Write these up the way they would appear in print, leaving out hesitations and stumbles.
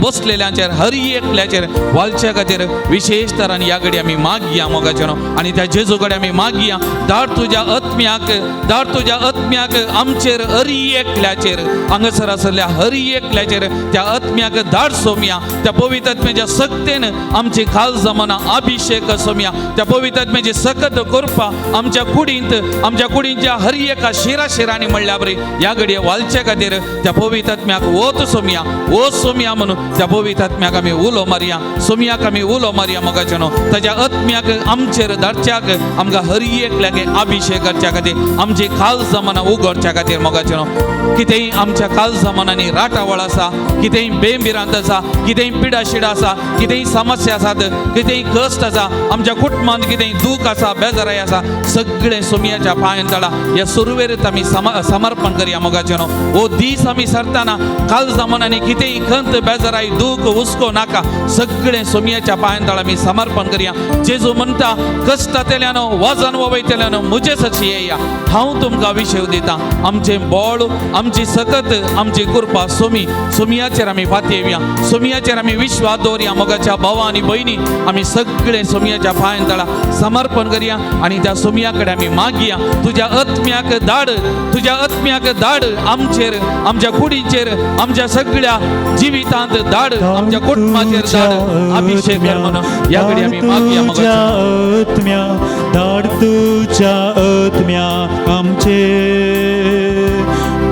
बसलेल्यांचेर हर एकल्याचेर वालच्या खातीर विशेष तरान ह्या घडी आमी मागया मोगाचेर आनी त्या जेजू कडेन आमी मागया धाड तुज्या आत्म्याक, धाड तुज्या आत्म्याक आमचेर हर एकल्याचेर हांगासर आसल्या हर एकल्याचेर त्या आत्म्याक धाड सोमया. त्या पवित्र आत्म्याच्या सक्तेन आमची खाल जमाना अभिषेक सोमया. त्या पवित्र आत्म्याची सकत करपा आमच्या कुडींत, आमच्या कुडींच्या हर एका शिरा शिरांनी म्हणल्या बरी ह्या घडये वालच्या खातीर त्या पवित्र आत्म्याक वत सोमया, वत सोमया म्हणून त्या पवित्र आत्म्याक आमी उलो मारया, सोमयाक आमी उलो मारया मोगाचें न्हू. ताच्या आत्म्याक आमचेर धाडच्याक आमकां हर एकल्याक अभिषेक करच्या खातीर आमची खाल जमाना उगडच्या खातीर मोगाचें न्हू. कितेंय आमच्या खाल जमानांनी राटावळ आसा, कितेंय बेंबिरांत आसा, कितेंय पिडाशिडा आसा, कितेंय समस्या आसात, कितेंय कश्ट आसा, आमच्या कुटुंबांत कितेंय दूख आसा, बेजाराय आसा, सगळें सोमयाच्या पांयान तळा ह्या सुरवेरच आमी समर्पण करया मोगाचें न्हू. हो दीस आमी सरतना काल जमानांनी कितेंय खंत बेजाराय दूख हुस्को नाका, सगळें सोमयाच्या पांयान तळा आमी समर्पण करया. जेजू म्हणटा कश्टांतल्यान वजन वयतल्यान म्हजे सची येया, हांव तुमकां विशय दिता. आमचें बळ, आमची सकत, आमची कृपा सोमी सोमयाचेर आमी फातयेवया, सोमयाचेर आमी विश्वास दवरया. मोगाच्या भावा आनी भयणी आमी सगळें सोमयाच्या पांयान तळा समर्पण करया आनी त्या सोमया कडेन आमी मागया तुज्या आत्म्याक धाड, तुज्या आत्म्याक धाड आमचेर, आमच्या कुडीचेर, आमच्या सगळ्या जिवितांत धाड, आमच्या कुटुंबाचेर धाड, अभिषेक कर म्हणून ह्या कडेन आमी मागया तुज्या मोगाच्या. आत्म्या धाड, तुज्या आत्म्या आमचे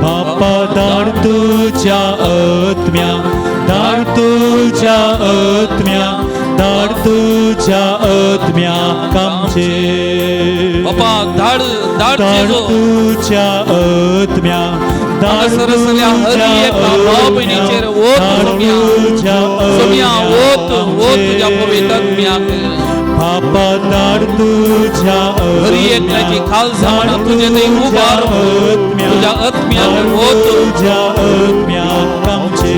बापा, धाड तुज्या आत्म्या, धाड तुज्या आत्म्या, धाड तुज्या आत्म्या आमचे. बापा धाड, धाड धाड जेजू. तुज्या आत्म्या, धाड हांगासर आसल्या हर तुज्या एका भाव भयणीचेर वत धाड सोमया, तुज्या सोमया वत, वत तुज्या आमचे. पवित्र आत्म्याक. बापा धाड तुज्या हर एकल्याची खाल जमाना तुजे थंय उबार, तुज्या आत्म्याक वत. तुज्या आत्म्या आमचे.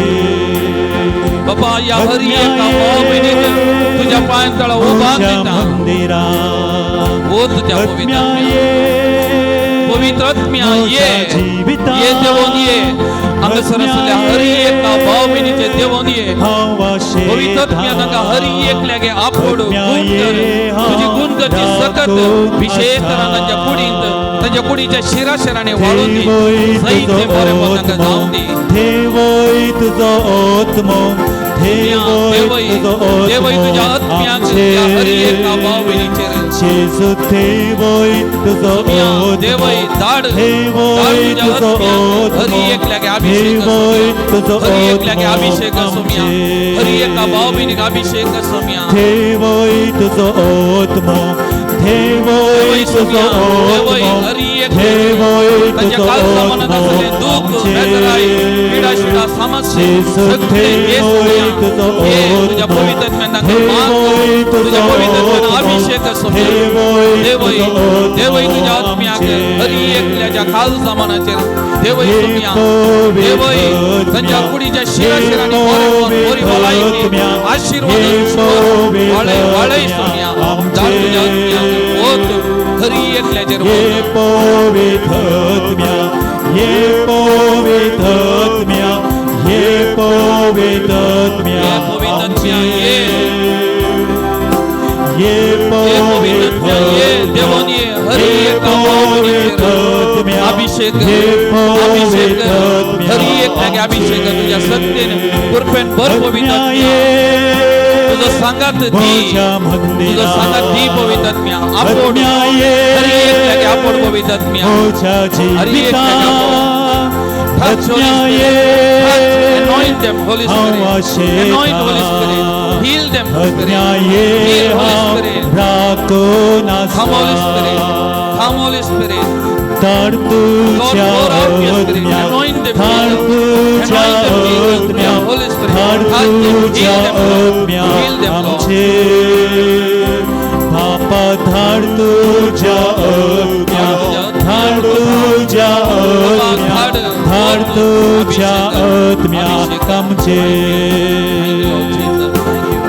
बाबा ह्या हर एका भाव भयणीक तुज्या पांयां तळा उबार दिता, मंदिरा वत तुज्या पवित्र आत्म्याक. पवित्र आत्म्या ये, ये देवोन ये, हांगासर आसल्या हर एका भाव भयणीचे देवोन ये. पवित्र आत्म्या तांकां हर एकल्याक आपोड गुण कर, तुजी गुण करची सकत विशेष तरान तांच्या कुडींत, तांच्या कुडीच्या शिरा शिरांनी वाळून दी, सहीत ते बरें तांकां जावं दी. देवय तुजो आत्मो, देवय, देवय देवय तुज्या आत्म्याक त्या हर एका भाव भयणीचेर. जेजू देवय तुजो देवय धाड, धाड देवय तुज्या तुजो आत्म्याक हर एकल्याक अभिषेक, देवय तुजो हर एकल्याक अभिषेक सोमया, हर एका भाव भयणीक अभिषेक सोमया. देवय तुजो आत्मो, देवय तुजो देवय आत्मो, हर एक देवय तांच्या तुजो काल जमानात आसलें दूख, बेजाराय, पिडा शिडा, समस्या जेजू सगळें ये देवय सोमया. तुजो ये तुज्या आत्मो, पवित्र आत्म्यान तांकां माग, देवय तुज्या तुजो पवित्र आत्म्यान आत्मो, अभिषेक सोमया. देवय देवय, तुजो आत्मो देवय तुज्या आत्म्याक हर एकल्याच्या खाल जमानाचेर देवय सोमया. देवय तांच्या कुडीच्या शिरा शिरांनी बरें बरी भलायकी, आशीर्वाद वाळय, वाळय सोमया. धाड तुज्या आत्म्याक वत हर एकल्याचेर ये वत. पवित्र आत्म्या, ये पवित्र आत्म्या, ये पवित्र आत्म्या ये पवित्र आत्म्या, ये. ये ये पवित्र आत्म्या, ये देवान ये हर एका भाव भयणीचेर अभिषेक, अभिषेक हर एकल्याक अभिषेक तुज्या सत्तेन कृपेन भर पवित्र आत्म्या. तुजो सांगात दी, तुजो सांगात दी पवित्र आत्म्या. आपोड हर एकल्याक आपोड पवित्र आत्म्या, हर एकल्याक आपोड. Touch, Holy Spirit. Touch, anoint them, Holy Spirit. Anoint, Holy Spirit. Heal them, Holy Spirit. Heal, Holy Spirit. Come, Holy Spirit. Come, Holy Spirit. Lord, pour out your Spirit. Anoint them, Jesus. Anoint them, Jesus. Yeah, Holy Spirit. Touch them, heal them, Lord. Heal them, Lord. बापा धाड तुझ्या आत्म्या, धाड तुझ्या आत्म्या, धाड तुझ्या आत्म्या आमचे. Jesus. Thank you.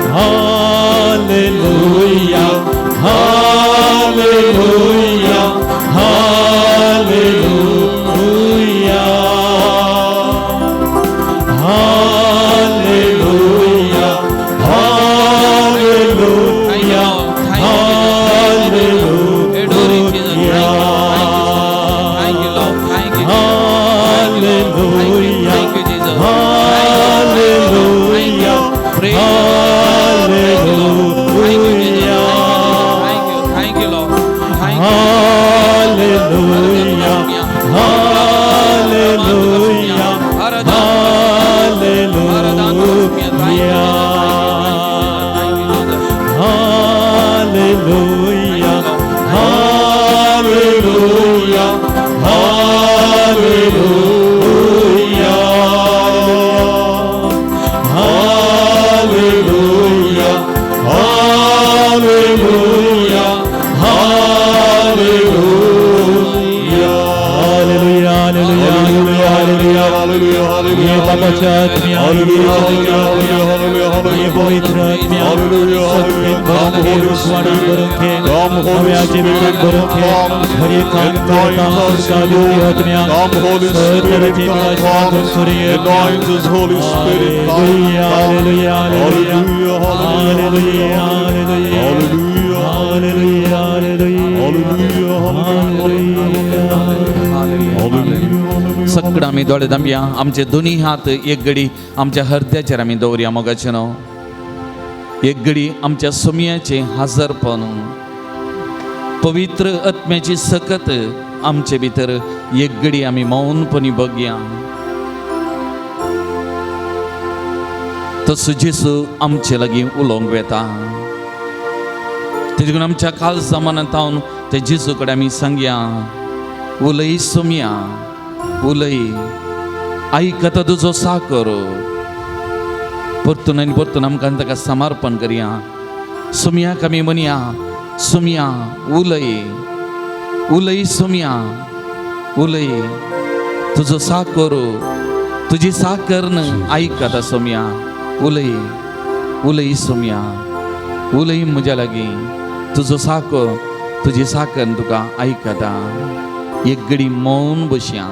Hallelujah, hallelujah, hallelujah, hallelujah. पवित्र आत्म्या Hallelujah, सक्तीन hallelujah. भरून Come, घे, Holy उजवाडान Spirit. भरून घे, Come, Holy नव्या जिवितान Spirit. भरून घे. Come. हर एक Anoint us, दिवपी Lord. आत्म्या Come, Holy sir Spirit, तरेचे come, विनाशना come. करून ये आत्म्या. Anoint us, Holy Spirit. Come, hallelujah, come. Hallelujah, hallelujah. Hallelujah, hallelujah, hallelujah, hallelujah. Hallelujah, hallelujah. Hallelujah, hallelujah. Hallelujah. सगळं आमी दोळे दामया, आमचे दोन्ही हात एक घडी आमच्या हृदयाचेर आमी दवरया. मोगाचें न्हू, एक घडी आमच्या सोमयाचें हाजरपण, पवित्र आत्म्याची सकत आमचे भितर एक घडी आमी मौनपणी बघया. तसो जेजू आमचे लागीं उलोवंक वेता. तेजे आमच्या काळजा मनांत ते जेजू कडेन आमी सांगया, उलय सोमया, उलय, आयकता तुजो साकर. परतून आनी परतून आमकां ताका समर्पण करया. सोमयाक आमी म्हणया, सोमया उलय, उलय सोमया, उलय, तुजो साकर, तुजी साकर आयकता सोमया, उलय, उलय सोमया, उलय म्हज्या लागीं, तुजो साकर, तुजी साकर तुका आयकता. एक घडी मौन बसया,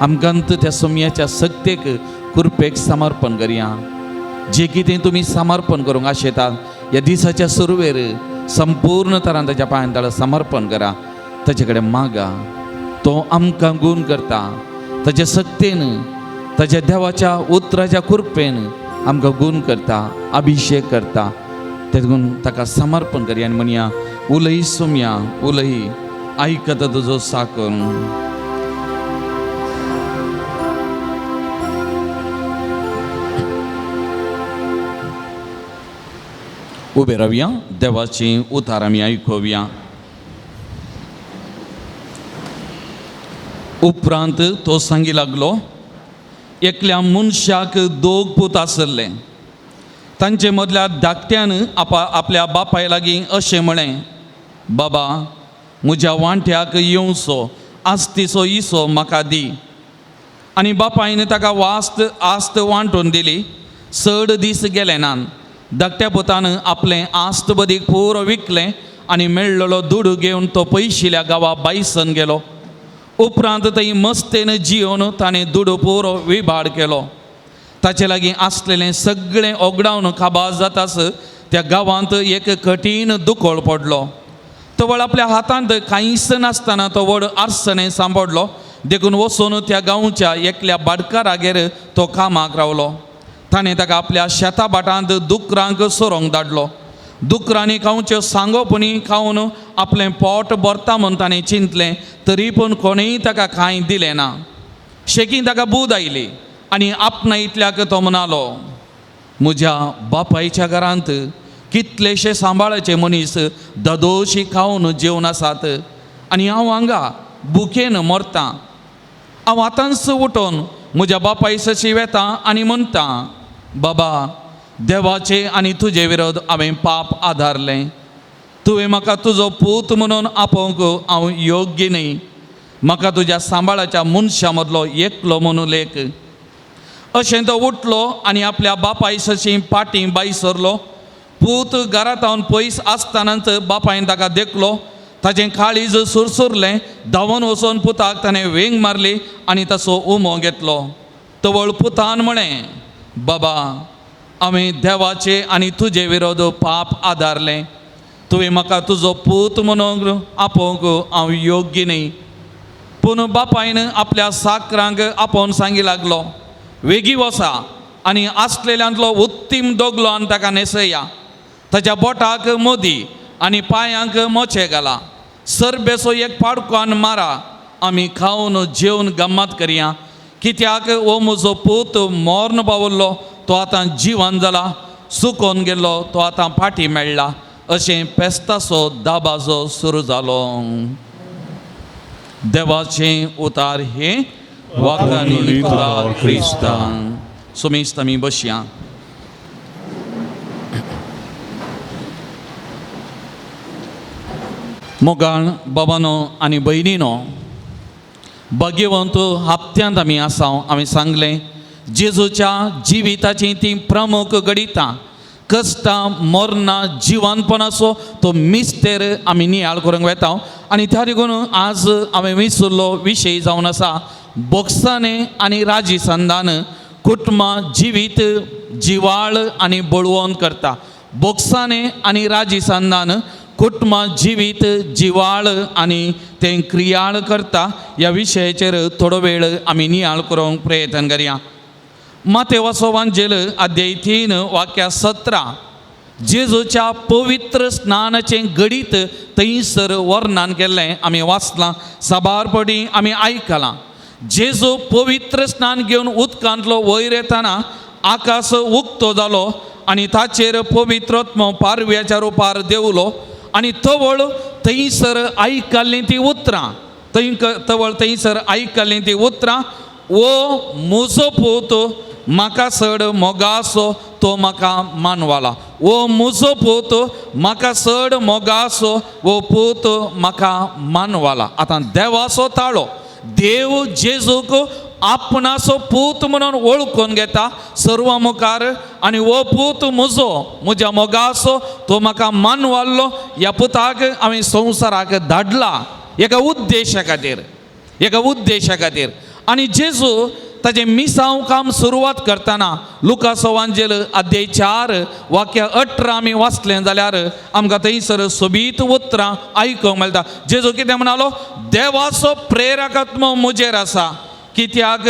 आमकां त्या सोमयाच्या सक्तेक कृपेक समर्पण करया. जे कितें तुमी समर्पण करूंक आशेतात ह्या दिसाच्या सुरवेर संपूर्ण तरान ताच्या पांयान ताका समर्पण करा. ताचे कडेन मागा, तो आमकां गूण करता. ताच्या सक्तेन, ताच्या देवाच्या उतराच्या कृपेन आमकां गूण करता, अभिशेक करता. तेतून ताका समर्पण करया आनी म्हणया, उलय सोमया, उलय, आयकता तुजो साकर. उबे रावया, देवाची उतार आमी आयकुया. उपरांत तो सांगी लागलो, एकल्या मनशाक दोग पूत आसले. तांचे मदल्या धाकट्यान आपल्या बापाय लागीं अशें म्हळें, बाबा म्हज्या वांट्याक येवचो आस्तीचो इसो म्हाका दी. आनी बापायन ताका वास्त आस्त वांटून दिली. चड दीस गेले नात, धाकट्या पुतान आपलें आस्त बदीक पुरो विकलें आनी मेळ्ळलो दुडू घेवन तो पयशिल्या गांवा बायसन गेलो. उपरांत थंय मस्तेन जियोन ताणें दुडू पुरो विभाड केलो. ताचे लागीं आसलेलें सगळें ओगडावन काबार जातास त्या गांवांत एक कठीण दुकळ पडलो. तवळ आपल्या हातांत कांयच नासतना तो व्हड आर्सणें सांपडलो. देखून वचून त्या गांवच्या एकल्या बाडकारागेर तो कामाक रावलो. ताणें ताका आपल्या शेता भाटांत दुकरांक सोरोंक धाडलो. दुकरांनी खावच्यो सांगोपणी खावन आपलें पोट भरता म्हूण ताणें चिंतलें, तरी पूण कोणेंय ताका कांय दिलें ना. शेकीं ताका बूद आयली आनी आपणा इतल्याक तो म्हणालो, म्हज्या बापायच्या घरांत कितलेशे सांबाळाचे मनीस ददोशी खावन जेवन आसात आनी हांव हांगा भुकेन मरतां. हांव आतांच उठोन म्हज्या बापाय सशी वेता आनी म्हणटा, बाबा देवाचे आनी तुजे विरोध हांवें पाप आदारलें. तुवें म्हाका तुजो पूत म्हणून आपोवंक हांव योग्य न्हय. म्हाका तुज्या सांबाळाच्या मनशां मदलो एकलो म्हणून लेख. अशें तो उठलो आनी आपल्या बापाय सशी पाटी बाय सरलो. पूत घरांत पयस आसतनाच बापायन ताका देखलो. ताचें काळीज सुरसुरलें. धांवन वचून पुताक ताणें वेंग मारली आनी ताचो उमो घेतलो. तवळ पुतान म्हळें, बाबा हांवें देवाचे आनी तुजे विरोध पाप आदारलें. तुवें म्हाका तुजो पूत म्हणून आपोवंक हांव योग्य न्हय. पूण बापायन आपल्या साकरांक आपोवन सांगी लागलो, वेगीं वसा आनी आसलेल्यांतलो उत्तीम दोगलो आनी ताका न्हेसया. ताच्या बोटाक मोदी आनी पांयांक मोचे घाला. सरबेचो एक पाडको मारा, आमी खावन जेवन गम्मत करया. कित्याक हो म्हजो पूत मर्ण पावल्लो तो आतां जिवन जाला, सुकोन गेल्लो तो आतां फाटीं मेळ्ळा. अशें पेस्ताचो दाबाजो सुरू जालो. देवाचें उतार हें वाखानी तुला क्रिस्तान. सुमेस्त आमी बसया. मोगाळ बाबानो आनी भयणीनो, भाग्यवंत हप्त्यांत आमी आसा. आमी सांगलें जेजूच्या जिविताचीं तीं प्रमुख घडितां. कश्टां मरणां जिवानपणाचो तो मिस्तेर आमी नियाळ करूंक वेता. आनी त्या देखून आज हांवें विसरलो विशय जावन आसा बोक्साने आनी राजी संदान कुटुंबां जिवीत जिवाळ आनी बळवंत करता. बोक्साने आनी राजी संदान कुटुंबां जिवीत जिवाळ आनी तें क्रियाळ करता. ह्या विशयाचेर थोडो वेळ आमी नियाळ करूंक प्रयत्न करया. मातेवाचो वांजेल अध्याय 3 वाक्या 17 जेजूच्या पवित्र स्नानाचें घडीत थंयसर वर्णन केल्लें आमी वाचलां, साबार पटी आमी आयकलां. जेजू पवित्र स्नान घेवन उदकांतलो वयर येतना आकाश उक्तो जालो आनी ताचेर पवित्रात्मो पारव्याच्या रुपार देंवलो आनी तवळ थंयसर आयकल्लीं ती उतरां, तवळ थंयसर आयकल्लीं ती उतरां, ओ म्हजो पूत म्हाका चड मोगासो तो म्हाका मानवाला, ओ म्हजो पूत म्हाका चड मोगासो ओ पूत म्हाका मानवाला. आतां देवाचो ताळो, देव जेजूक आपणाचो पूत म्हणून वळखून घेता सर्वा मुखार आनी हो पूत म्हजो म्हज्या मोगासो तो म्हाका मानवाल्लो. ह्या पुताक हांवें संवसाराक धाडला एका उद्देशा खातीर, एका उद्देशा खातीर. आनी जेजू ताजें मिसांव काम सुरवात करतना लुकासो वांजेल अध्याय 4 वाक्य 18 आमी वाचलें जाल्यार आमकां थंयसर सोबीत उतरां आयकूंक मेळटा. जेजू कितें म्हणालो, देवाचो प्रेरकात्मो म्हजेर आसा कित्याक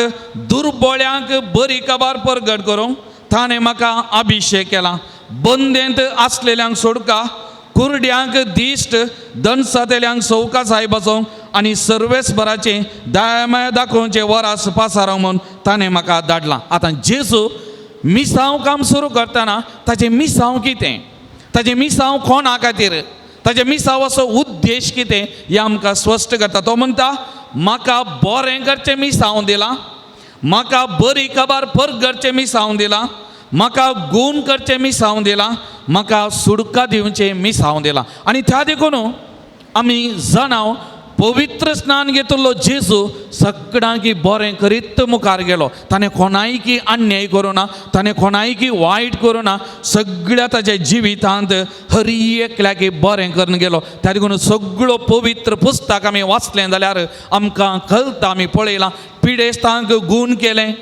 दुर्बळ्यांक बरी खबर परगट करूंक ताणें म्हाका अभिशेक केला, बंदेंत आसलेल्यांक सोडका, कुरड्यांक दिश्ट, दनसातेल्यांक सवका सायबाचो आनी सर्वेसभराचें दयामाया दाखोवचें वरास पासार म्हूण ताणें म्हाका धाडलां. आतां जेजू मिसांव काम सुरू करतना ताचें मिसांव कितें, ताचें मिसांव कोणा खातीर, ताचें मिसांवाचो उद्देश कितें हें आमकां स्पश्ट करता. तो म्हणटा म्हाका बरें करचें मिसांव दिलां, म्हाका बरी खबर परगटचें मिसांव दिलां, म्हाका गूण करचें मिसांव दिलां, म्हाका सुडका दिवचें मिसांव दिलां. आनी त्या देखून आमी जाणाव पवित्र स्नान घेतिल्लो जेजू सगळ्यांक बरें करीत मुखार गेलो. ताणें कोणायकी अन्याय करूं ना, ताणें कोणायकी वायट करूं ना, सगळ्या ताच्या जिवितांत हर एकल्याक बरें करून गेलो. त्या देखून सगळो पवित्र पुस्तक आमी वाचलें जाल्यार आमकां कळटा, आमी पळयलां पिडेस्तांक गूण केलें,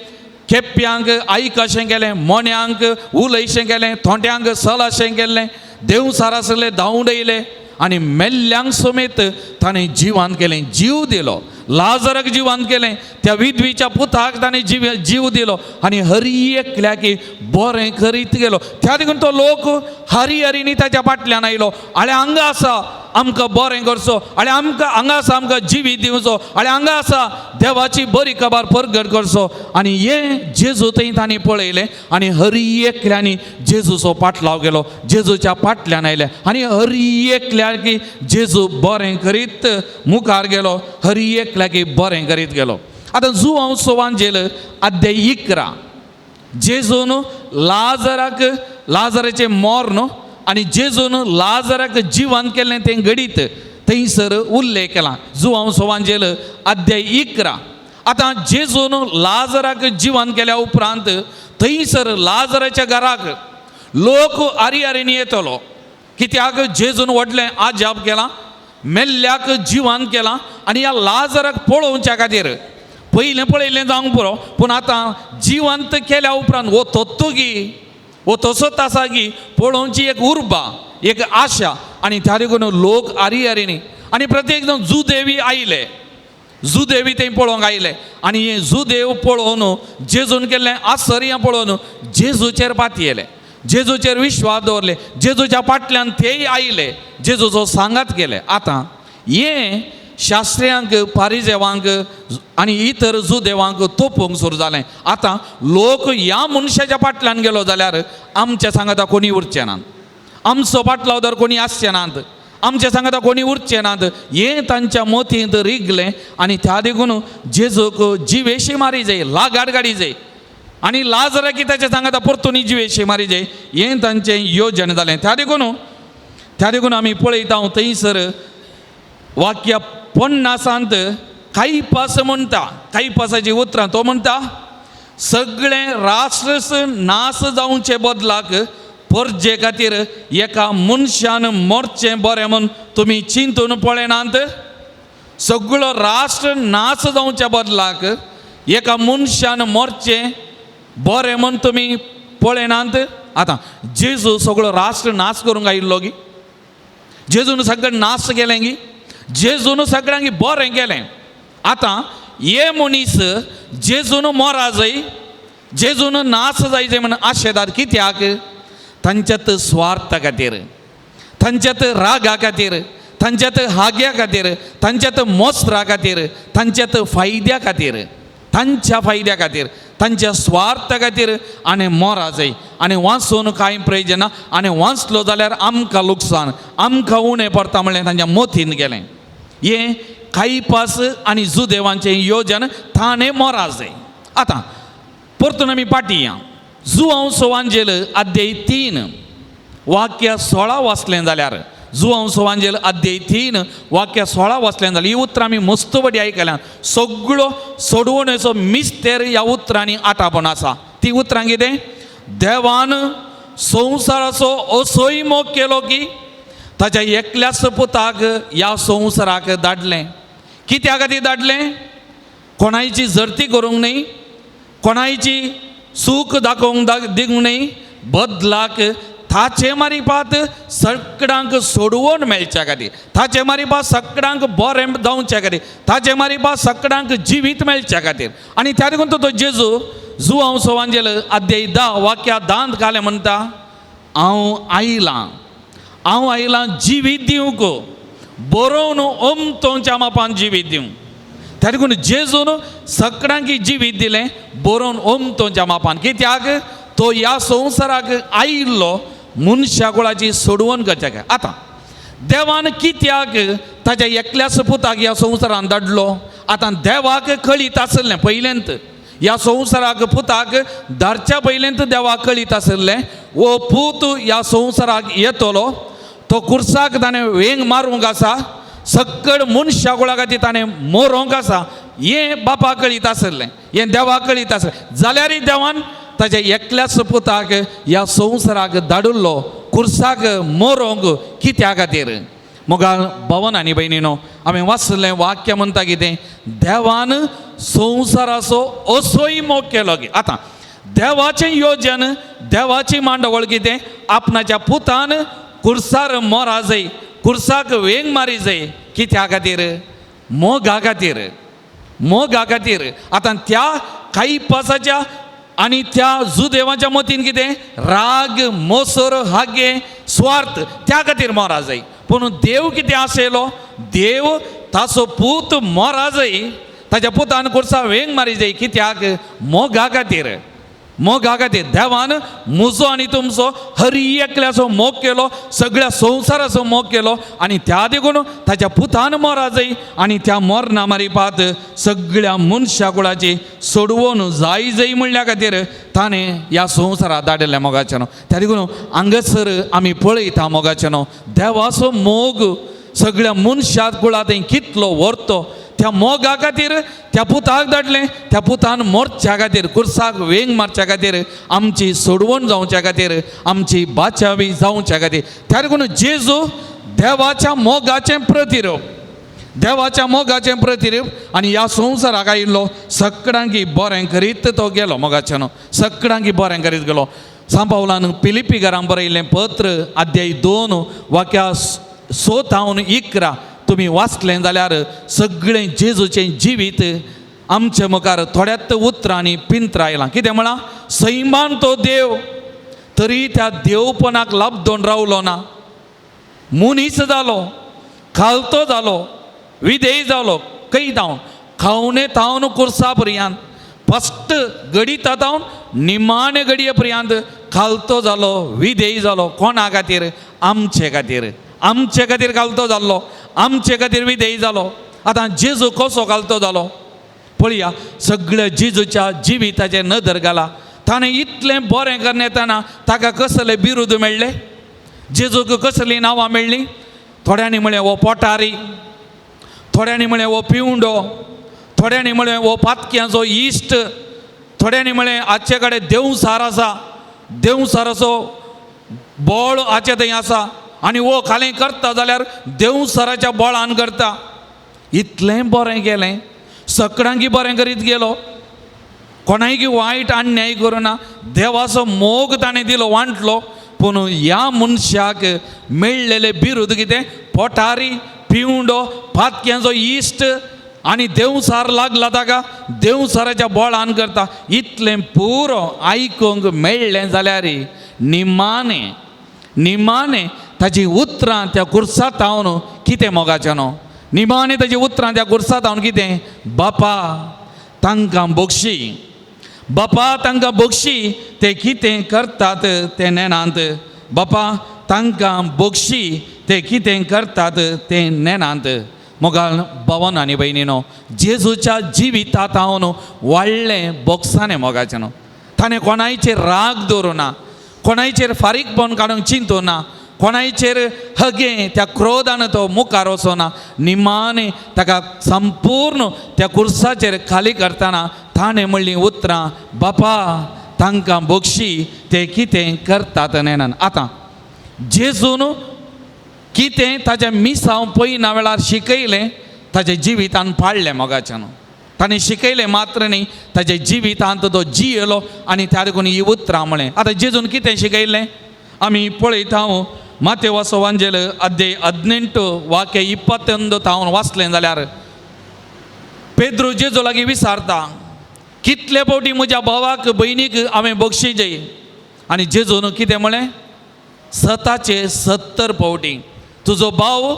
खेप्यांक आयकशें केलें, मोन्यांक उलयशें केलें, थोंट्यांक सलाशें केल्लें, देवसार आसले धांवडयले आनी मेल्ल्यांक समेत ताणें जिवान केलें, जीव दिलो. लाजराक जिवान केलें, त्या विधवीच्या पुताक ताणें जीव दिलो आनी हर एकल्याक बरें करीत गेलो. त्या देखून तो लोक हरी हरीनी ताच्या फाटल्यान आयलो, आळे हांगा आसा आमकां बरें करचो, आळे आमकां हांगा आसा आमकां जिवीत दिवचो, आळे हांगा आसा देवाची बरी खबर परगट करचो. आनी हें जेजू थंय तांणी पळयलें आनी हर एकल्यांनी जेजूचो पाटलाव गेलो, जेजूच्या फाटल्यान आयले आनी हर एकल्याक जेजू बरें करीत मुखार गेलो, हर एकल्याक बरें करीत गेलो. आतां जुवांव सोवांजेल अध्याय 11 जेजून लाजराक, लाजराचें मर्ण आनी जेजून लाजराक जिवन केल्लें तें घडीत थंयसर उल्लेख केला. जुवांव सोवांजेल अध्याय 11. आतां जेजून लाजराक जिवन केल्या उपरांत थंयसर लाजराच्या घराक लोक आरी आरीनी येतलो कित्याक जेजून व्हडलें आजाप केलां, मेल्ल्याक जिवन केलां आनी ह्या लाजराक पळोवच्या खातीर पयलें पळयलें जावंक पुरो, पूण आतां जिवंत केल्या उपरांत हो तत्तुगी हो तसोच आसा की पळोवची एक उर्बा, एक आशा. आनी त्या देखून लोक आरी आरीनी आनी प्रत्येक जाण जुदेवी आयले, जुदेवी थंय पळोवंक आयले आनी हे जुदेव पळोवन जेजून केल्लें आश्चर्य पळोवन जेजूचेर पातयेले, जेजूचेर विश्वास दवरले, जेजूच्या फाटल्यान तेय आयले, जेजूचो सांगात केले. आतां हें शास्त्र्यांक, पारिजेवांक आनी इतर जुदेवांक तोपूंक सुरू जालें. आतां लोक ह्या मनशाच्या फाटल्यान गेलो जाल्यार आमच्या सांगाता कोणी उरचे नात, आमचो फाटलाव तर कोणी आसचे नात, आमच्या सांगाता कोणी उरचे नात, हें तांच्या मतींत रिगलें आनी त्या देखून जेजूक जिवेशी मारी जाय, लागाड गाडी जाय आनी लाजराकी ताच्या सांगाता परतून जिवेशी मारी जाय, हें तांचें योजन जालें. त्या देखून आमी पळयता थंयसर वाक्य 50 कायपास म्हणटा, कायपासाची उतरां तो म्हणटा सगळें राष्ट्र नाश जावचे बदलाक परजे खातीर एका मनशान मरचें बरें म्हूण तुमी चिंतून पळयनात? सगळो राष्ट्र नाश जावच्या बदलाक एका मनशान मरचें बरें म्हूण तुमी पळयनात? आतां जेजू सगळो राष्ट्र नाश करूंक आयिल्लो गी? जेजून सगळें नाश केलें गी? जेजून सगळ्यांक बरें केलें. आतां हे मनीस जेजून मोरा जाय, जेजून नाश जाय जाय म्हण आशेतात. कित्याक? तांच्यात स्वार्था खातीर, तांच्यात रागा खातीर, तांच्यात हाग्या खातीर, तांच्यात मोस्त्रा खातीर, तांच्यात फायद्या खातीर, तांच्या फायद्या खातीर, तांच्या स्वार्था खातीर आनी मोरा जाय आनी वाचून कांय प्रयोजन ना आनी वाचलो जाल्यार आमकां लुकसाण, आमकां उणें पडटा म्हणलें तांच्या मतीन गेलें. हें कायपास आनी जुदेवांचें योजन ताणें मोरा जाय. आतां परतून आमी फाटीं या. जुआंव सोवांजेल अध्याय 3 वाक्य 16 वाचलें जाल्यार, जुआंव सोवांजेल अध्याय 3 वाक्य 16 वाचलें जाल्यार ही उतरां आमी मस्त बडी आयकल्यान. सगळो सोडवणेचो मिस्तेर ह्या उतरांनी आटापून आसा. ती उतरां कितें? देवान संवसाराचो असोय मोग केलो की ताच्या एकल्याच पुताक ह्या संवसाराक धाडलें. कित्या खातीर धाडलें? कोणायची जर्ती करूंक न्हय, कोणायची सूख दाखोवंक दिवंक न्हय, बदलाक ताचे मारिपात सगळ्यांक सोडवण मेळच्या खातीर, ताचे मारिपात सगळ्यांक बरें जावच्या खातीर, ताचे मारिपात सगळ्यांक जिवीत मेळच्या खातीर. आनी त्या देखून तो जेजू जुआंव सोवांजेल अध्याय 10 वाक्या 10 घालें म्हणटा, हांव आयलां, हांव आयलां जिवीत दिवंक, बरोवन ओमतोंच्या मापान जिवीत दिवंक. त्या देखून जेजून सगळ्यांक जिवीत दिलें बरोवन ओमतोंच्या मापान. कित्याक? तो ह्या संवसाराक आयिल्लो मनशा कुळाची सोडवण करच्याक. आतां देवान कित्याक ताच्या एकल्याच पुताक ह्या संवसारान धाडलो? आतां देवाक कळीत आसलें पयलेंत, ह्या संवसाराक पुताक धाडच्या पयलेंत देवाक कळीत आसलें हो पूत ह्या संवसाराक येतलो, तो कुर्साक ताणें वेंग मारूंक आसा, सगळ मनशा कुळा खातीर ताणें मरोंक आसा, हें बापा कळीत आसलें, हें देवाक कळीत आसलें. जाल्यारय देवान ताच्या एकल्याच पुताक ह्या संवसाराक धाडिल्लो कुर्साक मरोंक कित्या खातीर? मोगाळ भवन आनी भयणीनो, आमी वाचलें वाक्य म्हणटा कितें? देवान संवसाराचो असोय मोग केलो की. आतां देवाचें योजन, देवाची मांडावळ कितें? आपणाच्या पुतान कुर्सार मोरा जाय, कुर्साक वेंग मारी जाय. कित्या खातीर? मोगा खातीर, मोगा खातीर. आतां त्या कायपासाच्या आनी त्या जुदेवाच्या मतीन कितें? राग, मोसर, हागे, स्वार्थ, त्या खातीर मोरा जाय. पूण देव कितें आसयलो? देव ताचो पूत मोरा जाय, ताच्या पुतान कुर्सा वेंग मारी जाय. कित्याक? मोगा खातीर, मोगा खातीर. देवान म्हजो आनी तुमचो हर एकल्याचो मोग केलो, सगळ्या संवसाराचो मोग केलो आनी त्या देखून ताच्या पुतान मोरा जाय आनी त्या मोरना मारिपात सगळ्या मनशा कुळाची सोडवण जाय जाय म्हणल्या खातीर ताणें ह्या संवसाराक धाडिल्लें मोगाचें. त्या देखून हांगासर आमी पळयता मोगाचें देवाचो मोग सगळ्या मनशा कुळा थंय कितलो व्हरतो. त्या मोगा खातीर त्या पुताक धाडलें, त्या पुतान मोरच्या खातीर, कुर्साक वेंग मारच्या खातीर, आमची सोडवण जावच्या खातीर, आमची बाचावी जावच्या खातीर. त्या देखून जेजू देवाच्या मोगाचें प्रतिरूप, देवाच्या मोगाचें प्रतिरूप आनी ह्या संवसाराक आयिल्लो सगळ्यांकी बरें करीत तो गेलो मोगाचें, न्हू सगळ्यांकी बरें करीत गेलो. सांपावलान पिलिपी घरां बरयल्लें पत्र अध्याय 2 वाक्या 6 थावन 11 तुमी वाचलें जाल्यार सगळें जेजूचें जिवीत आमचे मुखार थोड्यात उतरांनी पिंत्रायलां. कितें म्हळां? सैमान तो देव तरी त्या देवपणाक लाबदोन रावलो ना, मनीस जालो, खालतो जालो, विधेय जालो. खंय धांवन खावणे थावन कुर्सा पर्यंत, फस्ट घडीत धांवन निमाणे घडये पर्यंत खालतो जालो, विधेय जालो. कोणा खातीर? आमचे खातीर, आमचे खातीर घालतो जाल्लो, आमचे खातीर विधेय जालो. आतां जेजू कसो घालतो जालो पळया, सगळ्या जेजूच्या जिविताचेर नदर घाला. ताणें इतलें बरें करून येतना ताका कसले बिरुद मेळ्ळे? जेजूक कसलीं नांवां मेळ्ळीं? थोड्यांनी म्हळें हो पोटारी, थोड्यांनी म्हळें हो पिवंडो, थोड्यांनी म्हळें हो पातक्यांचो इश्ट, थोड्यांनी म्हळें आजचे कडेन देवसार आसा, देवसाराचो बळ हाचे थंय आसा आनी वो खालें करता जाल्यार देवसराच्या बळान करता. इतलें बरें गेलें, सकडांकी बरें करीत गेलो, कोणायकी वायट अन्याय करुना, देवाचो मोग ताणें दिलो वांटलो. पूण ह्या मनशाक मेळ्ळेले बिरुद कितें? पोटारी, पिवंडो, पातक्यांचो इश्ट आनी देवसार लागला ताका, देवसाराच्या बळान करता. इतलें पुरो आयकूंक मेळ्ळें जाल्यार निमाणे निमाणे ताजी उतरां त्या कुर्सा तावन कितें मोगाचें न्हू, निमाणे ताजी उतरां त्या कुर्सा तावन कितें? बापा तांकां बक्षी, बापा तांकां बक्षी, ते कितें करतात ते नेणांत, बापा तांकां बक्षी, ते कितें करतात ते नेणांत. मोगाल भवन आनी भयणीनो, जेजूच्या जिवितांत हांव वाडलें बोक्सांनी मोगाचें न्हू. ताणें कोणायचेर राग दवरूं ना, कोणायचेर फारीकपण काडूंक चिंतूं ना, कोणायचेर हगें त्या क्रोधान तो मुखार वचना. निमाणे ताका संपूर्ण त्या कुर्साचेर खाली करतना ताणें म्हणलीं उतरां, बापा तांकां बक्षी, ते कितें करतात नेणान. आतां जेजून कितें ताजें मिसांव पयना वेळार शिकयलें, ताजें जिवितान पाळ्ळें मोगाच्यान. ताणें शिकयलें मात्र न्ही, ताज्या जिवितांत तो जियेलो आनी त्या देखून ही उतरां म्हळें. आतां जेजून कितें शिकयलें आमी पळयता. मातेवाचो वांजेल अध्याय 18 वाक्य 21 तावन वाचलें जाल्यार पेद्रू जेजू लागीं विचारता, कितले फावटी म्हज्या भावाक भयणीक हांवें बक्षी जाय? आनी जेजून कितें म्हळें? 70 फावटी. तुजो भाव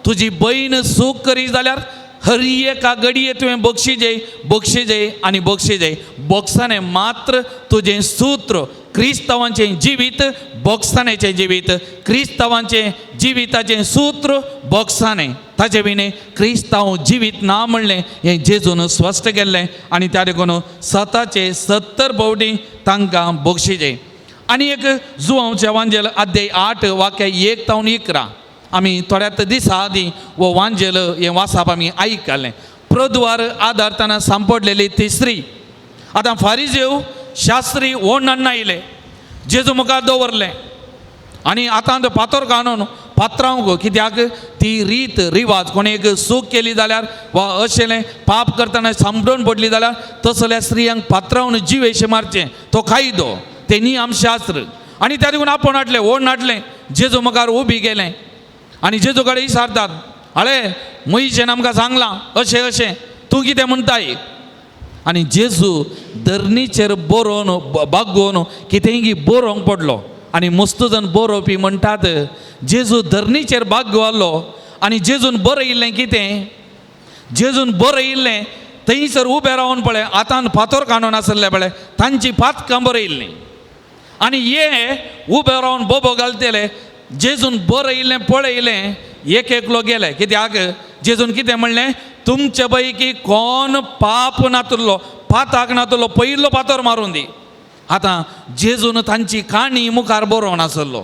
तुजी भयण सूख करी जाल्यार हर एका घडये तुवें बक्षी जाय, बक्षी जाय आनी बक्षी जाय. बोक्साणें मात्र तुजें सूत्र, क्रिस्तांवांचें जिवीत बोक्साणेचें जिवीत, क्रिस्तांवांचें जिविताचें सूत्र बोक्साणें, ताजे विणें क्रिस्तांव जिवीत ना म्हणलें हें जेजून स्पश्ट केल्लें. आनी त्या देखून 70 फावटी तांकां बक्षी जाय. आनी एक जुवांवचें वांजेल अध्याय 8 वाक्य 1 तावन 11 आमी थोड्याच दिसा आदीं हो वांजेल हें वाचप आमी आयकलें. प्रद्वार आदारतना सांपडलेली ती स्त्री. आतां फारिजेव शास्त्री ओणन आयले, जेजू मुखार दवरलें आनी आतां तो पातोर काडून पात्रांवक, कित्याक ती रीत रिवाज कोणी एक चूक केली जाल्यार वा अशें पाप करतना सांपडून पडली जाल्यार तसल्या स्त्रियांक पात्रावन जिवेशे मारचें, तो कायदो, ते नियमशास्त्र. आनी त्या देखून आपोवन हाडलें, ओड हाडलें, जेजू मुखार उबी गेलें आनी जेजू कडेन विचारतात, आळे मोहिशेन आमकां सांगलां अशें अशें, तूं कितें म्हणटाय? आनी जेजू धरणीचेर बरोवन बागोवन कितेंय बरोवंक पडलो. आनी मस्त जण बरोवपी म्हणटात जेजू धरणीचेर बागवालो आनी जेजून बरयिल्लें कितें? जेजून बरयिल्लें थंयसर उबें रावन पळय आतां फातोर काडून आसले पळय तांची पातकां बरयिल्लीं. आनी हे उबे रावन बोबो घालतले, जेजून बरयिल्लें पळयलें, एक एकलो गेले. कित्याक जेजून कितें म्हणलें? तुमचे पैकी कोण पाप नातुल्लो, पाताक नातुल्लो, पयलो फातोर मारून दी. आतां जेजून तांची काणी मुखार बरोवन आसलो,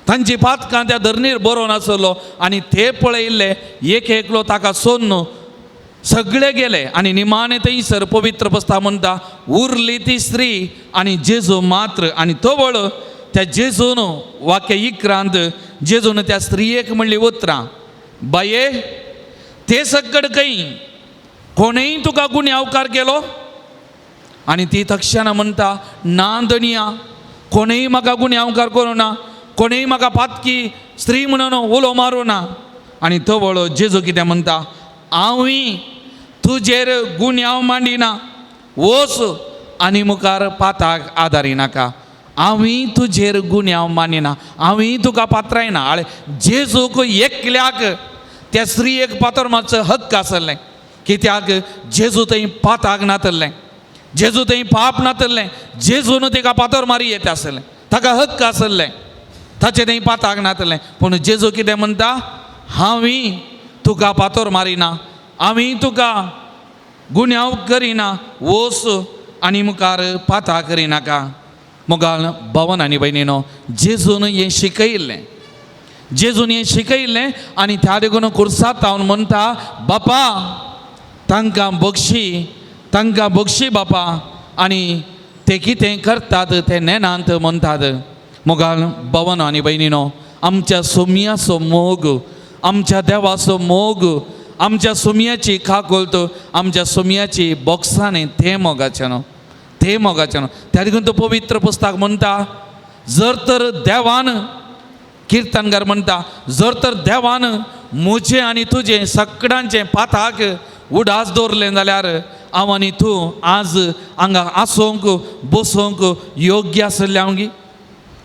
तांची पातकां त्या धरणीर बरोवन आसलो आनी ते पळयिल्ले एक एकलो ताका सोडून सगळे गेले. आनी निमाणे थंयसर पवित्र पुस्तक म्हणटा उरली ती स्त्री आनी जेजू मात्र. आनी तवळ त्या जेजून वाक्य 11 जेजून त्या स्त्रियेक म्हणली उतरां, बाये ते सकड खंय कोणेय तुका गुन्यांवकार केलो? आनी ती तक्षणा म्हणटा, ना धनिया, कोणेय म्हाका गुन्यांवकार करूं ना, कोणेय म्हाका पातकी स्त्री म्हणून उलो मारूं ना. आनी तवळ जेजू कितें म्हणटा? हांवूय तुजेर गुन्यांव मांडिना, वच आनी मुखार पाताक आदारी नाका. हांवूय तुजेर गुन्यांव मानिना, हांवूय तुका पात्रायना. आळे जेजूक एकल्याक त्या स्त्रियेक पातोर मारचो हक्क आसलें, कित्याक जेजू थंय पाताक नातलें, जेजू थंय पाप नातलें, जेजून तिका पातोर मारी येता आसलें, ताका हक्क आसलें, ताचें थंय पाताक नातलें. पूण जेजू कितें म्हणटा? हांवूय तुका पातोर मारिना, हांवूय तुका गुन्यांव करिना, वच आनी मुखार पाता करिनाका. मोगाल भवन आनी भयणीनो, जेजून हें शिकयिल्लें, जेजून हें शिकयिल्लें आनी त्या देखून कुर्सात हांव म्हणटा, बापा तांकां बक्षी, तांकां बक्षी बापा. आनी ते कितें करतात ते नेणांत म्हणटात. मोगाल भवन आनी भयणीनो, आमच्या सोमयाचो मोग, आमच्या देवाचो मोग, आमच्या सोमयाची काकुळट, आमच्या सोमयाची बोक्सांनी तें मोगाचें न्हू, तें मोगाचें न्हू. त्या देखून तो पवित्र पुस्तक म्हणटा, जर तर देवान, किर्तनकार म्हणटा, जर तर देवान म्हजें आनी तुजें सगळ्यांचें पाताक उडास दवरलें जाल्यार हांव आनी तूं आज हांगा आसूंक बसूंक योग्य आसलें हांव गी.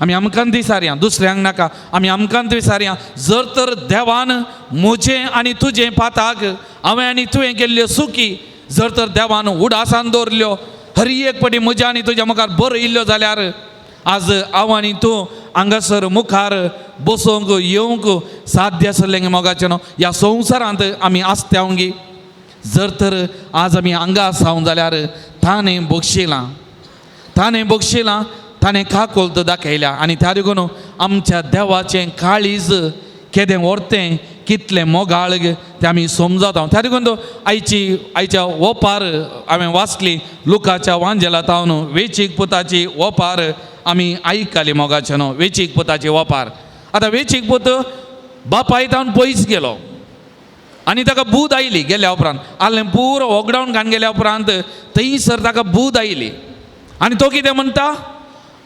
आमी आमकां विसारया, दुसऱ्यांक नाका, आमी आमकां विसारया. जर तर देवान म्हजें आनी तुजें पाताक हांवें आनी तुवें केल्ल्यो सुकी जर तर देवान उडासान दवरल्यो, हर एक पटी म्हज्या आनी तुज्या मुखार बरयल्ल्यो जाल्यार आज हांव आनी तूं हांगासर मुखार बसूंक येवंक साध्य आसलें मोगाचें न्हू. ह्या संवसारांत आमी आसता गी. जर तर आज आमी हांगा आसाव जाल्यार ताणें बक्षिलां, ताणें बक्षिलां, ताणें काकुळट दाखयल्या. आनी त्या देखून आमच्या देवाचें काळीज केदें व्हरतें, कितलें मोगाळ तें आमी समजता. त्या देखून आयची आयच्या ओपार हांवें वाचली लुकाच्या वांजेला तावन वेचीक पुताची ओपार आमी आयकली मोगाचें न्हू, वेचीक पुताची ओपार. आतां वेचीक पूत बापाय तावन पयस गेलो आनी ताका बूद आयली. गेल्या उपरांत आलें पुरो वॉकडावन घालून गेल्या उपरांत थंयसर ताका बूद आयली आनी तो कितें म्हणटा,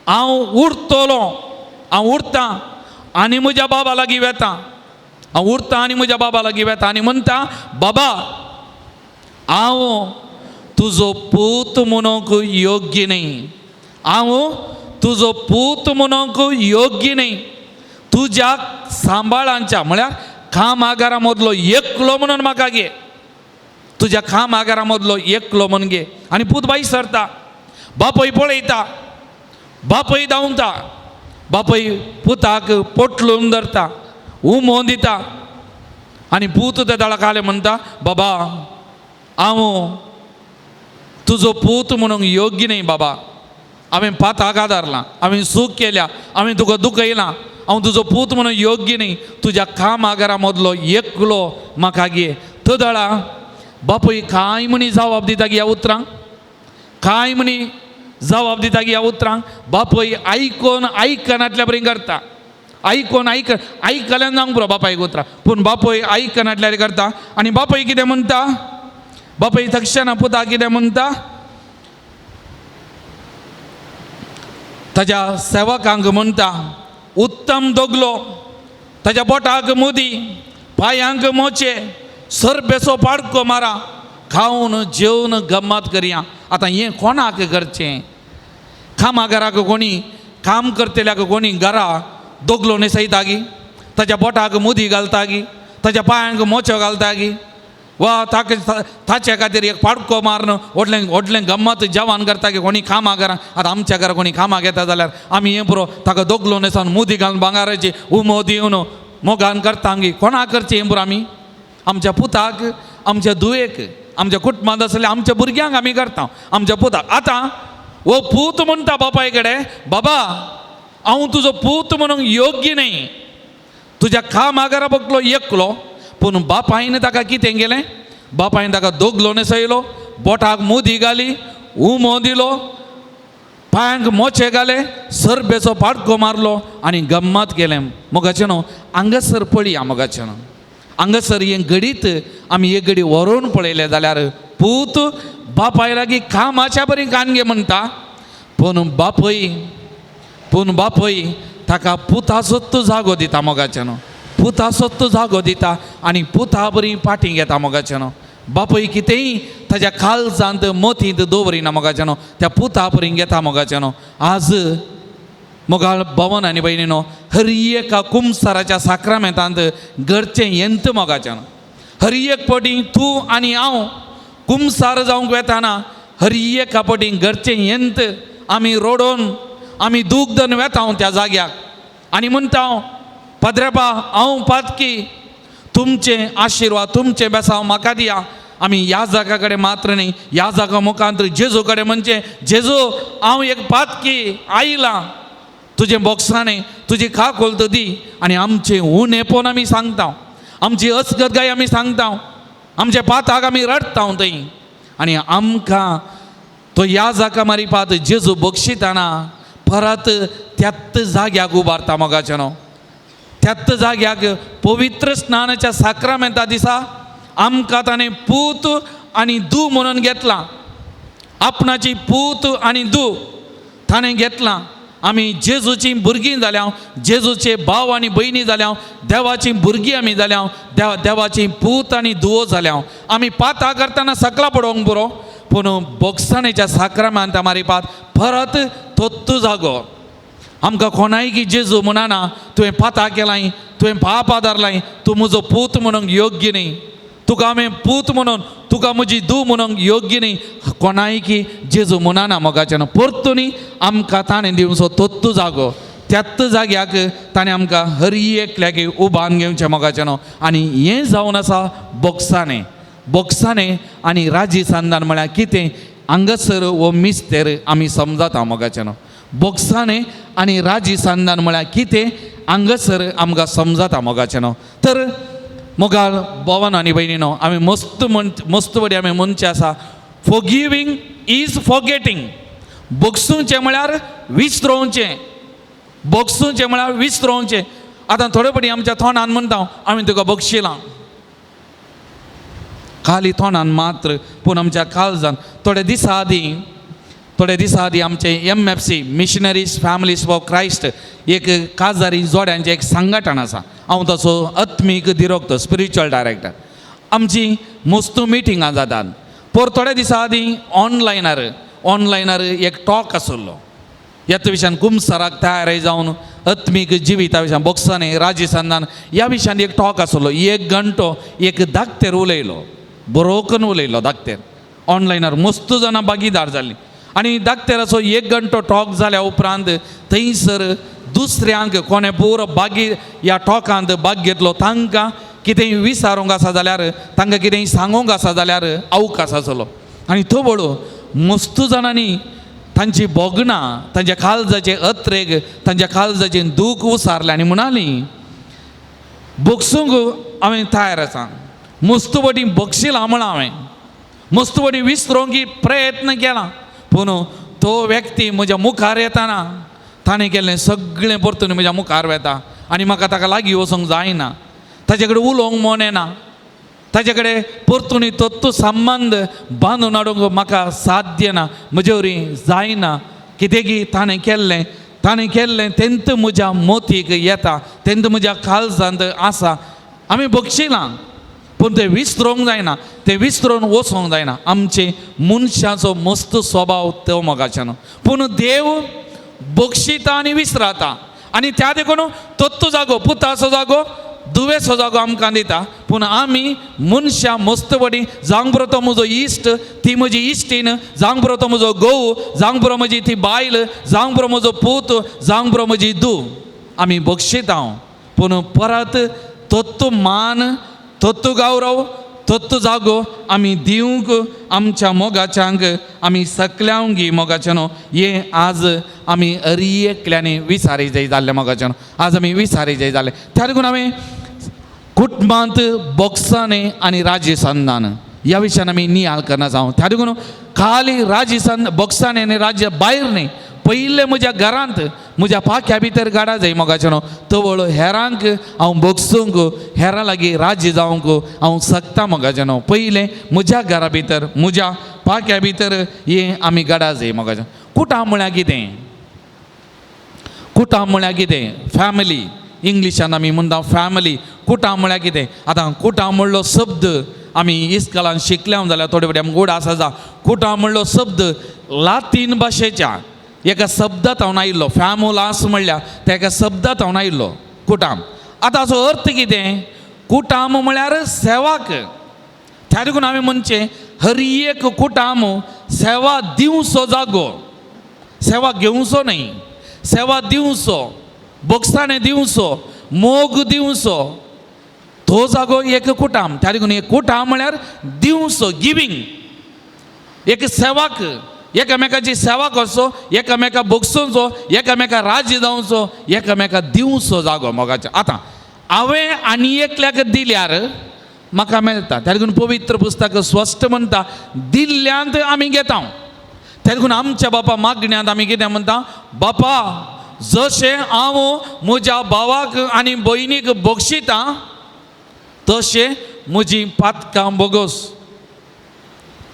हांव उरतलो, हांव उरतां आनी म्हज्या बाबा लागीं वेता, हांव उरतां आनी म्हज्या बाबा लागीं वेता. आनी म्हणटा, बाबा हांव तुजो पूत म्हणूंक योग्य न्हय, हांव तुजो पूत म्हणूंक योग्य न्हय, तुज्या सांबाळांच्या म्हळ्यार कामागारा मदलो एकलो म्हणून म्हाका घे, तुज्या कामागारा मदलो एकलो म्हणून घे. आनी पूत बाई सरता, बापय पळयता, बापय धांवता, बापय पुताक पोटलून धरता, उमो दिता. आनी पूत त्या दळाक आले म्हणटा, बाबा हांव तुजो पूत म्हणूंक योग्य न्हय बाबा, हांवें पाताक आदारलां, हांवें चूक केल्या, हांवें तुका दुखयलां, हांव तुजो पूत म्हणून योग्य न्हय, तुज्या कामागारा मदलो एकलो म्हाका घे. तो दळा बापूय कांय म्हणी जबाब दिता गी ह्या उतरांक, कांय म्हणी जबाब दिता गी ह्या उतरांक. बापूय आयकोन आयकनातल्या बरी करता, आयकोन आयक आयकल्यान जावंक पुरो बापायक उतरां, पूण बापूय आयकनातल्यार करता. आनी बापूय कितें म्हणटा, बापूय तक्षणा पुता कितें म्हणटा, ताज्या सेवकांक म्हणटा, उत्तम दोगलो, ताज्या बोटाक मुदी, पांयांक मोचे, सरबेचो पाडको मारा, खावन जेवन गम्मत करया. आतां हें कोणाक करचें? कामाघराक कोणी काम करतल्याक कोणी घरा दोगलो न्हेसयता गी, ताज्या बोटाक मुदी घालता गी, ताज्या पांयांक मोचो घालता गी, वा ताका ताचे खातीर एक पाडको मारून व्हडलें व्हडलें गम्मत जेवण करता की कोणी कामां घरा. आतां आमच्या घरा कोणी कामां घेता जाल्यार आमी हें पुरो ताका दोगलो न्हेसोन मुदी घालून भांगाराची उमो दिवन मोगान करता गी. कोणाक करचें हें पुरो आमी? आमच्या पुताक, आमच्या धुवेक, आमच्या कुटुंबांत आसल्या आमच्या भुरग्यांक आमी करता, आमच्या पुताक. आतां हो पूत म्हणटा बापाय कडेन, बाबा हांव तुजो पूत म्हणूंक योग्य न्हय, तुज्या कामाघरा बगलो एकलो. पूण बापायन ताका कितें केलें, बापायन ताका दोगलो न्हेसयलो, बोटाक मुदी घाली, उमो दिलो, पांयांक मोचे घाले, सरबेचो पाडको मारलो आनी गम्मत केलें. मोगाचें न्हू हांगासर पळया, मोगाचें न्हू हांगासर हें घडीत आमी एक घडी व्हरून पळयलें जाल्यार पूत बापाय लागीं कामाच्या बरी कानगे म्हणटा, पूण बापय, पूण बापय ताका पुताचोच जागो दिता मोगाचें न्हू, पुताचोच जागो दिता आनी पुता बरी पाटी घेता मोगाचें न्हू. बापूय कितेंय ताज्या काळजांत मतींत दवरिना मोगाचें न्हू, त्या पुता बरी घेता मोगाचें न्हू. आज मोगाळ भवन आनी भयणीनो, हर एका कुमसाराच्या साक्रामेंतांत घरचें यंत मोगाचें न्हू. हर एक पटी तूं आनी हांव कुमसार जावंक वेताना हर एका पटी घरचें यंत आमी रोडोन आमी दूख धरून वेता हांव त्या जाग्याक आनी म्हणटा हांव, पाद्रेपा हांव पातकी, तुमचे आशिर्वाद तुमचें बेसांव म्हाका दिया. आमी ह्या जागा कडेन मात्र न्ही, ह्या जागा मुखांत जेजू कडेन म्हणचें, जेजू हांव एक पातकी आयलां, तुजें बोक्साणें तुजी काकुळट दी. आनी आमचें उणेपण आमी सांगता, आमची अस्गतगाय आमी सांगता, आमच्या पाताक आमी रडटा थंय. आनी आमकां तो ह्या जाका मारिपात जेजू बक्षिताना परत त्याच जाग्याक उबारता मोगाचें. त्याच जाग्याक पवित्र स्नानाच्या साक्रामेंता दिसा आमकां ताणें पूत आनी दू म्हणून घेतलां. आपणाची पूत आनी दू ताणें घेतलां. आमी जेजूची भुरगीं जाल्या, जेजूचे भाव आनी भयणी जाल्या, देवाची भुरगीं आमी जाल्या, देवाची पूत आनी धुवो जाल्या. आमी पातां करतना सकला पडोवंक पुरो, पूण बोगसाणेच्या साक्रामेंता मारिपात परत तोत्तू जागो. आमकां कोणायकी जेजू म्हणना तुवें पातां केलाय, तुवें पाप आदारलाय, तूं म्हजो पूत म्हणूंक योग्य न्ही, तुका हांवें पूत म्हणून, तुका म्हजी धूव म्हणूंक योग्य न्ही, कोणायकी जेजू म्हणना मोगाच्यान. परतून आमकां ताणें दिवचो तोत्तू जागो. त्याच जाग्याक ताणें आमकां हर एकल्याक उबान घेवचें मोगाच्यान. आनी हें जावन आसा बोगसाणें. बोगसाणें आनी राजी संदान म्हळ्यार कितें हांगासर हो मिस्तेर आमी समजता मोगाच्यान. बोगसाणें आनी राजी संदान म्हळ्यार कितें हांगासर आमकां समजता मोगाच्यान. तर मोगाळ भोवन आनी भयणीनो, आमी मस्त म्हण मस्त वडी आमी म्हणचें आसा, फॉरगिवींग is forgetting. बोगसुचें म्हळ्यार विसरोवचें, बोगसुचें म्हळ्यार विसरोवचें. आतां थोडे पटी आमच्या तोंडान म्हणटा आमी तुका बक्षिलां, खाली तोंडान मात्र, पूण आमच्या काळजान. थोडे दिसा आदीं आमचे MFC missionaries families for Christ एक काजारी जोड्यांचें एक संघटन आसा. हांव ताचो आत्मीक दिरोक्तो, स्पिरिच्युअल डायरेक्टर. आमची मस्तू मिटिंगां जातात. पर थोड्या दिसां आदीं ऑनलायनार एक टॉक आसलो. ह्याच विशयान कुमसराक तयार जावन आत्मीक जिविता विशयान बोक्सांनी राजस्थानान ह्या विशयान एक टॉक आसलो. एक घंटो एक धाकतेर उलयलो, बरोकन उलयलो धाकतेर. ऑनलायनार मस्त जाणां भागीदार जालीं आनी धाकतेराचो एक घंटो टॉक जाल्या उपरांत थंयसर दुसऱ्यांक कोणें पुरो भागी ह्या टॉकांत भाग घेतलो तांकां कितेंय विचारूंक आसा जाल्यार, तांकां कितेंय सांगूंक आसा जाल्यार अवकाश आसलो. आनी तो बळो मस्त जाणांनी तांची भोगणां, तांच्या काळजाचे अत्रेग, तांच्या काळजाचें दूख उसारलें आनी म्हणाली बक्षूंक हांवें तयार आसा, मस्त वटी बक्षिलां म्हळां हांवें, मस्त वटी विसरोंक प्रयत्न केला, पूण तो व्यक्ती म्हज्या मुखार येताना ताणें केल्लें सगळें परतून म्हज्या मुखार वेता आनी म्हाका ताका लागीं वचूंक जायना, ताचे कडेन उलोवंक मन येना, ताचे कडेन परतून तत्व संबंद बांदून हाडूंक म्हाका साध्य ना, म्हजे वरी जायना. कितें की ताणें केल्लें तेंत म्हज्या मोतीक येता, तेंत म्हज्या काळजांत आसा. आमी बक्षिलां पूण तें विसरोंक जायना, तें विसरून वचोंक जायना. आमचे मनशाचो मस्त स्वभाव तो मोगाच्यान. पूण देव बक्षिता आनी विसराता आनी त्या देखून तत्व जागो, पुताचो जागो, दुवेचो जागो आमकां दिता. पूण आमी मनशां मस्त वडी जावंक पुरो तो म्हजो इश्ट, ती म्हजी इश्टीन, जावंक पुरो तो म्हजो घोव, जावंक पुरो म्हजी ती बायल, जावंक पुरो म्हजो पूत, जावंक पुरो म्हजी धूव, आमी बक्षिता. पूण परत तत्व मान, तत्व गौरव, तत्व जागो आमी दिवंक आमच्या मोगाच्यांक आमी सकल्यांगी मोगाच्यान. हे आज आमी अरी एकल्यानी विचारी जाय जाल्ले मोगाच्यान, आज आमी विचारी जाय जाल्ले. त्या देखून आमी कुटुंबांत बोक्सांनी आनी राजस्थानान ह्या विशयान आमी नियाळ करना जावं. त्या देखून खाली राजस्थान बोक्सांनी आनी राज्य भायर न्ही, पयलें म्हज्या घरांत म्हज्या पाख्या भितर गाडा जाय मोगाच्यान. तवळ हेरांक हांव बोगसूंक, हेरां लागीं राज्य जावंक हांव शकता मोगाच्यान. पयलें म्हज्या घरा भितर म्हज्या पाख्या भितर हें आमी गाडा जाय मोगाच्यान. कुटां म्हळ्यार कितें? कुटां म्हळ्यार कितें? फॅमिली, इंग्लिशान आमी म्हणटा फॅमिली. कुटां म्हळ्यार कितें? आतां कुटां म्हणलो शब्द आमी इस्कॉलान शिकल्या जाल्यार थोडे फावटी आमकां गोड आसा जा. कुटां म्हणलो शब्द लातीन भाशेच्या एका शब्दांत हांव आयिल्लो, फॅमुलास म्हणल्यार त्या एका शब्दांत हांव आयिल्लो कुटाम. आतां हाचो अर्थ कितें? कुटाम म्हळ्यार सेवाक. त्या देखून हांवें म्हणचें हर एक कुटाम सेवा दिवचो जागो, सेवा घेवचो न्हय, सेवा दिवचो, बोगसाणें दिवचो, मोग दिवचो, तो जागो एक कुटाम. त्या देखून एक कुटाम म्हळ्यार दिवचो, गिवींग, एक सेवाक, एकामेकाची सेवा करचो, एकामेका बोगसोवचो, एकामेका राज्य जावचो, एकामेका दिवचो जागो मोगाचो. आतां हांवें आनी एकल्याक दिल्यार म्हाका मेळटा. त्या देखून पवित्र पुस्तक स्पश्ट म्हणटा, दिल्ल्यांत आमी घेता. देखून आमच्या बापा मागण्यांत आमी कितें म्हणटा, बापा जशें हांव म्हज्या भावाक आनी भयणीक बक्षितां तशें म्हजी पातकां बोगोस.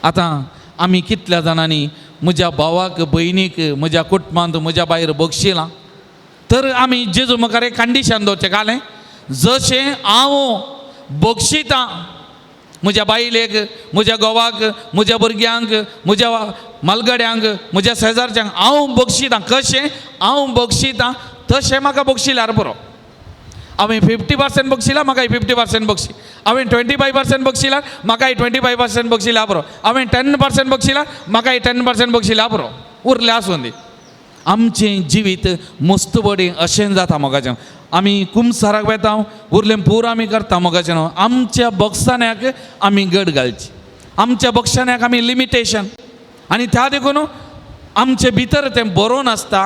आतां आमी कितल्या जाणांनी म्हज्या भावाक भयणीक म्हज्या कुटुंबांत म्हज्या भायर बक्षिलां? तर आमी जेजू मुखार एक कंडिशन दवरचें घालें, जशें हांव बक्षितां म्हज्या बायलेक, म्हज्या घोवाक, म्हज्या भुरग्यांक, म्हज्या मालगड्यांक, म्हज्या शेजारच्यांक हांव बक्षितां, कशें हांव बक्षितां तशें म्हाका बक्षिल्यार पुरो. हांवें 50% बक्षिलां म्हाकाय 50% बक्षी, हांवें 25% बक्षिलां म्हाकाय 25% बक्षिल्यार पुरो, हांवें 10% बक्षिलां म्हाकाय 10% बक्षिल्यार पुरो, उरलें आसूं दी. आमचें जिवीत मस्तबडी अशें जाता मोगाचें. आमी कुमसाराक वेता, उरलें पूर आमी करता मोगाचें. आमच्या बक्षाण्याक आमी गड घालची, आमच्या बक्षाण्याक आमी लिमिटेशन, आनी त्या देखून आमचे भितर तें बरोवन आसता,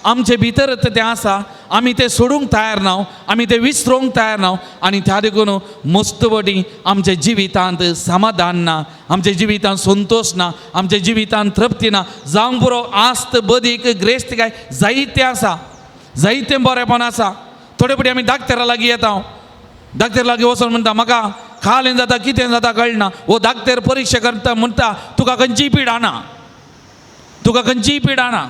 आमचे भितर तें आसा, आमी तें सोडूंक तयार ना, आमी तें विसरूंक तयार ना. आनी त्या देखून मस्तबडी आमच्या जिवितांत समाधान ना, आमच्या जिवितांत संतोश ना, आमच्या जिवितांत तृप्ती ना. जावंक पुरो आस्त बदीक ग्रेस्त काय जायतें आसा, जायतें बरेंपण आसा. थोडे फावटी आमी डाक्टरा लागीं येता, डाक्टर लागीं वचून म्हणटा म्हाका खालें जाता कितें जाता कळना. वो डाक्टर परिक्षा करता म्हणटा तुका खंयचीय पिडा ना, तुका खंयचीय पिडा ना.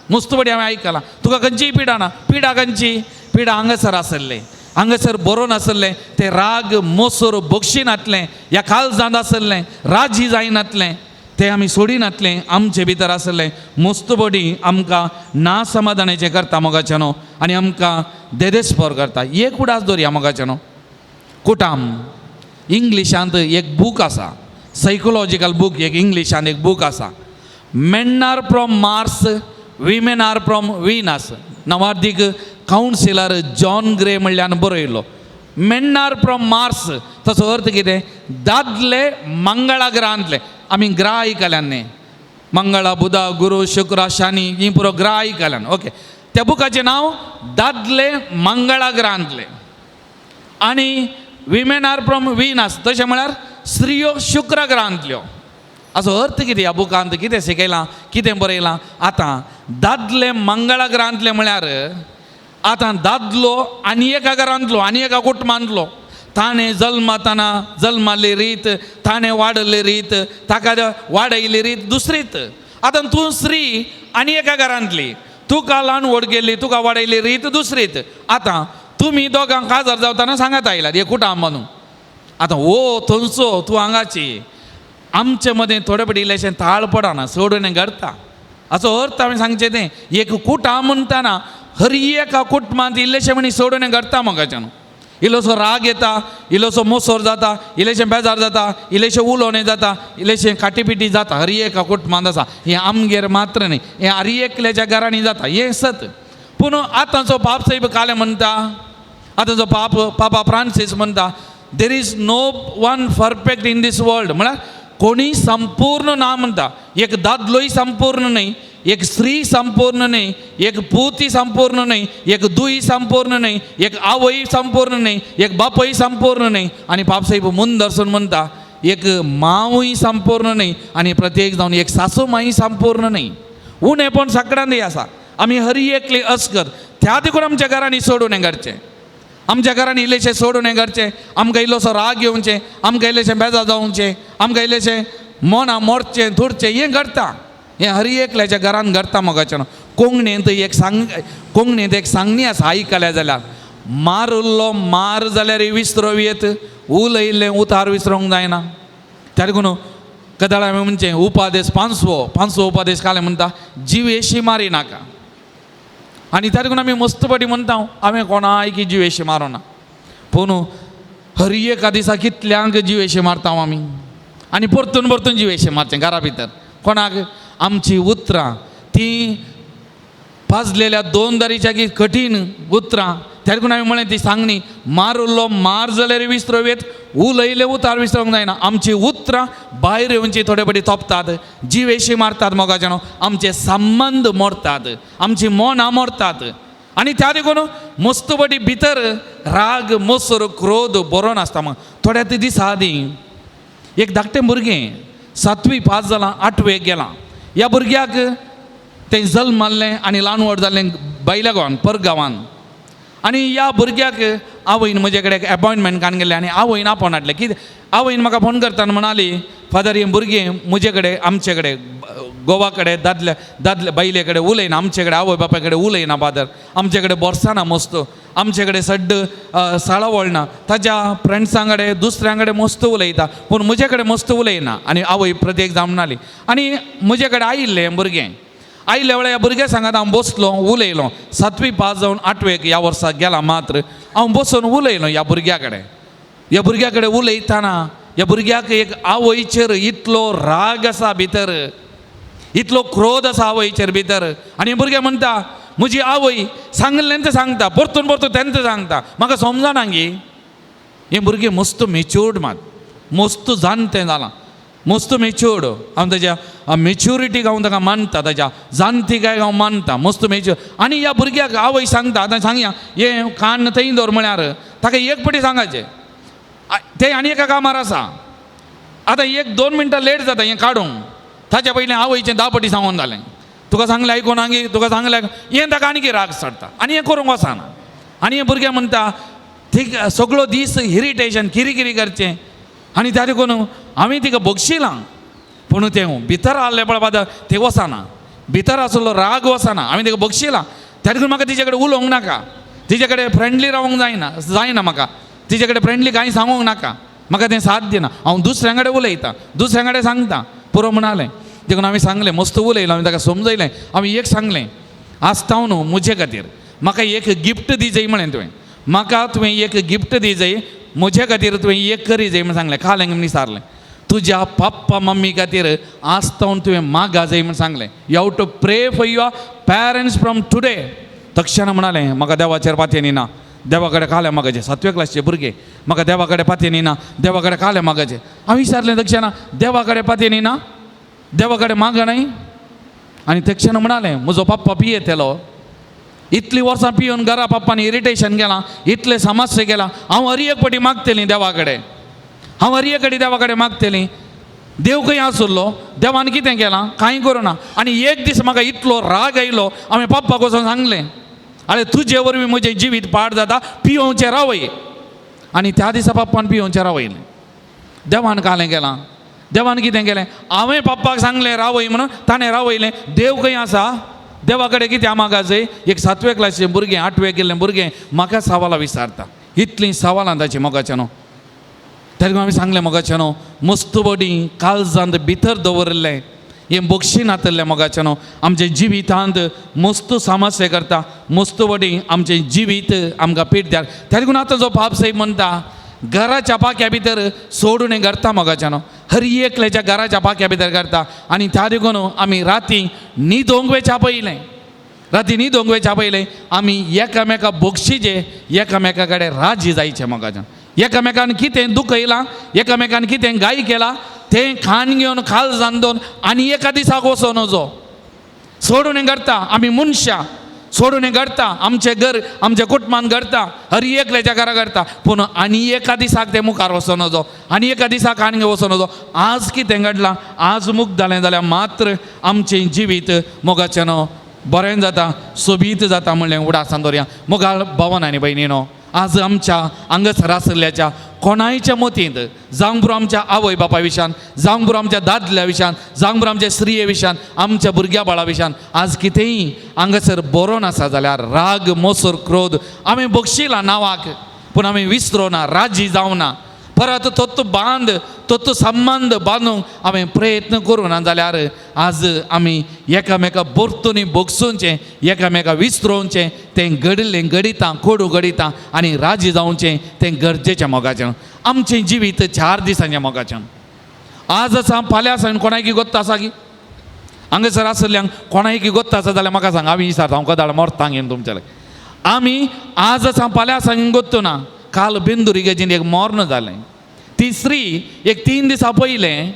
मस्तबडी हांवें आयकलां, तुका खंयचीय पिडा ना. पिडा खंयची? पिडा हांगासर आसलें, हांगासर बरोवन आसलें, तें राग मोसोर बक्षिनातलें, ह्या काळजांत आसलें, राजी जायनातलें, तें आमी सोडिनातलें, आमचे भितर आसलें. मस्तबडी आमकां ना समाधानाचें करता मोगाचें न्हू, आनी आमकां देदेस्पोर करता. एक उडास दवरया मोगाचें न्हू. कुटाम इंग्लिशांत एक बूक आसा, सायकोलॉजिकल बूक, एक इंग्लिशांत एक बूक आसा, men are from Mars, women are from Venus. नांवादीक counsellor John grey म्हणल्यान बरयलो मेन are from Mars. ताचो अर्थ कितें? दादले मंगळा ग्रहांतले. आमी ग्रह आयकल्यान न्ही, मंगळा बुधा गुरू शुक्र शनी ही पुरो ग्रह आयकल्यान. ओके, त्या बुकाचें नांव दादले मंगळा ग्रहांतले आनी विमेन are from Venus, तशें म्हळ्यार स्त्रियो शुक्र ग्रहांतल्यो. हाचो अर्थ कितें? ह्या बुकांत कितें शिकयलां, कितें बरयलां? आतां दादले मंगळा ग्रहांतले म्हळ्यार आतां दादलो आनी एका घरांतलो आनी एका कुटुंबांतलो, ताणें जल्मताना जल्माल्ली रीत, ताणें वाडयल्ली रीत, ताका वाडयल्ली रीत दुसरीत. आतां तूं स्त्री आनी एका घरांतली, तुका ल्हान व्हड केल्ली, तुका वाडयल्ली रीत दुसरीत. आतां तुमी दोगांक काजार जावतना सांगात आयल्यात हे कुटाम म्हणून. आतां हो थंयचो तूं हांगाची, आमचे मदें थोडे फावटी इल्लेशें ताळ पडना, सोडून घडता. हाचो अर्थ हांवें सांगचें तें एक कुटाम म्हणटना हर एका कुटुंबांत इल्लेशें म्हणी सोडून घडता मोगाच्यान. इल्लोसो राग येता, इल्लोसो मोसोर जाता, इल्लेशें बेजार जाता, इल्लेशें उलोवणें जाता, इल्लेशें काटीपिटी जाता. हर एका कुटुंबांत आसा हें, आमगेर मात्र न्ही, हें हर एकल्याच्या घरांनी जाता हें सत. पूण आतांचो पाप साहेब कालें म्हणटा, आतांचो पाप पापा फ्रांसीस म्हणटा, there is no one perfect in this world. म्हळ्यार कोणी संपूर्ण ना म्हणटा. एक दादलोय संपूर्ण न्हय, एक स्त्री संपूर्ण न्हय, एक पूती संपूर्ण न्हय, एक दुई संपूर्ण न्हय, एक आवय संपूर्ण न्हय, एक बापूय संपूर्ण न्हय. आनी पापसाहेब मुंदरसून म्हणटा एक मावूय संपूर्ण न्हय, आनी प्रत्येक जावन एक सासू माई संपूर्ण न्हय. उणेपण सगळ्यांनी आसा. आमी हरी एकली अस्कर त्या देखून आमच्या घरांनी सोडून घरचें, आमच्या घरांनी इल्लेशें सोडून घरचें, आमकां इल्लोसो राग येवचें, आमकां इल्लेशें बेजार जावचें, आमकां इल्लेशें मना मोडचें धुरचें, हें घडता. हें हर एकल्याच्या घरान घडता मोगाचें. कोंकणींत एक सांग, कोंकणींत एक सांगणी आसा, आयकल्या जाल्यार मारुल्लो मार जाल्यार विसरो येत, उलयल्लें उतार विसरोंक जायना. त्या देखून कदाळ हांवें म्हणचें उपादेश पांचवो, पांचवो उपादेश कालें म्हणटा जिवेशी मारी नाका. आनी त्या देखून आमी मस्त फाटी म्हणटा हांवें कोणाय की जिवेशी मारूना, पूण हर एका दिसा कितल्यांक जिवेशी मारता आमी, आनी परतून परतून जिवेशी मारचें घरा भितर कोणाक. आमची उतरां ती पाजलेल्या दोन दारीच्या की कठीण उतरां. त्या देखून हांवें म्हळें ती सांगणी मारुल्लो मार जाल्यार विसरो येत, उलयलें उतार विसरोंक जायना. आमची उतरां भायर येवची थोडे फावटी तोपतात, जिवेशी मारतात मोगाच्यानो, आमचे संबंद मोडतात, आमची मनां मोडतात. आनी त्या देखून मस्त फावटी भितर राग मोसर क्रोध बरो नासता. मग थोड्या ते दिसा आदीं एक धाकटें भुरगें सातवी पास जालां, आठवेक गेलां, ह्या भुरग्याक तें जल्मल्लें आनी ल्हान व्हड जाल्लें भायल्या गांवान, परगांवान. आनी ह्या भुरग्याक आवयन म्हजे कडेन एक एपॉयंटमेंट काडून गेल्लें आनी आवयन आपोवन हाडलें. कितें आवयन म्हाका फोन करतना म्हणाली, फादर हें भुरगें म्हजे कडेन, आमचे कडेन, गोवा कडेन, दादल्या दादल्या बायले कडेन उलयना, आमचे कडेन आवय बापाय कडेन उलयना फादर, आमचे कडेन बोरसाना मस्त, आमचे कडेन सड्ड साळा वळना, ताज्या फ्रेंड्सां कडेन दुसऱ्यां कडेन मस्त उलयता पूण म्हजे कडेन मस्त उलयना. आनी आवय प्रत्येक जावन म्हणाली आनी म्हजे कडेन आयिल्लें हें भुरगें. आयिल्ल्या वेळार ह्या भुरग्या सांगात हांव बसलो, उलयलो. सातवी पास जावन आठवेक ह्या वर्साक गेला मात्र हांव बसून उलयलो ह्या भुरग्या कडेन. ह्या भुरग्या कडेन उलयतना ह्या भुरग्याक एक आवयचेर इतलो राग आसा भितर, इतलो क्रोध आसा आवयचेर भितर. आनी भुरगें म्हणटा म्हजी आवय सांगलें तें सांगता, परतून परतून तेंच सांगता, म्हाका समजना गी. हें भुरगें मस्त मेच्युर्ड, मात मस्त जाणटें जालां, मस्त मेच्युर्ड. हांव ताज्या मेच्युरिटीक हांव ताका मानता, ताज्या जाणतिकायक हांव मानता, मस्त मेच्युर्ड. आनी ह्या भुरग्याक आवय सांगता, आतां सांगया हें कान थंय दवर म्हळ्यार ताका एक पटी सांगाचें, तें आनी एका कामार आसा. आतां एक 2 मिनटां लेट जाता हें काडूंक, ताच्या पयलीं आवयचें 10 पटी सांगून जालें, तुका सांगलें आयकून गी, तुका सांगलें, हें ताका आनी राग चडटा आनी हें करूंक वचना. आनी हें भुरगें म्हणटा ठीक सगळो दीस इरिटेशन किरी करचें. आनी त्या देखून हांवें तिका बक्षिलां, पूण तें भितर आहलें पळय फादर तें वचना, भितर आसलो राग वचना. हांवें तिका बक्षिलां, त्या देखून म्हाका तिचे कडेन उलोवंक नाका, तिचे कडेन फ्रेंडली रावंक जायना, जायना म्हाका तिचे कडेन फ्रेंडली कांय सांगूंक नाका, म्हाका तें साथ दिना. हांव दुसऱ्यां कडेन उलयतां, दुसऱ्यां कडेन सांगता पुरो म्हणालें. देखून हांवें सांगलें, मस्त उलयलो, हांवें ताका समजयलें. हांवें एक सांगलें, आज ताव न्हू म्हजे खातीर म्हाका एक गिफ्ट दी जाय म्हळें तुवें, म्हाका तुवें एक गिफ्ट दी जाय, म्हजे खातीर तुवें एक करी जाय म्हण सांगलें. काल हांवें विचारलें तुज्या पप्पा मम्मी खातीर आज तावन तुवें मागा जाय म्हण सांगलें. You have to pray for your parents from today. तक्षणा म्हणालें म्हाका देवाचेर पातयेनी ना, देवा कडेन कालें मागाचें. सातवे क्लासचे भुरगे म्हाका देवा कडेन पातयेनी ना, देवा कडेन कालें मागाचें. हांवें विचारलें तक्षणा देवा कडेन पातयेनी ना, देवा कडेन मागा न्हय? आनी तक्षणा म्हणालें म्हजो पप्पा पियेतलो, इतलीं वर्सां पिवन घरा पप्पान इरिटेशन केलां, इतलें समस्या केलां, हांव हर एक पटी मागतलीं देवा कडेन, हांव हर एक कडेन देवा कडेन मागतलीं. देव खंय आसलो, देवान कितें केलां, कांय करूं ना. आनी एक दीस म्हाका इतलो राग आयलो, हांवें पप्पाक वचून सांगलें, आरे तुजे वरवीं म्हजें जिवीत पाड जाता, पियोवचें रावय. आनी त्या दिसा पप्पान पियोवचें रावयलें. देवान कालें केलां, देवान कितें केलें, हांवें पप्पाक सांगलें रावय म्हणून, ताणें रावयलें. देव खंय आसा, देवा कडेन कितें मागाचें? एक सातवे क्लासीचें भुरगें, आठवे गेल्लें भुरगें म्हाका सवालां विचारता, इतलीं सवालां ताचीं मोगाचें न्हू. ताका आमी सांगलें मोगाचें न्हू, मस्त बडी काळजांत भितर दवरिल्लें हें बक्षी नातल्लें मोगाचें न्हू, आमच्या जिवितांत मस्त समस्या करता, मस्त बडी आमचें जिवीत आमकां पीठ द्या. त्या देखून आतां जो बाप साहेब म्हणटा घराच्या पाक्या भितर सोडून हें करता मोगाचें न्हू, हर एकल्याच्या घराच्या पाक्या भितर करता. आनी त्या देखून आमी राती न्हिदोंक वेच्या पयलें, राती न्हिदोंक वेच्या पयलें आमी एकामेका बक्षीचे, एकामेका कडेन राजी जायचें मोगाच्यान. एकामेकान कितें दुखयलां, एकामेकान कितें गाय केलां तें खाण घेवन खाल दोन आनी एका दिसाक वचोन वचो सोडून हें करता. आमी मनशां सोडून हें करता, आमचें घर आमच्या कुटुंबान करता, हर एकल्याच्या घरा करता, पूण आनी एका दिसाक तें मुखार वचोन वचो, आनी एका दिसाक आनी वचोन वचो. आज कितें घडलां, आज मुख जालें जाल्यार मात्र आमचें जिवीत मोगाचें न्हू बरें जाता, सोबीत जाता म्हणलें उडासान दवरया. मोगाळ भवन आनी भयणीनो, आज आमच्या हांगासर आशिल्ल्याच्या कोणायच्या मतींत जावंक पुरो आमच्या आवय बापाय विशयान, जावंक पुरो आमच्या दादल्या विशयान, जावंक पुरो आमच्या स्त्रिये विशयान, आमच्या भुरग्या बाळा विशयान आज कितेंय हांगासर बरो नासा जाल्यार राग, मोसर, क्रोध आमी बक्षिला नांवाक, पूण आमी विसरो ना, राजी जावना, परत तोच बांद तोच संबंद बांदूंक आमी प्रयत्न करूं ना जाल्यार आज आमी एकामेका बरतूनी बगसुचें, एकामेका विसरोवचें, तें घडिल्लें घडितां कोडू घडितां आनी राजी जावचें तें गरजेचें मोगाचें. आमचें जिवीत 4 दिसांचें मोगाचें. आज आसा फाल्यां आसा, कोणायकी गोत्त आसा की हांगासर आसल्ल्यांक कोणायकी गोत्त आसा जाल्यार म्हाका सांग, हांव विचारता, हांव कदाळ मरता घेवन तुमच्या लागीं. आमी आज आसा फाल्यां आसा गोत्त ना. काल बेंदुरी गजीन एक मर्ण जालें, ती स्त्री एक 3 दिसां पयलें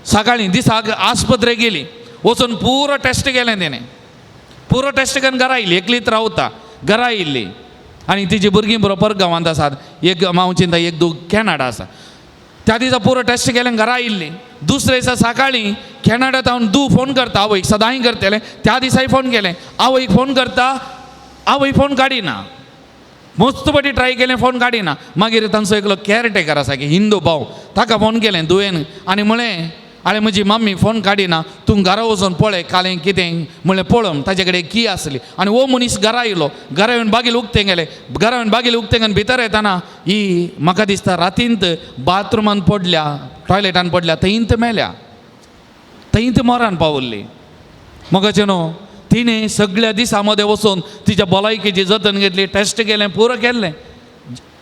सकाळीं दिसाक आस्पत्रेक गेली, वचून पुरो टेस्ट केलें तेणें, पुरो टेस्ट करून घरा आयली, एकलीच रावता, घरा आयिल्ली. आनी तिजी भुरगीं बरोबर गांवांत आसात, एक हांव चिंता एक दोग कॅनडा आसा. त्या दिसा पुरो टेस्ट केलें, घरा आयिल्ली. दुसरे दिसा सकाळीं कॅनडा तावन दू फोन करता आवयक, सदांय करतलें, त्या दिसाय फोन केलें. आवयक फोन करता, आवय फोन काडिना. मस्त पटी ट्राय केलें, फोन काडिना. मागीर तांचो एकलो केअरटेकर आसा की हिंदू भाव, ताका फोन केलें दुयेन आनी म्हळें, आरे म्हजी मम्मी फोन काडिना, तूं घरा वचून पळय कालें कितें म्हणलें पळोवन. ताजे कडेन की आसली आनी हो मनीस घरा येयलो. घरा येवन बागील उक्तें गेलें. घरा येवन बागील उक्तें घेवन भितर येताना ही म्हाका दिसता रातींत बाथरुमान पडल्या, टॉयलेटान पडल्या, थंयत मेल्या, थंयत मरान पावल्ली. मोगाचें न्हू, तिणें सगळ्या दिसां मदें वचून तिच्या भलायकेची जतन घेतली, टेस्ट केलें, पुरो केल्लें.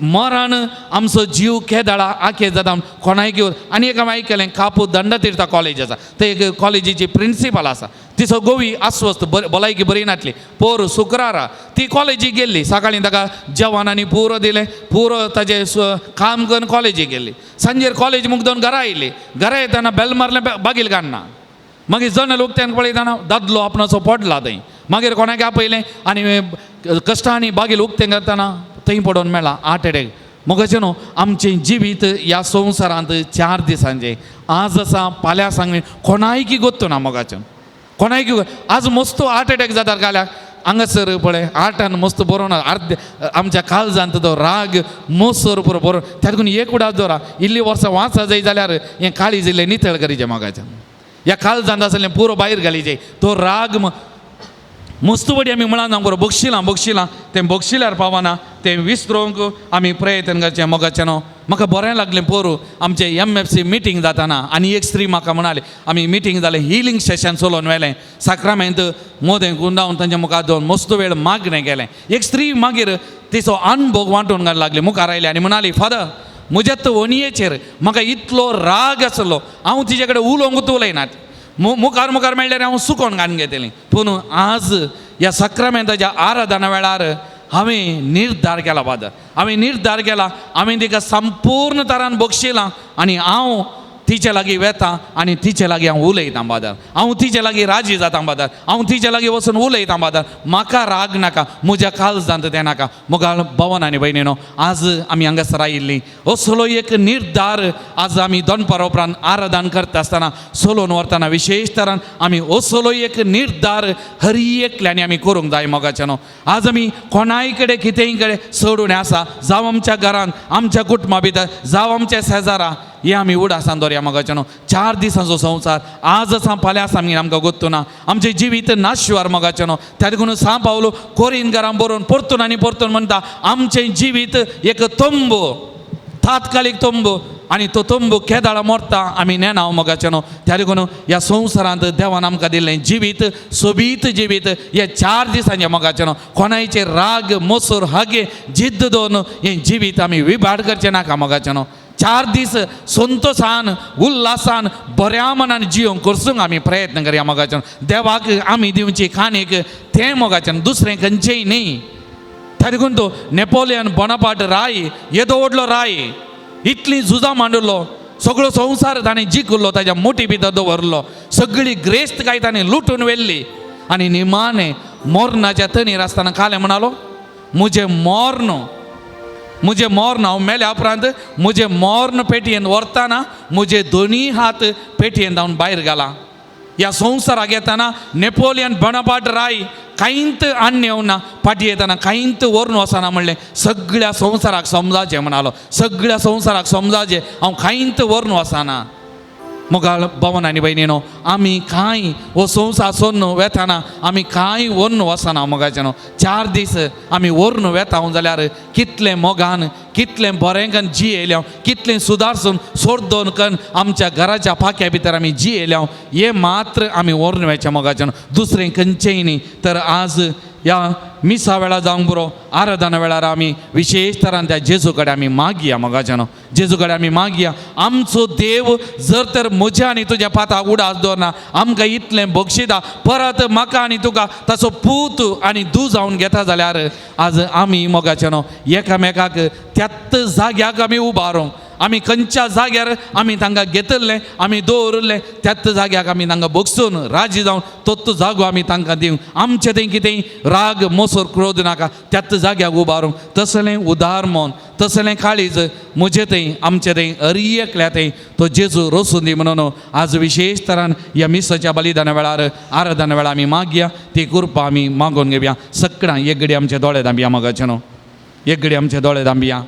मरान आमचो जीव केदाळा आखे जाता कोणायक. आनी एक हांवें आयकलें, कापू दंडतीर्था कॉलेज आसा, ते एक कॉलेजीची प्रिंसिपल आसा, तिचो गोवी अस्वस्थ, बरी भलायकी बरी नासली. पोर शुक्रारा ती कॉलेजीक गेल्ली. सकाळीं ताका जेवण आनी पुरो दिलें, पुरो ताजें काम करून कॉलेजीक गेल्ली. सांजेर कॉलेज मुगदोवन घरा आयली. घरा येतना बेल मारलें, बागील काडना. मागीर जनेल उक्त्यान पळयतना दादलो आपणाचो पडला थंय. मागीर कोणाक आपयलें आनी कश्टांनी बागील उक्तें करतना थंय पडोवन मेळ्ळा, हार्ट एटॅक. मोगाचें न्हू, आमचें जिवीत ह्या संवसारांत 4 दिसांचें. आज आसा फाल्यां सांग कोणायकी गोत्तू ना. मोगाचें कोणायकी आज मस्त हार्ट एटॅक जाता काल्याक हांगासर पळय हार्टान मस्त बरोवन अर्दे आमच्या काळजांत तो राग मोसर पुरो बरोवन. त्या देखून एक उडास दवरा, इल्ली वर्सां वाचा जाय जाल्यार हें काळीज इल्लें नितळ करीचें. मोगाचें ह्या काळजांत आसलें पुरो भायर घालीचें तो राग. मस्तपटी आमी म्हळां ना बरो बक्षिलां बक्षिलां, तें बक्षिल्यार पावना, तें विसरूंक आमी प्रयत्न करचें. मोगाचें न्हू, म्हाका बरें लागलें पोरू आमचें MFC meeting जाताना आनी एक स्त्री म्हाका म्हणाली, आमी मिटींग जालें, हिलींग सेशन चलोवन व्हेलें, साक्रामेंत मोदें गुंडावन तांच्या मुखार दवरून मस्त वेळ मागणें केलें. एक स्त्री मागीर तिचो अनुभव वांटून घालूंक लागली, मुखार आयली आनी म्हणाली, फादर म्हज्या वणयेचेर म्हाका इतलो राग आसलो, हांव तिचे कडेन उलोवंक उलयनात, मुखार मुखार मेळ्ळ्यार हांव सुकोन घालून घेतलें. पूण आज ह्या साक्रामेंताच्या आराधना वेळार हांवें निर्धार केला फादर, हांवें निर्धार केला, हांवें तिका संपूर्ण तरान बक्षिलां आनी हांव तिचे लागीं वेता आनी तिचे लागीं हांव उलयतां फादर, हांव तिचे लागीं राजी जाता फादर, हांव तिचे लागीं वचून उलयतां फादर, म्हाका राग नाका, म्हज्या काळजांत तें नाका. मुखार भवन आनी भयणीनो, आज आमी हांगासर आयिल्लीं असलो एक निर्धार आज आमी दनपारा उपरांत आराधन करता आसतना सोलोवन व्हरतना विशेश तरान आमी असलो एक निर्धार हर एकल्यानी आमी करूंक जाय. मोगाचें न्हू, आज आमी कोणाय कडेन कितेंय कडेन चड उणें आसा, जावं आमच्या घरान, आमच्या कुटुंबा भितर, जावं आमच्या शेजारा, हे आमी उडासान दवरया. मोगाचें न्हू, 4 दिसांचो संवसार आज आसा फाल्यां आसा आमी आमकां गोत्तू ना, आमचें जिवीत नाशिवार. मोगाचें न्हू, त्या देखून सांव पावलो कोरीन घरान बरोवन परतून आनी परतून म्हणटा, आमचें जिवीत एक तंबू, तात्कालीक तंबू, आनी तो तंबू केदाळा मोडटा आमी नेणा. मोगाचें न्हू, त्या देखून ह्या संवसारांत देवान आमकां दिल्लें जिवीत सोबीत जिवीत ह्या 4 दिसांचें. मोगाचें न्हू, कोणायचे राग मोसोर हागे जिद्द दवरून हें जिवीत आमी विभाड करचें नाका. मोगाचें न्हू, 4 दीस संतोशान उल्हासान बऱ्या मनान जियोंक करसूंक आमी प्रयत्न करया. मोगाचें देवाक आमी दिवची काणीक तें मोगाचें, दुसरें खंयचेंय न्ही. त्या देखून तो नेपोलियन बोनापार्ट राय, येदो व्हडलो राय, इतली झुजां मांडलो, सगळो संवसार ताणें जिखलो, ताज्या मोटी भितर दवरलो, सगळी ग्रेस्त काय ताणें लुटून व्हेल्ली आनी निमाणें मोरनाच्या तणीर आसतना कालें म्हणालो, म्हजें मोर्न, म्हजें मोर्न, हांव मेल्या उपरांत म्हजें मोर्न पेटयेन व्हरतना म्हजे दोनी हात पेटयेन धांवन भायर घाला. ह्या संवसाराक येतना नेपोलियन बोनापार्ट राय कांयच हाडून येवना, फाटीं येतना कांयच व्हरून वचना म्हणलें सगळ्या संवसाराक समजाचें म्हणालो, सगळ्या संवसाराक समजाचें हांव कांयच व्हरून वचना. मोगाळ भवन आनी भयणीनो, आमी कांय हो संवसार सोडून वेताना आमी कांय व्हरून वचना. मोगाचें न्हू, 4 दीस आमी व्हरून वेता जाल्यार कितलें मोगान, कितलें बरें कन्न जियेल्या, कितलें सुदारसून सोड कन्न आमच्या घराच्या पाक्या भितर आमी जियेल्या, हें मात्र आमी व्हरून वेचें. मोगाचें न्हू, दुसरें खंयचेंय न्ही. तर आज ह्या मिसा वेळार जावंक बरो आराधना वेळार आमी विशेश तरान त्या जेजू कडेन आमी मागया. मोगाचें न्हू, जेजू कडेन आमी मागया, आमचो देव जर तर म्हज्या आनी तुज्या पाताक उडास दवरना, आमकां इतलें बक्षिता, परत म्हाका आनी तुका ताचो पूत आनी दू जावन घेता जाल्यार आज आमी मोगाचें न्हू एकामेकाक त्याच जाग्याक आमी उबारूंक, आमी खंयच्या जाग्यार आमी तांकां घेतले, आमी दवरले त्याच जाग्याक आमी तांकां बगसून राजी जावन तोच जागो आमी तांकां दिवंक. आमचें थंय कितें राग मोसोर क्रोध नाका, त्याच जाग्याक उबारूंक तसलें उदार मन, तसलें काळीज म्हजे थंय आमचे थंय हर एकल्या थंय तो जेजू रोसून दी म्हणून आज विशेष तरान ह्या मिसाच्या बलिदाना वेळार आराधना वेळार आमी मागया, ती कृपा आमी मागून घेवया. सगळ्यां एक घडी आमचे दोळे दांबया मोगाचे न्हू, एक घडी आमचे दोळे दांबया,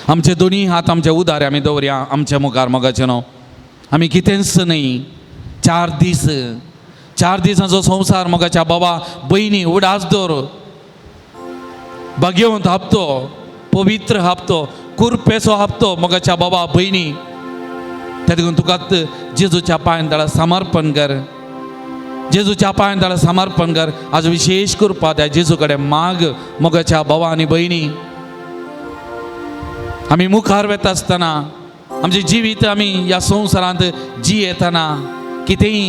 आमचे दोनी हात आमचे उदारे आमी दवरया आमच्या मुखार मोगाचे न्हू. आमी कितेंच न्हय, 4 दीस, 4 दिसांचो संवसार मोगाच्या बाबा भयणी उडास दवर, भाग्यवंत हप्तो, पवित्र हप्तो, कुरपेचो हप्तो मोगाच्या बाबा भयणी. त्या देखून तुका जेजूच्या पांयान ताळा समर्पण कर, जेजूच्या पांयान ताळा समर्पण कर. आज विशेष कृपा त्या जेजू कडेन माग मोगाच्या बाबा आनी भयणी. आमी मुखार वता आसतना आमचें जिवीत आमी ह्या संवसारांत जियेतना कितेंय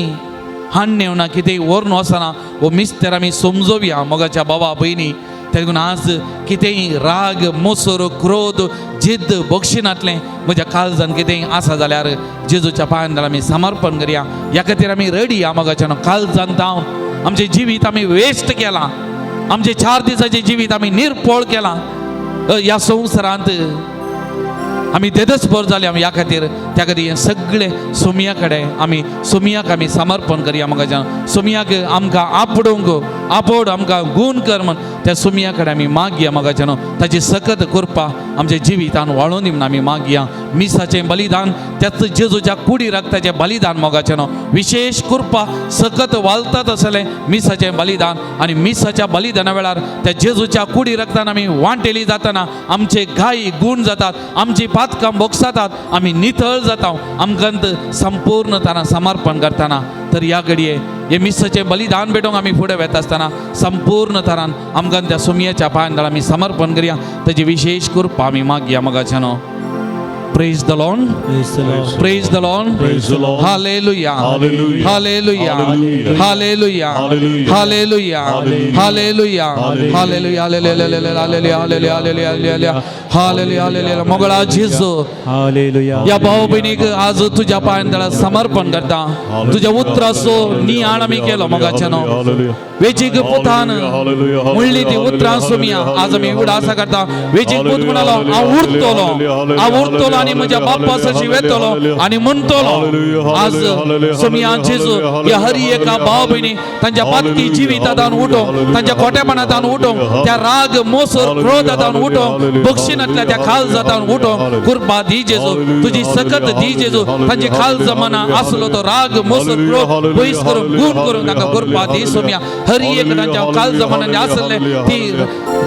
हाडून येवना, कितेंय व्हरून वचना हो मिस्तर आमी समजोवया मोगाच्या बाबा भयणी. देखून आज कितेंय राग मोसर क्रोध जिद्द बक्षिनातलें म्हज्या काळजान कितेंय आसा जाल्यार जेजूच्या पांयान आमी समर्पण करया. ह्या खातीर आमी रडया मोगाच्यान काळजान धांवन. आमचें जिवीत आमी वेस्ट केलां, आमचें 4 दिसाचें जिवीत आमी निर्पोळ केलां ह्या संवसारांत, आमी तेदच बरो जाले आमी ह्या खातीर. त्या खातीर हें सगळें सोमया कडेन आमी सोमयाक आमी समर्पण करया मोगाच्यान. सोमयाक आमकां आपडूंक आपोड आमकां गूण कर म्हण त्या सोमया कडेन आमी मागया मोगाच्यान. ताची सकत कृपा आमच्या जिवितान वाळोवन दी म्हण आमी मागया. मिसाचें बलिदान त्याच जेजूच्या कुडी रक्ताचें बलिदान मोगाच्यान विशेष कृपा सकत वालतात आसलें मिसाचें बलिदान. आनी मिसाच्या बलिदाना वेळार त्या जेजूच्या कुडी रक्तान आमी वांटेली जातना आमचे घाई गूण जातात, आमची पातकां बोगसातात, आमी नितळ जाता आमकां संपूर्णताना समर्पण करतना. तर ह्या घडये हे मिसाचें बलिदान भेटोवंक आमी फुडें वता आसतना संपूर्ण तरान आमकां त्या सोमयाच्या पांयान आमी समर्पण करया. ताची विशेष कृपा आमी मागया मोगाच्यान. Praise the Lord. Praise the Lord. Praise the Lord. Praise the Lord. Hallelujah. Hallelujah. Hallelujah. Hallelujah. Hallelujah. Hallelujah. Hallelujah. Hallelujah. Hallelujah. Hallelujah. Hallelujah. Hallelujah. Hallelujah. Hallelujah. Hallelujah. Hallelujah. मोगळा जेजू Hallelujah. या भाव भयणीक आज तुज्या पांयान ताळा समर्पण करता. तुज्या उतराचो नियाळ आमी केलो मोगाच्यान. वेचीक पुतान म्हणली ती उतरां सोमया आज आमी उडासा करता. वेचीक पूत म्हणालो हांव उरतलो, हांव उरतलो आनी म्हज्या बाप्पा सशी वेतलो आनी म्हणटलो. आज सोमया जेजू ह्या हर एका भाव भयणी तांच्या पातकी जिवितांत उठोवंक, तांच्या खोटेपणांत उठोवंक, त्या राग मोसर क्रोधांत उठोवंक, बक्षिनांतल्या त्या खालजातान उठोवंक कृपा दी जेजू. तुजी सकत दी जेजू. तांची खाल जमाना आसलो तो राग मोसर क्रोध पयस करून गुण करून तांकां कृपा दी सोमया. हर एक तांच्या काल जमानांनी आसले ती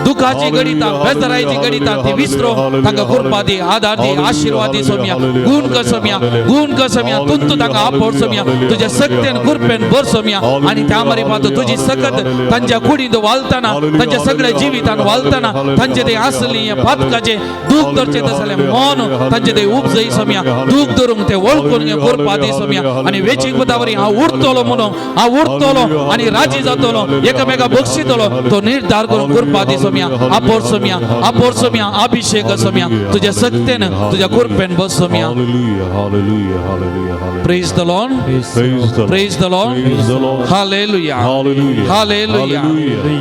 दुखाची घडितां, बेजारायची घडितां ती विसरो तांकां कृपा दी, आदार दी, आशीर्वाद दी सोमया. गुण कर सोमया, गुण कर सोमया. तुंतू तांकां आपोड सोमया. तुज्या सक्तेन कृपेन भर सोमया. आनी त्या मारिपात तुजी सकत तांच्या कुडींत वालतना, तांच्या सगळ्या जिवितान वालतना तांचे ते आसली पातकाचे दूख धरचें तसलें मन तांचे ते उपजय सोमया. दूख धरूंक ते वळखून कृपा दी सोमया. आनी वेचीक पुतावरी हांव उरतलो म्हणून, हांव उरतलो आनी राजी जातलो, एकामेका बक्षितलो तो निर्धार करून कृपा दी सोमया. आपोर सोमया, आपोर सोमया, अभिषेक सोमया. तुज्या सक्तेन तुज्या कृपेन बस Somaiya. Hallelujah. Hallelujah. Hallelujah. Hallelujah. Praise the Lord. Praise the Lord. Praise the Lord. Praise the Lord. Hallelujah. Hallelujah. Hallelujah.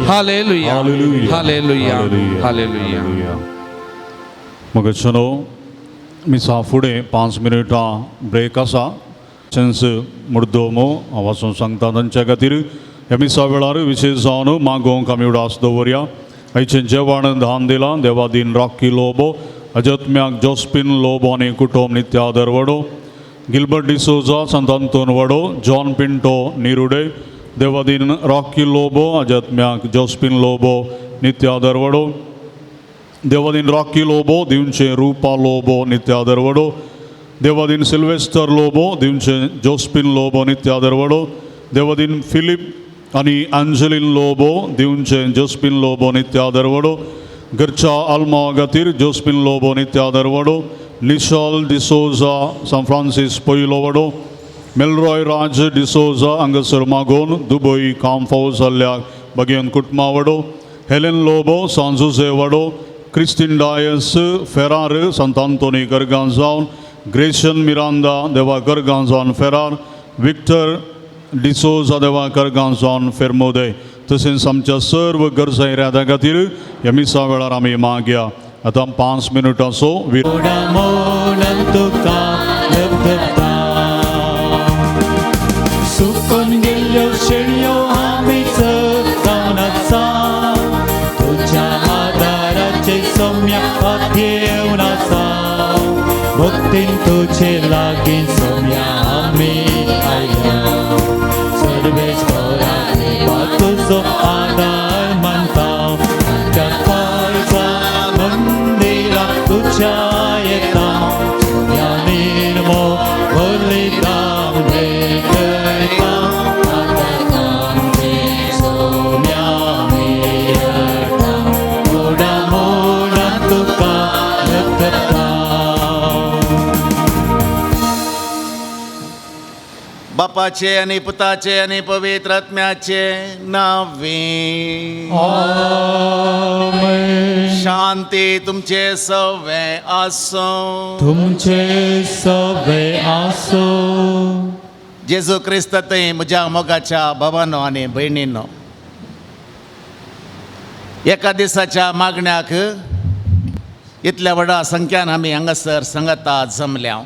Hallelujah. Hallelujah. Hallelujah. Hallelujah. Hallelujah. Hallelujah. मग चलो मिसा फुडें 5 मिनटां ब्रेक आसा. तशेंच मुर्दोमो हांव वाचून सांगता तांच्या खातीर ह्या मिसा वेळार विशेश जावन मागोवंक आमी उडास दवरया. आयचें जेवण दान दिलां देवादीन रॉकी लोबो, अजत्म्याक जोस्पिन लोबो आनी कुटुंब नित्यादर वडो, गिलबर्ट डिसोजा संत अंतोन वडो, जॉन पिंटो निरुडे, देवादीन रॉकी लोबो, अजत्म्याक जोस्पिन लोबो नित्यादर वडो, देवादीन रॉकी लोबो दिवचे रुपा लोबो नित्यादर वडो, देवादीन सिल्वेस्टर लोबो दिवचे जोस्पिन लोबो नित्यादर वडो, देवादीन फिलीप आनी आंजलीन लोबो दिवचे जोस्पिन लोबो नित्यादर वडो, घरच्या आल्मा खातीर जोस्पिन लोबो नित्यादर वडो, निशाल डिसोजा सान फ्रांसीस पयलो वडो, मेलरॉय राज डिसोजा हांगासर मागोवन दुबय काम फावो जाल्ल्या बगेन कुटुंबा वडो, हेलेन लोबो सांजुजे वडो, क्रिस्टीन डायस फेरार संत आंतोनी गरगांव जावन, ग्रेशन मिरांदा देवा गरगांव जावन फेरार, विक्टर डिसोजा देवा गरगांव जावन फेरमोदे, तशेंच आमच्या सर्व गरजा इराद्या खातीर ह्या मिसा वेळार आमी मागया. आतां 5 मिनटांचो सुकून गेल्ल्यो शेळयो आमी जावन आसा, तुज्या आदाराचे सोम्या पातयेवन आसा, भक्तीन तुजे लागीं सोम्या आमी आयल्या, सर्वेस्परा देवा तुजो आदार मानता, आमच्या काळजा मंदिरा तुज्या येता, सोम्या निर्मो बलिदान भेटयता, सोम्या मेळटा, मोडा मोडा तुका लकता. बापाचे आनी पुताचे आनी पवित्र आत्म्याचे नावे. आमेन. शांती तुमचे सवे आसूं. तुमचे सवे आसूं. जेजू क्रिस्त थंय म्हज्या मोगाच्या भावानो आनी भयणीनो, एका दिसाच्या मागण्याक इतल्या व्हडा संख्यान आमी हांगासर संगता जमल्या.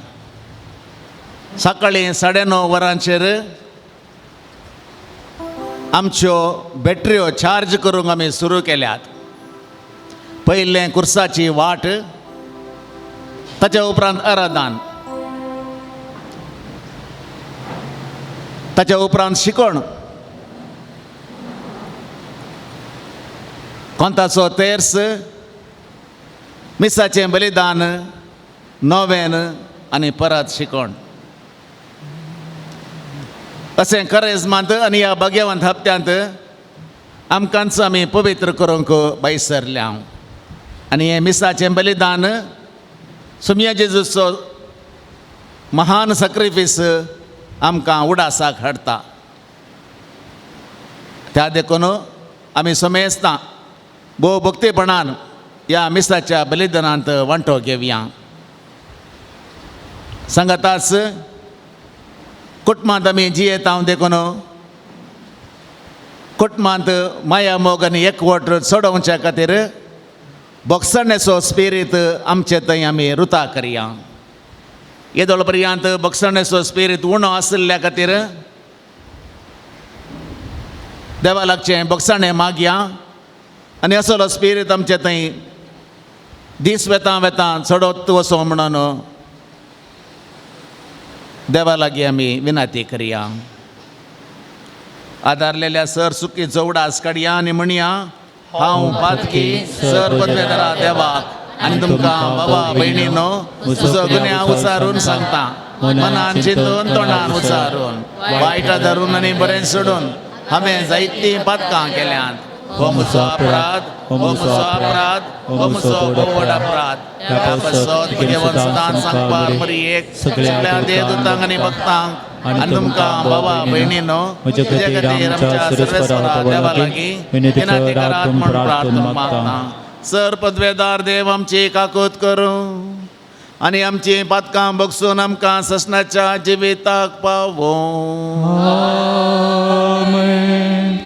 सकाळीं 9:30 वरांचेर आमच्यो बॅटऱ्यो चार्ज करूंक आमी सुरू केल्यात. पयलें कुर्साची वाट, ताच्या उपरांत आराधन, ताच्या उपरांत शिकवण, कोंताचो तेर्स, मिसाचें बलिदान, नोवेन आनी परत शिकवण. अशें करेजमांत आनी ह्या भाग्यवंत हप्त्यांत आमकांच आमी पवित्र करूंक भायसरल्या. आनी हें मिसाचें बलिदान सुमया जेजूचो महान सॅक्रिफीस आमकां उडासाक हाडटा. त्या देखून आमी समेस्तां भोव भक्तीपणान ह्या मिसाच्या बलिदानांत वांटो घेवया. सांगाताच कुटुंबांत आमी जियेता देखून कुटुंबांत माया मोग आनी एकवट चडोवच्या खातीर भोगसणेचो स्पिरीत आमचे थंय आमी रुता करया. येदोळ पर्यंत भोगसणेचो स्पिरीत उणो आशिल्ल्या खातीर देवा लागचें भोगसणें मागया आनी असलो स्पिरीत आमचे थंय दीस वेता वेता चडत वचो म्हणून देवा लागीं आमी विनंती करया. आदारलेल्या सर सुकीचो उडास काडया आनी म्हणया, हांव पातकी सर पदवेदारा देवाक आनी तुमकां बाबा भयणीनो म्हजो गुन्यांव उचारून सांगता, मनान चिंतून तोंडान उचारून वायट धरून आनी बरें सोडून हांवें जायतीं पातकां केल्यांत. हो म्हजो अपराध, हो म्हजो अपराध, हो म्हजो व्हड अपराध. ह्या पासत भगवान सदांच सांगपाक मरियेक, सगळ्या देवदूतांक आनी भक्तांक आनी तुमकां बाबा भयणीनो म्हज्या खातीर आमच्या सर्वेस्परा देवा लागीं विनंती करात म्हूण प्रार्थना मागता. सर पदवेदार देव आमची काकूत करूं आनी आमची पातकां बगसून आमकां ससनाच्या जिविताक पावों. आमेन.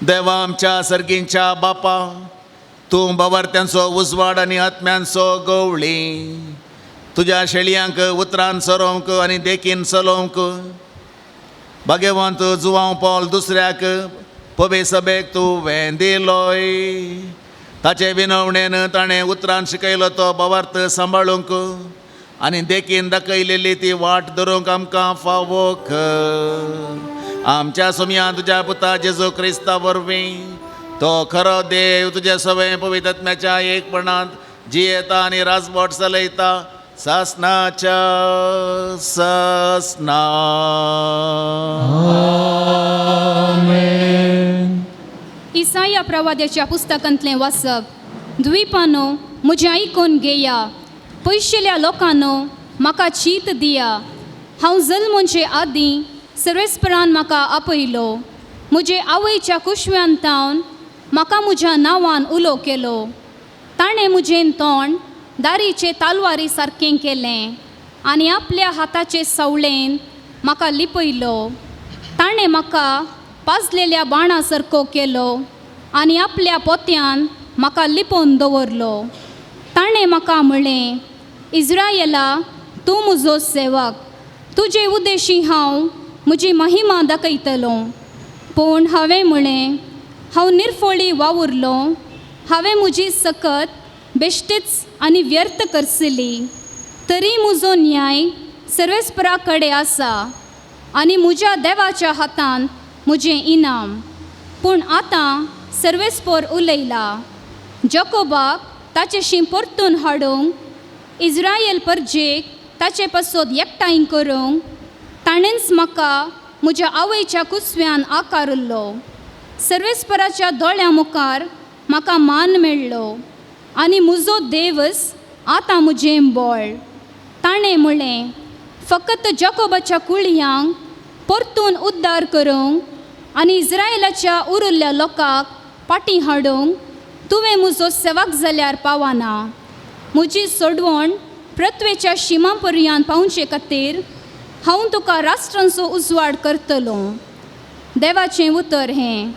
देवा आमच्या सर्गींच्या बापा, तूं बावर्त्यांचो उजवाड आनी आत्म्यांचो गवळी, तुज्या शेळयांक उतरान सरोवंक आनी देखीन चलोवंक भाग्यवंत जुवांव पॉल दुसऱ्याक पवे सभेक तुवें दिलोय. ताचे विनवणेन ताणें उतरान शिकयलो तो भावार्थ सांबाळूंक आनी देखीन दाखयलेली ती वाट धरूंक आमकां फावो कर. आमच्या सोमया तुज्या पुता जेजू क्रिस्ता वरवीं तो खरो देव तुज्या सवय पवित्र एकपणांत जियेता आनी राजवट चलयता सासनाच्या सासना. इसाया प्रवाद्याच्या पुस्तकांतलें वाचप. द्वीपानो म्हजें आयकून घेया, पयशिल्या लोकांनो म्हाका चीत दिया. हांव जल्मोचे आदीं सर्वेस्परान म्हाका आपयलो, म्हजे आवयच्या कुशव्यान तावन म्हाका म्हज्या नांवान उलो केलो. ताणें म्हजें तोंड दारीचे तालवारी सारकें केलें आनी आपल्या हाताचे सावळेन म्हाका लिपयलो. ताणें म्हाका पाजलेल्या बाणा सारको केलो आनी आपल्या पोत्यान म्हाका लिपोवन दवरलो. ताणें म्हाका म्हळें, इज्रायला तूं म्हजो सेवक, तुजे उद्देशी हांव म्हजी महिमा दाखयतलो. पूण हांवें म्हळें, हांव निर्फोळी वावुरलो, हांवें म्हजी सकत बेश्टीच आनी व्यर्थ करसली. तरी म्हजो न्याय सर्वेस्परा कडेन आसा आनी म्हज्या देवाच्या हातान म्हजें इनाम. पूण आतां सर्वेस्पोर उलयला, जकोबाक ताचेशी परतून हाडूंक, इज्रायल परजेक ताचे पासत एकठांय करूंक ताणेंच म्हाका म्हज्या आवयच्या कुसव्यान आकारिल्लो. सर्वेस्पराच्या दोळ्यां मुखार म्हाका मान मेळ्ळो आनी म्हजो देवस आतां म्हजें बळ. ताणें म्हळें, फकत जकोबाच्या कुळयांक परतून उद्दार करूंक आनी इज्रायलाच्या उरिल्ल्या लोकांक फाटीं हाडूंक तुवें म्हजो सेवक जाल्यार पावना. म्हजी सोडवण पृथ्वेच्या शिमा पर्यंत पावचे खातीर हांव तुका राष्ट्रांचो उजवाड करतलो. देवाचें उतर हें.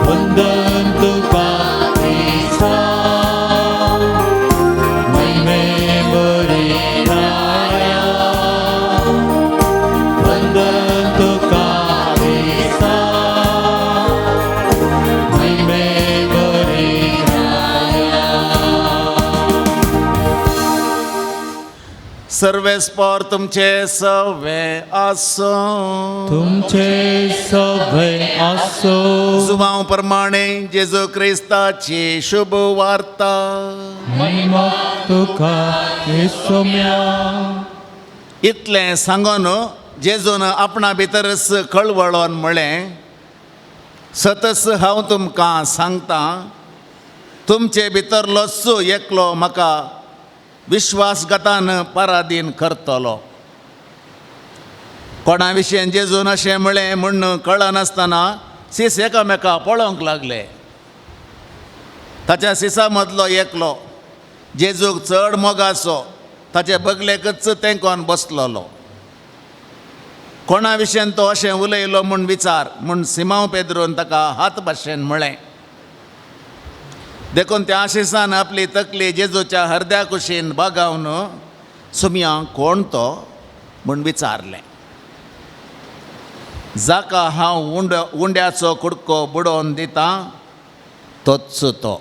वंदन तुका क्रिस्ता. सर्वेस्पोर तुमचे सवे आसूं. तुमचे सवे आसो. जुवांव प्रमाणे जेजू क्रिस्ताची शुभ वार्ता. महिमा तुका येसोम्या. इतलें सांगून जेजून आपणा भितरच कळवळोन म्हळें, सतच हांव तुमकां सांगता, तुमचे भितरलोच एकलो म्हाका विश्वासघातान पराधीन करतलो. कोणा विशयन जेजून अशें म्हळें म्हूण कळनासतना सीस एकामेका पळोवंक लागले. ताच्या सिसा मदलो एकलो जेजूक चड मोगाचो ताचे बगलेकच तेंकोन बसलोलो. कोणा विशयन तो अशें उलयलो म्हूण विचार म्हूण सिमांव पेद्रून ताका हात भाशेन म्हळें. देखून त्या आशिसान आपली तकली जेजूच्या हरद्या कुशीन बागावन सुमया कोण तो म्हूण विचारलें. जाका हांव उंड्याचो कुडको बुडोवन दितां तोच तो.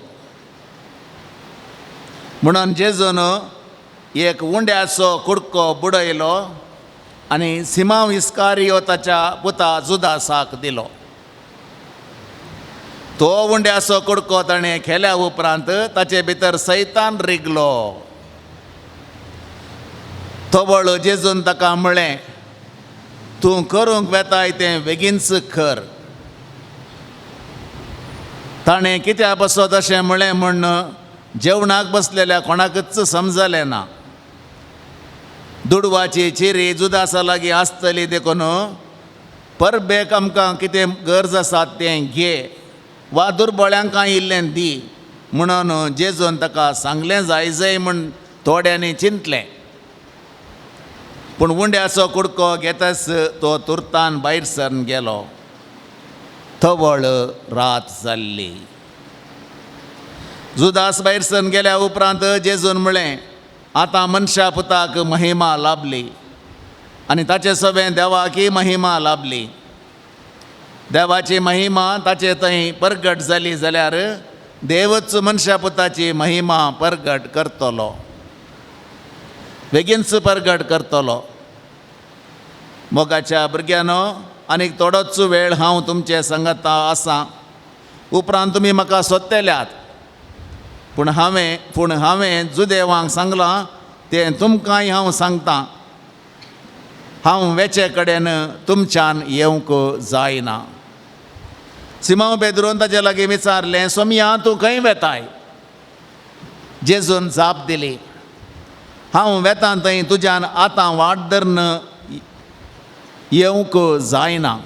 म्हणून जेजून एक उंड्याचो कुडको बुडयलो आनी सिमांव इस्कारियोताच्या पुता जुदासाक दिलो. तो उंड्याचो कुडको ताणें खेल्या उपरांत ताचे भितर सैतान रिगलो. तवळ जेजून ताका म्हळें, तूं करूंक वेताय तें बेगीनच कर. ताणें कित्या बसत अशें म्हळें म्हूण जेवणाक बसलेल्या कोणाकच समजलें ना. दुडवाची चिरी जुदासा लागीं आसतली देखून परबेक आमकां कितें गरज आसा तें घे वा दुर्बळ्यांक इल्लें दी म्हणून जेजून ताका सांगलें जाय जाय म्हूण थोड्यांनी चिंतलें. पूण उंड्याचो कुडको घेतच तो तुर्तान भायर सरन गेलो. तवळ रात जाल्ली. जुदास भायर सरन गेल्या उपरांत जेजून म्हळें, आतां मनशा पुताक महिमा लाभली आनी ताचे सवें देवाकय महिमा लाभली. देवाची महिमा ताचे थंय परगट जाली जाल्यार देवच मनशा पुताची महिमा परगट करतलो, बेगीनच परगट करतलो. मोगाच्या भुरग्यांनो, आनीक थोडोच वेळ हांव तुमचे संगता आसा, उपरांत तुमी म्हाका सोदतल्यात. पूण हांवें जुदेवांक सांगलां तें तुमकांय हांव सांगतां, हांव वेचे कडेन तुमच्यान येवंक जायना. सिमांव पेद्रून ताचे लागीं विचारलें, सोमया तूं खंय वेताय? जेजून जाप दिली, हांव वेतां थंय तुज्यान आतां वाट धरून येवंक जायना,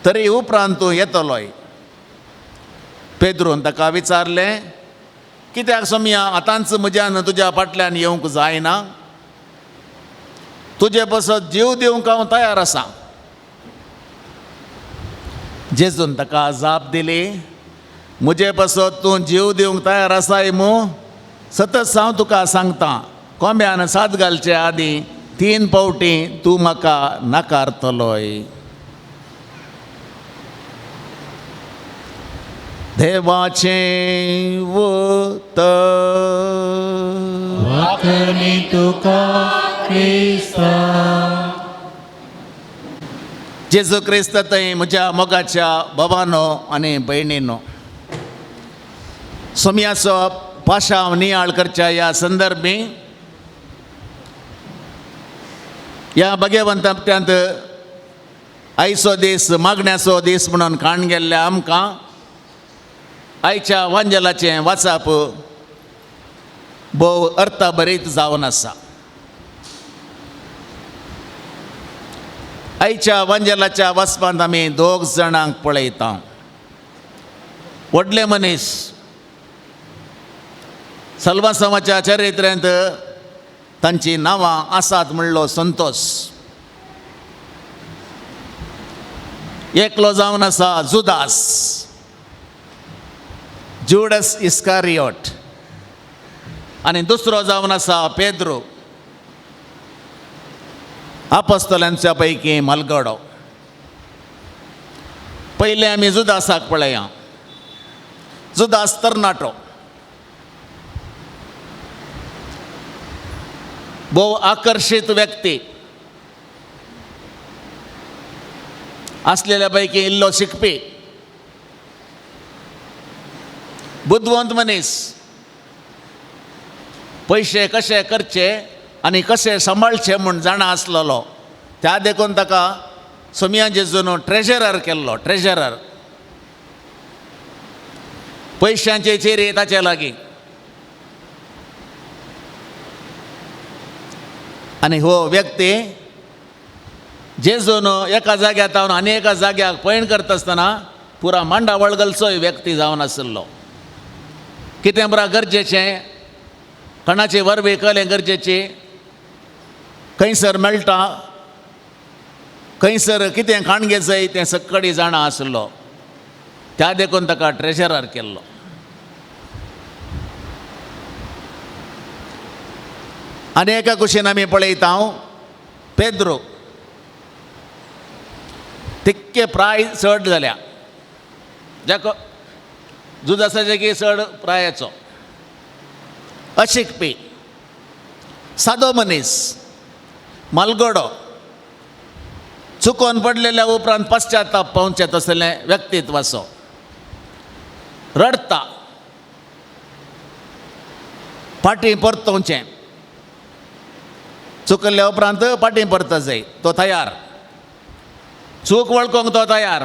तरी उपरांत तूं येतलोय. पेद्रून ताका विचारलें, कित्याक सोमया आतांच म्हज्यान तुज्या फाटल्यान येवंक जायना? तुजे पासत जीव दिवंक हांव तयार आसा. जेजून ताका जाप दिली, म्हजे पासत तूं जीव दिवंक तयार आसाय मू? सतत हांव तुका सांगता, कोंब्यान साद घालचे आदीं 3 फावटी तूं म्हाका नाकारतलोय. देवाचें उतर. वाखणी तुका क्रिस्ता. जेजू क्रिस्त थंय म्हज्या मोगाच्या बाबानो आनी भयणीनो, सोमयाचो पाशांव नियाळ करच्या ह्या संदर्भी ह्या भगवंत हप्त्यांत आयचो दीस मागण्याचो दीस म्हणून काण गेल्ल्या आमकां आयच्या वांजेलाचें वाचप भोव अर्थभरीत जावन आसा. आयच्या वांजेलाच्या वाचपांत आमी दोग जाणांक पळयता. व्हडले मनीस सल्वासांवाच्या चरित्र्यांत तांची नांवां आसात म्हणलो संतोष. एकलो जावन आसा जुदास, जुडस इस्कारियोट, आनी दुसरो जावन आसा पेद्रो, आपस्तलांच्या पैकी मालगडो. पयलें आमी जुदासाक पळया. जुदास तरणाटो, भोव आकर्शीत व्यक्ती आसलेल्या पैकी इल्लो शिकपी, बुदवंत मनीस, पयशे कशे करचे आनी कशे सांबाळचे म्हूण जाणा आसलेलो. त्या देखून ताका सोमिया जेजून ट्रेजरर केल्लो. ट्रेजरर, पयशांचे चेरे ताचे लागीं. आनी हो व्यक्ती जेजून एका जाग्यार जावन आनी एका जाग्याक पयण करता आसतना पुरा मांडावळ घालचोय व्यक्ती जावन आशिल्लो. कितें बरा गरजेचें, कोणाचे वरवीं कलें गरजेची, खंयसर मेळटा, खंयसर कितें खाणगे जाय तें सक्कडी जाणा आशिल्लो. त्या देखून ताका ट्रेजरर केल्लो. आनी एका कुशीन आमी पळयता पेद्रो, तिक्के प्राय चड जाल्या, जाका जुदासाचे की चड प्रायाचो, अशिकपी, सादो मनीस, मालगडो, चुकोन पडलेल्या उपरांत पश्चाताप पावचें तसलें व्यक्तित्व आसो. रडटा, फाटीं परतोवचें, चुकल्ल्या उपरांत फाटीं परत जाय तो तयार, चूक वळखूंक तो तयार,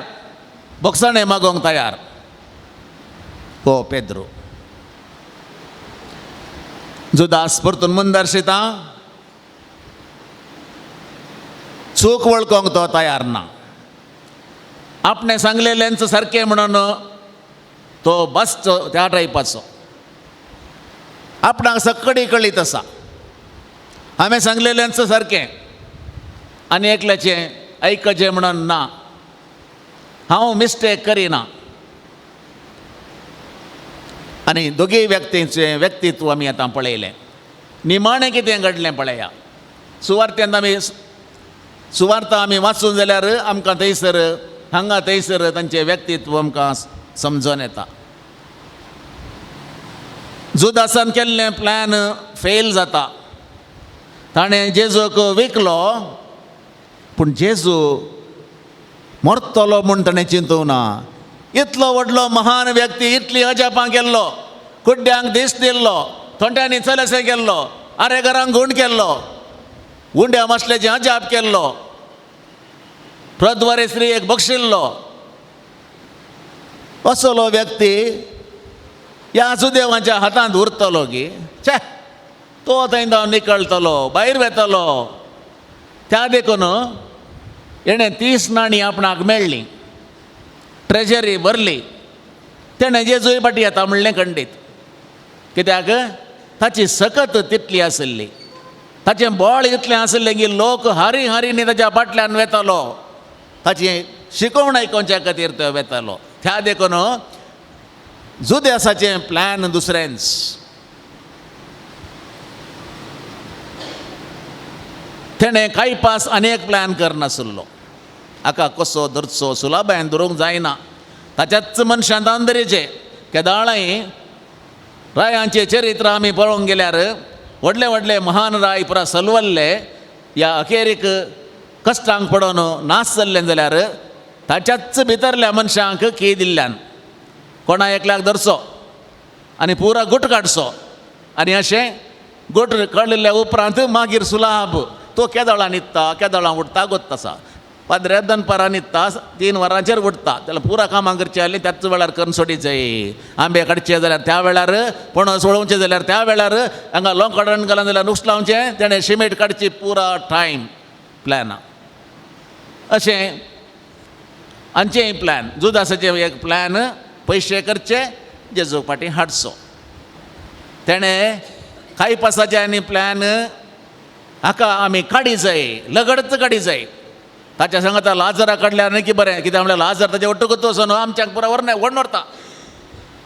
बोगसाणें मागोवंक तयार हो पेद्रो. जुदास परतून मुंदर्शिता, चूक वळखूंक तो तयार ना, आपणें सांगलेल्यांच सारकें म्हणून तो बसचो त्या टायपाचो, आपणाक सक्कडी कळीत आसा, हांवें सांगलेल्यांच सारकें आनी एकल्याचें आयकचें म्हणून ना, हांव मिस्टेक करिना. आनी दोगीय व्यक्तींचें व्यक्तित्व आमी आतां पळयलें. निमाणें कितें घडलें पळया. सुवार्थेंत आमी सुवार्थ आमी वाचून जाल्यार आमकां थंयसर हांगा थंयसर तांचें व्यक्तित्व आमकां समजून येता. जुदासान केल्लें प्लॅन फेल जाता. ताणें जेजूक विकलो, पूण जेजू मरतलो म्हूण ताणें चिंतूंक ना. इतलो व्हडलो महान व्यक्ती, इतली अजापां केल्लो, कुड्ड्यांक दीस दिल्लो, थोंट्यांनी चलसे केल्लो, आरे घरांक गूण केल्लो, उंड्या मासल्याचें अजाप केल्लो, प्रद्वारे स्त्रियेक बक्षिल्लो, असलो व्यक्ती ह्या सुदेवाच्या हातांत उरतलो की छे, तो थंय जावन निकळटलो, भायर वेतलो. त्या देखून हेणें 30 नाणीं आपणाक मेळ्ळीं, ट्रेजरी भरली, तेणें जेजूय फाटी येता म्हणलें खंडीत. कित्याक ताची सकत तितली आशिल्ली, ताचें बळ इतलें आशिल्लें की लोक हारी हारींनी ताच्या फाटल्यान वेतालो, ताची शिकवण आयकोवच्या खातीर तो वेतालो. त्या देखून जुदेसाचें प्लॅन दुसरेंच. तेणें कांय पास अनेक प्लॅन करनाशिल्लो. हाका कसो धरचो, सुलाबायन धरूंक जायना, ताच्याच मनशान तांदरेचें केदाळाय रायांचें चरित्र आमी पळोवंक गेल्यार व्हडले व्हडले महान राय पुरा सलवल्ले ह्या अखेरीक कश्टांक पडोवन नाश जाल्लें जाल्यार ताच्याच भितरल्या मनशांक की दिल्ल्यान कोणा एकल्याक धरचो आनी पुरा गुट काडचो आनी अशें गुट काडल्या उपरांत मागीर सुलाब तो केदळां न्हिदता, केदळां उठता, गोत्त आसा पाद्रे दनपारां न्हिदता, 3 वरांचेर उठता, जाल्यार पुरा कामां करचीं आसलीं त्याच वेळार करून सोडी जाय. आंबे काडचे जाल्यार त्या वेळार, पणस वळोवचें जाल्यार त्या वेळार, हांगा लोंकडण घालून जाल्यार नुस्तें लावचें, तेणें शिमेट काडची, पुरा टायम प्लॅना. अशें आमचेंय प्लॅन, जुदासाचें एक प्लॅन, पयशे करचे, जेजू फाटीं हाडचो. तेणें कांय पासाचें आनी प्लॅन हाका आमी काडी जाय, लगडच काडी जाय. ताच्या सांगता लाजरा काडल्यार न्ही की बरें, कित्याक म्हणल्यार लाजर ताचे ಒಟ್ಟುಗುತ್ತು वचून आमच्यांक पुरा व्हर व्हडन व्हरता,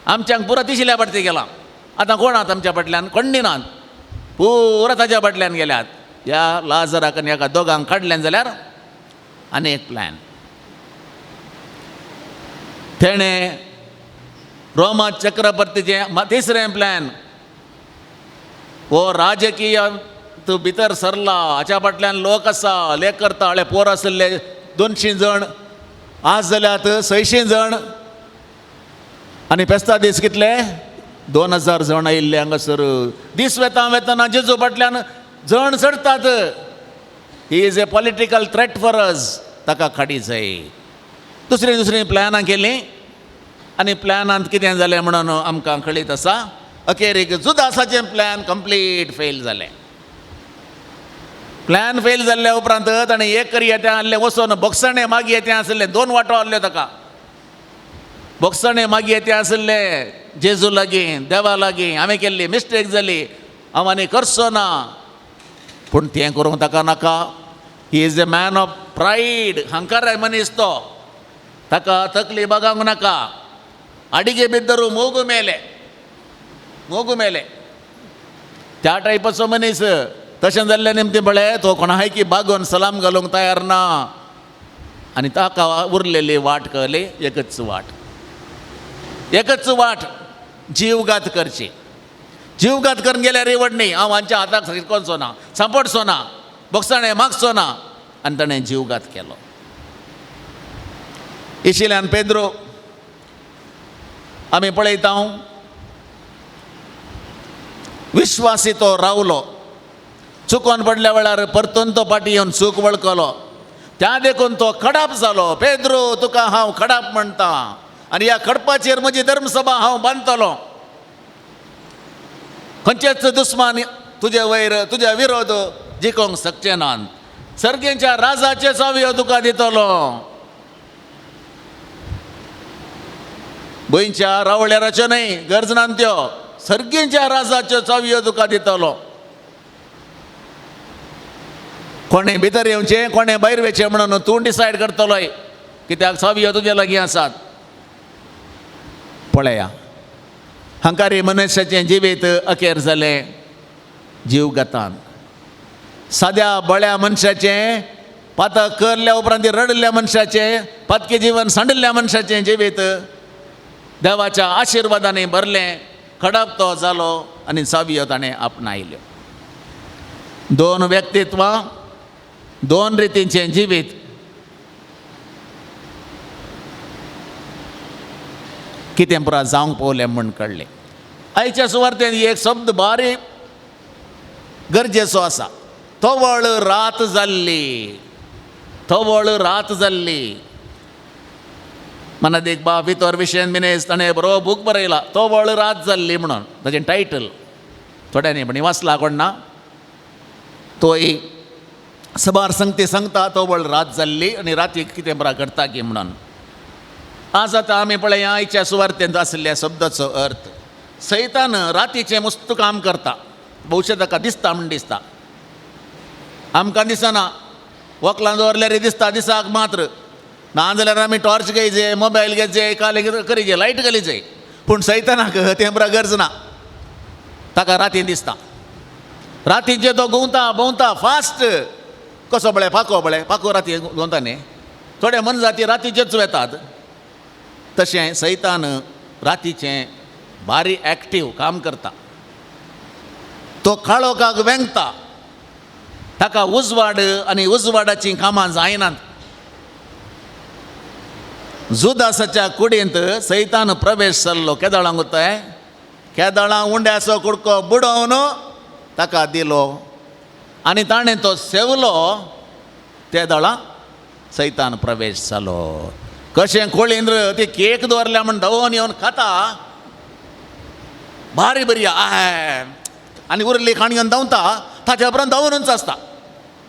आमच्यांक पुरा तिशिल्या फाटती गेला. आतां कोण आतां आमच्या फाटल्यान कोण नात, पुरा ताच्या फाटल्यान गेल्यात. ह्या लाजराक आनी हाका दोगांक काडल्यान जाल्यार आनी एक प्लॅन. तेणें रोमा चक्रवर्तीचें तिसरें प्लॅन, हो राजकीय तूं भितर सरला, हाच्या फाटल्यान लोक आसा, लेख करता. हळे पोर आशिल्ले 200 जण, आज जाल्यात 600 जण, आनी फेस्ता दीस कितले 2000 जण आयिल्ले हांगासर. दीस वेता वेतना जेजू फाटल्यान जण चडटात. He is a political threat for us. ताका काडी जाय. दुसरीं दुसरीं प्लॅनां केलीं आनी प्लॅनांत कितें जालें म्हणून आमकां कळीत आसा. अखेरीक जुदासाचें प्लॅन कंप्लीट फेल जालें. प्लॅन फेल जाल्ल्या उपरांत ताणें एक करया तें आहलें, वचोन बोगसणें मागये तें आसलें, 2 वांटो आहल्यो ताका. बोगसणें मागये तें आसलें जेजू लागीं, देवा लागीं, हांवें केल्ली मिस्टेक जाली, हांव आनी करचो ना. पूण तें करूंक ताका नाका. He is a man of pride. हंकाराय मनीस तो, ताका तकली बागांक नाका. अडिगे बिद्दरू मोगू मेले, मोगू मेले त्या टायपाचो मनीस. तशें जाल्लें निमतीं पळय तो कोणायकी बागोवन सलाम घालूंक तयार ना. आनी ताका उरलेली वाट कळ्ळी, एकच वाट, एकच वाट, जीवघात करची. जीवघात करून गेल्यार रिवड न्ही, हांव हांच्या हाताक शिकोवचो ना, सांपडचो ना, बोगसाणें मागचो ना. आनी ताणें जीवघात केलो. इशिल्यान पेद्रो आमी पळयता, विश्वासी तो रावलो. चुकोन पडल्या वेळार परतून तो फाटी येवन चूक वळखलो, त्या देखून तो खडाप जालो. पेद्रो तुका हांव खडाप म्हणटा आनी ह्या खडपाचेर म्हजी धर्मसभा हांव बांदतलो. खंयचेच दुस्मान तुजे वयर तुज्या विरोध जिखोवंक शकचे नात. सर्गेच्या राजाचे चावयो तुका दितलो. गोंयच्या रावळेराच्यो न्हय, गरज ना त्यो, सर्गेच्या राजाच्यो चावयो तुका दितलो. कोणें भितर येवचें कोणें भायर वचचें म्हणून तूं डिसायड करतलोय, कित्याक चावयो तुजे लागीं आसात. पळया हंकारी मनुष्याचें जिवीत अखेर जालें जीवगतान. साद्या बळ्या मनशाचें, पातक करल्या उपरांत रडल्ल्या मनशाचें, पातकी जिवन सांडिल्ल्या मनशाचें जिवीत देवाच्या आशिर्वादांनी भरलें. खडप तो जालो आनी चावयो ताणें आपणायल्यो. 2 व्यक्तित्वां, 2 रितींचें जिवीत. कितें पुरा जावंक पावलें म्हूण कळ्ळें. आयच्या सुवार्तेन एक शब्द बारी गरजेचो आसा. तवळ रात जाल्ली, तवळ रात जाल्ली. मनात एक बा वितोर विशयन मिनेज ताणें बरो बूक बरयला, तवळ रात जाल्ली म्हणून ताचें टायटल. थोड्यांनी पण वाचला कोण ना, तोय सबार संगती सांगता तवळ रात जाल्ली आनी रातीक कितें बरा घडटा की म्हणून. आज आतां आमी पळया आयच्या सुवार्तेंत आशिल्ल्या शब्दाचो अर्थ. सैतान रातीचें मस्त काम करता, भोवशे ताका दिसता म्हूण दिसता, आमकां दिसना. वकलां दवरल्यार दिसता दिसाक मात्र, ना जाल्यार आमी टॉर्च घेयचे, मोबायल घेयचे, काल करीचे, लायट घालीचे. पूण सैतानाक तें बरा गरज ना, ताका रातीन दिसता. रातीचें तो घुंवता भोंवता फास्ट. कसो पळय पाको, पळय पाको राती घुंवता न्ही, थोडे मनजाती रातीचेच वेतात. तशें सैतान रातीचें भारी एक्टीव काम करता. तो काळोखाक वेंगता, ताका उजवाड आनी उजवाडाचीं कामां जायनात. जुदासाच्या कुडींत सैतान प्रवेश जाल्लो. केदळांक उरताय, केदळां उंड्याचो कुडको बुडोवन ताका दिलो आनी ताणें तो सेवलो. ते दळां सैतान प्रवेश जालो. कशें कोळींद्र ती केक दवरल्या म्हण धांवून येवन खाता, भारी बरी I आनी उरली खाण घेवन धांवता. ताच्या उपरांत धांवूनच आसता,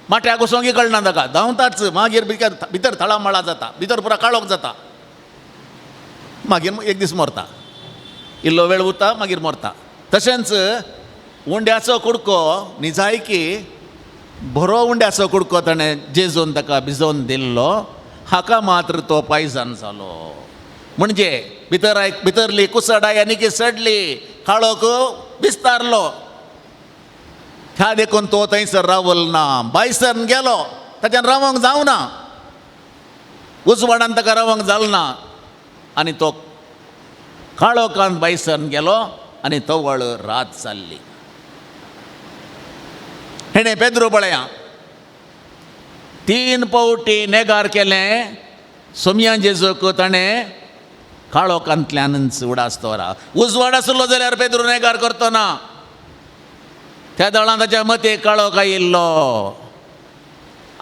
माट्याक वचोंक कळना ताका, धांवताच. मागीर भितर थळामळा जाता, भितर पुरा काळोख जाता, मागीर एक दीस मरता. इल्लो वेळ उरता मागीर मरता. तशेंच उंड्याचो कुडको निजायकी बरो उंड्याचो कुडको ताणें जेजून ताका भिजोवन दिल्लो, हाका मात्र तो पायजन जालो. म्हणजे भितर भितरली कुसडाय आनी सडली, काळोख विस्तारलो. ह्या देखून तो थंयसर रावल ना, बायसर गेलो. ताच्यान रावंक जावना, उजवाडान ताका रावंक जाल ना आनी तो काळोखान बायसर गेलो आनी तवळ रात जाल्ली. हेणें पेद्रू पळया 3 पावटी नेगार केलें सोमया जेजूक ताणें काळोखांतल्यानच उडास दवरा. उजवाड आसलो जाल्यार पेद्रू नेगार करतो ना. त्या दळान ताच्या मते काळोख आयिल्लो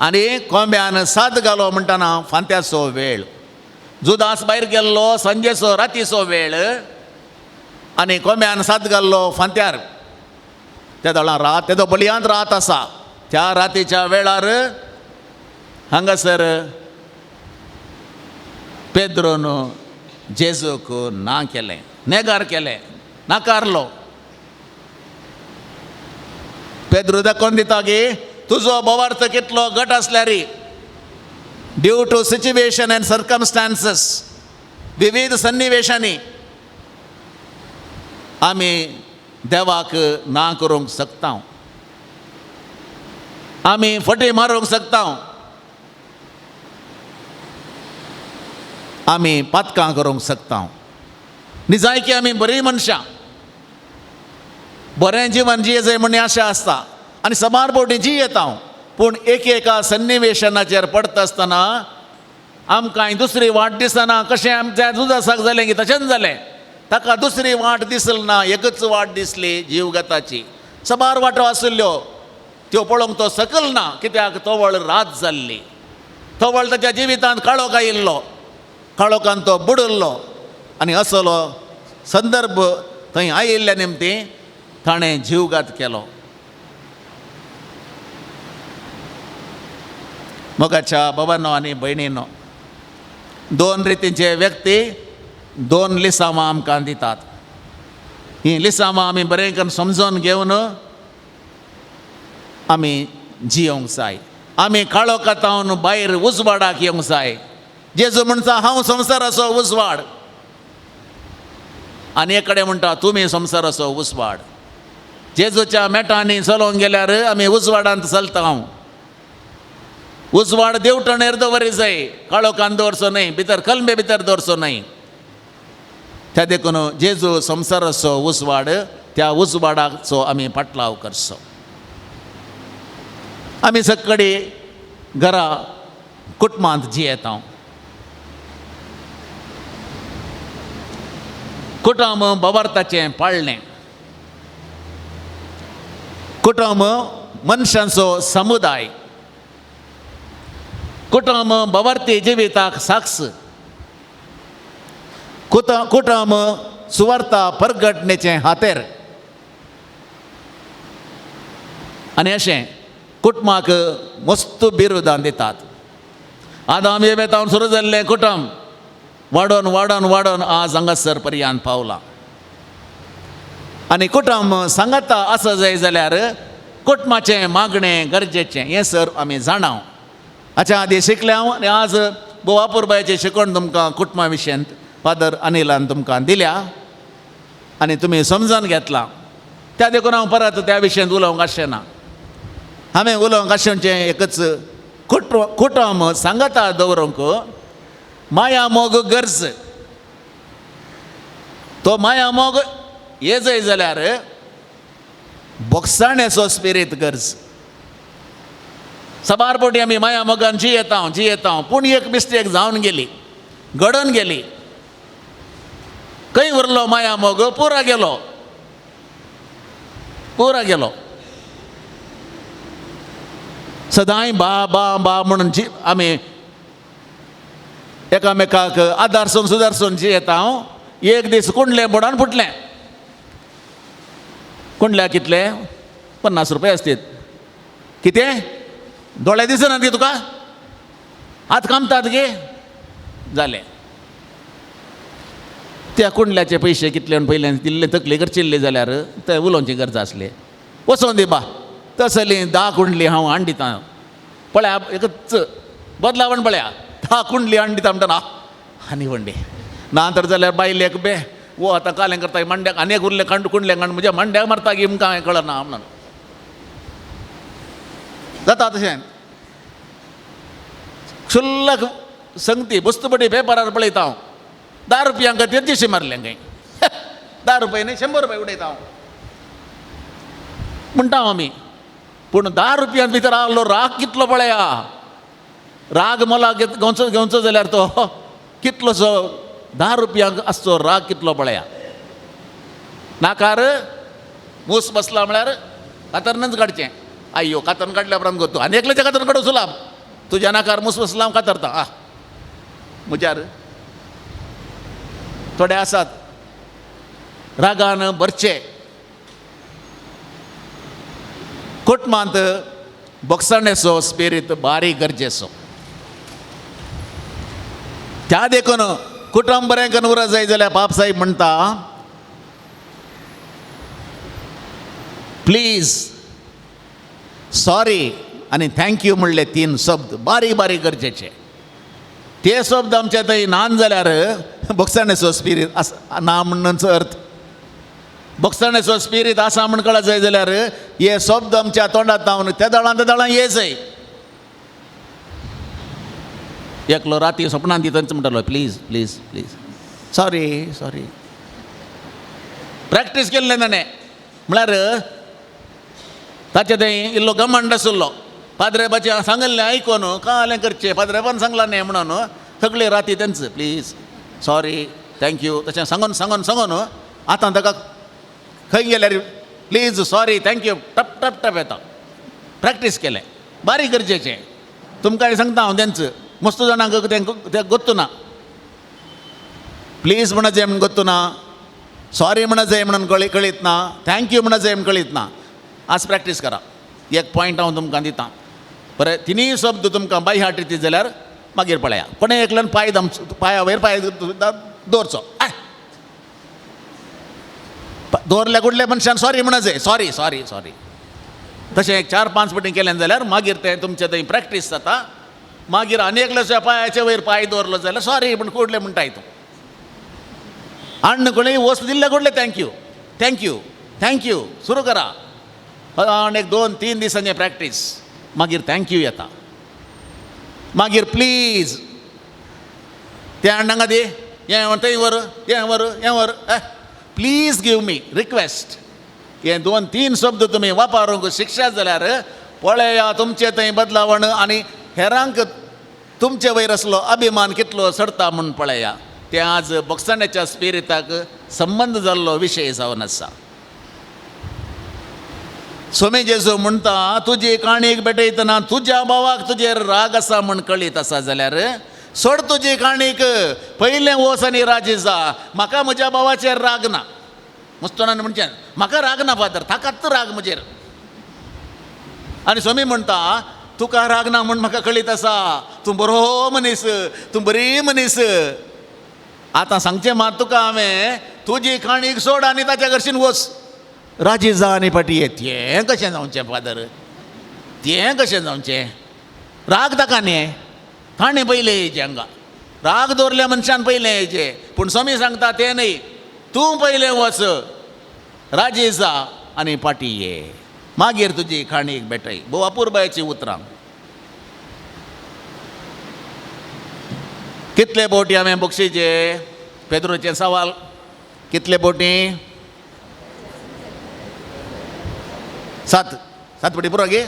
आनी कोंब्यान साद घालो म्हणटना फांत्याचो वेळ. जुदास भायर गेल्लो सांजेचो रातीचो वेळ आनी कोंब्यान साद घाल्लो फांत्यार. त्या दळान रात तेदो बळयांत रात आसा. त्या रातीच्या वेळार हांगासर पेद्रोन जेजूक ना केलें, नेगार केलें, नाकारलो. पेद्रो दाखोवन दिता की तुजो भवार्थ कितलो घट आसल्यार due to situation and circumstances विविध सन्निवेशांनी आमी देवाक ना करूंक शकता, आमी फटी मारूंक शकता, आमी पातकां करूंक शकता. निजायकी आमी बरीं मनशां, बरें जिवन जिये म्हण आशा आसता आनी साबार फावटी जियेता. पूण एक एका सन्निवेशनाचेर पडटा आसतना आमकां दुसरी वाट दिसना. कशें आमच्या जुदासाक जालें की तशेंच जालें. ताका दुसरी वाट दिसल ना, एकच वाट दिसली जीवगताची. साबार वाटो आशिल्ल्यो त्यो पळोवंक तो सकल ना, कित्याक तवळ रात जाल्ली. तवळ ताच्या जिवितांत काळोख आयिल्लो, काळोखान तो बुडल्लो आनी असलो संदर्भ थंय आयिल्ल्या निमती ताणें जीवघात केलो. मोगाच्या बाबानो आनी भयणीनो, 2 रितीचे व्यक्ती 2 लिसांवां आमकां दितात. हीं लिसांवां आमी बरें करून समजून घेवन आमी जियोंक जाय. आमी काळोखांत भायर उजवाडाक येवंक जाय. जेजू म्हणटा हांव संवसाराचो उजवाड आनी एक कडेन म्हणटा तुमी संवसाराचो उजवाड. जेजूच्या मेटांनी चलोवंक गेल्यार आमी उजवाडांत चलता. हांव उजवाड देवटणेर दवरी जाय, काळोखान दवरचो न्हय, भितर कलमे भितर दवरचो न्हय. त्या देखून जेजू संवसाराचो उजवाड, त्या उजवाडाचो आमी पाटलाव करचो. आमी सगळी घरा कुटुंबांत जियेता. कुटुंब भवार्थाचें पाळणें, कुटुंब मनशांचो समुदाय, कुटुंब भवार्थी जिविताक साक्ष, कुटुंब सुवार्ता परगटणेचें हातेर. आनी अशें कुटुंबाक मस्त बिरुदां दितात. आदाम एबेतावन सुरू जाल्लें कुटुंब वाडोवन वाडोवन वाडोवन आज हांगासर पर्यंत पावलां. आनी कुटुंब सांगाता आसा जाय जाल्यार कुटुंबाचें मागणें गरजेचें हें सर आमी जाणाव. हाच्या आदी शिकले हांव आनी आज भोव अपुरबायेचें शिकवण तुमकां कुटुंबा विशयांत फादर अनिलान तुमकां दिल्या आनी तुमी समजून घेतलां. त्या देखून हांव परत त्या विशयांत उलोवंक आशें ना. हांवें उलोवंक आशेंचें एकच, कुटुंब सांगाता दवरूंक माया मोग गरज. तो माया मोग ये जाय जाल्यार बोगसाणेचो स्पिरीत गरज. साबार फावटी आमी माया मोगान जियेता जियेता, पूण एक मिस्टेक जावन गेली, घडोवन गेली. खंय उरलो माया मोग? पुरा गेलो, पुरा गेलो. सदांय बा बा बा म्हणून जी आमी एकामेकाक आदारसून सुदारसून जियेता. हांव एक दीस कुंडलें बोडान फुटलें. कुंडल्या कितले? 50 रुपये आसतीत. कितें दोळे दिसनात गे तुका? हात कामतात गे? जालें. त्या कुंडल्याचे पयशे कितले पयल्यान दिल्ले तकले करचिल्ले जाल्यार ते उलोवची गरज आसली. वचोन दी बा तसली 10 कुंडली हांव हाडून दिता. पळया एकच बदलावण पळया, 10 कुंडली हाडून दिता म्हणटा आनी व्हडली ना तर जाल्यार बायलेक बे वो आतां कालें करता मांड्याक आनी एक उरलें कांड कुंडलें कांड म्हज्या मांड्याक मारता की आमकां कळना म्हणून जाता तशें. क्षुल्लक संगती बस्तुपटी पेपरार पळयता हांव 10 रुपयांक तेरजीशी मारलें खंय. 10 रुपये न्ही 100 रुपये उडयता हांव म्हणटा हांव आमी. पूण 10 रुपयांत भितर आहलो राग कितलो पळया. राग मोला घेवचो घेवचो जाल्यार तो कितलोसो 10 रुपयांक आसचो राग कितलो पळया. नाकार मूस बसला म्हळ्यार कातरनच काडचें. आय्यो कातरन काडल्या उपरांत गोतो आनी एकल्याच्या कातरन काडूं सुलाब तुज्या नाकार मूस बसला हांव कातरता. आ म्हज्यार थोडे आसात रागान भरचे. कुटुंबांत बोगसणेचो स्पिरीत बारीक गरजेचो. त्या देखून कुटुंब बरें करून उरत जाय जाल्यार बाप साहेब म्हणटा प्लीज, सॉरी आनी thank you म्हणले 3 शब्द बारीक बारीक गरजेचे. ते शब्द आमच्या थंय नान जाल्यार बोगसणेचो स्पिरीत आसा ना म्हणूनचो अर्थ. बोगसणेचो स्पिरीत आसा म्हण कळत जाय जाल्यार हे शब्द आमच्या तोंडांत जावन त्या दळान त्या दळान ये जाय. एकलो राती सपनान दितच म्हणटालो please please please sorry sorry. Practice केल्लें ताणें म्हळ्यार ताचे थंय इल्लो घमंड आशिल्लो. पाद्रेबाचें सांगल्लें आयकोन कालें करचें पाद्रेबान सांगलां न्ही म्हणून सगळे राती तेंच प्लीज सॉरी thank you तशें सांगून सांगून सांगून आतां ताका खंय गेल्यार प्लीज सॉरी thank you टप टप टप येता. प्रॅक्टीस केलें बारीक गरजेचें. तुमकां सांगता हांव तेंच मस्त जाणांक तें गोत्तू ना. प्लीज म्हणा जाय म्हण गोत्तू ना, सॉरी म्हणा जाय म्हणून कळीत ना, thank you म्हणा जाय म्हण कळीत ना. आज प्रॅक्टीस करा. एक पॉयंट हांव तुमकां दिता बरें. तिनूय शब्द तुमकां बाय हार्ट येत जाल्यार मागीर पळया. कोणें एकल्यान पांय दामचो, पांया वयर पांय दवरचो. दवरल्या कुडल्या मनशान सॉरी म्हणा जाय, सॉरी सॉरी सॉरी. तशें एक 4-5 फावटी केलें जाल्यार मागीर तें तुमचें थंय प्रॅक्टीस जाता. मागीर आनी एकल्याच्या पांयाचे वयर पांय दवरलो जाल्यार सॉरी म्हण कुडले म्हणटाय तूं. आण्ण कोणूय वस्त दिल्ले कुडले thank you thank you thank you सुरू करा. आनी एक 2-3 दिसांचे प्रॅक्टीस मागीर thank you येता. मागीर प्लीज ते हांगा दी, हें थंय व्हर, हें व्हर, हें व्हर, प्लीज गिव मी रिक्वेस्ट. हे 2-3 शब्द तुमी वापरूंक शिक्षात जाल्यार पळया तुमचे थंय बदलावण आनी हेरांक तुमचे वयर आसलो अभिमान कितलो चडता म्हूण पळया. तें आज बोगसण्याच्या स्पिरिताक संबंद जाल्लो विशय जावन आसा. स्वामी जेजू म्हणटा तुजी काणीक भेटयतना तुज्या भावाक तुजेर राग आसा म्हूण कळीत आसा जाल्यार सोड तुजी काणीक, पयलें वच आनी राजी जा. म्हाका म्हज्या भावाचेर राग ना. मुस्तोनान म्हणचें म्हाका राग ना फादर, ताकाच राग म्हजेर. आनी स्वामी म्हणटा तुका राग ना म्हूण म्हाका कळीत आसा, तूं बरो मनीस, तूं बरी मनीस. आतां सांगचें मात तुका हांवें तुजी काणीक सोड आनी ताच्या घरशीन वच, राजी जा आनी फाटी ये. तें कशें जावचें फादर, तें कशें जावचें? राग ताका न्ही, ताणें पयलें येयचें हांगा. राग दवरल्या मनशान पयलें येयचें. पूण स्वामी सांगता तें न्ही, तूं पयलें वच, राजी जा आनी फाटी ये, मागीर तुजी काणीक भेटय. भोव अपुरबायेचीं उतरां. कितले बोटी हांवें बक्षीचे? पेद्रोचें सवाल. कितले बोटी? 7. 7 बोटी पुरो गे?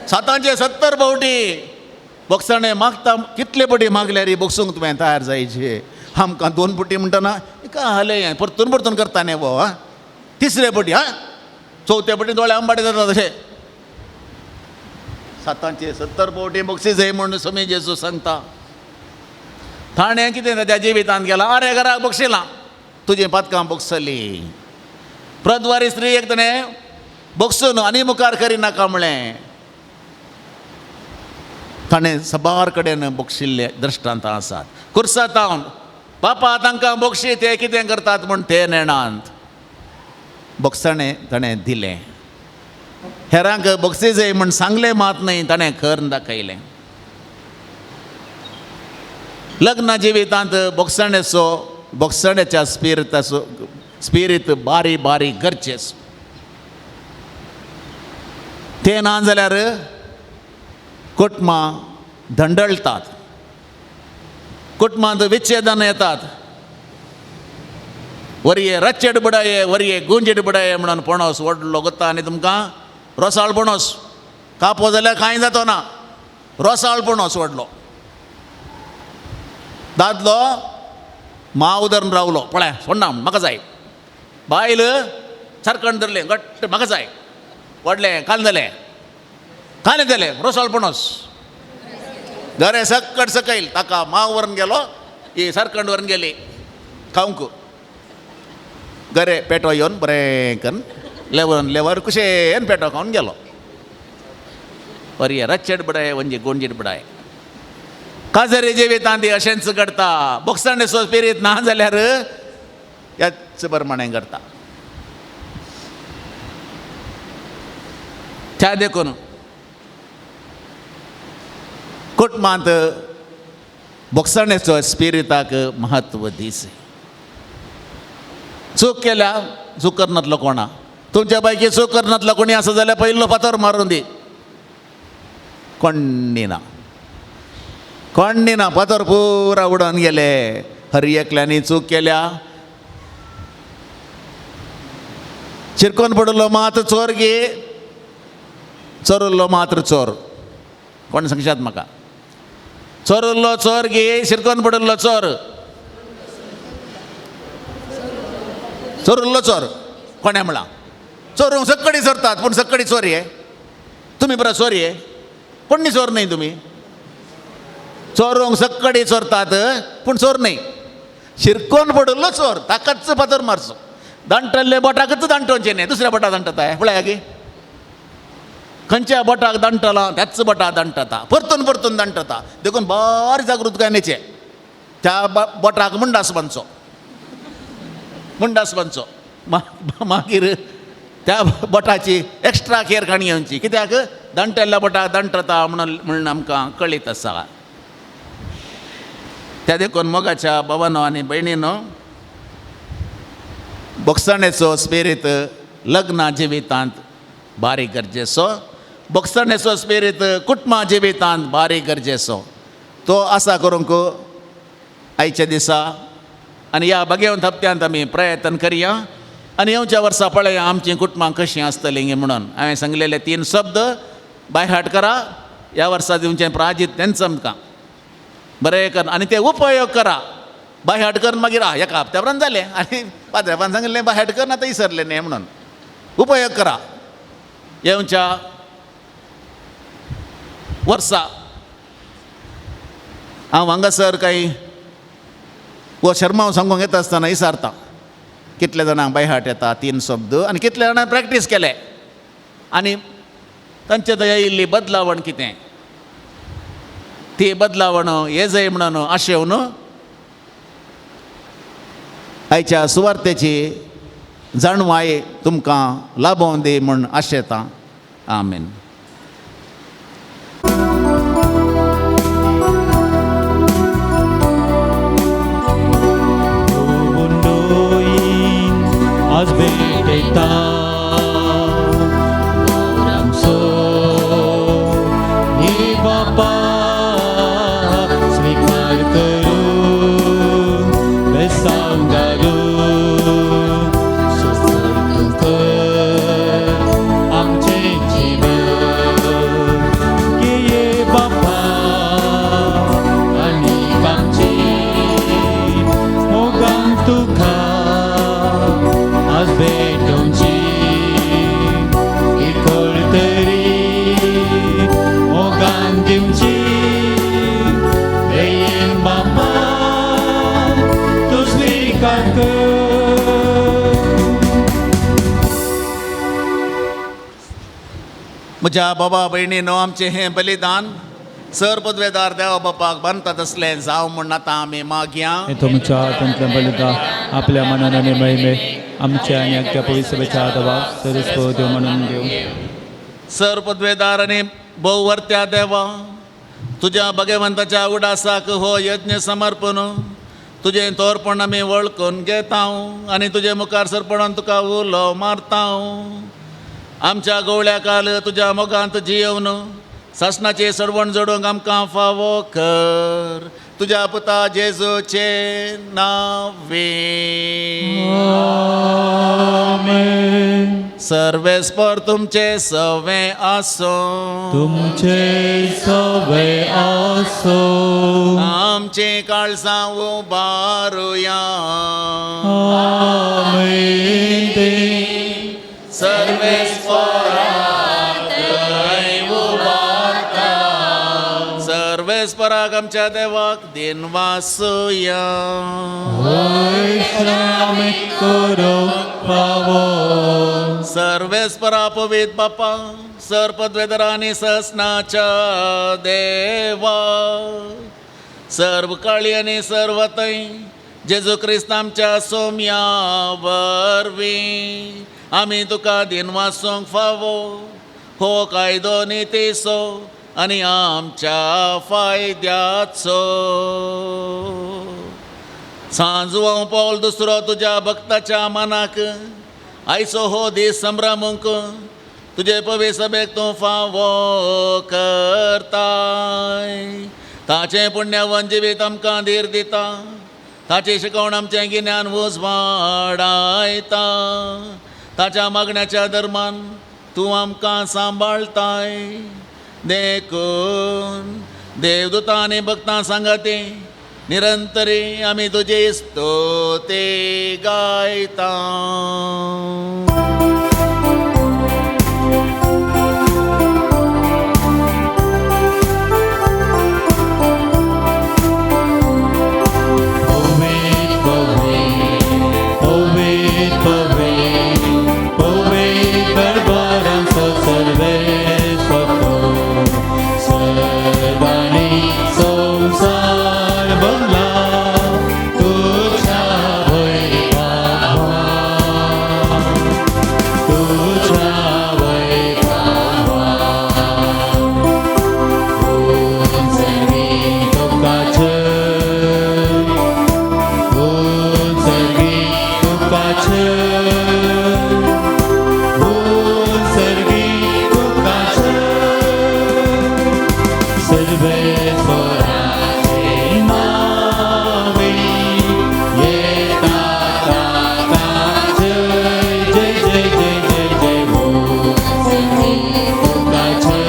7 70 बोटी. बक्षाणे मागता कितले बोटी मागल्यार बक्षूंक तुवें तयार जायचे. आमकां 2 बोटी म्हणटना एका हालें परतून परतून करता न्ही वो. आं तिसरे बोटी, आं चवथे बोटी दोळे आंबाडे जाता तशें. 7 70 बोटी बक्षी जाय म्हूण स्वामी जेजू सांगता. ताणें कितें ताच्या जिवितांत गेलां? आरे घराक बक्षिलां, तुजें पातकां बक्षली. प्रद्वारी स्त्री एक ताणें बक्षून आनी मुखार करिनाका म्हळें. ताणें सबार कडेन बक्षिल्ले दृश्टांतां आसात. कुर्सातावन बापा तांकां बक्षी, ते कितें करतात म्हूण ते नेणांत. बक्षाणें ताणें दिलें. हेरांक बक्षी जाय म्हूण सांगलें मात न्हय, ताणें खर दाखयलें. लग्न जिवितांत बक्षाणेचो बक्षाण्याच्या स्पिरिताचो स्पिरीत बारी बारीक गरजेचो. तें ना जाल्यार कुटुंबां धंडळटात, कुटुंबांत विच्छेदन येतात. वरये रच्चेड बुडाये, वरये गुंजेड बुडाये म्हणून पणस व्हडलो गोता आनी तुमकां रोसाळ पणस. कापो जाल्यार कांय जातो ना, रोसाळ पणस व्हडलो. दादलो माव धरून रावलो, पळय सोडना म्हाका जाय. बायल सारकण धरलें घट्ट, म्हाका जाय. व्हडलें काल जालें, कालें जालें, रोसाळ पणस घरे सकट सकयल ताका माव व्हरून गेलो, ही सारकण व्हरून गेली खावंक. घरे पेटो येवन बरें करून लेवर लेवर कुशेन पेटो खावन गेलो. बरी रच्चेड बडाय म्हणजे गोंजीड बडाय. काजरे जिवितांत अशेंच घडटा. बोगसाणेचो पिरीत ना जाल्यार ह्याच प्रमाणें घडटा. त्या देखून कुटुंबांत बोगसाणेचो स्पिरिताक म्हत्व दीस. चूक केल्या, चूक करनातलो कोणा, तुमच्या पैकी चूक करनातलो कोणी आसा जाल्यार पयलो फातर मारून दी. कोण्णी ना, कोण्णी ना, फातर पुरा उडोवन गेले. हर एकल्यांनी चूक केल्या. चिरकोन पडिल्लो मात चोर गे, चोरुल्लो मात्र चोर. कोण सांगशात म्हाका? चोरुल्लो चोर गे, शिरकोन पडिल्लो चोर, चोरुल्लो चोर. कोणें म्हळां? चोरूंक सक्कडी चोरतात, पूण सक्कडी चोर हे. तुमी बरो चोर हे, कोण्णी चोर न्हय तुमी. चोरूंक सक्कडी चोरतात पूण चोर न्हय. शिरकोन पडिल्लो चोर, ताकाच फातर मारचो. दांटल्ले बोटाकच दांटोवचें न्हय, दुसऱ्या बोटाक दांटता पळया की खंयच्या बोटाक दांटला त्याच बोटाक दांटता, परतून परतून दांटता. देखून बारीक जागृतकायेन येचें. त्या बोटाक मुंडास बांदचो, मुंडास बांदचो. मागीर त्या बोटाची एक्स्ट्रा केअर काणी घेवची, कित्याक दांटल्ल्या बोटाक दांटता म्हणून म्हणून आमकां कळीत आसा. त्या देखून मोगाच्या बाबानो आनी भयणीनो, बोगसाणेचो स्पिरीत लग्ना जिवितांत बारीक गरजेचो. बोगसाणेचो स्पिरीत कुटुंबा जिवितांत बारीक गरजेचो. तो आसा करूंक आयच्या दिसा आनी ह्या भगेवन हप्त्यांत आमी प्रयत्न करया आनी येवच्या वर्सा पळया आमचीं कुटुंबां कशीं आसतलीं म्हणून. हांवें सांगलेले 3 शब्द बाय हार्ट करा. ह्या वर्सा दिवचें प्राजीत तेंच आमकां बरें कर आनी ते उपयोग करा. बाय हार्ट करून मागीर आ एका हप्त्या उपरांत जालें आनी पाद्रेपान सांगिल्लें बाय हार्ट करून आतां विसरलें न्ही म्हणून. उपयोग करा. येवच्या वर्सा हांव हांगासर कांय हो शर्माव सांगूंक येता आसतना विसारता कितले जाणांक बाय हार्ट येता 3 शब्द आनी कितले जाणांक प्रॅक्टीस केले आनी तांचे थंय येयल्ली बदलावण कितें ती बदलावण हे जाय म्हणून आशेवन आयच्या सुवार्तेची जाणवाय तुमकां लाभोवन दी म्हूण आशेतां. आमेन. आज भेटता आमचो हे बापा, स्वीकार करू बेसांव घालू सुपूर्द कर आमचें जीवन. ये बापा आनी आमची मोगान तुका आज भेटोवची किरकोळ तरी मोगान दिवची. दयेन बापा तूं स्विकार कर. म्हज्या बाबा भयणीनो, आमचें हें बलिदान सर पदवेदार देवा बापाक बांदता तसलें जावं म्हूण आतां आमी मागया. हें तुमच्या हातांतलें बलिदान आपल्या मनान आनी महिमे आमच्या आनी आख्या पवित्र आदवा सरस्वत देव म्हणून घेऊ. सर पदवेदार आनी भोववर्त्या देवा, तुज्या भगवंताच्या उडासाक हो यज्ञ समर्पण तुजें तोरपण आमी वळखून घेता आनी तुजे मुखार सरपणान तुका उलो मारता. आमच्या गवळ्या काल तुज्या मोगांत जियोवन सासणाचें सरवण जोडूंक आमकां फावो कर. तुज्या पुता जेजूचे नावे. आमेन. सर्वेस्पर तुमचे सवे आसो. तुमचे सवे आसो. आमचे काळजां उबारुया. आमेन. सर्वेस्पराक उबारता. सर्वेस्पराक आमच्या देवाक दिनवासुया. वैश्रामी करूंक फावो. सर्वेस्परा पवित्र बापा, सर पदवेदरा आनी ससनाच्या देवा, सर्व काळी आनी सर्व थंय जेजू क्रिस्त आमच्या सोम्या वरवीं आमी तुका दिनवासूंक फावो. हो कायदो नितीचो आनी आमच्या फायद्याचो. सांजवां पावल दुसरो तुज्या भक्ताच्या मनाक आयचो हो दीस संभ्रमूंक तुजे पवी सभेक तूं फावो करताय. ताचें पुण्यवन जिवीत आमकां धीर दिता, ताची शिकवण आमचें गिन्यान उजवाडायता. ताच्या मागण्याच्या धर्मान तूं आमकां सांबाळताय. देखून देवदूतां आनी भक्तां सांगाती निरंतरी आमी तुजी स्तुती गायता. पवित्र पवित्र पवित्र पवित्र दरबारांचो सर्वेस्पर सर्वांनी संवसार भरला तुझ्या वैभवान, तुझ्या वैभवान. उंचगी तुका जय, उंचगी तुका जय, उंचगी तुका जय. सर्वेश्वराचे नावे येता ताका जय जय जय जय जय जय. उंचगी तुका जय,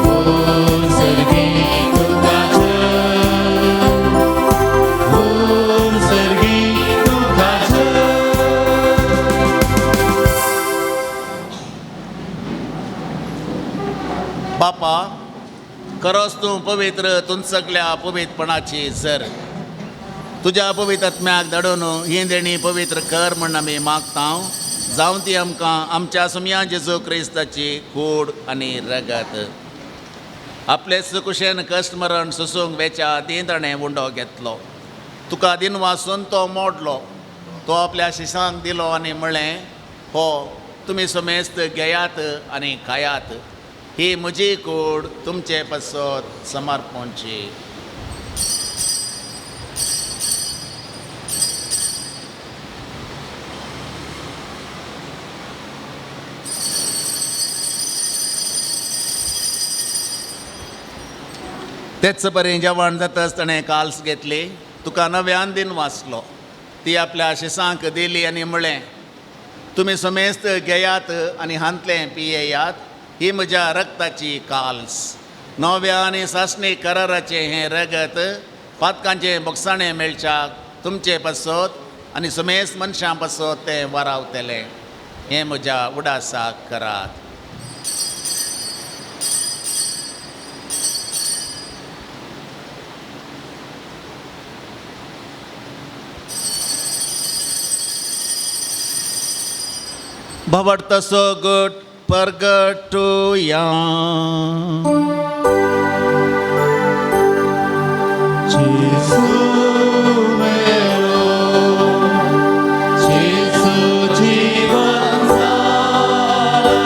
उंचगी तुका जय, उंचगी तुका जय. बापा, खरोच तूं पवित्र, तूं सगल्या पवित्रपणाची सर. तुज्या पवित्र आत्म्याक धाडून ही देणी पवित्र कर म्हण आमी मागता. जावं ती आमकां आमच्या सुमया जेजू क्रिस्ताची कूड आनी रगत. आपले सुकुशेन कश्ट मरण सोसूंक वेच्या आदीं ताणें उंडो घेतलो. तुका दिनवासून तो मोडलो, तो आपल्या शिसांक दिलो आनी म्हळें, हो तुमी समेस्त घेयात आनी खायात, ही म्हजी कूड तुमचे पासत समर्पणची. तेच परी जेवण जातच ताणें काल्स घेतली, तुका नव्यान दिन वाचलो, ती आपल्या शिसांक दिली आनी म्हळें, तुमी समेस्त घेयात आनी हांतलें पियेयात, ही म्हज्या रक्ताची काल्स. नव्या आनी सासणी कराराचें हें रगत पातकांचें बोगसाणें मेळच्याक तुमचे पासत आनी समेस्त मनशां पासत तें वारावतलें. हें म्हज्या उडासाक करात. भवडतसो गट परगटुया. जेजू मेरो, जेजू जीवन सारा,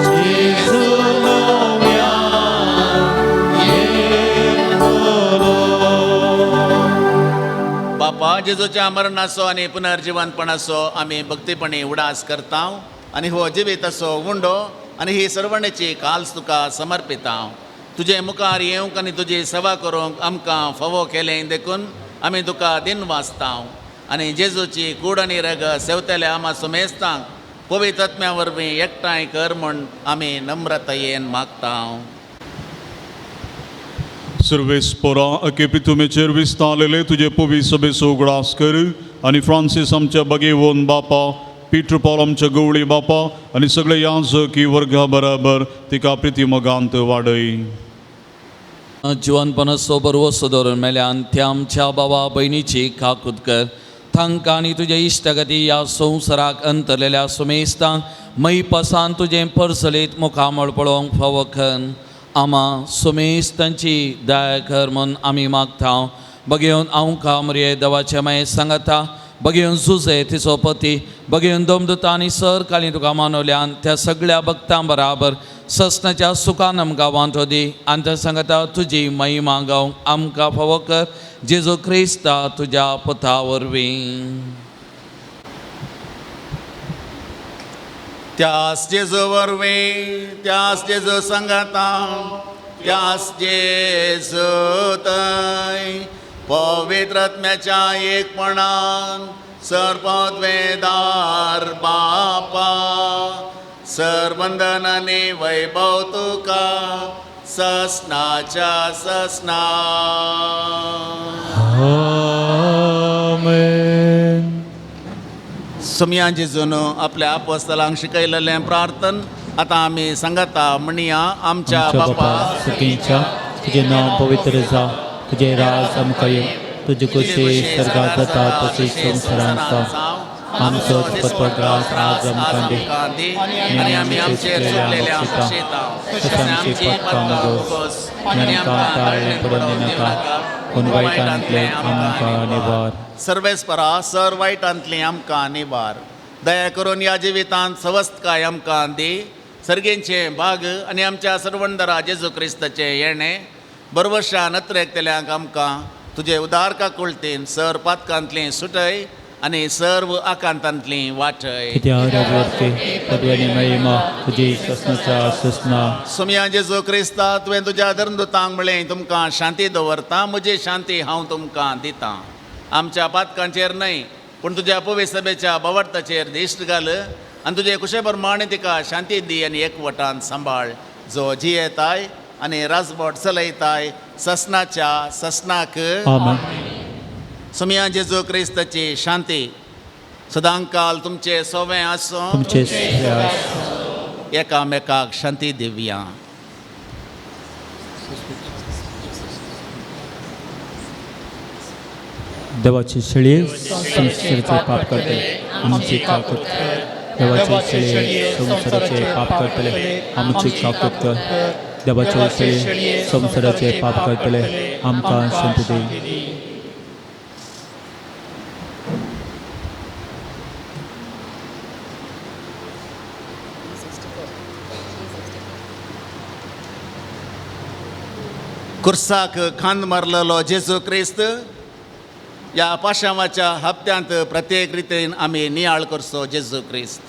जेजू नव्यान येतलो. बापा, जेजूच्या मरणाचो आनी पुनर्जिवनपणाचो आमी भक्तीपणी उडास करता आनी हो जिवीत असो उंडो आनी ही सर्वणेची काल्स तुका समर्पिता. तुजे मुखार येवंक आनी तुजी सेवा करूंक आमकां फावो केलें देखून आमी तुका दिन वाचता आनी जेजूची कूड आनी रगत सेवतल्या आमा सुमेस्तांक पवित्र आत्म्या वरवीं एकठांय कर म्हूण आमी नम्रतायेन मागता. सर्वेस्पोरा अके पितुमेचेर विस्तारलेले तुजे पवी सभेचो उगडास कर आनी फ्रांसीस आमच्या बगेवन बापा, पीटर पॉल आमच्या गवळी बापा आनी सगळे याजकी वर्गा बराबर तिका प्रिती मोगांत वाडय. जिवनपणाचो बरवसो दवरून मेल्यान त्या आमच्या बाबा भयणीची काकूत कर. तांकां आनी तुज्या इश्टागती ह्या संवसाराक अंतरलेल्या सुमेस्तांक मैपसान तुजें परसलीत मुखामळ पळोवंक फावो कर. आमा सुमेस्तांची दया कर म्हूण आमी मागता. बगेवन आमकां मरये देवाचें मागीर सांगता, बगेवन जुजे तिचो पती, बगेवन दमदुता आनी सर काली तुका मानवल्यान त्या सगळ्या भक्तां बराबर ससनाच्या सुखान आमकां वांटो दी आनी त्या सांगता तुजी महिमा गावंक आमकां फावो कर. जेजू क्रिस्ता तुज्या पुता वरवीं. त्यास जेजू वरवीं, त्यास जेजू सांगाता, त्यास जेजू थंय पवित्र आत्म्याच्या एकपणान सर्वद्वेदार बापा सरबंधनाने वैभव तुका ससनाच्या ससना. आमेन. सोमया जेजून आपल्या आपस्तलांक शिकयलेलें प्रार्थन आतां आमी सांगता म्हणया. आमच्या बापा सुखीच्या तुजें नांव पवित्र जावं, तुजें राज आमकां येवं, तुजी खोशी सर्गात जाता तशी संवसारांत जावं. आमचो दिसपट्टो ग्रास आज आमकां दी आनी आमी आमचेर चुकलेल्यांक शिक्षयता तशें आमची पथकां नगोस आनी आमकां ताळें पडून दिनाका, पूण वायटांतलें आमकां निवार. सर्वेस्परा सर वायटांतलें आमकां निवार. दया करून ह्या जिवितांत सवस्तकाय आमकां दी. सर्गेंचें भाग आनी आमच्या सर्वंदरा जेजू क्रिस्ताचें येणें बरवशा नत्रेकतल्यांक आमकां तुजे उदार काकुळतीन सर पातकांतलीं सुटय आनी सर्व आकांतांतलीं वाटय. कित्याक राजवर्ती पदवी आनी महिमा तुजी ससनाच्या ससना. सोमया जेजू क्रिस्ता तुवें तुज्या धर्मदूतांक म्हळें तुमकां शांती दवरता, म्हजी शांती हांव तुमकां दितां. आमच्या पातकांचेर न्हय पूण तुज्या पवित्र सभेच्या बवार्थाचेर दिश्ट घाल आनी तुजे कुशे प्रमाणे तिका शांती दी आनी एकवटान सांबाळ, जो जियेताय आनी राजबोट चलयताय ससनाच्या ससनाक. आमेन. सोमया जेजू क्रिस्ताची शांती सदांकाल तुमचे सोवें आसूं. तुमचे एकामेकाक शांती दिवया. देवाची शेळी संसाराचे पाप करतले आमची काकूत कर. देवाची शेळी संसाराचे पाप करतले आमची काकूत कर. देवाची शेळी संसाराचे पाप करतले आमकां शांती दी. कुर्साक खांद मारलेलो जेजू क्रिस्त ह्या पाशांवाच्या हप्त्यांत प्रत्येक रितीन आमी नियाळ करचो. जेजू क्रिस्त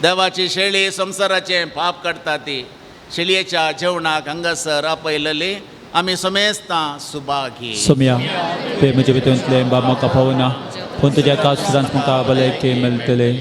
देवाची शेळी संवसाराचें पाप काडटा ती शेळयेच्या जेवणाक हांगासर आपयलेली आमी समेस्तां सुभागी. सोमया ते म्हजे भितूंतलें बाब म्हाका पावना, पूण तुज्या कास्तरांत म्हाका भलायकी मेळटले.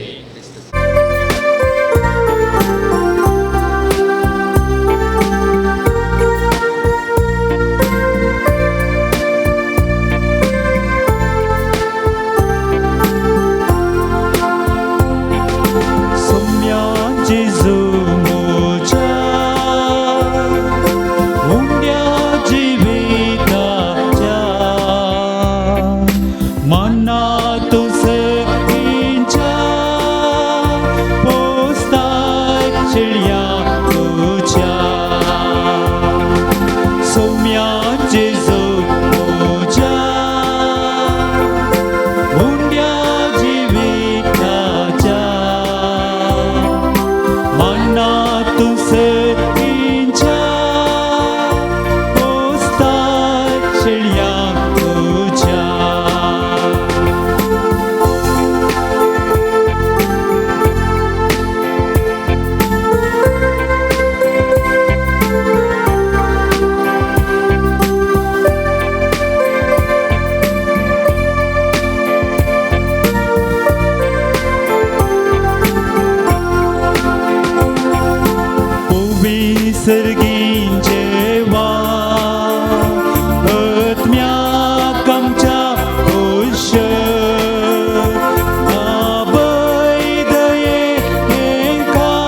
सर्गीं जेवा आत्म्याक आमच्या खोश बाबय दये हेंकां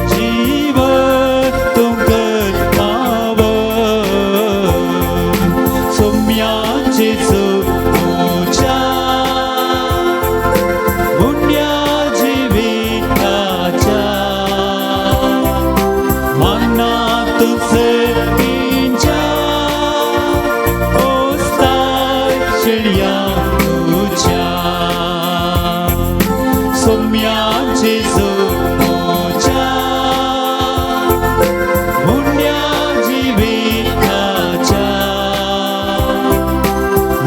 जीवन तुमकां पाव सोम्याचे जोच्या उंड्या जिविताच्या मनात सर्गींच्या ओस्ताय शेळया तुझ्या सोम्याचे जोच्या उंड्या जिविताच्या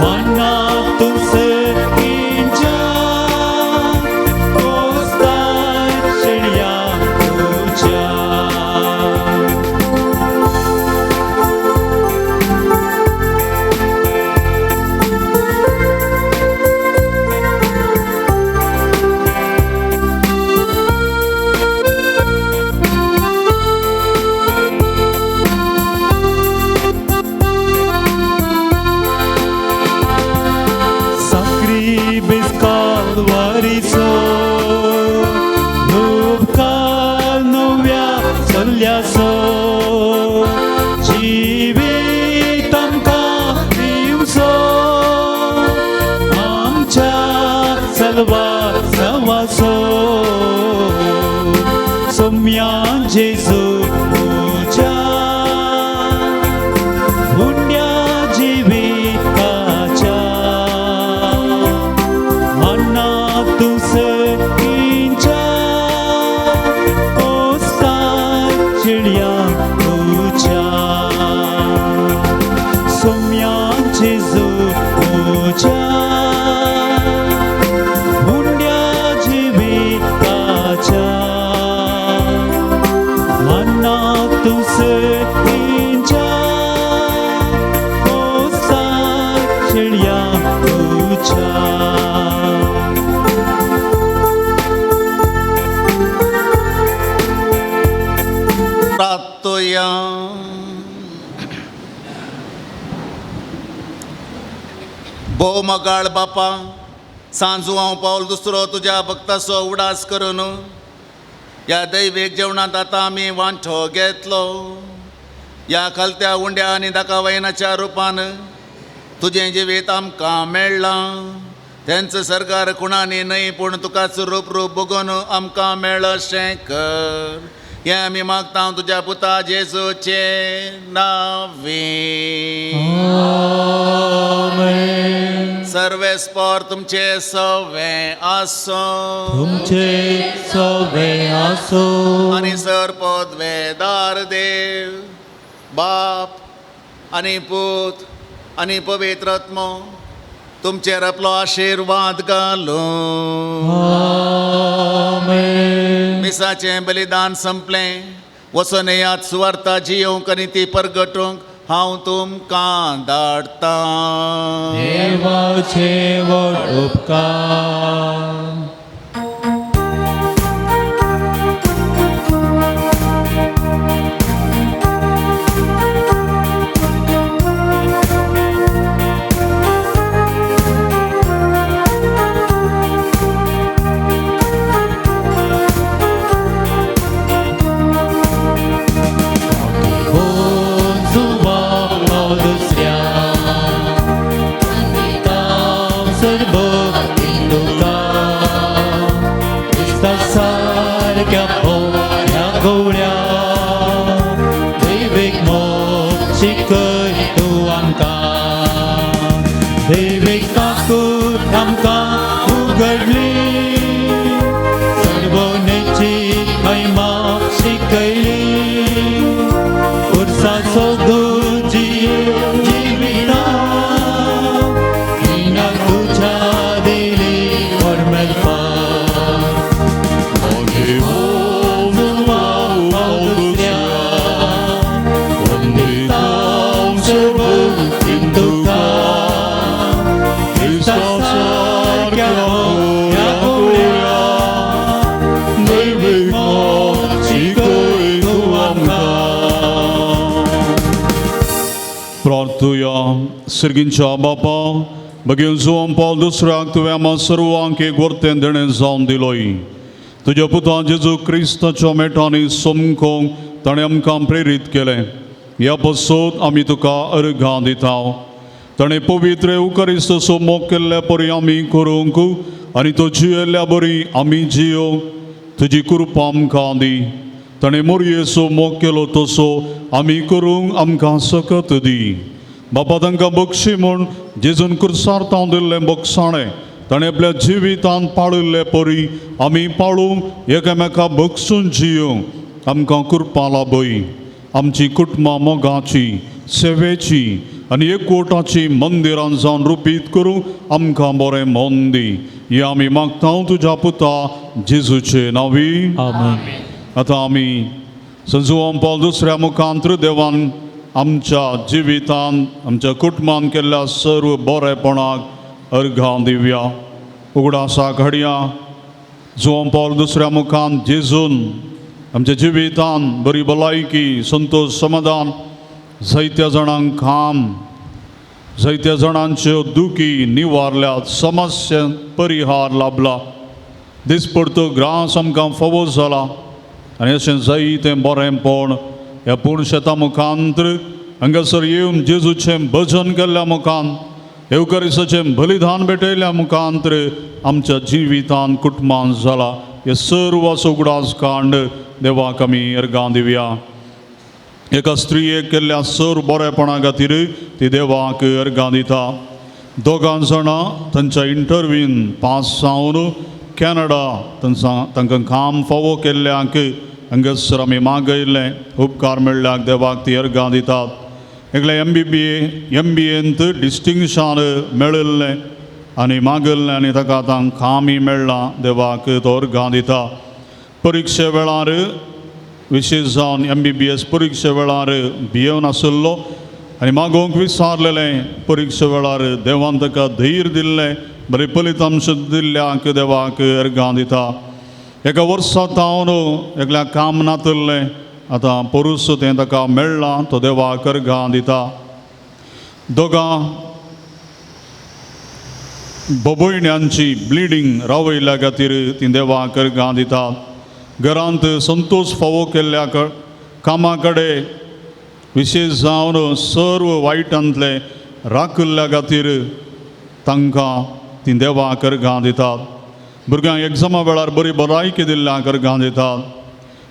मनात सर्गींच्या ओस्ताय शेळया तुझ्या. साक्री बिस्कालवारीचो उपकार नव्या चल्ल्याचो जिवीत आमकां दिवचो आमच्या सलवा सवासो सोम्या जेजू तुझ्या उंड्या जिविताच्या मनात सर्गींच्या ओस्ताय शेळया तुझ्या सोम्याचे जोच्या उंड्या जिविताच्या मनात सर्गींच्या ओस्ताय शेळया तुझ्या. प्राप्तोया भोव मगाळ बापा सांजू हांव पावल दुसरो तुज्या भक्ताचो उडास करून ह्या दैवीक जेवणांत आतां आमी वांठो घेतलो. ह्या खालत्या उंड्या आनी दाका वयनाच्या रुपान तुजें जिवीत आमकां मेळ्ळां. तेंच सरकार कुणांनी न्हय पूण तुकाच रूप रूप बगून आमकां मेळशें कर. हें आमी मागता तुज्या पुता जेजूचे नांवे. सर्वेस्पोर तुमचे सवे आसो तुमचे सवे आसो आनी सर पदवेदार देव बाप आनी पूत आनी पवित्र आत्मो तुमचेर आपलो आशिर्वाद घालूं. आमेन. मिसाचें बलिदान संपलें. वचून येयात सुवार्ता जियोवंक आनी ती परगटूंक हांव तुमकां धाडटां. देवाचे व्हड उपकार. सारक्या भोळ्या गवळ्या देवीक मोग शिकय तूं आमकां देवीक काकूट आमकां उगडली सर्वनेची महिमा शिकयली उर्साचो तुजी जिविता हिना तुज्या दिली व्हड मेळपा. Oh, सर्गींच्या बापा, बगेन जुवान पावल दुसऱ्याक तुवें आमा सर्वांक एक वर्तें देणें जावन दिलोय. तुज्या पुता जेजू क्रिस्ताच्या मेटांनी समकोंक ताणें आमकां प्रेरीत केलें. ह्या पासत आमी तुका अर्घां दिता. ताणें पवित्र उकरिस्तचो मोग केल्ल्या परी आमी करूंक आनी तो जियेल्ल्या बरी आमी जियोंक तुजी कृपा आमकां दी. ताणें मोरयेचो मोग केलो तसो आमी करूंक आमकां सकत दी. बापा, तांकां बक्षी म्हूण जेजून कुर्सार तांव दिल्लें बक्षाणें ताणें आपल्या जिवितांत पाळिल्ले परी आमी पाळूंक एकामेका बक्षून जियोंक आमकां कृपा लाभय. आमची कुटुंबां मोगाची, सेवेची आनी एकवटाची मंदिरान जावन रुपीत करूंक आमकां बरें मन दी. हें आमी मागता तुज्या पुता जेजूचे नांवी. आमेन. आतां आमी संजुवान पावल दुसऱ्या मुखांत्र देवान आमच्या जिवितान आमच्या कुटुंबान केल्ल्या सर्व बरेपणाक अर्घां दिवया. उगडासाक हाडया जुवान पावल दुसऱ्या मुखान जेजून आमच्या जिवितान बरी भलायकी, संतोश, समाधान, जायत्या जाणांक काम, जायत्या जाणांच्यो दुखी निवारल्यात, समस्या परिहार लाभला, दिसपडतो ग्रास आमकां फावो जाला. आनी अशें जायतें बरेंपण ह्या पूण शेता मुखांत्र हांगासर येवन जेजूचें भजन केल्ल्या मुखान, येवकारिसाचें बलिदान भेटयल्ल्या मुखांत्र आमच्या जिवितान कुटुंबान जाला. हे सर्व उगडास कांड देवाक आमी अर्गां दिवया. एका स्त्रियेक केल्ल्या सर्व बरेपणा खातीर ती देवाक अर्गां दिता. दोगां जाणां तांच्या इंटरव्यून पास जावन कॅनडा तांकां काम फावो केल्ल्यांक हांगासर आमी मागयल्लें उपकार मेळ्ळ्याक देवाक ती अर्गां दितात. एकलें MBBA MBAंत डिस्टिंक्शन मेळिल्लें आनी मागयल्लें आनी ताका आतां कामय मेळ्ळां, देवाक तो अर्गां दिता. परिक्षे वेळार विशेश जावन MBBS परिक्षे वेळार भियेवन आशिल्लो आनी मागोवंक विचारलेलें. परिक्षे वेळार देवान ताका धैर्य दिल्लें, बरें फलितांश दिल्ल्याक देवाक अर्गां दिता. एका वर्सा तावन एकल्या काम नातिल्लें, आतां पोरूस तें ताका मेळ्ळां, तो देवाक अर्गां दिता. दोगां बोबोयण्यांची ब्लिडींग रावयल्या खातीर ती देवाक अर्गां दिता. घरांत संतोश फावो केल्ल्या कामा कडेन विशेश जावन सर्व वायटांतले राखिल्ल्या खातीर तांकां ती देवाक अर्गां दितात. भुरग्यांक एग्जामा वेळार बरी भलायकी दिल्ल्याक अर्गां दितात.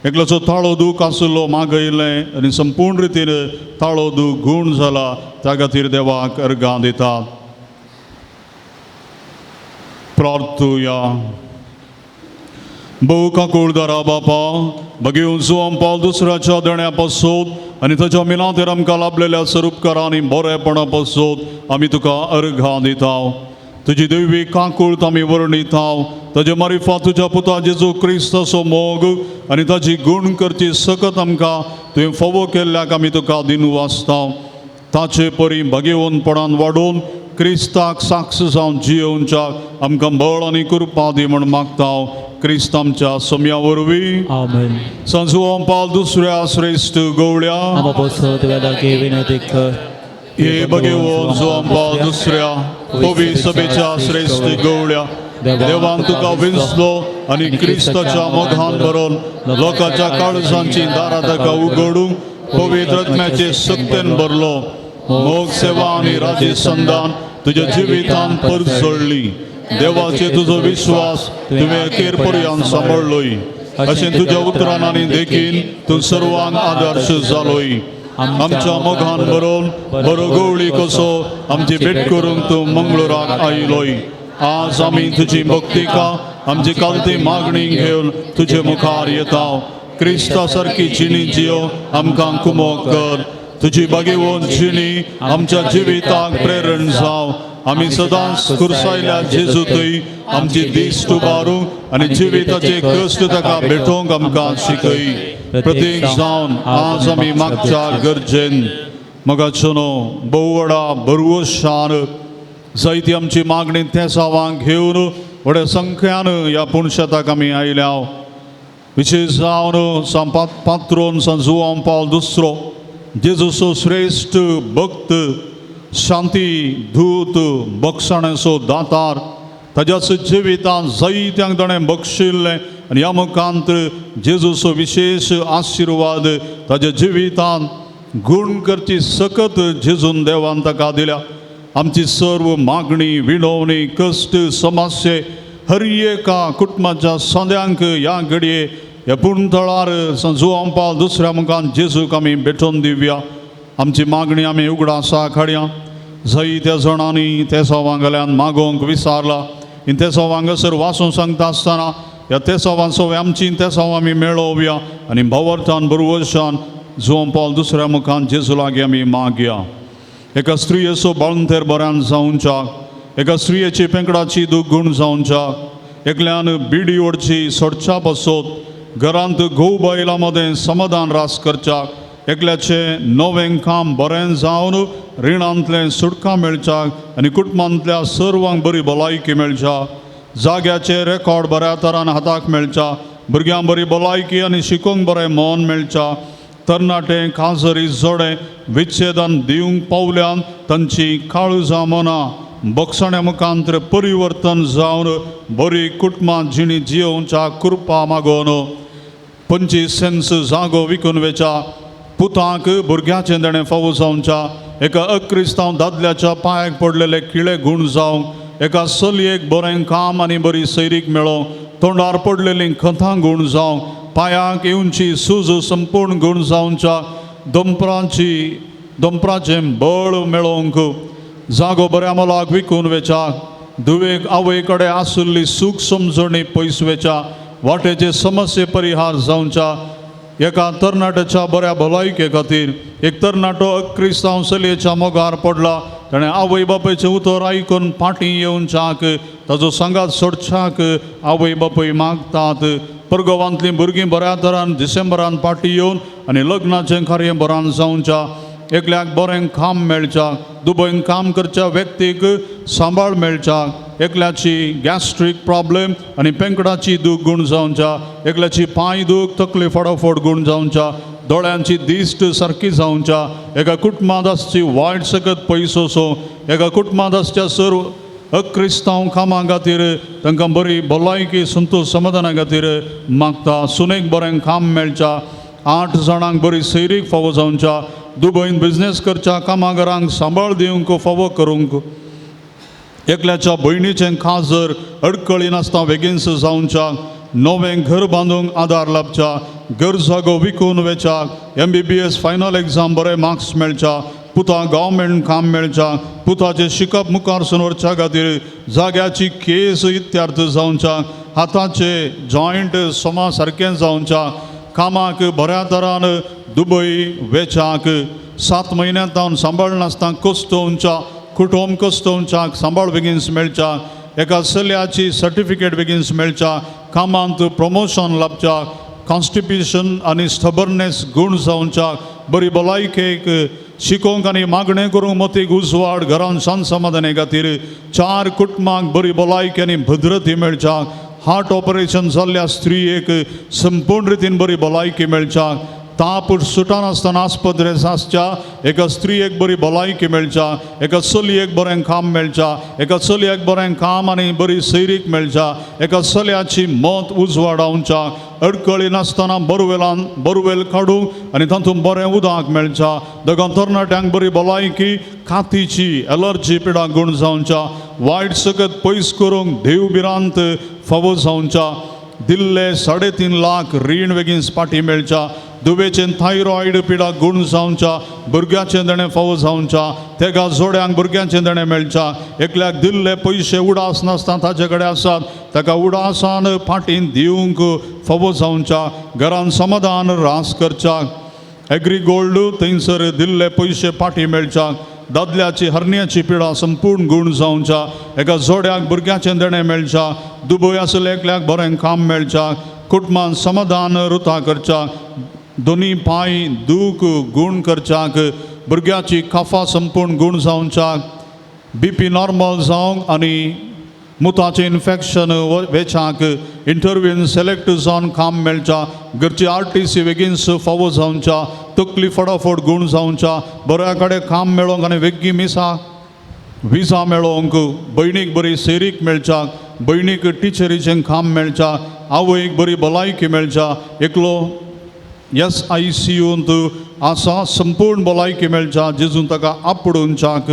एकल्याचो ताळो दूख आशिल्लो मागयलें आनी संपूर्ण रितीन ताळो दूख गूण जाला, त्या खातीर देवाक अर्गां दितात. प्रार्थुया. भोव काकुळदारा बापा, बगेवन जुवान पावल दुसऱ्याच्या देण्या पासून आनी ताच्या मिलांतेर आमकां लाभलेल्या स्वरूपकारां आनी बरेपणा पासून आमी तुका अर्घां दिता. तुजी देवी काकूळत आमी वर्णिता. ताजे मारिफात तुज्या पुता जेजू क्रिस्ताचो मोग आनी ताजी गूण करची सकत आमकां तुवें फावो केल्ल्याक आमी तुका दिनवासता. ताचे परी भगेवनपणान वाडोवन क्रिस्ताक साक्ष जावन जियोवच्याक आमकां बळ आनी कृपा दी म्हूण मागता. क्रिस्त आमच्या सोम्या वरवीं. आमेन. संजुवान पावल दुसऱ्या श्रेश्ठ गवळ्या आमा पासत देवा लागीं विनंती कर. हे भगेवन जुवान पावल दुसऱ्या पवी सभेच्या श्रेश्ठ गवळ्या, देवान तुका विंचलो आनी क्रिस्ताच्या मोगान भरून लोकांच्या काळजांची दारां ताका उगडूंक पवित्र आत्म्याचे सक्तेन भरलो. मोग, सेवा आनी राजी संदान तुज्या जिवितान परजळ्ळी. देवाचे तुजो विश्वास तुवें अखेर पर्यंत सांबाळ्ळोय. अशें तुज्या उतरान आनी देखीन तूं सर्वांक आदर्श जालोय. आमच्या मोगान भरून बरो गवळी कसो आमची भेट करूंक तूं मंगळुराक आयलोय. आज आमी तुजी भक्तिका आमची कालती मागणी घेवन तुजे मुखार येता. क्रिस्ता सारकी जिणी जियो आमकां कुमोक कर. तुजी बागेवन जिणी आमच्या जिविताक प्रेरण जावं. आमी सदांच कुर्सायल्या जेजूतय आमची दीस उबारूंक आनी जिविताचे कश्ट ताका भेटोवंक आमकां शिकय. प्रतीक जावन आज आमी मागच्या गरजेन मगाचो न्हू भोव व्हडा बरवशान जायती आमची मागणी तेसावांक घेवन व्हड्या संख्यान ह्या पुणशेताक आमी आयल्या. विशेश जावन सांत पात्रोन सांत जुवान पावल दुसरो जेजूचो श्रेश्ठ भक्त शांती दूत बक्षाण्याचो दातार ताज्याच जिवितांत जायत्यांक ताणें बक्षिल्लें आनी ह्या मुखांत जेजूचो विशेश आशिर्वाद ताज्या जिवितांत गूण करची सकत जेजून देवान ताका दिल्या. आमची सर्व मागणी विणवणी कश्ट समस्ये हर एका कुटुंबाच्या संद्यांक ह्या घडये ह्या पुणथळार जुवां पावल दुसऱ्या मुखान जेजूक आमी भेटोवन दिवया. आमची मागणी आमी उगडासा काडया. जायत्या जाणांनी तेसावांगल्यान मागोवंक विसारला. तेसांव हांगासर वाचून सांगता आसतना ह्या तेसावांचो आमची तेसांव आमी मेळोवया आनी भावार्थान बरवशान जुवां पावल दुसऱ्या मुखान जेजू लागीं आमी मागया. एका स्त्रियेचो बाळंतेर बऱ्यान जावच्याक, एका स्त्रियेची पेंकडाची दूख गूण जावच्याक, एकल्यान बिडी ओडची सोडच्या पासत घरांत घोव बायलां मदें समाधान रास करच्याक, एकल्याचें नवें काम बरें जावन रिणांतलें सुटका मेळच्याक आनी कुटुंबांतल्या सर्वांक बरी भलायकी मेळच्या, जाग्याचें रेकॉर्ड बऱ्या तरान हाताक मेळच्या, भुरग्यांक बरी भलायकी आनी शिकोवंक बरें मन मेळच्या, तरणाटे खाजरी जोडे विच्छेदन दिवंक पावल्यान तांची काळजां मनां बक्षण्या मुखांतर परिवर्तन जावन बरी कुटुंबां जिणी जियोवच्या कृपा मागोवन 25 सेन्स जागो विकून वेच्या पुतांक भुरग्याचें देणें फावो जावच्या, एका अक्रिस्तांव दादल्याच्या पांयाक पडलेले किळे गूण जावंक, एका चलयेक बरें काम आनी बरी सैरीक मेळोवंक, तोंडार पडलेलीं खतां गूण जावंक, पांयांक येवची सूज संपूर्ण गूण जावच्या, दोंपराचें बळ मेळोवंक, जागो बऱ्या मोलाक विकून वेच्या, धुवेक आवय कडेन आशिल्ली सूख समजणी पयस वेच्या, वाटेचे समस्ये परिहार जावच्या, एका तरणाट्याच्या बऱ्या भलायके खातीर एक तरणाटो अक्रिस्तांव चलयेच्या मोगार पडला, ताणें आवय बापायचें उतर आयकून फाटीं येवच्याक ताजो सांगात सोडच्याक आवय बापूय मागतात. परगोवांतलीं भुरगीं बऱ्या तरान डिसेंबरान फाटीं येवन आनी लग्नाचें कार्य बरान जावच्या, एकल्याक बरें काम मेळच्या, दुबयन काम करच्या व्यक्तीक सांबाळ मेळच्या, एकल्याची गॅस्ट्रीक प्रॉब्लेम आनी पेंकडाची दूख गूण जावच्या, एकल्याची पांय दूख तकली फटाफट गूण जावच्या, दोळ्यांची दिश्ट सारकी जावच्या, एका कुटुंबांत आसची वायट सकत पयसो सो, एका कुटुंबांत आसच्या सर्व अक्रिस्तांव कामां खातीर तांकां बरी भलायकी संतोश समाधाना खातीर मागता. सुनेक बरें काम मेळच्या, 8 जाणांक बरी सैरीक फावो जावच्या, दुबयन बिजनेस करच्या कामागारांक सांबाळ दिवंक फावो करूंक, एकल्याच्या भयणीचें खाजर अडकळी नासतना बेगीनस जावच्या, नवें घर बांदूंक आदार लाबच्या, घर जागो विकून वेच्याक, MBBS final exam बरे मार्क्स मेळच्या, पुता गव्हर्मेंट काम मेळच्या, पुताचें शिकप मुखार सून व्हरच्या खातीर जाग्याची केस इत्यार्थ जावच्या, हाताचे जॉयंट सोमा सारकें जावच्या, कामाक बऱ्या तरान दुबय वेच्याक, 7 म्हयन्यां तावन सांबाळनासतना कस्तोवच्या, कुटुंब कस्तोवच्याक सांबाळ बेगीन मेळच्या, एका चल्याची सर्टिफिकेट बेगीन मेळच्या, कामांत प्रमोशन लाबच्या, कॉन्स्टिट्युशन आनी स्टबर्नेस गूण जावच्या, बरी भलायकेक शिकोवंक आनी मागणें करूंक मतीक उजवाड घरान शांत समाधाने खातीर 4 कुटुंबांक बरी भलायकी आनी भद्रती मेळच्या, हार्ट ऑपरेशन जाल्ल्या स्त्रियेक संपूर्ण रितीन बरी भलायकी मेळच्या, ताप सुटनासतना आस्पत्रेंत आसच्या एका स्त्रियेक बरी भलायकी मेळच्या, एका चलयेक बरें काम मेळच्या, एका चलयेक बरें काम आनी बरी सैरीक मेळच्या, एका चलयाची मत उजवाडावच्या, अडकळी नासतना बोरवेलान बोरवेल काडूंक आनी तातूंत बरें उदक मेळच्या, दोगां तरणाट्यांक बरी भलायकी, कातीची एलर्जी पिडा गूण जावच्या, वायट सकत पयस करूंक देव भिरांत फावो जावच्या, दिल्ले 3.5 लाख रीण बेगीन फाटीं मेळच्या, दुबेचें थायरॉयड पिडा गूण जावच्या, भुरग्याचें देणें फावो जावच्या, तेगा जोड्यांक भुरग्यांचें देणें मेळच्या, एकल्याक दिल्ले पयशे उडास नासतना ताजे कडेन आसात ताका उडासान फाटीं दिवंक फावो जावच्या, घरान समाधान रास करच्या, एग्री गोल्ड थंयसर दिल्ले पयशे फाटीं मेळच्या, दादल्याची हरण्याची पिडा संपूर्ण गूण जावच्या, एका जोड्याक भुरग्याचें देणें मेळच्या, दुबय आसले एकल्याक बरें काम मेळच्या, कुटुंबान समाधान रुता करच्या, दोनी पांय दूख गूण करच्याक, भुरग्याची काफा संपूर्ण गूण जावच्याक, बीपी नॉर्मल जावंक आनी मुताचें इन्फेक्शन वेचाक इंटरव्यून सिलेक्ट जावन काम मेळच्या घरची आर टी सी बेगीन फावो जावच्या तकली फटाफट गूण जावच्या बऱ्या कडेन काम मेळोंक आनी वेगीं मिसा विजा मेळोवंक भयणीक बरी सेरीक मेळच्या भयणीक टिचरीचें काम मेळच्या आवयक बरी भलायकी मेळच्या एकलो एस I C यूंत आसा संपूर्ण भलायकी मेळच्या जेजून ताका आपडूनच्याक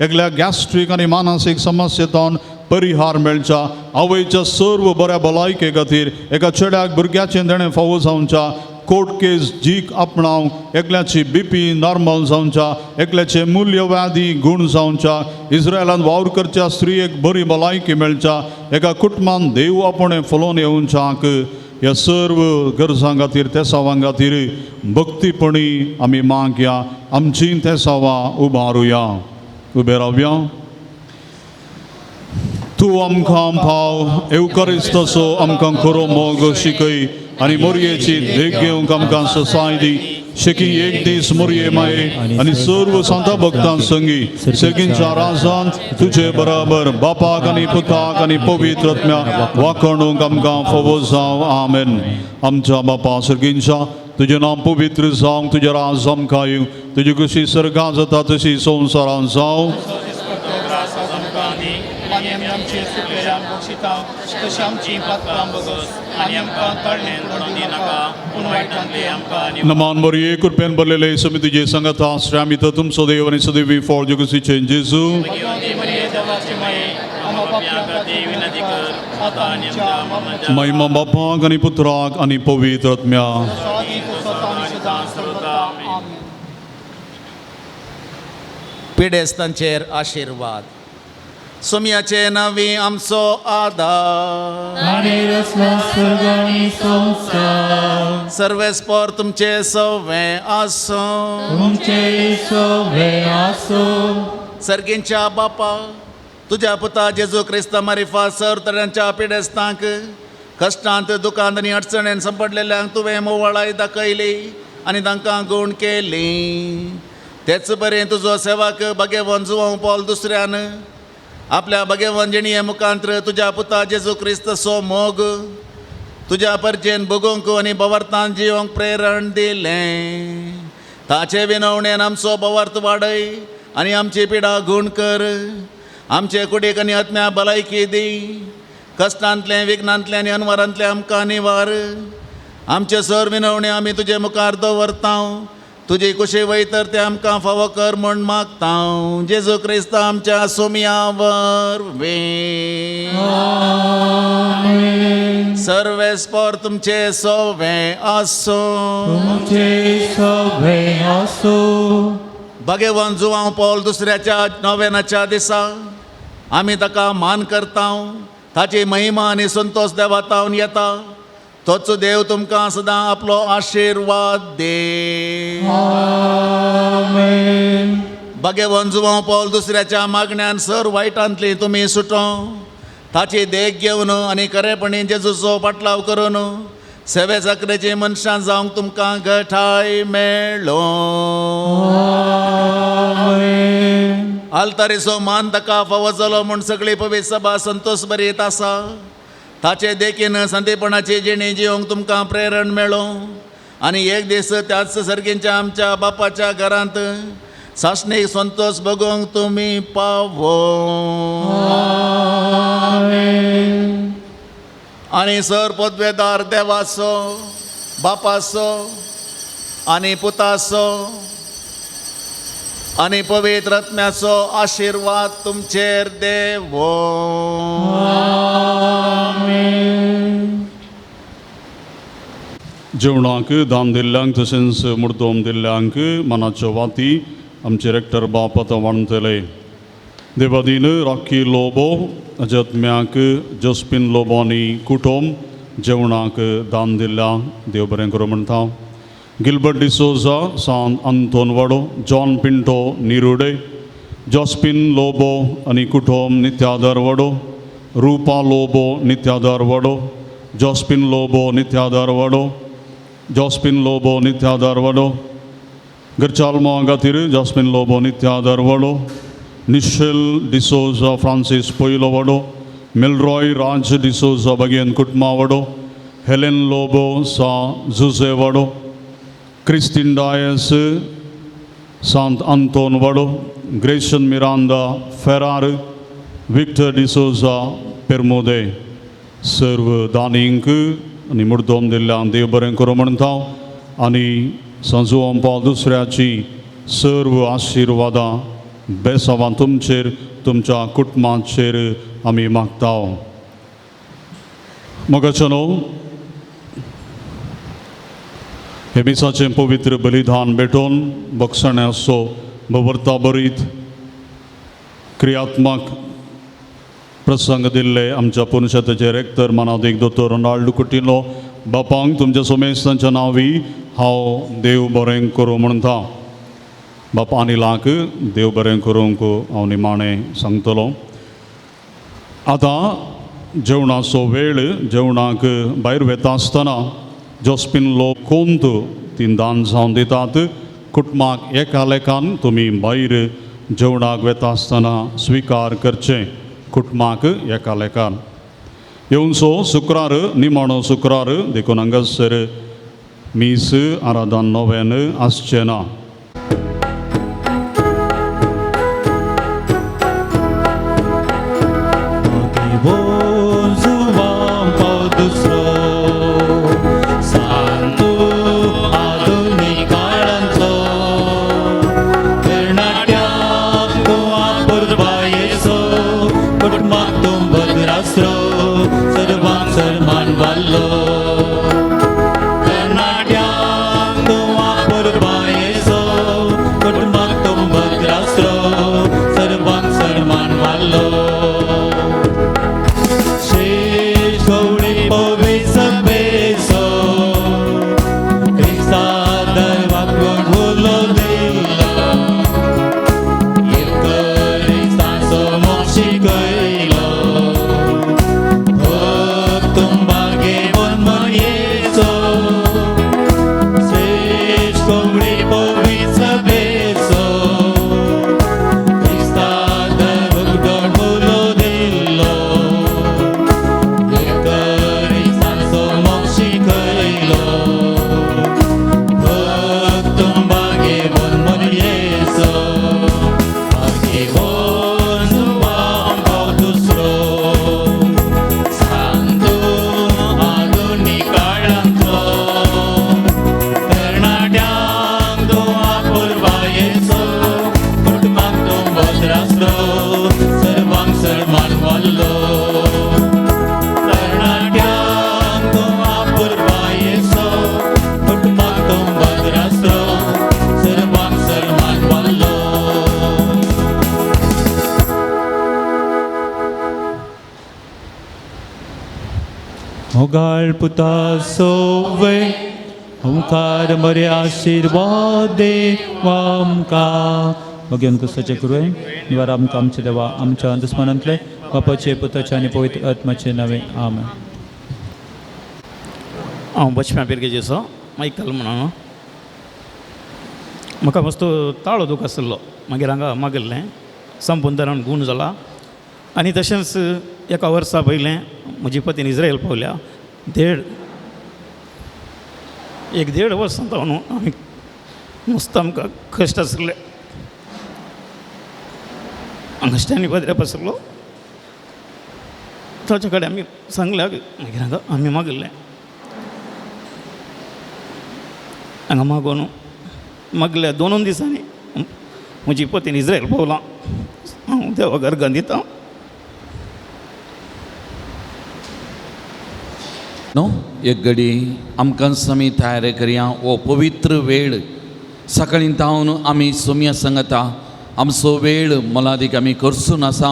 एकल्या गॅस्ट्रीक आनी मानसीक समस्येंतल्यान परिहार मेळच्या आवयच्या सर्व बऱ्या भलायके खातीर एका चेड्याक भुरग्याचें देणें फावो जावच्या कोर्ट केस जीक आपणावंक एकल्याची बीपी नॉर्मल जावच्या एकल्याचे मूल्यव्याधी गूण जावच्या इस्रायलान वावर करच्या स्त्रियेक बरी भलायकी मेळच्या एका कुटुंबान देव आपणें फुलोवन येवच्याक ह्या सर्व गरजां खातीर तेसावां खातीर भक्तीपणी आमी मागया आमची तेसावां उबारुया उबे रावया. तूं आमकां पाव एवकरिस्तसो आमकां खरो मोग शिकय आनी मोरयेची देख घेवंक आमकां ससाय दी शेकी एक दीस मोरये माये आनी सर्व सांता भक्तां संगी सेगींच्या राजांत तुजे बराबर बापाक आनी पुताक आनी पवित्र आत्म्या वाखणूंक आमकां फावो जावं. आमेन. आमच्या बापा सर्गींच्या तुजें नांव पवित्र जावं तुजें राज आमकां येवं तुजी खुशी सर्गां जाता तशी संवसारांत जावं. नमान मरिये कृपेन भरलेले समितीचे संगत आश्रय आमी तुमचो देव आनी सदैवी फॉर जेजू जेजू. महिमा बापाक आनी पुत्राक आनी पवित्र आत्म्या. पिडेस्तांचेर आशिर्वाद. सोम्याचे नांवी आमचो आदार सर्वेस्पोर तुमचे सवे आसूं. सर्गींच्या बापा तुज्या पुता जेजू क्रिस्ता मारिफा सर तरांच्या पिडेस्तांक कश्टांत दुकांत आनी अडचणेन संपडलेल्यांक तुवें मोवाळाय दाखयली आनी तांकां गूण केली. तेच बरें तुजो सेवाक भगेवन जुवांव पॉल दुसऱ्यान आपल्या भगेवन जिणये मुखांत्र तुज्या पुता जेजू क्रिस्त सो मोग तुज्या परजेन भोगोवंक आनी बवर्तान जिवंक प्रेरण दिलें. ताचे विनवणेन आमचो बवर्त वाडय आनी आमची पिडा गूण कर. आमचे कुडीक आनी आत्म्या भलायकी दी. कश्टांतलें विघ्नांतलें आनी अनवरांतलें आमकां निवार. आमचे सर विनवणे आमी तुजे मुखार दवरता. तुजी कुशी वयतर ते आमकां फावो कर म्हूण मागता. जेजू क्रिस्त आमच्या सोम्या वरवीं. सर्वेस्पोर तुमचे सोवे आसूं. भगेवन जुवांव पॉल दुसऱ्याच्या नोवेनाच्या दिसा आमी ताका मान करता. ताची महिमा आनी संतोश देवातावन येता. तोच देव तुमकां सदां आपलो आशिर्वाद दे. भगेवन जुवांव पॉल दुसऱ्याच्या मागण्यान सर वायटांतली तुमी सुटो. ताची देख घेवन आनी खरेपणी जेजूचो पाटलाव करून सेवे चाकरेची मनशां जावंक तुमकां गठाय मेळो. आल्तारीचो मान ताका फावो जालो म्हूण सगळी पवित्र सभा संतोश बरीत आसा. ताचे देखीन संदेपणाची जिणी जिवंक तुमकां प्रेरण मेळो आनी एक दीस त्याच सर्गींच्या आमच्या बापाच्या घरांत सासणीक संतोश भोगोवंक तुमी पावो. आनी सर पदवेदार देवाचो बापाचो आनी पुताचो आनी पवित्र आत्म्याचो आशिर्वाद तुमचेर देवो. जेवणाक दान दिल्ल्यांक तशेंच मुर्दोम दिल्ल्यांक मनाच्यो वाती आमचे रेक्टर बाप आतां वाणतले. देवादीन रॉकी लोबो अजत्म्याक जोस्पिन लोबो आनी कुटुंब जेवणाक दान दिल्ल्या देव बरें करूं म्हणटा. गिलबर्ट डिसोजा सान अंतोन वाडो जॉन पिंटो निरुडे जॉस्पिन लोबो आनी कुटुंब नित्यादर वाडो रुपा लोबो नित्यादर वाडो जॉस्पिन लोबो नित्यादर वाडो जॉस्पिन लोबो नित्यादर वाडो घरचालमो खातीर जॉस्पिन लोबो नित्यादर वाडो निशेल डिसोजा फ्रांसीस पयलो वाडो मिलरॉय राज डिसोजा बगेन कुटुंबा वडो, हेलेन लोबो सा जुजे वडो, क्रिस्टीन डायस सांत अंतोन वडो, ग्रेशन मिरांदा फेरार, विक्टर डिसोजा पेरमोदे. सर्व दानींक आनी मुर्दोम दिल्ल्यान देव बरें करूं म्हणटा आनी सांजुआं पावल दुसऱ्याची सर्व आशिर्वादां बेसावां तुमचेर तुमच्या कुटुंबाचेर आमी मागता. मोगाचेनो, हे मिसाचें पवित्र बलिदान भेटोवन बक्षण्याचो भोवर्ता बरीत क्रियात्मक प्रसंग दिल्ले आमच्या पुनशताचे रेक्तर मानादीक दोतोर रोनाल्ड कुटिलो बापांक तुमच्या सोमेस्तांच्या नांवी हांव देव बरें करूं म्हणटा. बापा अनिलाक देव बरें करूंक हांव निमाणें सांगतलो. आतां जेवणाचो वेळ, जेवणाक भायर वेता आसतना जोस्पिन लोक कोंत तीन दान जावन दितात. कुटुंबाक एका लेखान तुमी भायर जेवणाक वेता आसतना स्विकार करचें, कुटुंबाक एका लेखान. येवचो शुक्रार निमाणो शुक्रार देखून हांगासर मीस आराधन नोवेन आसचें ना. पुता सोवे ओंकार मरे आशीर्वाद देवा. भगवान कुसाचे कृपे निवार आमकां आमचे देवा आमच्या दुस्मानांतले बापाचे पुताचे आनी पवित्र आत्माचे नावे आमेन. हांव बचप्या पिरगेजेचो मायकल म्हणून. म्हाका मस्त ताळो दूख आशिल्लो, मागीर हांगा मागिल्लें संपून तरान गूण जाला. आनी तशेंच एका वर्सा पयलें म्हजी पतीन इस्रायल पावल्या, देड वर्सां जावन आमी मस्त आमकां कश्ट आशिल्ले, कश्टांनी पदऱ्या आशिल्लो. ताचे कडेन आमी सांगल्या, मागीर हांगा आमी मागिल्लें, हांगा मागून मागल्या दोनून दिसांनी म्हजी पतीन इस्रायल पावलां. हांव देवा गर्गान दिता. न्हू एक घडी आमकां समी तयार करया. हो पवित्र वेळ सकाळीं तावन आमी सोमया सांगता आमचो वेळ मोलादीक आमी करसून आसा.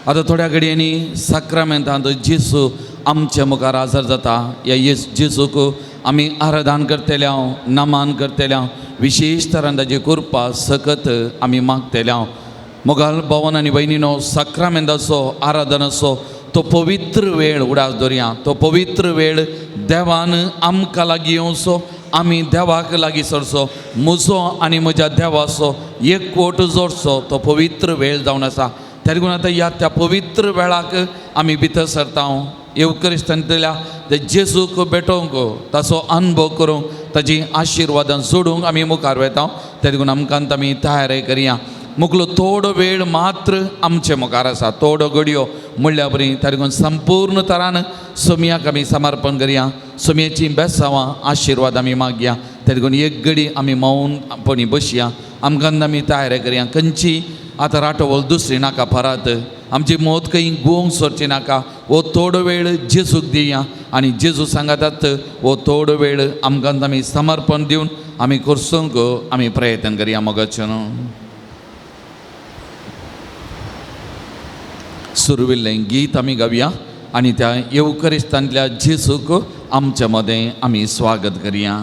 आतां थोड्या घडयांनी साक्रामेंतांत जेजू आमच्या मुखार हाजर जाता. ह्या जेजूक आमी आराधन करतले, नमान करतले, विशेश तरान ताची कृपा सकत आमी मागतले. मोगाल भवन आनी भयणीनो, साक्रामेंताचो आराधनाचो तो पवित्र वेळ उडास दवरया. तो पवित्र वेळ देवान आमकां लागीं येवचो, आमी देवाक लागीं सरचो, म्हजो आनी म्हज्या देवाचो एक कोट जोडचो तो पवित्र वेळ जावन आसा. त्या लागून आतां ह्या त्या पवित्र वेळाक आमी भितर सरता. येवकरिस्तांतल्या जेजूक भेटोवंक, ताचो अनुभव करूंक, ताजी आशिर्वादां जोडूंक आमी मुखार वेता. ते देखून आमकां आमी तयारी करया. मुगलो थोडो वेळ मात्र आमचे मुखार आसा, थोडो घडयो म्हणल्या बरी. त्या देखून संपूर्ण तरान सोमयाक आमी समर्पण करया, सोमयेची बेसांवां आशिर्वाद आमी मागया. त्या देखून एक घडी आमी मौनपणी बसया, आमकां आमी तयारी करया. खंयची आतां राटोवल दुसरी नाका, परत आमची मौत खंय गोवंक सोरची नाका. हो थोडो वेळ जेजूक दिया आनी जेजू सांगातात हो थोडो वेळ आमकां आमी समर्पण दिवन आमी करसूंक आमी प्रयत्न करया. मोगाचें न्हू सुरविल्लें गीत आमी गावया आनी त्या येवकरिस्तांतल्या जेजूक आमच्या मदें आमी स्वागत करया.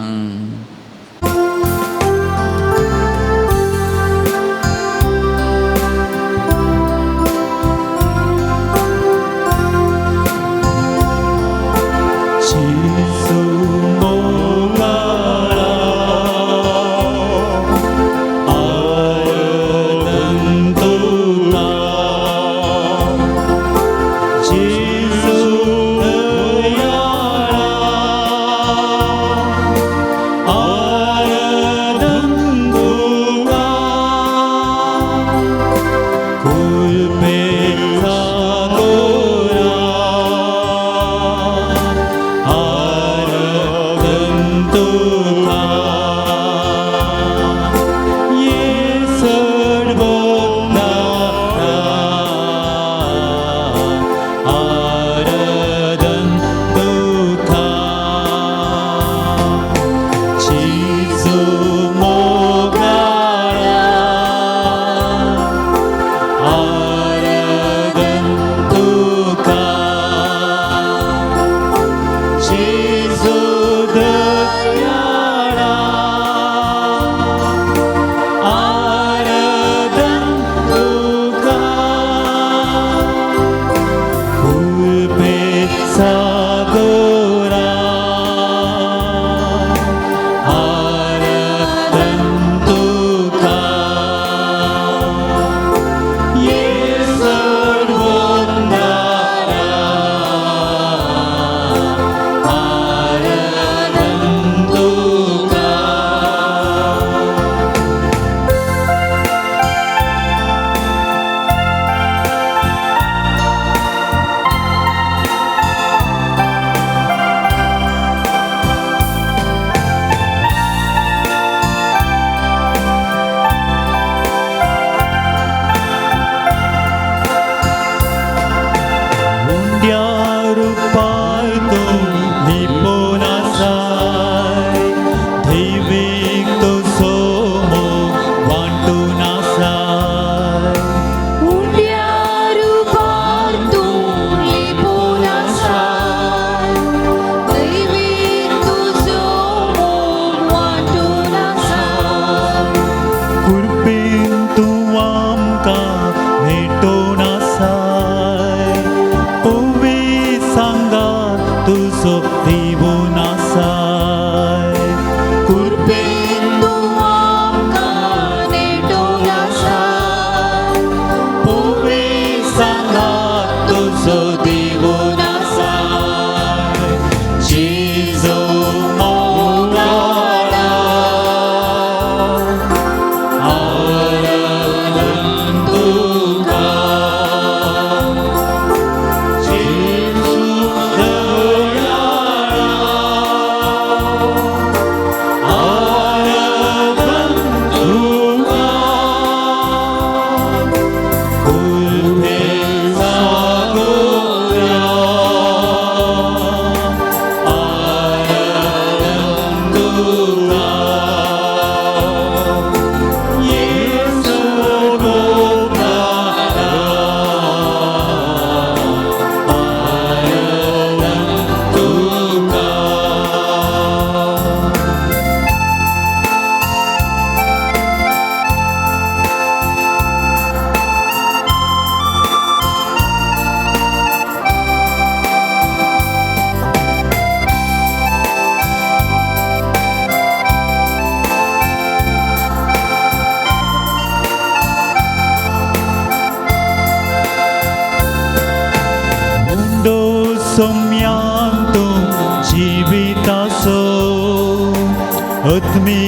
आत्मी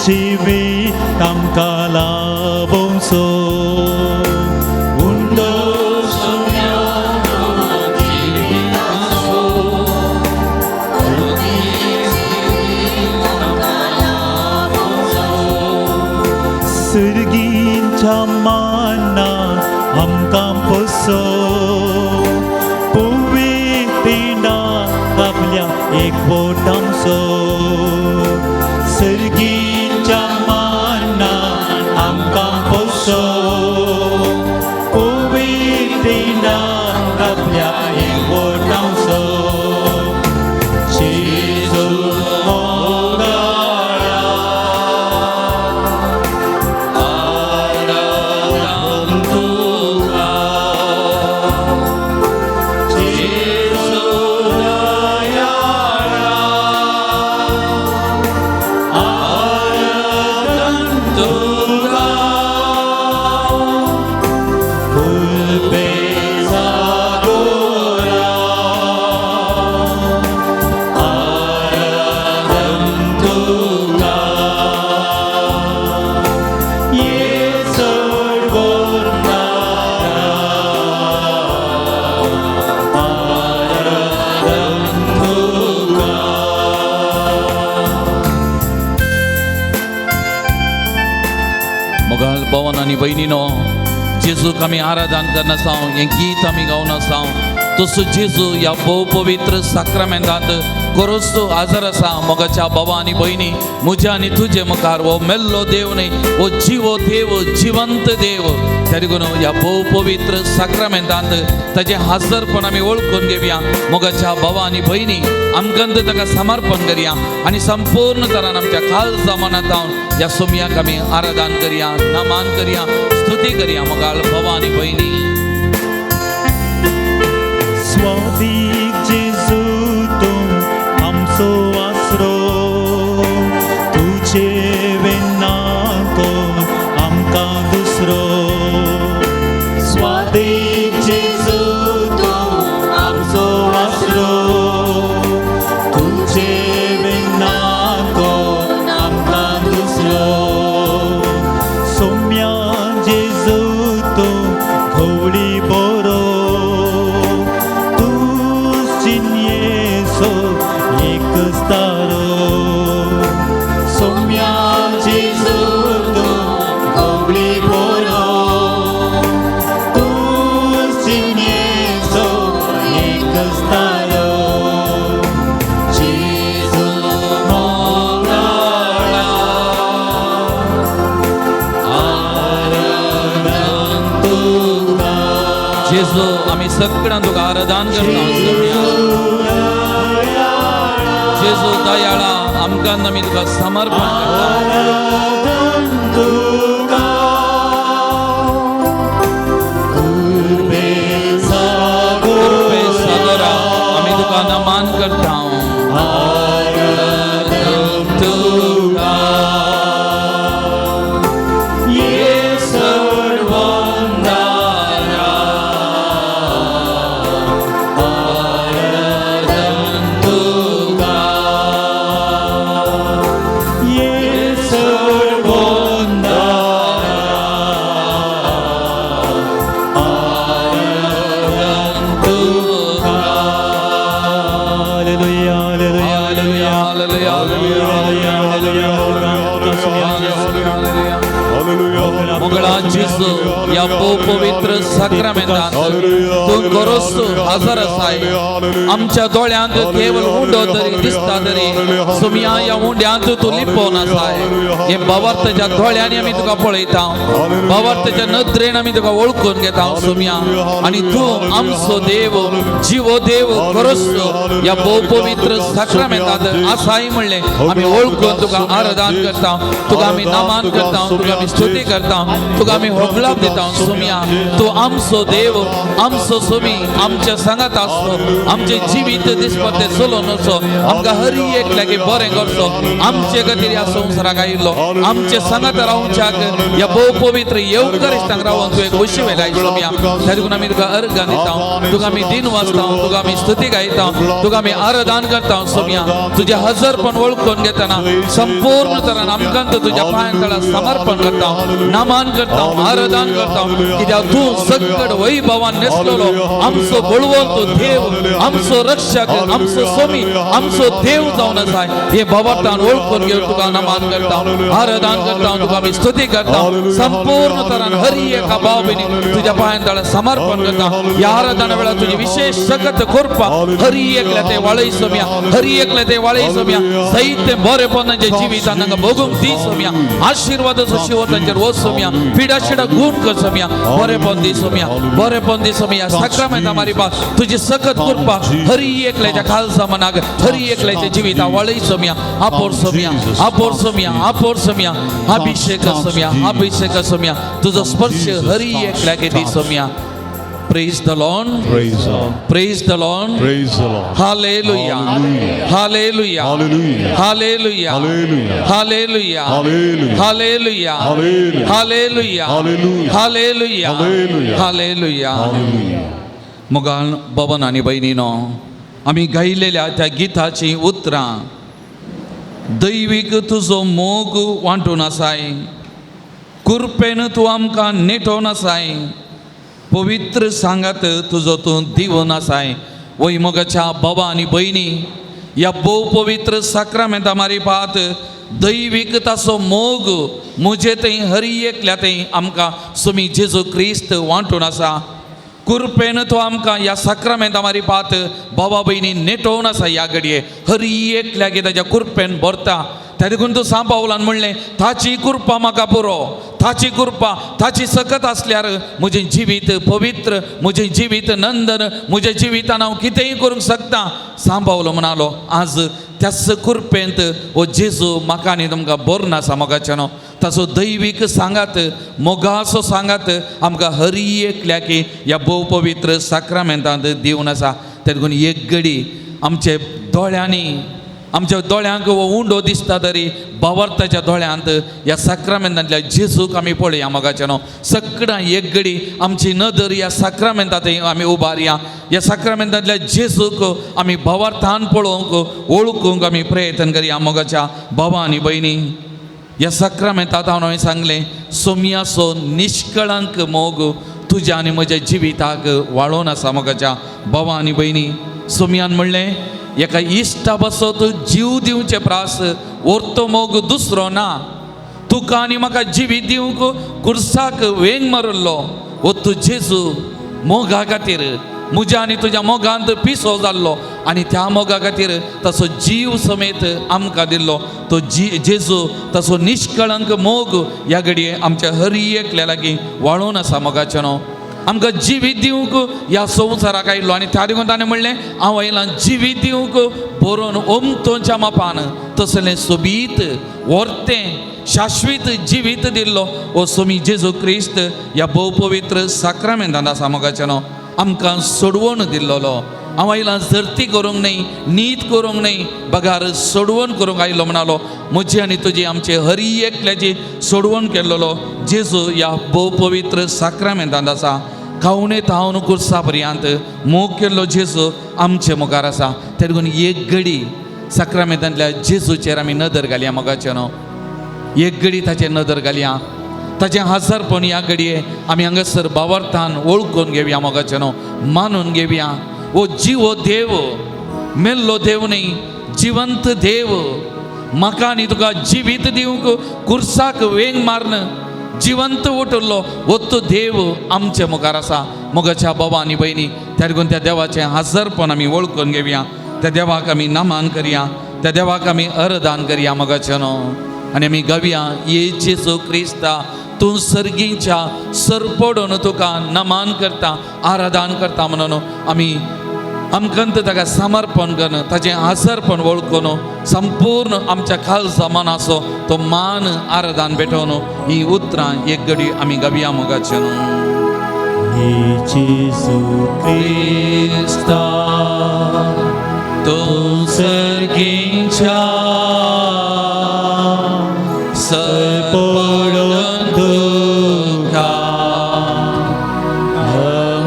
जिवीत आमकां लाभोवचो. उंडो सर्गींच्या माना आमकां पोसो, पुवी पिंडा आपल्या एकवट आमचो. सर्गींच्या माना आमकां पोसो, पुवी पिंडा आपल्या एकवट आमचो. जेजू मोगाळा आराधन तुका, जेजू दयाळा आराधन तुका, कुलपेचा गोरा आराधन तुका, ये सर्वोन्नारा आराधन तुका. मोगाळ भवन आनी भयणीनो, जेजूक आमी आराधन करना साव, हें गीत आमी गावन आसाव. तसो जेजू ह्या भोव पवित्र साक्रामेंतांत कोरोसो आजार आसा. मोगाच्या बाबा आनी भयणी, म्हज्या आनी तुजे मुखार हो मेल्लो देव न्हय, हो जिवो देव, जिवंत देव. त्या देखून ह्या भोव पवित्र साक्रामेंतांत ताजें हाजरपण आमी वळखून घेवया. मोगाच्या बाबा आनी भयणी, आमकां ताका समर्पण करया आनी संपूर्ण तरान आमच्या खालसा मनांत ह्या सोमयाक आमी आराधन करया, नमान करया, स्तुती करया. मोगाळ बाबा आनी भयणी, स्वादीक जेजू तूं आमचो आसरो, तुजे विना कोण आमकां दुसरो. स्वादीक जेजू तूं आमचो आसरो, तुजे विना कोण आमकां दुसरो. सोम्या जेजू तूं घोवळी बरो, तूं जिणयेचो एकच तारो. सोम्या जेजू तूं घोवळी बरो, तूं जिणयेचो एकच तारो. जेजू मोगाळा आराधन तुका, जेजू आमी सगळ्यां तुका आराधन करता. जेजू दयाळा, आमकां आमी तुका समर्पण करता. आराधन तुका, कुलपेचा कृपे सागरा, आमी तुका नमान करता. आराधन तुका, ये सर्वंदारा आराधन तुका, ये सर्वंदारा आराधन तुका. Hallelujah, hallelujah, hallelujah, hallelujah, hallelujah, hallelujah. Hallelujah. मोगळा जेजू ह्या भोव पवित्र साक्रामेंतांत तूं गोरोस हजर आसाय. आमच्या दोळ्यांत केवळ उंडो तरी दिसता तरी सुमया ह्या उंड्यांत तूं लिपोवन आसाय. हे बाबार्थाच्या दोळ्यांनी आमी तुका पळयता, बाबार्थाच्या नदरेन आमी तुका वळखून घेता सुमया. आनी तूं आमचो देव, जिवो देव, गोरोस ह्या भोव पवित्र साक्रामेंतांत आसाय म्हणलें आमी वळखून तुका आराधन करता, तुका आमी नमान करता, तुका आमी स्तुती करता. तुका आमी होगळाप दिता सोमया. तूं आमचो देव, आमचो सोमी, आमच्या सांगात आसचो, आमचें जिवीत दिसपट्टें चलोवन वचो, आमकां हरी एक लागीं बरें करचो. आमचे खातीर ह्या संवसाराक आयिल्लो, आमचे सांगात रावच्याक ह्या भोव पवित्र येवकारिस्तांक रावन तुवें खोशी वेलाय सोमया. त्या देखून आमी तुका अर्गां दिता, तुका आमी दिन वाचता, तुका आमी स्तुती गायता, तुका आमी आराधन करता सोमया. तुजें हजरपण वळखून घेतना संपूर्ण तरान आमकां तुज्या पांयां तळा समर्पण करता, नमन करता, आराधन करता. कित्याक तूं सगळ वैभवान नेसलेलो आमचो बळवंत देव, आमचो रक्षक, आमचो स्वामी, आमचो देव जावन आसा. हे भावार्थान वळखून घेवन तुका नमन करता, आराधन करता, तुका आमी स्तुती करता. संपूर्ण तरान हरी एका भाव भयणी तुज्या पांयां तळा समर्पण करता. ह्या आराधना वेळार तुजी विशेष सकत कृपा हरी एकल्या ते वाळय सोम्या, हरी एकल्या ते वाळय सोम्या. सहित ते बरेपण तांच्या जिवितान तांकां भोगूंक दी सोम्या. आशिर्वादाचो शिवर तांचेर वच सोम्या. पिडाशिडा गुण कर सोम्या. बरेपण दी सोम्या, बरेपण दी सोम्या. साक्रामेंता मारिपा तुजी सकत कृपा हरी एकल्याच्या खालसा मनाक, हरी एकल्याच्या जिविता वाळय सोम्या. आपोर सोम्या, आपोर सोम्या, आपोर सोम्या. अभिषेक सोम्या, अभिषेक सोम्या. तुजो स्पर्श हरी एकल्याक दी Saumya. Praise the Lord. Praise the Lord. Praise the Lord. Praise the Lord. Hallelujah. Hallelujah. Hallelujah. Hallelujah. Hallelujah. Hallelujah. Hallelujah. Hallelujah. Hallelujah. Hallelujah. Hallelujah. Hallelujah. Hallelujah. Hallelujah. Hallelujah. मोगान बबन आनी भयणीनो, आमी गायलेल्या त्या गिताचीं उतरां दैवीक तुजो मोग वांटून आसाय, कृपेन तूं आमकां नेटोवन आसाय, पवित्र सांगात तुजो तूं दिवन आसाय. वय मोगाच्या बाबा आनी भयणी, ह्या भोव पवित्र साक्रामेंता मारिपात दैवीक ताचो मोग म्हजे थंय हरी एकल्या थंय आमकां स्वामी जेजू क्रिस्त वांटून आसा. कृपेन तो आमकां ह्या साक्रामेंता मारिपात बाबा भयणी नेटोवन आसा. ह्या घडये हरी एकल्याक ताच्या कृपेन भरता. त्या देखून तूं सांव पावलान म्हणलें, ताची कृपा म्हाका पुरो, ताची कृपा, ताची सकत आसल्यार म्हजें जिवीत पवित्र, म्हजें जिवीत नंदन, म्हज्या जिवितान हांव कितेंय करूंक शकता. सांव पावलो म्हणालो, आज त्याच कृपेंत हो जेजू म्हाका आनी तुमकां बरो आसा. मोगाच्यानो ताचो दैवीक सांगात, मोगाचो सांगात आमकां हरी एकल्याक ह्या भोव पवित्र साक्रामेंतांत दिवन आसा. त्या देखून एक घडी आमचे दोळ्यांनी, आमच्या दोळ्यांक हो उंडो दिसता तरी भावार्थाच्या दोळ्यांत ह्या साक्रामेंतांतल्या जेजूक आमी पळया. मोगाच्यानो सगळ्यां एक घडी आमची नदर ह्या साक्रामेंतांत आमी उबारया. ह्या साक्रामेंतांतल्या जेजूक आमी भावार्थान पळोवंक, वळखूंक आमी प्रयत्न करया. मोगाच्या भावा आनी भयणी, ह्या साक्रामेंतांत हांवें सांगलें, सोमयाचो निष्कळंक मोग तुज्या आनी म्हज्या जिविताक वाळोवन आसा. मोगाच्या भावा आनी भयणी, सोमयान म्हणलें, एका इश्टा बसत जीव दिवचे प्रास ओर्तो मोग दुसरो ना. तुका आनी म्हाका जिवीत दिवंक कुर्साक वेंग मारिल्लो हो तूं जेजू मोगा खातीर म्हज्या आनी तुज्या मोगांत पिसो जाल्लो आनी त्या मोगा खातीर ताचो जीव समेत आमकां दिल्लो. तो जेजू ताचो निष्कळंक मोग ह्या घडये आमच्या हरी एकल्या लागीं वाळोवन आसा. मोगाच्यानो आमकां जिवीत दिवंक ह्या संवसाराक आयिल्लो आनी त्या देखून ताणें म्हणलें, हांव आयलां जिवीत दिवंक बरोवन ओमतोच्या मापान तसलें सोबीत वर्तें शाश्वीत जिवीत दिल्लो हो स्वामी जेजू क्रिस्त ह्या भोव पवित्र साक्रामेंतांत आसा. मोगाच्यानो आमकां सोडवण दिल्लोलो. हांव आयलां जर्ती करूंक न्हय, नीत करूंक न्हय, बगार सोडवण करूंक आयलो म्हणालो. म्हजी आनी तुजी आमचे हरी एकल्याची सोडवण केल्लोलो जेजू ह्या भोव पवित्र साक्रामेंतांत आसा. खावणे थावन कुर्सा पर्यंत मोग केल्लो जेजू आमचे मुखार आसा. त्या देखून एक घडी साक्रामेंतांतल्या जेजूचेर आमी नदर घालया. मोगाच्यानो एक घडी ताचेर नदर घालया. ताचें हजरपण ह्या घडये आमी हांगासर भावार्थान वळखून घेवया. मोगाच्यानो मानून घेवया. हो जिवो देव, मेल्लो देव न्हय, जिवंत देव म्हाका आनी तुका जिवीत दिवंक कुर्साक वेंग मारन जिवंत उठलो हो तो देव आमचे मुखार आसा. मोगाच्या बाबा आनी भयणी, त्या देखून त्या देवाचें हजरपण आमी वळखून घेवया. त्या देवाक आमी नमन करया, त्या देवाक आमी अर्दान करया. मोगाच्यानो आनी आमी गावया, ये जेजू क्रिस्ता तूं सर्गीच्या सरपडून तुका नमन करता, आराधन करता म्हणून आमी आमकां ताका समर्पण करून ताचें आसरपण वळखून संपूर्ण आमच्या खालसा मनाचो तो मान आराधन भेटोवन ही उतरां एक घडी आमी गावया मोगाचे जेजू क्रिस्ता तूं सर्गीच्या सरपडून तुका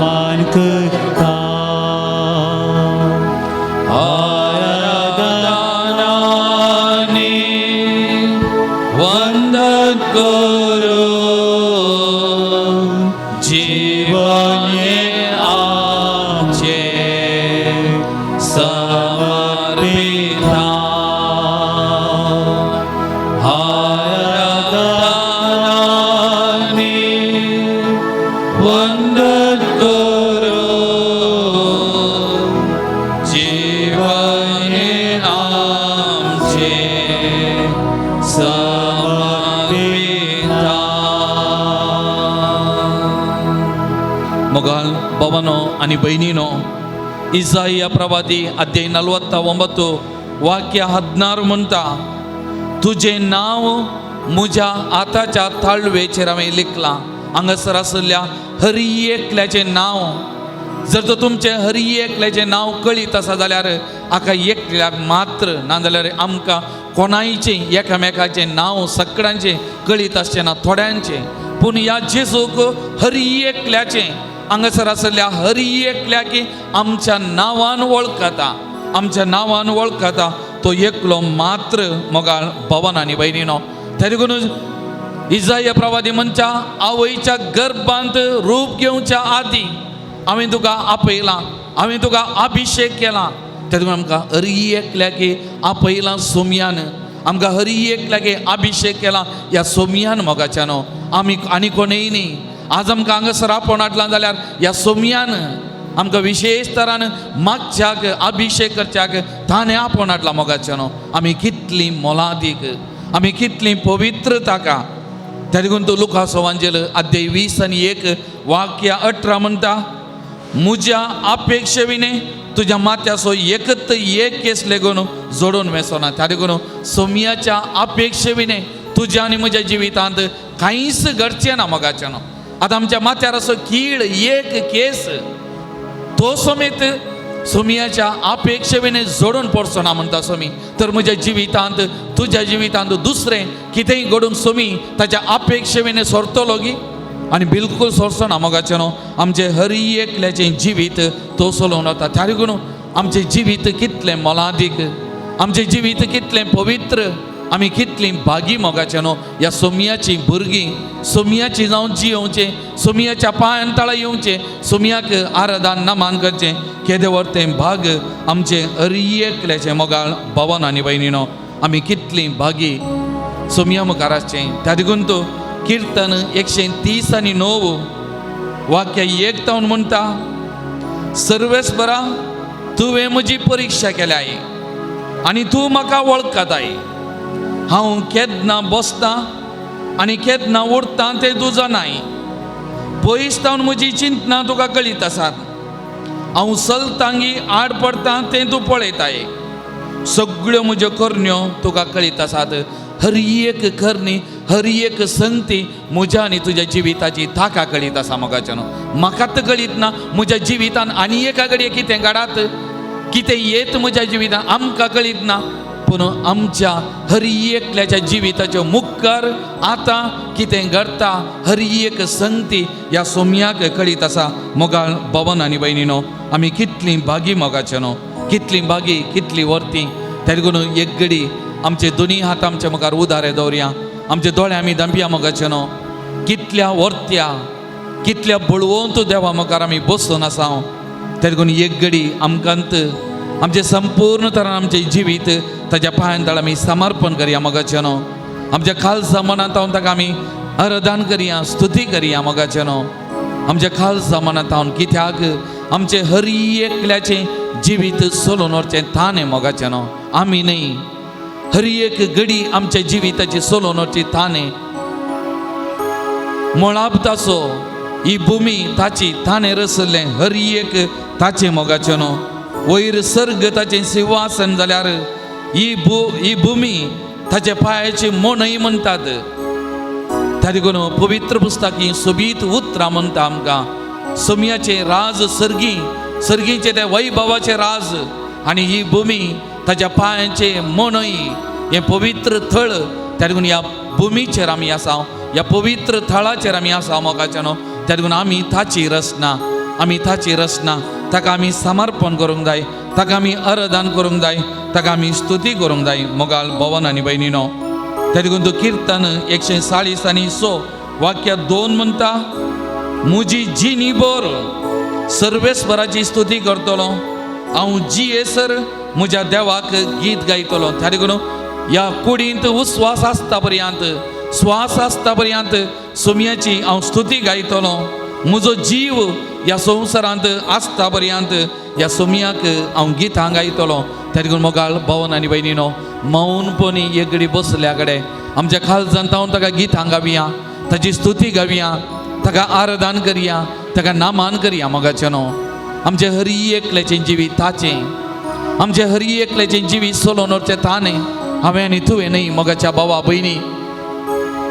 मान करता आराधनाने वंदन करो जीवन हे आमचे समर्पिता आराधनाने वंदन करो जीवन आमचे समर्पिता. ಮೊಗಾಲ್ ಭವನೋ आणि ಬೈನಿನೋ ಇಸಾಯಿಯ ಪ್ರವಾದಿ ಅಧ್ಯಾಯ 49 ವಾಕ್ಯ 16 म्हणटा तुजें नांव म्हज्या हाताच्या ताळवेचेर हांवें लिखलां. हांगासर आशिल्ल्या हरी एकल्याचें नांव जर तर तुमचें हरी एकल्याचें नांव कळीत आसा जाल्यार हाका एकल्याक मात्र नाजाल्यार आमकां कोणायचें एकामेकाचें नांव सगळ्यांचें कळीत आसचें ना थोड्यांचें. पूण ह्या जेजूक हरी एकल्याचें हांगासर आशिल्ल्या हरी एकल्याक आमच्या नांवान वळखता आमच्या नांवान वळखता तो एकलो मात्र मोगाळ भवन आनी भयणीनो. त्या देखून इजाय प्रवादी म्हणच्या आवयच्या गर्भांत रूप घेवच्या आदी हांवें तुका आपयलां हांवें तुका अभिशेक केला. त्या देखून आमकां हरी एकल्याक आपयलां सोमयान आमकां हरी एकल्याक अभिशेक केला ह्या सोमयान मोगाच्यानो आमी आनी कोणूय न्ही. आज आमकां हांगासर आपोवन हाडलां जाल्यार ह्या सोमयान आमकां विशेश तरान मागच्याक अभिशेक करच्याक ताणें आपोवन हाडलां मोगाच्यानो. आमी कितली मोलादीक आमी कितली पवित्र ताका. त्या देखून तूं लुकास वांजेल अध्याय 20 आणि 1 वाक्य 18 म्हणटा म्हज्या अपेक्षे विणे तुज्या माथ्याचो एकत एक केस लेगून जोडून वेसना. त्या देखून सोमयाच्या अपेक्षे विणे तुज्या आनी म्हज्या जिवितांत कांयच घडचें ना मोगाच्यानो. आतां आमच्या माथ्यार असो कीळ एक केस तो समेत सोमयाच्या अपेक्षे विणे जोडून पडचो ना म्हणटा सोमी. तर म्हज्या जिवितांत तुज्या जिवितांत दुसरें कितेंय घडून सोमी ताच्या अपेक्षे विणे सोरतलो गी आनी बिलकूल सोरचो ना मोगाचें न्हू. आमचें हरी एकल्याचें जिवीत तो चलोवन वता. त्या देखून आमचें जिवीत कितलें मोलादीक आमचें जिवीत कितलें पवित्र आमी कितलीं भागी मोगाचें न्हू. ह्या सोमयाचीं भुरगीं सोमयाची जावन जियोवचें सोमयाच्या पांयान तळा येवचें सोमयाक आराधन नमान करचें केदें व्हड तें भाग आमचें हरी एकल्याचें मोगाळ भवन आनी भयणीनो. आमी कितलीं भागी सोमया मुखार आसचें. त्या देखून तो किर्तन 130 आणि 9 वाक्य 1 तावन म्हणटा सर्वेस्परा तुवें म्हजी परिक्षा केल्याय आनी तूं म्हाका वळखताय. हांव केन्ना बसतां आनी केन्ना उरतां तें तूं जाणाय. पयस तावन म्हजी चिंतना तुका कळीत आसात. हांव चलतांगी आड पडटा तें तूं पळयताय. सगळ्यो म्हज्यो करण्यो तुका कळीत आसात. हर एक करणी हर एक संगती म्हज्या आनी तुज्या जिविताची ताका कळीत आसा मोगाच्यान. म्हाका तर कळीत ना म्हज्या जिवितान आनी एका घडये कितें घडात कितें येत म्हज्या जिवितान आमकां कळीत ना. पूण आमच्या हर एकल्याच्या जिविताच्यो मुखार आतां कितें घडटा हर एक संगती ह्या सोमयाक कळीत आसा. मोगाळ भवन आनी भयणीनो आमी कितलीं भागी मोगाचे न्हू कितलीं भागी कितलीं वर्ती. त्या देखून एक घडी आमचे दोनी हात आमच्या मुखार उदारे दवरया आमचे दोळे आमी धांपया मोगाचे न्हू. कितल्या वर्त्या कितल्या बळवंत देवा मुखार आमी बसून आसा. त्या देखून एक घडी आमकां आमचें संपूर्ण तरान आमचें जिवीत ताच्या पांयान तळ आमी समर्पण करया मोगाचे न्हू. आमच्या खालसा मनांत हांव ताका आमी आराधन करया स्तुती करया मोगाचे न्हू. आमच्या खालसा मनांत हांव कित्याक आमचें हरी एकल्याचें जिवीत चलोवन व्हरचें ताणें मोगाचें न्हू. आमी न्हय हर एक घडी आमच्या जिविताची चलोवन व्हरची ताणें. मळाब ताचो ही भुमी ताची ताणें रचल्लें हर एक ताचें मोगाचें न्हू. वयर सर्ग ताचें सिंहासन जाल्यार ही भुमी ताच्या पांयाची मोनय म्हणटात. त्या देखून पवित्र पुस्तक ही सोबीत उतरां म्हणटा आमकां. सोमयाचें राज सर्गी, सर्गीचें तें वैभवाचें राज आनी ही भुमी ताच्या पांयाचें मोनय, हें पवित्र थळ. त्या देखून ह्या भुमीचेर आमी आसा, ह्या पवित्र थळाचेर आमी आसा मोगाच्यानो. त्या देखून आमी ताची रचना, आमी ताची रचना, ताका आमी समर्पण करूंक जाय, ताका आमी आराधन करूंक जाय, ताका आमी स्तुती करूंक जाय मोगाल भवन आनी भयणीनो. त्या देखून तूं किर्तन 140 आनी 100 वाक्य 2 म्हणटा, म्हजी जिणी भर सर्वेस्वराची स्तुती करतलो, हांव जियेसर म्हज्या देवाक गीत गायतलो. त्या देखून ह्या कुडींत उस्वास आसता पर्यंत, स्वास आसता पर्यंत सोमयाची हांव स्तुती गायतलो. म्हजो जीव ह्या संवसारांत आसता पर्यंत ह्या सोमयाक हांव गितां गायतलो. त्या देखून मोगाळ भवन आनी भयणीनो, मौनपणी एगडी बसल्या कडेन आमच्या खालजान हांव ताका गितां गावया, ताची स्तुती गावया, ताका आराधन करया, ताका नामान करया मोगाच्यानो. आमचें हरी एकल्याचें जिवीत ताचें, आमचें हरी एकल्याचें जिवीत सोलोनोरचें ताणें, हांवें आनी तुवें न्हय मोगाच्या भावा भयणी.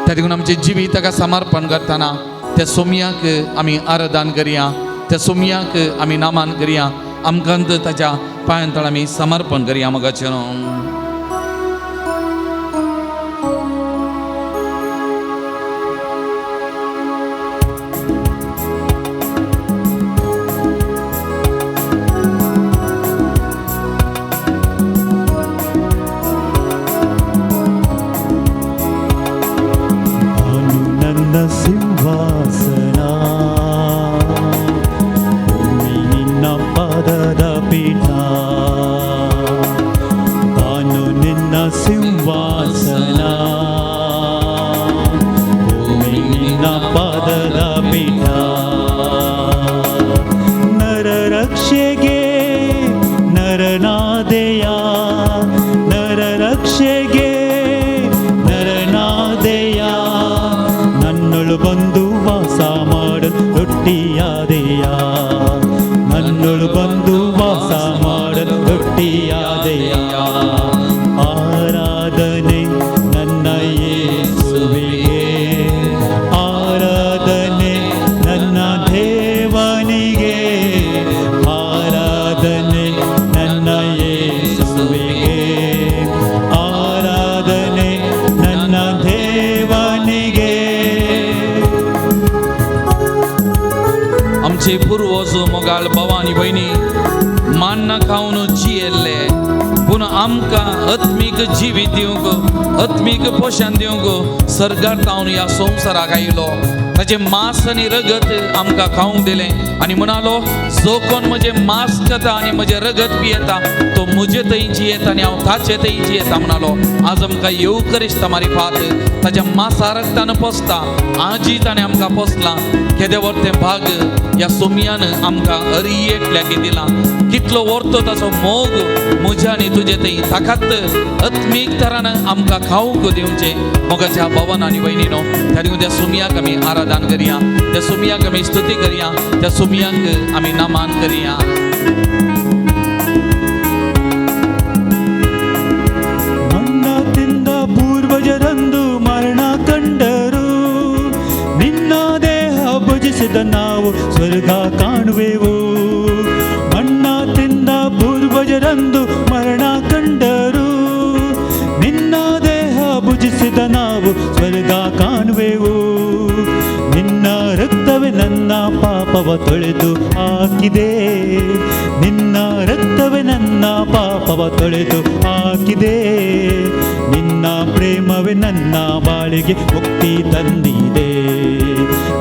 त्या देखून आमचें जिवीत ताका समर्पण करतना त्या सोमयाक आमी आराधन करया, त्या सोमयाक आमी नामान करया, आमकां ताच्या पांयांतळ आमी समर्पण करया मोगाच्यानो. पूर्वज मोगाळ भावा आनी भयणी मान्ना खावन जियेल्ले, पूण आमकां आत्मीक जिवीत दिवंक, आत्मीक पोशण दिवंक सर्गार तावन ह्या संवसाराक आयलो. ताचें मांस आनी रगत आमकां खावंक दिलें आनी म्हणालो, जो कोण म्हजें मांस खाता आनी म्हजें रगत पियेता तो म्हजे थंय जियेता आनी हांव ताचे थंय जियेता म्हणालो. आज आमकां येवकरिश्ता मारिफात ताच्या मांसा रगतान पोसता, आजी ताणें आमकां पोसलां. केदें व्हड तें भाग ह्या सोमयान आमकां हरी एकल्याक दिलां. कितलो व्हरतो ताचो मोग म्हज्या आनी तुजे थंय ताकात आत्मीक तरान आमकां खावंक दिवचें मोगाच्या भवन आनी भयणीनो. त्या देखून त्या सोमयाक आमी आराधन करया, त्या सोमयाक आमी स्तुती करया, त्या सोमयाक आमी नामान करया. ಮಣ್ಣದಿಂದ ಪೂರ್ವಜರಂದು ಮರಣ ಕಂಡರು, ನಿನ್ನ ದೇಹ ಭಜಿಸಿದ ನಾವು ಸ್ವರ್ಗ ಕಾಣುವೆವು. ಮಣ್ಣ ತಿಂದ ಪೂರ್ವಜರಂದು ಮರಣ ಕಂಡರು, ನಿನ್ನ ದೇಹ ಭುಜಿಸಿದ ನಾವು ಸ್ವರ್ಗ ಕಾಣುವೆವು. ನಿನ್ನ ರಕ್ತವೇ ನನ್ನ ಪಾಪವ ತೊಳೆದು ಹಾಕಿದೆ, ನಿನ್ನ ರಕ್ತವೇ ನನ್ನ ಪಾಪವ ತೊಳೆದು ಹಾಕಿದೆ. ನಿನ್ನ ಪ್ರೇಮವೇ ನನ್ನ ಬಾಳಿಗೆ ಮುಕ್ತಿ ತಂದಿದೆ,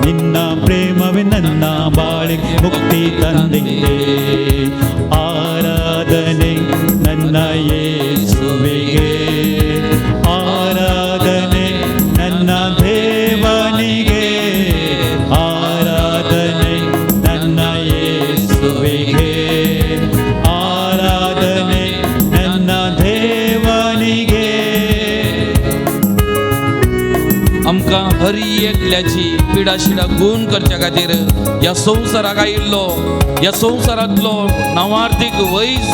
ನಿನ್ನ ಪ್ರೇಮವೇ ನನ್ನ ಬಾಳಿಗೆ ಮುಕ್ತಿ ತಂದಿದೆ. ಆರಾಧನೆ ನನ್ನ ಯೇಸುವಿಗೆ, ಆರಾಧನೆ ನನ್ನ ದೇವನಿಗೆ, ಆರಾಧನೆ ನನ್ನ ಯೇಸುವಿಗೆ, ಆರಾಧನೆ ನನ್ನ ದೇವನಿಗೆ. आमकां हरी एकल्याची पिडाशिडा गूण करच्या खातीर ह्या संवसाराक आयिल्लो, ह्या संवसारांतलो नांवार्थीक वैज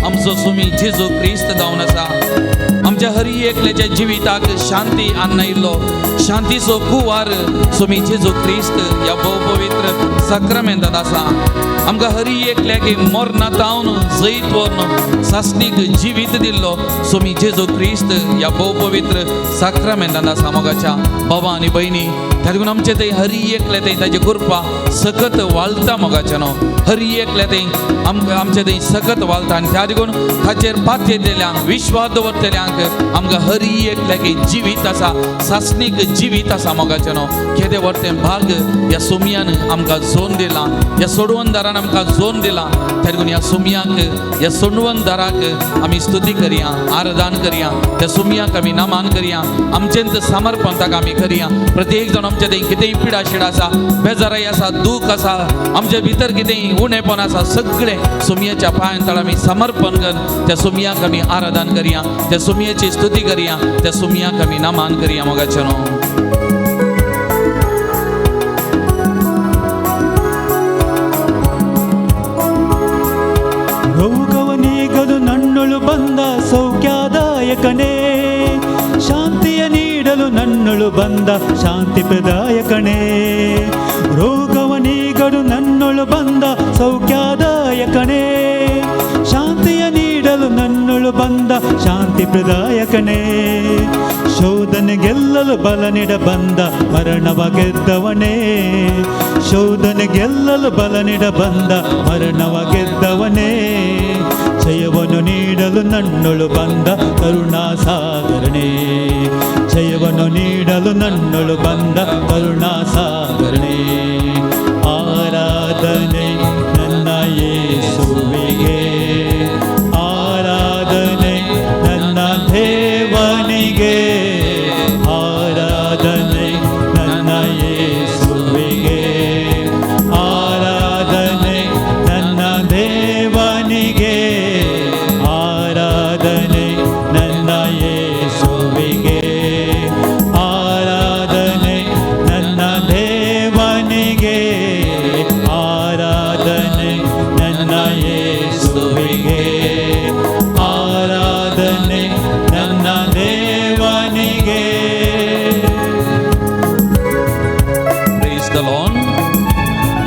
आमचो सुमी जेजू क्रिस्त जावन आसा. आमच्या हरी एकल्याच्या जिविताक शांती आणिल्लो शांतीचो कुवार सुमी जेजू क्रिस्त ह्या भोव पवित्र साक्रामेंतांत आसा. आमकां हरी एकल्याक मरणां तावन जैत व्हरून सासणीक जिवीत दिल्लो सुमी जेजू क्रिस्त ह्या भोव पवित्र साक्रामेंतांत आसा. मोगाच्या बाबा आनी भयणी, ताका आमचे थंय हरी एकले थंय ताजी कृपा सकत वालता. मोगाच्या न्हू, हरी एकले थंय आमकां आमचे थंय सकत वालता आनी त्या देखून ताचेर पातयेतल्यांक, विश्वास दवरतल्यांक आमकां हरी एकल्याक जिवीत आसा, सासणीक जिवीत आसा. मोगाच्या न्हू, केदें व्हडलें भाग ह्या सोमयान आमकां जोन दिलां, ह्या सोडवणदारान आमकां जोन दिलां. त्या देखून ह्या सोमयाक, ह्या सोडवणदाराक आमी स्तुती करया, आराधन करया, त्या सोमयाक आमी नामान करया, आमचेंच समर्पण ताका आमी करया. प्रत्येक जाण आमच्या थंय कितेंय पिडा शिडा आसा, बेजाराय आसा, दूख आसा, आमच्या भितर कितेंय उणेपण आसा, सगळें सोमयाच्या पांयां तळ आमी समर्पण कर त्या सोमयाक आमी आराधन करया, त्या सोमयाची स्तुती करया, त्या सोमयाक आमी नामान करया. मोगाच्या न्हू, ರೋಗವನೀಗಲು ನನ್ನೊಳು ಬಂದ ಸೌಖ್ಯದಾಯಕನೇ, ಶಾಂತಿಯ ನೀಡಲು ನನ್ನೊಳು ಬಂದ ಶಾಂತಿ ಪ್ರದಾಯಕನೇ. ರೋಗವನೀಗಲು ನನ್ನೊಳು ಬಂದ ಸೌಖ್ಯದಾಯಕನೇ, ಶಾಂತಿಯ ನೀಡಲು ನನ್ನೊಳು ಬಂದ ಶಾಂತಿ ಪ್ರದಾಯಕನೇ. ಶೋಧನೆ ಗೆಲ್ಲಲು ಬಲ ನೀಡ ಬಂದ ಮರಣವ ಗೆದ್ದವನೇ, ಶೋಧನೆ ಗೆಲ್ಲಲು ಬಲ ನೀಡ ಬಂದ ಮರಣವ ಗೆದ್ದವನೇ. ಜಯವನ್ನು ನೀಡಲು ನನ್ನೊಳು ಬಂದ ಕರುಣಾ ಸಾಗರನೇ, ಜಯವನ್ನು ನೀಡಲು ನನ್ನೊಳು ಬಂದ ಕರುಣಾ ಸಾಗರನೇ. ಆರಾಧನೆ ನನ್ನ ಯೇಸುವಿಗೆ, ಆರಾಧನೆ ನನ್ನ ದೇವನಿಗೆ, ಆರಾಧನೆ ನನ್ನ ಯೇಸುವಿಗೆ, ಆರಾಧನೆ ನನ್ನ ದೇವನಿಗೆ, ಆರಾಧನೆ ನನ್ನ ಯೇಸುವಿಗೆ, ಆರಾಧನೆ ನನ್ನ ದೇವನಿಗೆ, ಆರಾಧನೆ ನನ್ನ ಯೇಸುವಿಗೆ, ಆರಾಧನೆ ನನ್ನ ದೇವನಿಗೆ. Praise the Lord.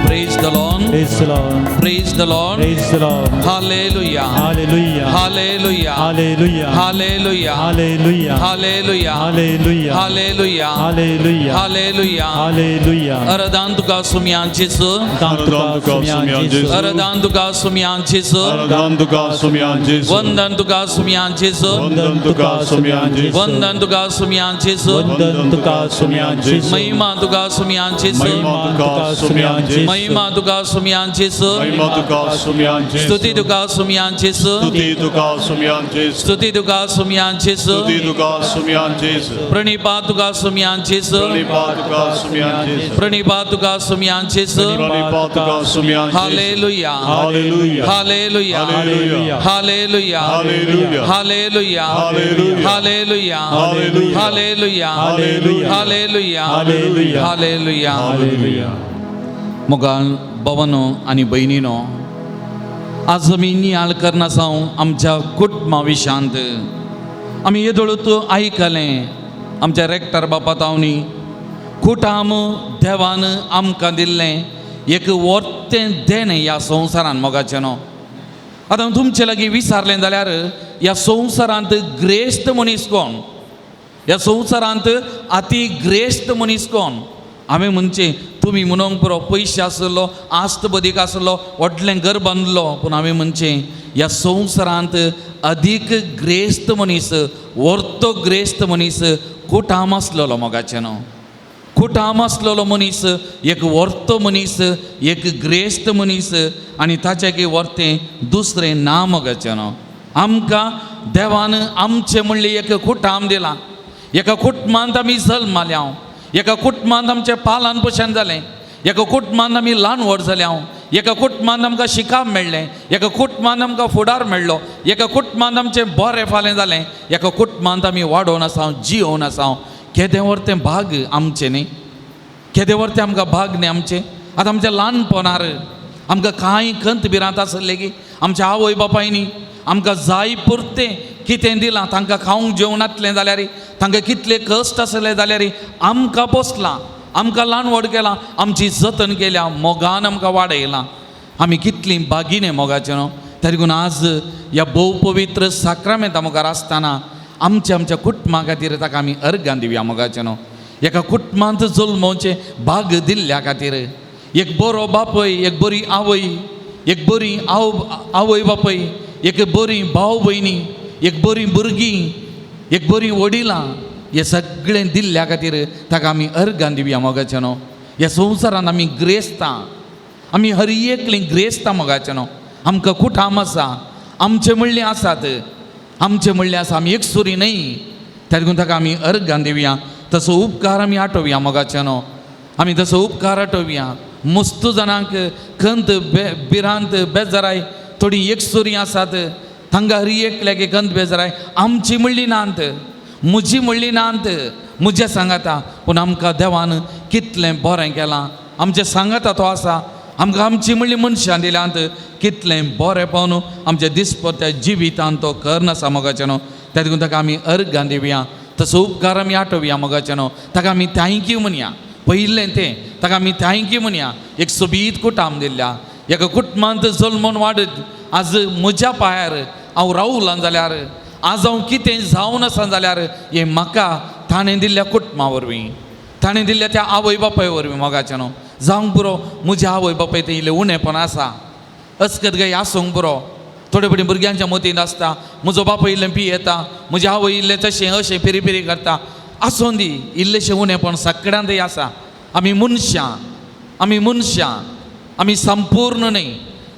Praise the Lord. Praise the Lord. Praise the Lord. Praise the Lord. Hallelujah. Hallelujah. Hallelujah. Hallelujah. Hallelujah. Hallelujah. Hallelujah. Hallelujah. Hallelujah. Hallelujah. Hallelujah. Hallelujah. अरदान तुका सुमयान जेजू, तुका सुमयान जेजू, अरदान तुका सुमयान जेजू, आराधन तुका सुमयान जेजू, वंदन तुका सुमयान जेजू, वंदन तुका सुमयान जेजू, वंदन तुका सुमयान जेजू, वंदन तुका सुमयान जेजू, महिमा तुका सुमयान जेजू, महिमा तुका सुमयान जेजू, महिमा तुका सुमयान जेजू, महिमा तुका सुमयान जेजू, स्तुती तुका सुमयान जेजू, स्तुती तुका सुमयान जेजू, स्तुती तुका सुमयान जेजू, स्तुती तुका सुमयान जेजू, प्रणिपात तुका सुमयान जेजू, प्रणिपात तुका सुमयान जेजू, प्रणिपात तुका सुमयान जेजू. प्रणिपात तुका सुमयान जेजू. Hallelujah. Hallelujah. Hallelujah. Hallelujah. Hallelujah. Hallelujah. Hallelujah. Hallelujah. Hallelujah. Hallelujah. Hallelujah. Hallelujah. Hallelujah. Hallelujah. Hallelujah. Hallelujah. मोगाळ भवनो आनी भयणीनो, आज आमी नियाळ करना जावं आमच्या कुटुंबा विशांत. आमी येदोळूत आयकलें आमच्या रेक्टर बापा तावनी, कुटाम देवान आमकां दिल्लें एक वर्तें देणें ह्या संवसारान. मोगाचें न्हू, आतां तुमचे लागीं विचारलें जाल्यार ह्या संवसारांत ग्रेस्त मनीस कोण, ह्या संवसारांत अती ग्रेस्त मनीस कोण? हांवें म्हणचें तुमी म्हणूंक पुरो पयशे आसलो, आस्त बदीक आसलो, व्हडलें घर बांदलो, पूण हांवें म्हणचें ह्या संवसारांत अदीक ग्रेस्त मनीस, वर्तो ग्रेस्त मनीस कुटाम आसलेलो. मोगाचें न्हू, कुटाम आसलेलो मनीस एक वर्तो मनीस, एक ग्रेस्त मनीस आनी ताचें की वर्तें दुसरें ना. मोगाचें न्हू, आमकां देवान आमचें म्हणलें एक कुटाम दिलां. एका कुटुंबांत आमी जल्माल्या, एका कुटुंबांत आमचें पालन पोशण जालें, एका कुटुंबांत आमी ल्हान व्हड जाल्या, एका कुटुंबांत आमकां शिकाप मेळ्ळें, एका कुटुंबांत आमकां फुडार मेळ्ळो, एका कुटुंबांत आमचें बरें फालें जालें, एका कुटुंबांत आमी वाडोवन आसा, जियोवन आसा. केदें व्हर तें भाग आमचें न्ही, केदें व्हर तें आमकां भाग न्ही आमचें. आतां आमच्या ल्हानपणार आमकां कांय खंत भिरांत आसले की आमच्या आवय बापायनी आमकां जाय पुरतें कितें दिलां, तांकां खावंक जेवण नातलें जाल्यार, तांकां कितले कश्ट आसले जाल्यार आमकां पोसलां, आमकां ल्हान व्हड केलां, आमची जतन केल्या, मोगान आमकां वाडयलां. आमी कितलीं बागिने मोगाचें न्हू. तरी देखून आज ह्या भोव पवित्र साक्रामेंता मुखार आसतना आमच्या आमच्या कुटुंबा खातीर ताका आमी अर्गां दिवया मोगाचें न्हू. एका कुटुंबांत जल्मोवचें भाग दिल्ल्या खातीर एक बरो बापूय, एक बरी आवय, एक बरी आवय बापूय, एक बरी भाव भयणी, एक बरी भुरगीं, एक बरी वडिलां, हे सगळें दिल्ल्या खातीर ताका आमी अर्गां दिवया मोगाचें न्हू. ह्या संवसारांत आमी ग्रेस्तां, आमी हर एकलीं ग्रेस्तां मोगाचें न्हू. आमकां कुटाम आसा, आमचें म्हणलें आसात, आमचें म्हणलें आसा, आमी एकसुरी न्हय. त्या देखून ताका आमी अर्गां दिवया, तसो उपकार आमी आठोवया मोगाचें न्हू. आमी तसो उपकार आठोवया. मस्त जाणांक खंत भिरांत बेजाराय, थोडी एकसुरी आसात, तांकां हर एकल्याक खंत बेजाराय, आमची म्हणली नात, म्हजी म्हणली नात, म्हज्या सांगाता. पूण आमकां देवान कितलें बरें केलां, आमचें सांगाता तो आसा, आमकां आमची म्हणली मनशां दिल्यांत, कितलें बरें पावन आमच्या दिसपट्ट्या जिवितांत तो कर आसा मोगाचें न्हू. त्या देखून ताका आमी अर्गां दिवया, तसो उपकार आमी आठोवया मोगाचें न्हू. ताका आमी thank you म्हणया, पयलें तें ताका आमी thank you म्हणया. एक सोबीत कुटाम दिल्ल्या, एका कुटुंबांत जल्मून वाडत आज म्हज्या पांयार हांव रावलां जाल्यार, आज हांव कितें जावन आसा जाल्यार हें म्हाका ताणें दिल्ल्या कुटुंबा वरवीं, ताणें दिल्ल्या त्या आवय बापाय वरवीं मोगाचें न्हू. जावंक पुरो म्हज्या आवय बापाय तें इल्लें उणेपण आसा, अस्कत गाय आसूंक पुरो. थोडे फावटी भुरग्यांच्या मतींत आसता म्हजो बापूय इल्लें पियेता, म्हजी आवय इल्लें तशें अशें फिरी फिरी करता, आसूं दी, इल्लेशें उणेपण सगळ्यांतय आसा. आमी मनशां, आमी मनशां, आमी संपूर्ण न्हय.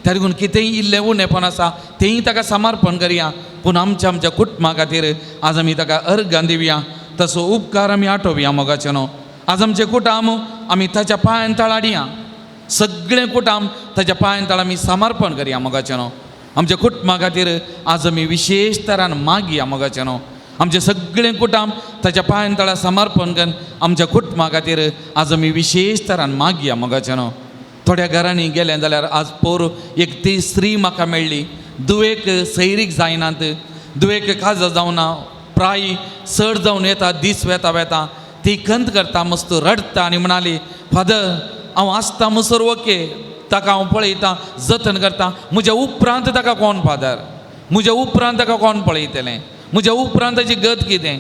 त्या देखून कितेंय इल्लें उणेपण आसा तेंय ताका समर्पण करया. पूण आमच्या आमच्या कुटुंबा खातीर आज आमी ताका अर्गां दिवया, तसो उपकार आमी आठोवया मोगाचें न्हू. आज आमचें कुटाम आमी ताच्या पांयान तळाडया, सगळें कुटाम ताच्या पांयान तळ आमी समर्पण करया मोगाचें न्हू. आमच्या कुटुंबा खातीर आज आमी विशेश तरान मागया मोगाचें न्हू. आमचें सगळें कुटाम ताच्या पांयान तळा समर्पण करून आमच्या कुटुंबा खातीर आज आमी विशेश तरान मागया मोगाचें न्हू. थोड्या घरांनी गेलें जाल्यार आज पोर एक ती स्त्री म्हाका मेळ्ळी, दुवेक सैरीक जायनात, दुवेक काजार जावना, प्राय चड जावन येता, दीस वेता वेता ती खंत करता, मस्त रडटा आनी म्हणाली, फादर हांव आसता म्हणसर ओके, ताका हांव पळयतां, जतन करता, म्हज्या उपरांत ताका कोण फादर, म्हज्या उपरांत ताका कोण पळयतलें, म्हज्या उपरांत ताची गत कितें.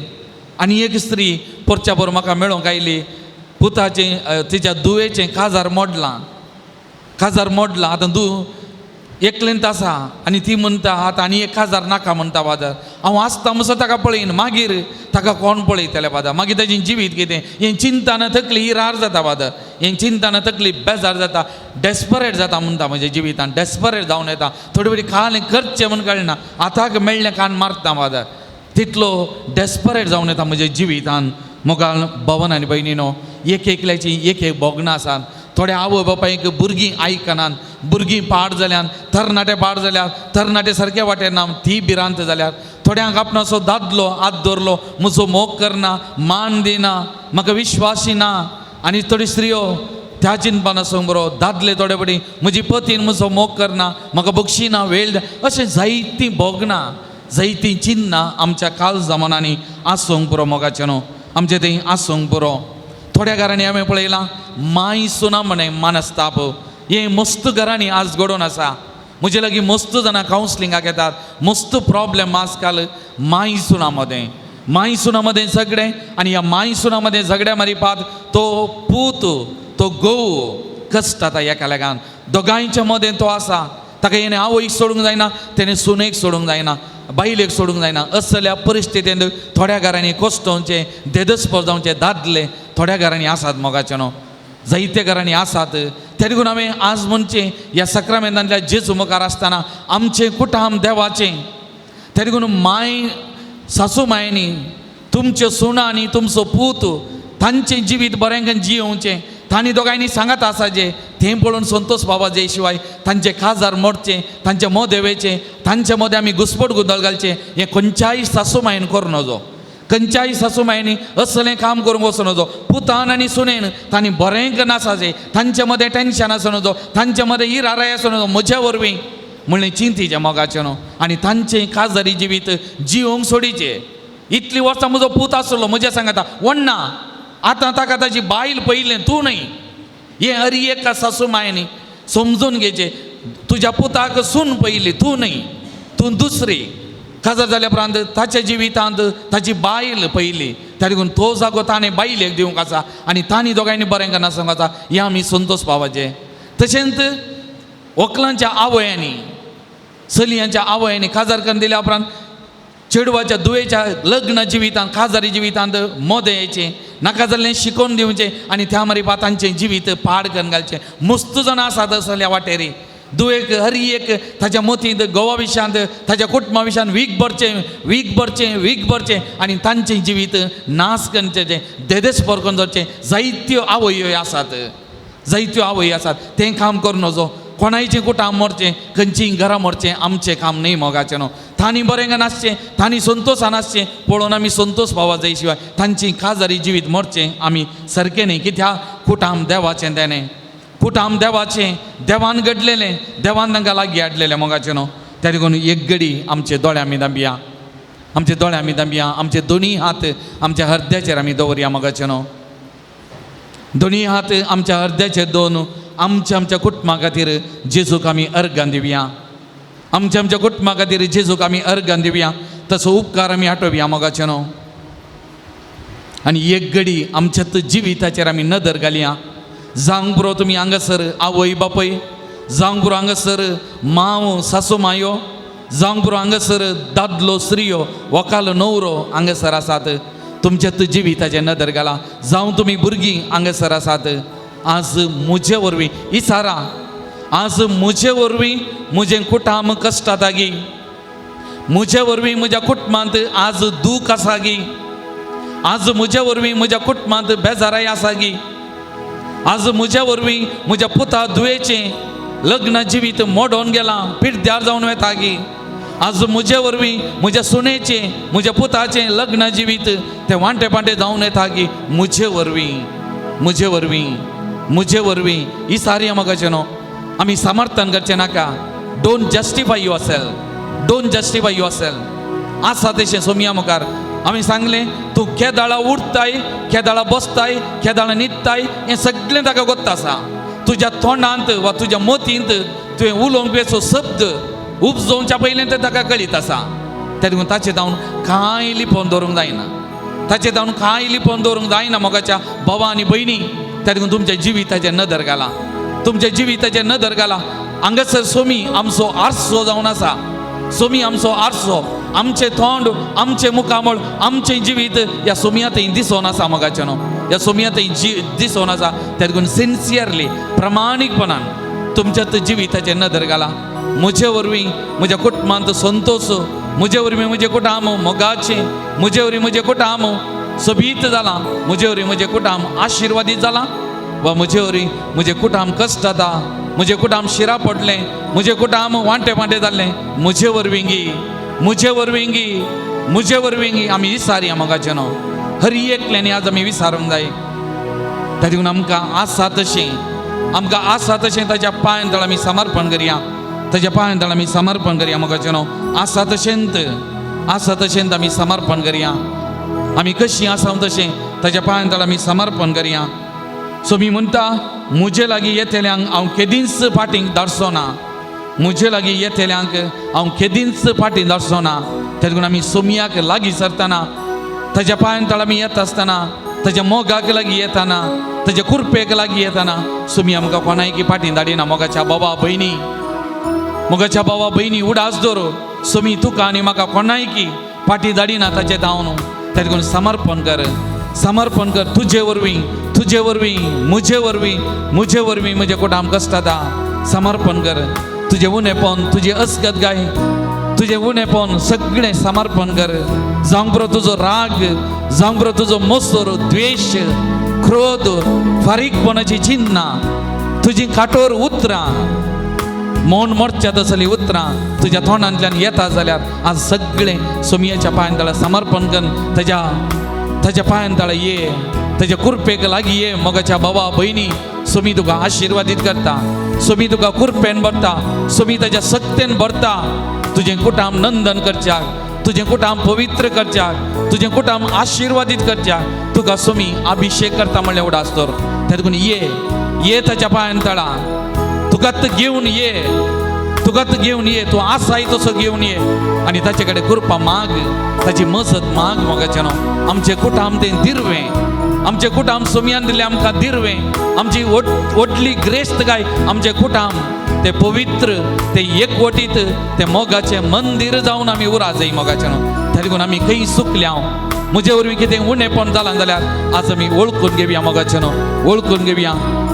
आनी एक स्त्री पोरच्या पोर म्हाका मेळोंक आयली, पुताचें तिच्या दुवेचें काजार मोडलां, काजार मोडलां, आतां दू एकलेंत आसा आनी ती म्हणटा आतां आनी एक काजार नाका म्हणटा फादर, हांव आसता म्हणसर ताका पळयन, मागीर ताका कोण पळयतलें फादर, मागीर ताजें जिवीत कितें, हें चिंताना तकली इरार जाता फादर, हें चिंताना तकली बेजार जाता, डेस्परेट जाता म्हणटा, म्हज्या जिवितान डेस्परेट जावन येता, थोडे फावटी काल करचें म्हूण कळना, आताक मेळ्ळें कान मारता फादर, तितलो डेस्परेट जावन येता म्हज्या जिवितान. मुखार भवन आनी भयणीनो एक एकल्याची एक एक भोगणां आसात. थोड्या आवय बापायक भुरगीं आयकनात, भुरगीं पाड जाल्यान, तरणाटे पाड जाल्यार, तरणाटे सारके वाटेना, ती भिरांत जाल्यार, थोड्यांक आपणाचो दादलो हात दवरलो, म्हजो मोग करना, मान दिना, म्हाका विश्वासी ना. आनी थोड्यो स्त्रियो त्या चिंतपान आसूंक बरो, दादले थोडे फावटी म्हजी पतीन म्हजो मोग करना, म्हाका बक्षिना, वेळ, अशें जायतीं भोगणां, जायतीं चिन्नां आमच्या काल जमानांनी आसूंक पुरो मोगाचें न्हू, आमचें थंय आसूंक पुरो. थोड्या घरांनी हांवें पळयलां माय सुना म्हणे मानस्ताप हें मस्त घरांनी आज घडोवन आसा. म्हजे लागीं मस्त जाणां कावन्सिलिंगाक येतात, मस्त प्रॉब्लेम आजकाल माय सुना मदें, माय सुना मदें झगडें, आनी ह्या माय सुना मदें झगड्या मारिपात तो पूत, तो घोव कश्ट जाता एका लेगान, दोगांयच्या मदें तो आसा, ताका हेणें आवयक सोडूंक जायना, तेणें सुनेक सोडूंक जायना, बायलेक सोडूंक जायना. असल्या परिस्थितींत थोड्या घरांनी कोश्टोवचें, देदस्पर जावचें दादले थोड्या घरांनी आसात मोगाचें न्हू, जायत्या घरांनी आसात. त्या देखून हांवें आज म्हणचें ह्या सक्रामेंतांतल्या जेजू मुखार आसतना आमचें कुटाम देवाचें. त्या देखून माय सासू मायनी तुमच्यो सुना आनी तुमचो पूत तांचें जिवीत बरें करून जियोवचें, तांणी दोगांयनी सांगात आसाचें तें पळोवन संतोष बाबा जे शिवाय तांचे काजार मोडचें, तांचे मोदें वेचें, तांचे मोदें आमी घुसपट गोंदळ घालचें, हें खंयच्याय सासू मायन करूं नजो. खंयच्याय सासूमायांनी असलें काम करूंक वचूं नजो. पुतान आनी सुनेन तांणी बरें नासाचें, तांचे मदें टेंशन आसूं नजो, तांचे मदें इराराय आसूं नजो म्हज्या वरवीं म्हणलें चिंतीचें मोगाचें न्हू. आनी तांचें काजारी जिवीत जिवंक सोडीचें. इतलीं वर्सां म्हजो पूत आसलो म्हज्या सांगाता वण्णा, आतां ताका ताजी बायल पयलें तूं न्हय. हें हर एका सासूमायांनी समजून घेवचें. तुज्या पुताक सून पयली, तूं न्हय, तूं दुसरी. काजार जाल्या उपरांत ताच्या जिवितांत ताची बायल पयली, त्या देखून तो जागो ताणें बायलेक दिवंक आसा आनी तांणी दोगांयनी बरें करना सांगूंक आसा. हें आमी संतोष पावपाचें. तशेंच व्हंकलांच्या आवयांनी, चलयांच्या आवयांनी काजार करून दिल्या उपरांत चेडवाच्या दुयेच्या लग्न जिवितांत काजारी जिवितांत मोदें येचें, नाका जाल्लें शिकोवन दिवचें आनी त्या मारी तांचें जिवीत पाड करून घालचें. मस्त जाणां आसात असल्या वाटेरी. दुयेक हर एक ताच्या मतींत गोवा विशयांत ताच्या कुटुंबा विशयांत वीक भरचें, वीक भरचें, वीक भरचें आनी तांचें जिवीत नाश करचें, देदेस्पर करून दवरचें. जायत्यो आवयो आसात, जायत्यो आवयो आसात. तें काम करूं नजो. कोणायचें कुटां मरचें, खंयचीं घरां मरचें आमचें काम न्हय मोगाचें न्हू. तांणी बरें नासचें, तांणी संतोशान आसचें पळोवन आमी संतोश पावा जाय शिवाय तांची काजारी जिवीत मरचें आमी सारकें न्हय. कित्याक कुटाम देवाचें देणें, कुटाम देवाचें, देवान घडलेलें, देवान तांकां लागीं हाडलेलें मोगाचें न्हू. त्या देखून एक घडी आमचे दोळे आमी दांबया, आमचे दोळे आमी दांबया, आमचे दोनी हात आमच्या हृदयाचेर आमी दवरया मोगाचें न्हू. दोनी हात आमच्या हृदयाचेर दवरून आमच्या आमच्या कुटुंबा खातीर जेजूक आमी अर्गां दिवया, आमच्या आमच्या कुटुंबा खातीर जेजूक आमी अर्गां दिवया, तसो उपकार आमी आठोवया मोगाचें न्हू. आनी एक घडी आमच्या जिविताचेर आमी नदर घालया. जावंक पुरो तुमी हांगासर आवय बापूय, जावंक पुरो हांगासर मांव सासू मायो, जावंक पुरो हांगासर दादलो स्त्रियो, व्हंकल न्हवरो हांगासर आसात. तुमच्या जिविताचेर नदर घाला. जावं तुमी भुरगीं हांगासर आसात. आज म्हजे वरवीं इसारा, आज म्हजे वरवीं म्हजें कुटाम कश्टातागी, म्हजे वरवीं म्हज्या कुटुंबांत आज दूख आसागी, आज म्हजे वरवीं म्हज्या कुटुंबांत बेजाराय आसागी, आज म्हज्या वरवीं म्हज्या पुता दुयेचें लग्न जिवीत मोडोन गेलां, पिड्ड्यार जावन वेतागी, आज म्हजे वरवीं म्हज्या सुनेचें म्हज्या पुताचें लग्न जिवीत तें वांटे पांटे जावन येतागी, म्हजे वरवीं, म्हजे वरवीं, म्हजे वरवीं. ही सारी मोगाचें न्हू. आमी समर्थन करचें नाका. Don't justify yourself, don't justify yourself. आसा तशें सोमया मुखार आमी सांगलें, तूं केदाळा उठताय, केदाळा बसताय, केदाळा न्हिदताय, हें सगळें ताका गोत्त आसा. तुज्या तोंडांत वा तुज्या मतींत तुवें उलोवंक वेचो शब्द उपजोवच्या पयलें तें ताका कळीत आसा. त्या देखून ताचें जावन कांय लिपोवन दवरूंक जायना, ताचें जावन कांय लिपोवन दवरूंक जायना मोगाच्या भावा आनी भयणी. त्या देखून तुमच्या जिविताचेर नदर घाला, तुमच्या जिविताचेर नदर घाला. हांगासर सोमी आमचो आरसो जावन आसा, सोमी आमचो आरसो, आमचें तोंड, आमचें मुखामळ, आमचें जिवीत ह्या सोमया थंय दिसोन आसा मोगाचें न्हू, ह्या सोमया थंय जी दिसोन आसा. त्या देखून सिन्सियरली प्रामाणीकपणान तुमच्या जिविताचेर नदर घाला. म्हजे वरवीं म्हज्या कुटुंबांत संतोश, म्हजे वरवीं म्हजें कुटुंब मोगाचें, म्हजे वरवीं म्हजें कुटुंब सोबीत जालां, म्हजे वरवीं म्हजें कुटुंब आशिर्वादीत जालां, वा म्हजे वरवीं म्हजें कुटुंब कश्ट जाता, म्हजें कुटुंब शिरा पडलें, म्हजें कुटुंब वांटे वांटे जाल्लें, म्हजे वरवीं गी, म्हजे वरवीं गी, म्हजे वरवीं गी. आमी विसारया मोगाचें न्हू. हर एकल्यानी आज आमी विसारूंक जाय. त्या देखून आमकां आसा तशें, आमकां आसा तशें ताच्या पांयां तळ आमी समर्पण करया, ताच्या पांयां तळ आमी समर्पण करया मोगाचें न्हू. आसा तशेंत, आसा तशेंत आमी समर्पण करया. आमी कशीं आसा तशें ताच्या पांयां तळ आमी समर्पण करया. सो मी म्हणटा म्हजे लागीं येतल्यांक हांव केदींच फाटीं धाडचो ना, म्हजे लागीं येतल्यांक हांव केदींच फाटीं धाडचो ना. त्या देखून आमी सोमयाक लागीं सरतना, ताच्या पांयां तळ आमी येता आसतना, ताच्या मोगाक लागीं येताना, ताच्या कुरपेक लागीं येताना सोमी आमकां कोणायकी फाटीं धाडिना. मोगाच्या बाबा भयणी, मोगाच्या बाबा भयणी, उडास दवर, सोमी तुका आनी म्हाका कोणायकी फाटीं धाडिना ताचें धांवन. त्या देखून समर्पण कर, समर्पण कर. तुजे वरवीं, तुजे वरवीं, म्हजे वरवीं, म्हजे वरवीं म्हजें कुटाम कश्ट जाता. समर्पण कर. तुजें उणेपण, तुजें अस्गत गाय, तुजें उणेपण सगळें समर्पण कर. जावंक पुरो तुजो राग, जावंक पुरो तुजो मोसर, द्वेश, क्रोध, फारीकपणाची चिन्नां, तुजी काठोर उतरां, मोन मोर्च्या तसली उतरां तुज्या तोंडांतल्यान येता जाल्यार आज सगळें सोमयेच्या पांयान तळा समर्पण करून ताज्या ताज्या पांयान तळा ये, ताज्या कुरपेक लागीं ये. मोगाच्या बाबा भयणी, सोमी तुका आशिर्वादीत करता, सोमी तुका कुरपेन भरता, सोमी ताज्या सत्तेन भरता. तुजें कुटाम नंदन करच्याक, तुजें कुटाम पवित्र करच्याक, तुजें कुटाम आशिर्वादीत करच्याक तुका सोमी अभिषेक करता म्हणलें उडास तर. तें देखून ये, ये ताच्या पांयान तळा, तुकात घेवन ये, तुकात घेवन ये, तूं आसाय तसो घेवन ये आनी ताचे कडेन कृपा माग, ताची मजत माग. मोगाच्यानो, आमचें कुटाम तें दिरवें, आमचें कुटाम सोमयान दिलें आमकां दिरवें, आमची व्हडली ग्रेस्त काय आमचें कुटाम तें पवित्र, तें एकवटीत, तें मोगाचें मंदीर जावन आमी उरा जाय. मोगाच्यानो, त्या देखून आमी खंय चुकल्या, म्हजे वरवीं कितें उणेपण जालां जाल्यार आज आमी वळखून घेवया. मोगाच्यानो, वळखून घेवया,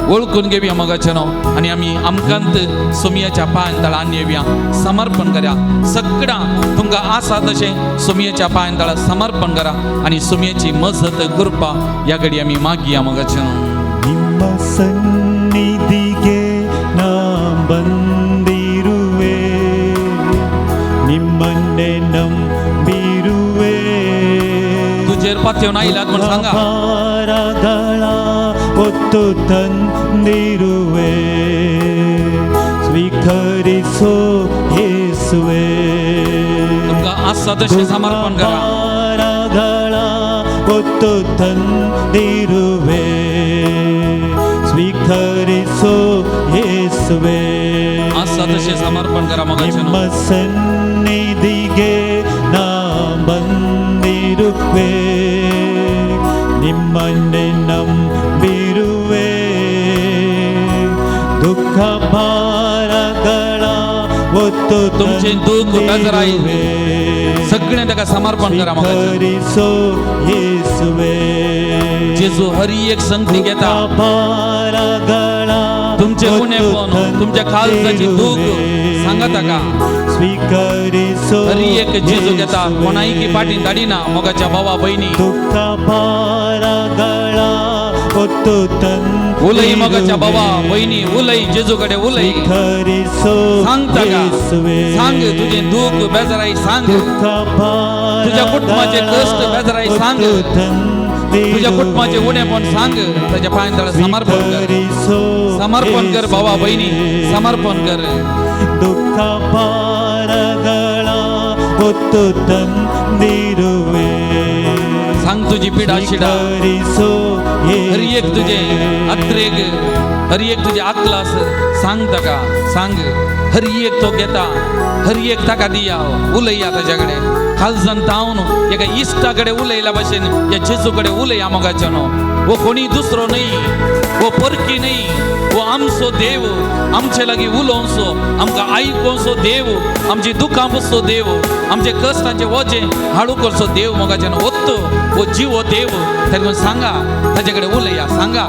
वळखून घेवया मोगाच्यानो. आनी आमी आमकांत सोमयाच्या पांयान तळा आनी येवया, समर्पण करा. सगळां तुमकां आसा तशें सोमयेच्या पांयान तळा समर्पण करा आनी सोमयेची मजत कृपा ह्या घडी आमी मागया. मोगाच्यानो, ನಿಮ್ಮ ಸನ್ನಿಧಿಗೆ ನಾ ಬಂದಿರುವೆ, ನಿಮ್ಮನ್ನೇ ನಂಬಿರುವೆ. तुजेर पातयेवन आयल्यात म्हूण सांगा. ಭಾರಗಳ ಹೊತ್ತು ತಂದಿರುವೆ, ಸ್ವೀಕರಿಸೋ ಯೇಸುವೆ. तुमकां आसा तशें समर्पण करा. ಭಾರಗಳ ಹೊತ್ತು ತಂದಿರುವೆ, ಸ್ವೀಕರಿಸೋ ಯೇಸುವೆ. आसा तशें समर्पण करा. मोगाच्यानो, ನಿಮ್ಮ ಸನ್ನಿಧಿಗೆ ನಾ ಬಂದಿರುವೆ, ನಿಮ್ಮನ್ನೇ ನಂಬಿರುವೆ. ದುಃಖ ಭಾರಗಳ ಹೊತ್ತು तुमचें दुःख बेजराय ತಂದಿರುವೆ, सगळें ताका समर्पण करा. मोगाच्यानो, ಸ್ವೀಕರಿಸೋ ಯೇಸುವೆ. जेजू हर एक संगती घेता. ಭಾರಗಳ तुमचें उणेपण, तुमच्या काळजाची दूख सांगा ताका. ಸ್ವೀಕರಿಸೋ हर एक जेजू घेता, कोणायकी फाटीन धाडिना. मोगाच्या भावा भयणी, ದುಃಖ ಭಾರಗಳ ಹೊತ್ತು उलय मोगाच्या भावा ತಂದಿರುವೆ, भयणी, उलय जेजू कडेन उलय, ಸ್ವೀಕರಿಸೋ सांग ताका, ಯೇಸುವೆ. सांग तुजें दूख बेजराय सांग, ದುಃಖ तुज्या कुटुंबाचे कश्ट बेजराय सांग, तुज्या कुटुंबाचें उणेपण सांग, ताच्या पांयान तळा समर्पण कर, समर्पण कर भावा भयणी, समर्पण कर. ದುಃಖ ಭಾರಗಳ ಹೊತ್ತು ತಂದಿರುವೆ, सांग तुजी पिडा शिडा, ಸ್ವೀಕರಿಸೋ हर एक तुजें अत्रेग, हर एक तुजें आकलास सांग ताका, सांग. हर एक तो घेता, हर एक ताका दिया, उलया ताच्या कडेन काळजान तावन एका इश्टा कडेन उलयल्या भशेन ह्या जेजू कडेन उलया. मोगाच्यानो, वो कोणी दुसरो न्हय, वो परकी न्हय, वो आमचो देव, आमचे लागीं उलोवचो, आमकां आयकोवचो देव, आमची दुखां पुसचो देव, आमचे कश्टांचे वजें हाडू करचो देव. मोगाच्यानो, वत्तो वो जिवो देव. ताका सांगा, ताचे कडेन उलया, सांगा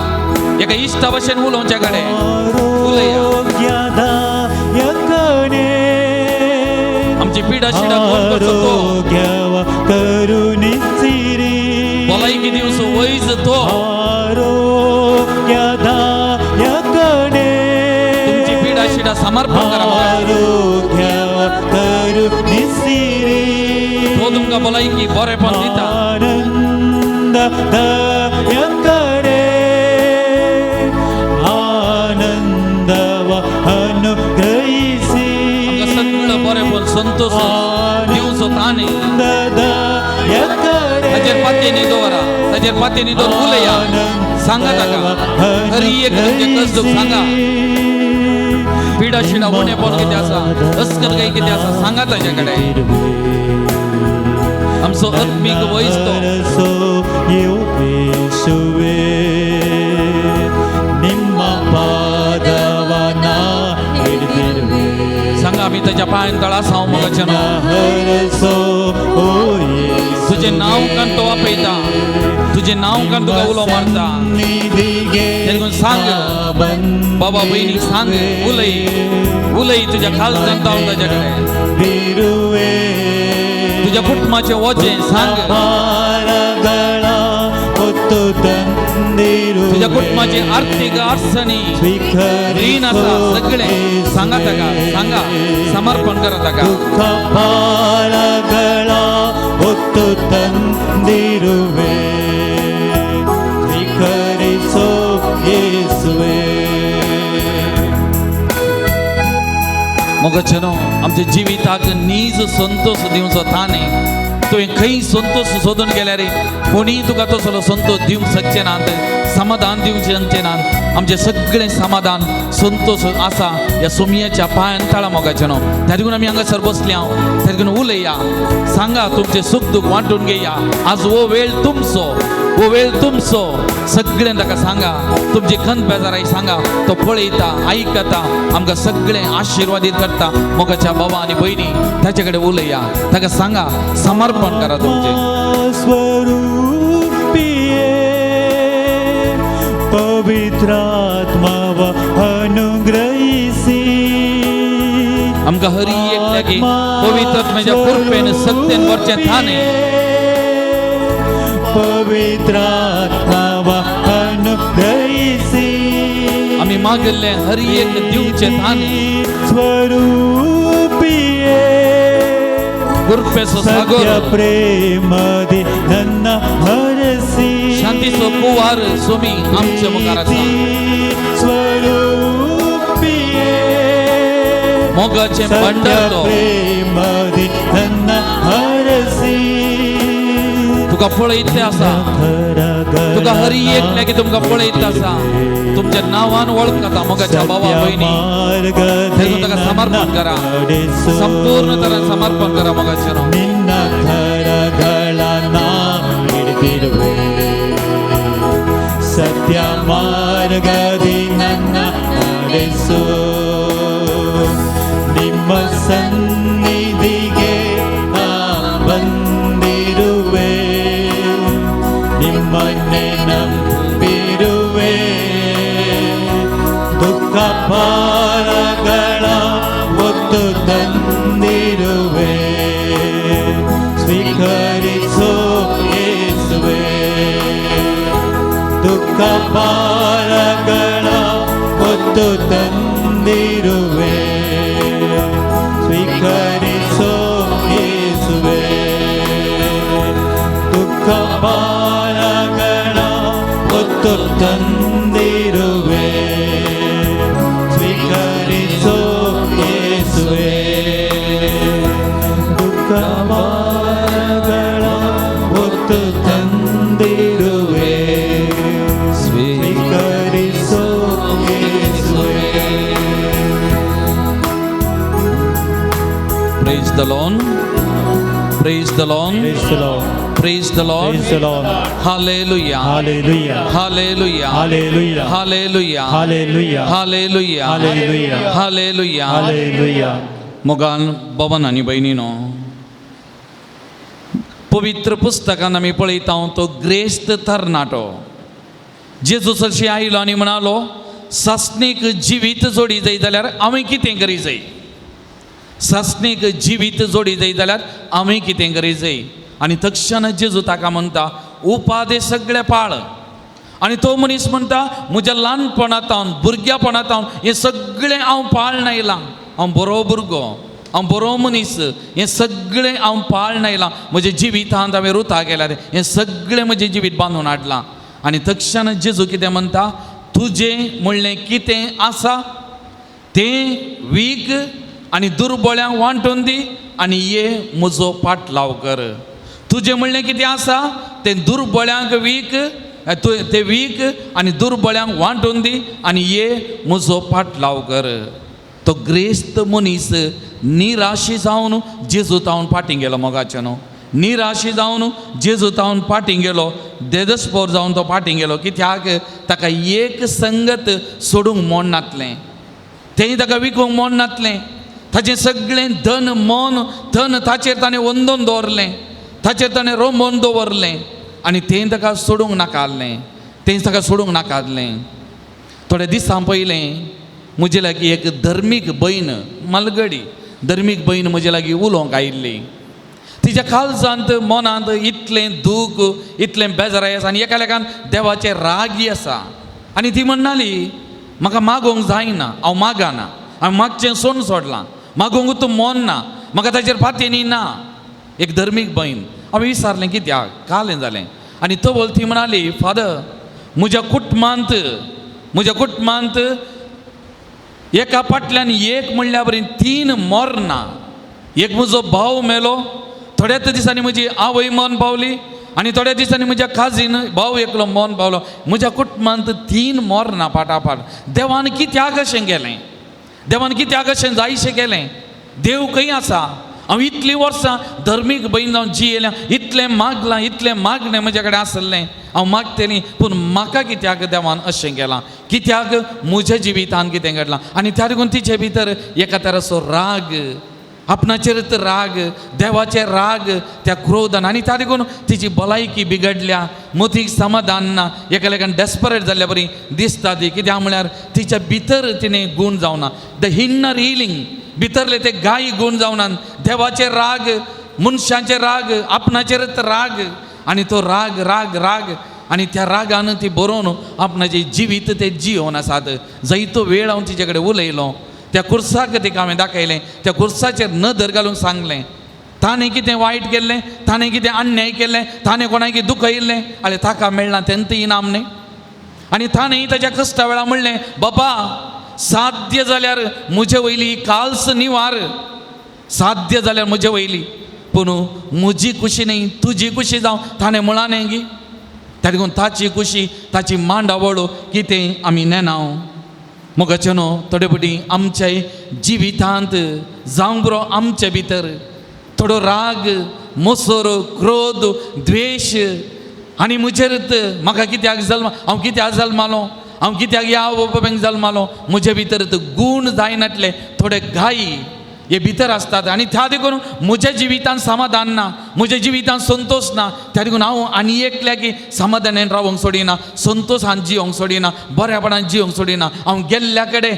एका इश्टा भशेन उलोवच्या कडेन उलया. ಆರೋಗ್ಯದಾಯಕನೇ, आमची पिडा शिडा कोण करचो तो, ಆರೋಗ್ಯವ ಕರುಣಿಸಿರಿ, भलायकी दिवचो वैज तो, ಆರೋಗ್ಯದಾಯಕನೇ, तुमची पिडा शिडा समर्पण करा. ಆರೋಗ್ಯವ ಕರುಣಿಸಿರಿ, तो तुमकां भलायकी बरेपण दिता. ಆನಂದದಾಯಕನೇ, ಆನಂದವ ಅನುಗ್ರಹಿಸಿ, आमकां सगळो बरेपण संतोष दिवचो ताणें. ಆನಂದದಾಯಕನೇ, ताचेर पातयेनी दवरा, ताचेर पातयेनी दवर, उलया, सांगा ताका हर एक तुमचें कश्ट दुख सांगा, पिडा शिडा उणेपण कितें आसा, अस्कल काय कितें आसा सांगा ताचे कडेन. आमचो आत्मीक वैज तो, ಹರಸೋ ಯೇಸುವೆ, ನಿಮ್ಮ ಪಾದವನ ಹಿಡಿದಿರುವೆ. सांगा आमी ताच्या पांयान तळा आसा मोगाच्यानो. ಹರಸೋ ಓ तुजें नांव कान तो वापयता, तुजें नांव कान तुका उलो मारता. ಸನ್ನಿಧಿಗೆ देखून सांग बाबा भयणी, सांग, उलय, उलय तुज्या काळजान तावन ताच्या कडेन. ಬಿರುವೆ, तुज्या कुटुंबाचें वजें सांग, ಭಾರಗಳ ಹೊತ್ತು ತಂದಿರುವೆ. तुज्या कुटुंबाची आर्थीक अडचणी रीण आसा सगळें सांगा ताका, सांगा, समर्पण करा ताका. ಭಾರಗಳ ಹೊತ್ತು ತಂದಿರುವೆ ಸ್ವೀಕರಿಸೋ ಯೇಸುವೆ. मोगाचेनो आमच्या जिविताक नीज संतोष दिवचो ताणें. तुवें खंय संतोष सोदून गेल्यार कोणीय तुका तसलो संतोष दिवंक शकचे नात, समाधान दिवंक शकचे नात. आमचें सगळें समाधान संतोष आसा ह्या सोमयाच्या पांयान तळा मोगाचेनो. त्या देखून आमी हांगासर बसल्या, त्या देखून उलया, सांगा, तुमचें सूख दूख वांटून घेया. आज हो वेळ तुमचो, हो वेळ तुमचो. सगळें ताका सांगा, तुमची खंत बेजाराय सांगा. तो पळयता, आयकता, आमकां सगळें आशिर्वादीत करता. मोगाच्या बाबा आनी भयणी ताचे कडेन उलया, ताका सांगा, समर्पण करा तुमचें. स्वरूपिये पवित्रात्माव अनुग्रहिसी. आमकां हरी एक लागी पवित्र आत्म्याच्या कृपेन सत्तेन वरचें थाने. पवित्रात्माव अनुग्रहिसी. आमी मागिल्लें हरी एक दिवचें थाने. स्वरूपिये कृपेचो ಸತ್ಯ सागर ಪ್ರೇಮದಿ ನನ್ನ ಹರಸಿ. शांतीचो कुवार सोमी आमच्या मुखार आसा. ಸ್ವರೂಪಿಯೇ मोगाचें ಸತ್ಯ भांडार तो ಪ್ರೇಮದಿ ನನ್ನ ಹರಸಿ. तुका पळयत आसा, तुका हरी एक लागी तुमकां पळयत आसा. तुमच्या नांवान वळखता मोगाच्या बाबा भयणी. देखून ताका समर्पण करा, संपूर्ण तरेन समर्पण करा मोगाचें. ನಿನ್ನ ಕರಗಳ ನಾ ಹಿಡಿದಿರುವೆ ಸತ್ಯ ಮಾರ್ಗದಿ ನನ್ನ ನಡೆಸು. ನಿಮ್ಮ ಸನ್ನಿಧಿಗೆ ನಾ ಬಂದಿರುವೆ ನಿಮ್ಮನ್ನೇ ನಂಬಿರುವೆ. ದುಃಖ ಭಾರಗಳ ಹೊತ್ತು ತಂದಿರುವೆ ಸ್ವೀಕರಿಸೋ ಯೇಸುವೆ. ದುಃಖ ಭಾರಗಳ ಹೊತ್ತು ತಂದಿರುವೆ ಸ್ವೀಕರಿಸೋ ಯೇಸುವೆ. ದುಃಖ ಭಾರಗಳ ಹೊತ್ತು ತಂದಿರುವೆ ಸ್ವೀಕರಿಸೋ ಯೇಸುವೆ. ದುಃಖ ಭಾರಗಳ ಹೊತ್ತು ತಂದಿರುವೆ ಸ್ವೀಕರಿಸೋ ಯೇಸುವೆ. Praise the Lord. Praise the Lord. Praise the Lord. Praise the Lord. Praise the Lord. Hallelujah. Hallelujah. Hallelujah. Hallelujah. Hallelujah. Hallelujah. Hallelujah. Hallelujah. Hallelujah. Hallelujah. मोगान बवन आनी भयणीनो, पवित्र पुस्तकान आमी पळयता तो ग्रेस्त तरणाटो जेजू सरशी आयलो आनी म्हणालो, सासणीक जिवीत जोडी जाय जाल्यार हांवें कितें करी जाय? सासणीक जिवीत जोडी जाय जाल्यार हांवें कितें करी जाय? आनी तक्षण जेजू ताका म्हणटा, उपादे सगळे पाळ. आनी तो मनीस म्हणटा, म्हज्या ल्हानपणांत भुरग्यापणांत हें सगळें हांव पाळन आयलां. हांव बरो भुरगो, हांव बरो मनीस, हें सगळें हांव पाळन आयलां. म्हज्या जिवितांत हांवें रुता केल्यार हें सगळें म्हजें जिवीत बांदून हाडलां. आनी तक्षण जेजू कितें म्हणटा, तुजें म्हणलें कितें आसा तें वीक आनी दुर्बळ्यांक वांटून दी आनी ये म्हजो पाटलाव कर. तुजें म्हणलें कितें आसा तें दुर्बळ्यांक वीक, तें वीक आनी दुर्बळ्यांक वांटून दी आनी ये म्हजो पाटलाव कर. तो ग्रेस्त मनीस निराशी जावन जेजू तावन फाटीं गेलो. मोगाचें न्हू, निराशी जावन जेजू तावन फाटीं गेलो, देदस्पोर जावन तो फाटीं गेलो. कित्याक ताका एक संगत सोडूंक मोड नातलें, तेंय ताका विकूंक मोड नातलें. ताचें सगळें धन मन धन ताचेर ताणें वंदोवन दवरलें, ताचेर ताणें रोमोवन दवरलें आनी तें ताका सोडूंक नाका आहलें, तें ताका सोडूंक नाका आहलें. थोड्या दिसां पयलें म्हजे लागीं एक धर्मीक भयण, मालगडी धर्मीक भयण म्हजे लागीं उलोवंक आयिल्ली. ती तिच्या काळजांत मनांत इतलें दूख, इतलें बेजाराय आसा आनी एका लेखान देवाचे रागी आसा. आनी ती म्हणणाली म्हाका मागोवंक जायना, हांव मागना, हांवें मागचें सोडून सोडलां, मागोवंक तूं मन ना, म्हाका ताचेर पातयेनी ना. एक धर्मीक भयण. हांवें विचारलें कित्याक कालें जालें. आनी तवल ती म्हणाली फादर म्हज्या कुटुंबांत, म्हज्या कुटुंबांत एका फाटल्यान एक म्हणल्या बरी 3 मरणां. एक म्हजो भाव मेलो, थोड्याच दिसांनी म्हजी आवय मन पावली आनी थोड्या दिसांनी म्हज्या काजीन भाव एकलो मन पावलो. म्हज्या कुटुंबांत 3 मरणां फाटाफाट. देवान कित्याक अशें केलें, देवान कित्याक अशें जायशें केलें, देव खंय आसा? हांव इतलीं वर्सां धर्मीक भयण जावन जियेल्या, इतलें मागलां, इतलें मागणें म्हजे कडेन आसलें, हांव मागतलीं, पूण म्हाका कित्याक देवान अशें केलां, कित्याक म्हज्या जिवितान कितें घडलां? आनी त्या देखून तिचे भितर एका तराचो राग, आपणाचेरच राग, देवाचे राग, त्या क्रोधान. आनी त्या देखून तिची भलायकी बिगडल्या, मतीक समाधान ना, एकालेकान डेस्परेट जाल्ल्या बरी दिसता ती. कित्याक म्हळ्यार तिच्या भितर तिणें गूण जावना, the inner healing, भितरले ते गाय गूण जावना, देवाचे राग, मनशांचे राग, आपणाचेरच राग. आनी तो राग राग राग आनी त्या रागान ती बरोवन आपणाचें जिवीत ते जियोवन आसात. जायतो वेळ हांव तिचे कडेन उलयलो, त्या कुर्साक तिका हांवें दाखयलें, त्या कुर्साचेर नदर घालून सांगलें ताणें कितें वायट केल्लें, ताणें कितें अन्याय केल्लें, ताणें कोणाक दुखयल्लें, आनी ताका मेळना तेंत इनाम न्ही. आनी ताणें ताच्या कश्टा वेळार म्हणलें बाबा साध्य जाल्यार म्हजे वयली काल्स निवार, साध्य जाल्यार म्हजे वयली, पूण म्हजी खुशी न्ही तुजी खुशी जावं. ताणें म्हळां न्ही गी, त्या देखून ताची खुशी, ताची मांडावळ कितें आमी नेना. मोगाचे न्हू थोडे फावटी आमच्या जिवितांत जावंक बरो आमचे भितर थोडो राग, मोसोर, क्रोध, द्वेश आनी म्हजेरच म्हाका कित्याक जल्म, हांव कित्याक जल्मालो, हांव कित्याक ह्या आवय बापायक जल्मालो, म्हजे भितर गूण जायनातले थोडे घाई हे भितर आसतात. आनी त्या देखून म्हज्या जिवितान समाधान ना, म्हज्या जिवितान संतोश ना. त्या देखून हांव आनी एकल्याक समाधानान रावंक सोडिना, संतोशान जिवंक सोडिना, बऱ्यापणान जिवंक सोडिना. हांव गेल्ल्या कडेन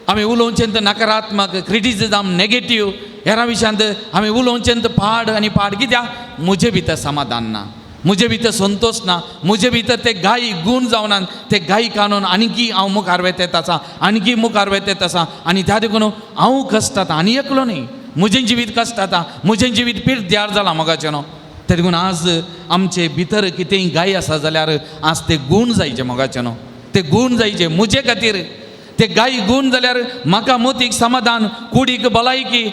आमी उलोवचें तर नकारात्मक, क्रिटिसिजम, नेगेटीव, हेरां विशयांत आमी उलोवचें तर पाड आनी पाड. कित्याक म्हजे भितर समाधान ना, म्हजे भितर संतोश ना, म्हजे भितर ते गायी गूण जावना, ते गायी कानून आनीकी हांव मुखार वेतेत आसा, आनीकी मुखार वेतेत आसा. आनी त्या देखून हांव कश्ट आनी एकलो न्ही, म्हजें जिवीत कश्ट जाता, म्हजें जिवीत पिड्ड्यार जालां मोगाचें न्हू. त्या देखून आज आमचे भितर कितेंय गाय आसा जाल्यार आज ते गूण जायचे मोगाचें न्हू, ते गूण जायचे म्हजे खातीर. ते गायी गूण जाल्यार म्हाका मोतीक समाधान, कुडीक भलायकी,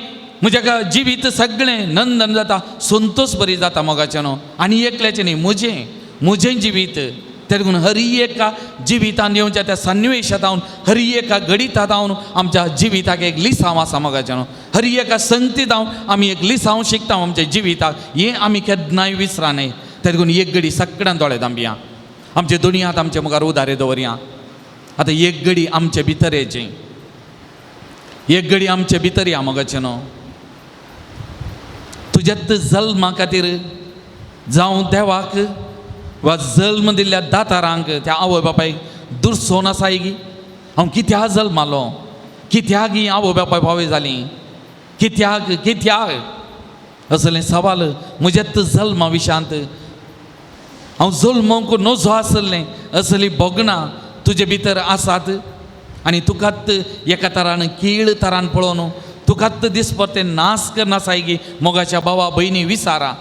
म्हज्या जिवीत सगळें नंदन जाता, संतोश बरी जाता मोगाचें न्हू. आनी एकल्याचें न्ही, म्हजें म्हजें जिवीत. त्या देखून हरी एका जिवितान येवच्या त्या सन्निवेशांत हांव, हरी एका घडितांत हांव आमच्या जिविताक एक लिसांव आसा मोगाचें न्हू. हरी एका संगतींत हांव आमी एक लिसांव शिकता आमच्या जिविताक, हें आमी केन्नाय विसरा न्हय. त्या देखून एक घडी सगळ्यान दोळे धांपया, आमचे दोनी हात आमचे मुखार उदारे दवरया. आतां एक घडी आमचे भितर येचें, एक घडी आमचे भितर या मोगाचें न्हू. तुज्यात जल्मा खातीर जावं देवाक वा जल्म दिल्ल्या दातारांक, त्या आवय बापायक दुरसोन आसाय गी, हांव कित्याक जल्मालो, कित्याक ही आवय बापाय पावय जाली, कित्याक कित्याक असलें सवाल म्हज्यात जल्मा विशांत हांव जल्मोंक नजो आसलें असली भोगणां तुजे भितर आसात. आनी तुकात एका तरान कीळ तरान पळोवन तुकात दिसपरते नास करनासाय गी मोगाच्या भावा भयणी विसारा,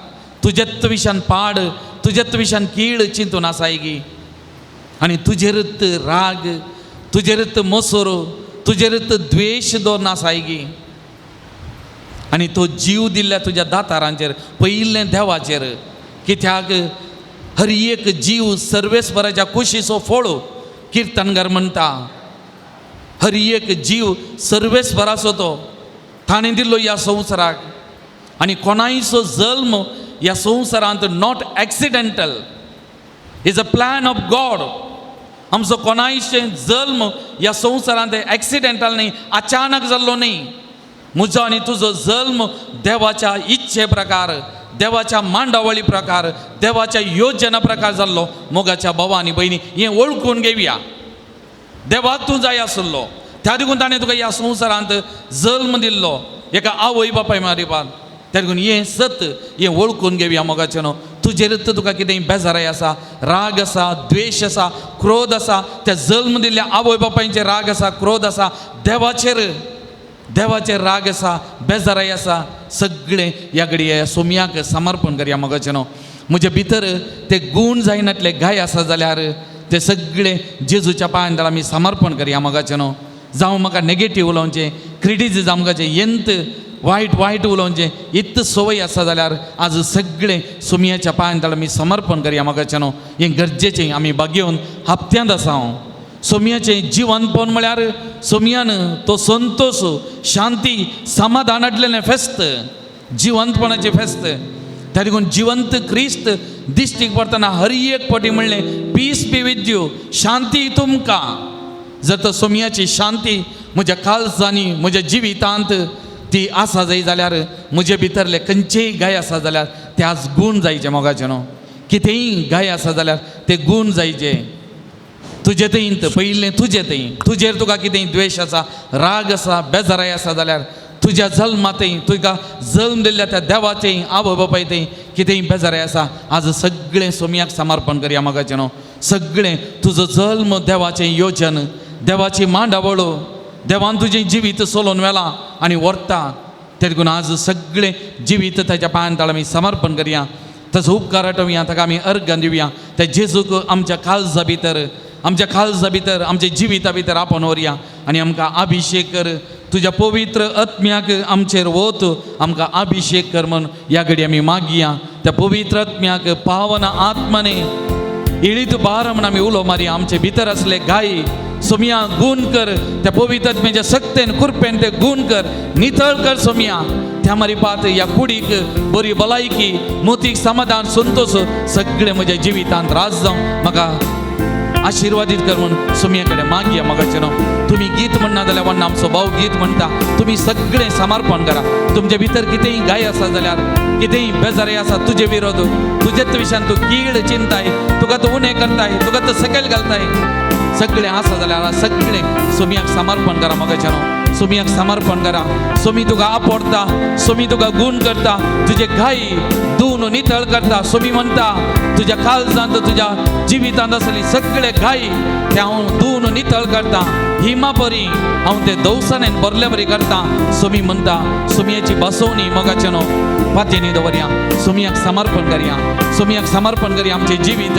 तुजेत विशान पाड, तुजेत विशान कीळ चिंतून आसाय गी. आनी तुजेरत राग, तुजेरत मोसोर, तुजेरत द्वेश दवरून आसाय गी. आनी तो जीव दिल्ल्या तुज्या दातारांचेर, पयिल्लें देवाचेर, कित्याक हर एक जीव सर्वेस्वराच्या कुशीचो फळ किर्तनगर म्हणटा. हर एक जीव सर्वेस्वराचो तो ताणें दिल्लो ह्या संवसाराक. आनी कोणायचो जल्म ह्या संवसारांत not accidental, is a plan of God. आमचो कोणायचे जल्म ह्या संवसारांत एक्सिडेंटल न्ही, अचानक जाल्लो न्ही. म्हजो आनी तुजो जल्म देवाच्या इच्छे प्रकार, देवाच्या मांडावळी प्रकार, देवाच्या योजना प्रकार जाल्लो. मोगाच्या भावा आनी भयणी हें वळखून घेवया. देवाक तूं जाय आसलो, त्या देखून ताणें तुका ह्या संवसारांत जल्म दिल्लो एका आवय बापाय मारिपान. देखून हें सत हें वळखून घेवया मोगाचें न्हू. तुजेर तुका कितें बेजाराय आसा, राग आसा, द्वेश आसा, क्रोध आसा, त्या जल्म दिल्ल्या आवय बापायचेर राग आसा, क्रोध आसा, देवाचेर देवाचेर राग आसा, बेजाराय आसा, सगळें ह्या घडये सोमयाक समर्पण करया मोगाचें न्हू. म्हजे भितर ते गूण जायनातले गाय आसा जाल्यार ते सगळे जेजूच्या पांयान आमी समर्पण करया मोगाचें न्हू. जावं म्हाका नेगेटीव उलोवचें, क्रिटिसिजम म्हाका येंत वायट वायट उलोवचें इत्त संवय आसा जाल्यार आज सगळें सोमयाच्या पांयान आमी समर्पण करया मोगाचें न्हू. हें गरजेचें आमी बागेवन हप्त्यांत आसा हांव. सोमयाचें जिवनपण म्हळ्यार सोमयान तो संतोश, शांती, समाधान हाडलेलें फेस्त, जिवंतपणाचें फेस्त. त्या देखून जिवंत क्रिस्त दिश्टीक पडटना हर एक फावटी म्हणलें पीस बी विथ you, शांती तुमकां. जर तर सोमयाची शांती म्हज्या काळजांनी म्हज्या जिवितांत ती आसा जाय जाल्यार म्हजे भितरले खंयचेय गाय आसा जाल्यार ते आज गूण जायचे मोगाचें न्हू. कितेंय गाय आसा जाल्यार ते गूण जायचे तुजे थंय, पयलें तुजे थंय. तुजेर तुका कितेंय द्वेश आसा, राग आसा, बेजाराय आसा जाल्यार तुज्या जल्मातय तुका जल्म दिल्ल्या त्या देवाचें आवय बापाय थंय कितेंय बेजाराय आसा, आज सगळें सोमयाक समर्पण करया मोगाचें न्हू. सगळें तुजो जल्म देवाचें योजन, देवाची मांडावळ, देवान तुजें जिवीत सोलोवन व्हेलां आनी व्हरता. देखून आज सगळें जिवीत ताच्या पांयान आमी समर्पण करया, तसो उपकार आठोवया, ताका आमी अर्घ दिवया. त्या जेजूक आमच्या काळजा भितर, आमच्या काळजा भितर, आमच्या जिविता भितर आपोवन व्हरया आनी आमकां अभिशेक कर. तुज्या पवित्र आत्म्याक आमचेर वत, आमकां अभिशेक कर म्हूण ह्या घडी आमी मागया. त्या पवित्र आत्म्याक पावन आत्माने इळीत बार म्हण आमी उलो मारया. आमचे भितर आसले गाय सोमया गूण कर, त्या पवित्र आत्म्याच्या सक्तेन कुरपेन ते गूण कर, नितळ कर सोमया. त्या मारी पात ह्या कुडीक बरी भलायकी, मोतीक समाधान, संतोश सगळें म्हज्या जिवितांत राज जावं म्हाका आशिर्वादीत कर म्हूण सोमया कडेन मागया मोगाचें न्हू. तुमी गीत म्हणना जाल्यार व्हडलो आमचो भाव गीत म्हणटा, तुमी सगळें समर्पण करा. तुमचे भितर कितेंय गाय आसा जाल्यार, कितेंय बेजारी आसा तुजे विरोध, तुजेच विशयान तूं कीड चिंताय, तुका तूं उणें करताय, तुका तूं सकयल घालताय, सगळें आसा जाल्यार सगळें सोमयाक समर्पण करा मोगाचें न्हू. सोमयाक समर्पण करा. सोमी तुका आपडता, सोमी तुका गूण करता, तुजे घाई धुवन नितळ करता. सोमी म्हणटा तुज्या काळजांत तुज्या जिवितांत आसली सगळे घाई ते हांव धुवन नितळ करता, हिमा परी हांव ते दवसानेन भरले बरी करता. सोमी म्हणटा सोमयाची बसवणी मोगाचें न्हू पातयेनी दवरया, सोमयाक समर्पण करया, सोमयाक समर्पण करया. आमचें जिवीत,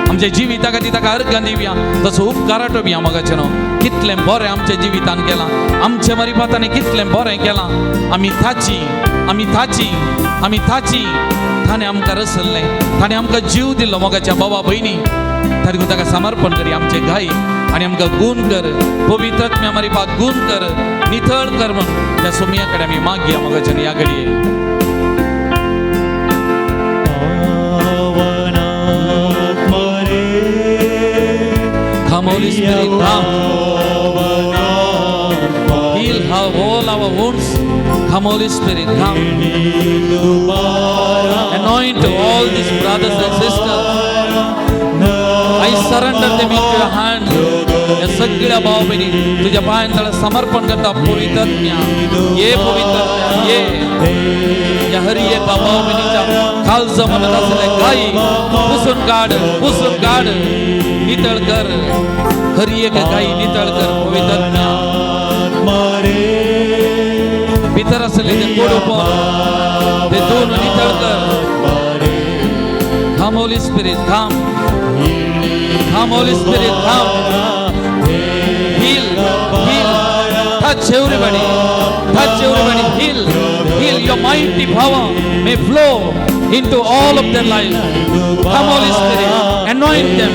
आमच्या जिविता खातीर ताका अर्घां दिवया, तसो उपकार आठोवया मोगाचें न्हू. कितलें बरें आमच्या जिवितान केलां, आमच्या मरिपातांनी कितलें बरें केलां. आमी ताची, आमी ताची, आमी ताची. ताणें आमकां रसल्लें, ताणें आमकां जीव दिलो मोगाच्या बाबा भयणी. ताका ताका समर्पण करी आमचे गाय आनी आमकां गूण कर, पवित्र आत्म्या मारिपाक गूण कर, नितळ कर म्हूण त्या सोमया कडेन आमी मागया मोगाच्या ह्या घडये. Come, Holy Spirit, come. Heal all our wounds. Come, Holy Spirit, come. Anoint all these brothers and sisters. I surrender them into your hand. या सगळ्या भाव बहिणी तुझ्या पायांतळ समर्पण करता. पवित्र आत्म्या ये, पवित्र आत्म्या ये. या हरी एका भाव बहिणीच्या काळजा मनात असले गायी पुसून काढ, पुसून काढ, नितळ कर. हरी एक गायी नितळ कर पवित्र आत्म्या. भितर असले ते कोडूपण ते दोन नितळ कर. Come, Holy Spirit, come. Come, Holy Spirit, come. Heal, heal. Touch everybody. Touch everybody. Heal, heal. Your mighty power may flow into all of their lives. Come, Holy Spirit. Anoint them.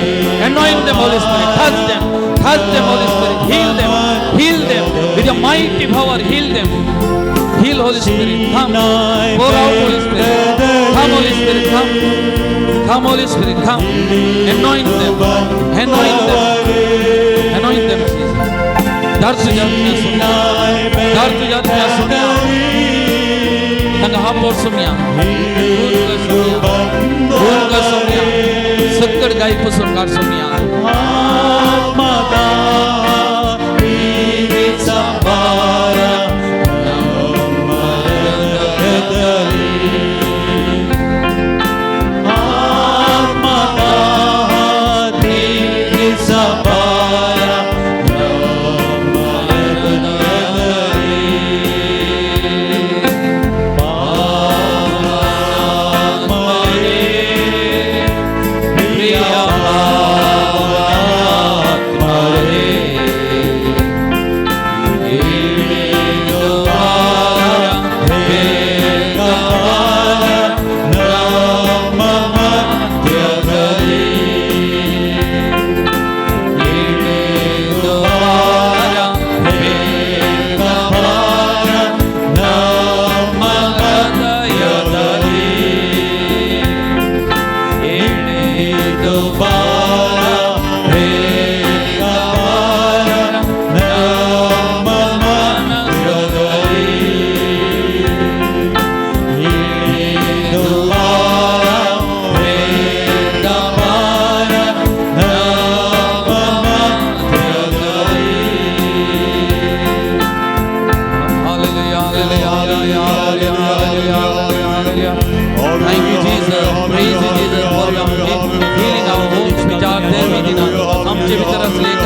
Anoint them, Holy Spirit. Touch them. Touch them, Holy Spirit. Heal them. Heal them. With your mighty power, heal them. Heal, Holy Spirit. Come. Pour out, Holy Spirit. Come, Holy Spirit. Come. Come, Holy Spirit. Come. Anoint them. Anoint them. Anoint them, Jesus. धाड तुज्या आत्म्या सोमया, धाड तुज्या आत्म्या सोमया. तांकां हापोर सोमया, गुण कर सोमया, गुण कर सोमया. सक्कड गाय पुसून काड सोमया.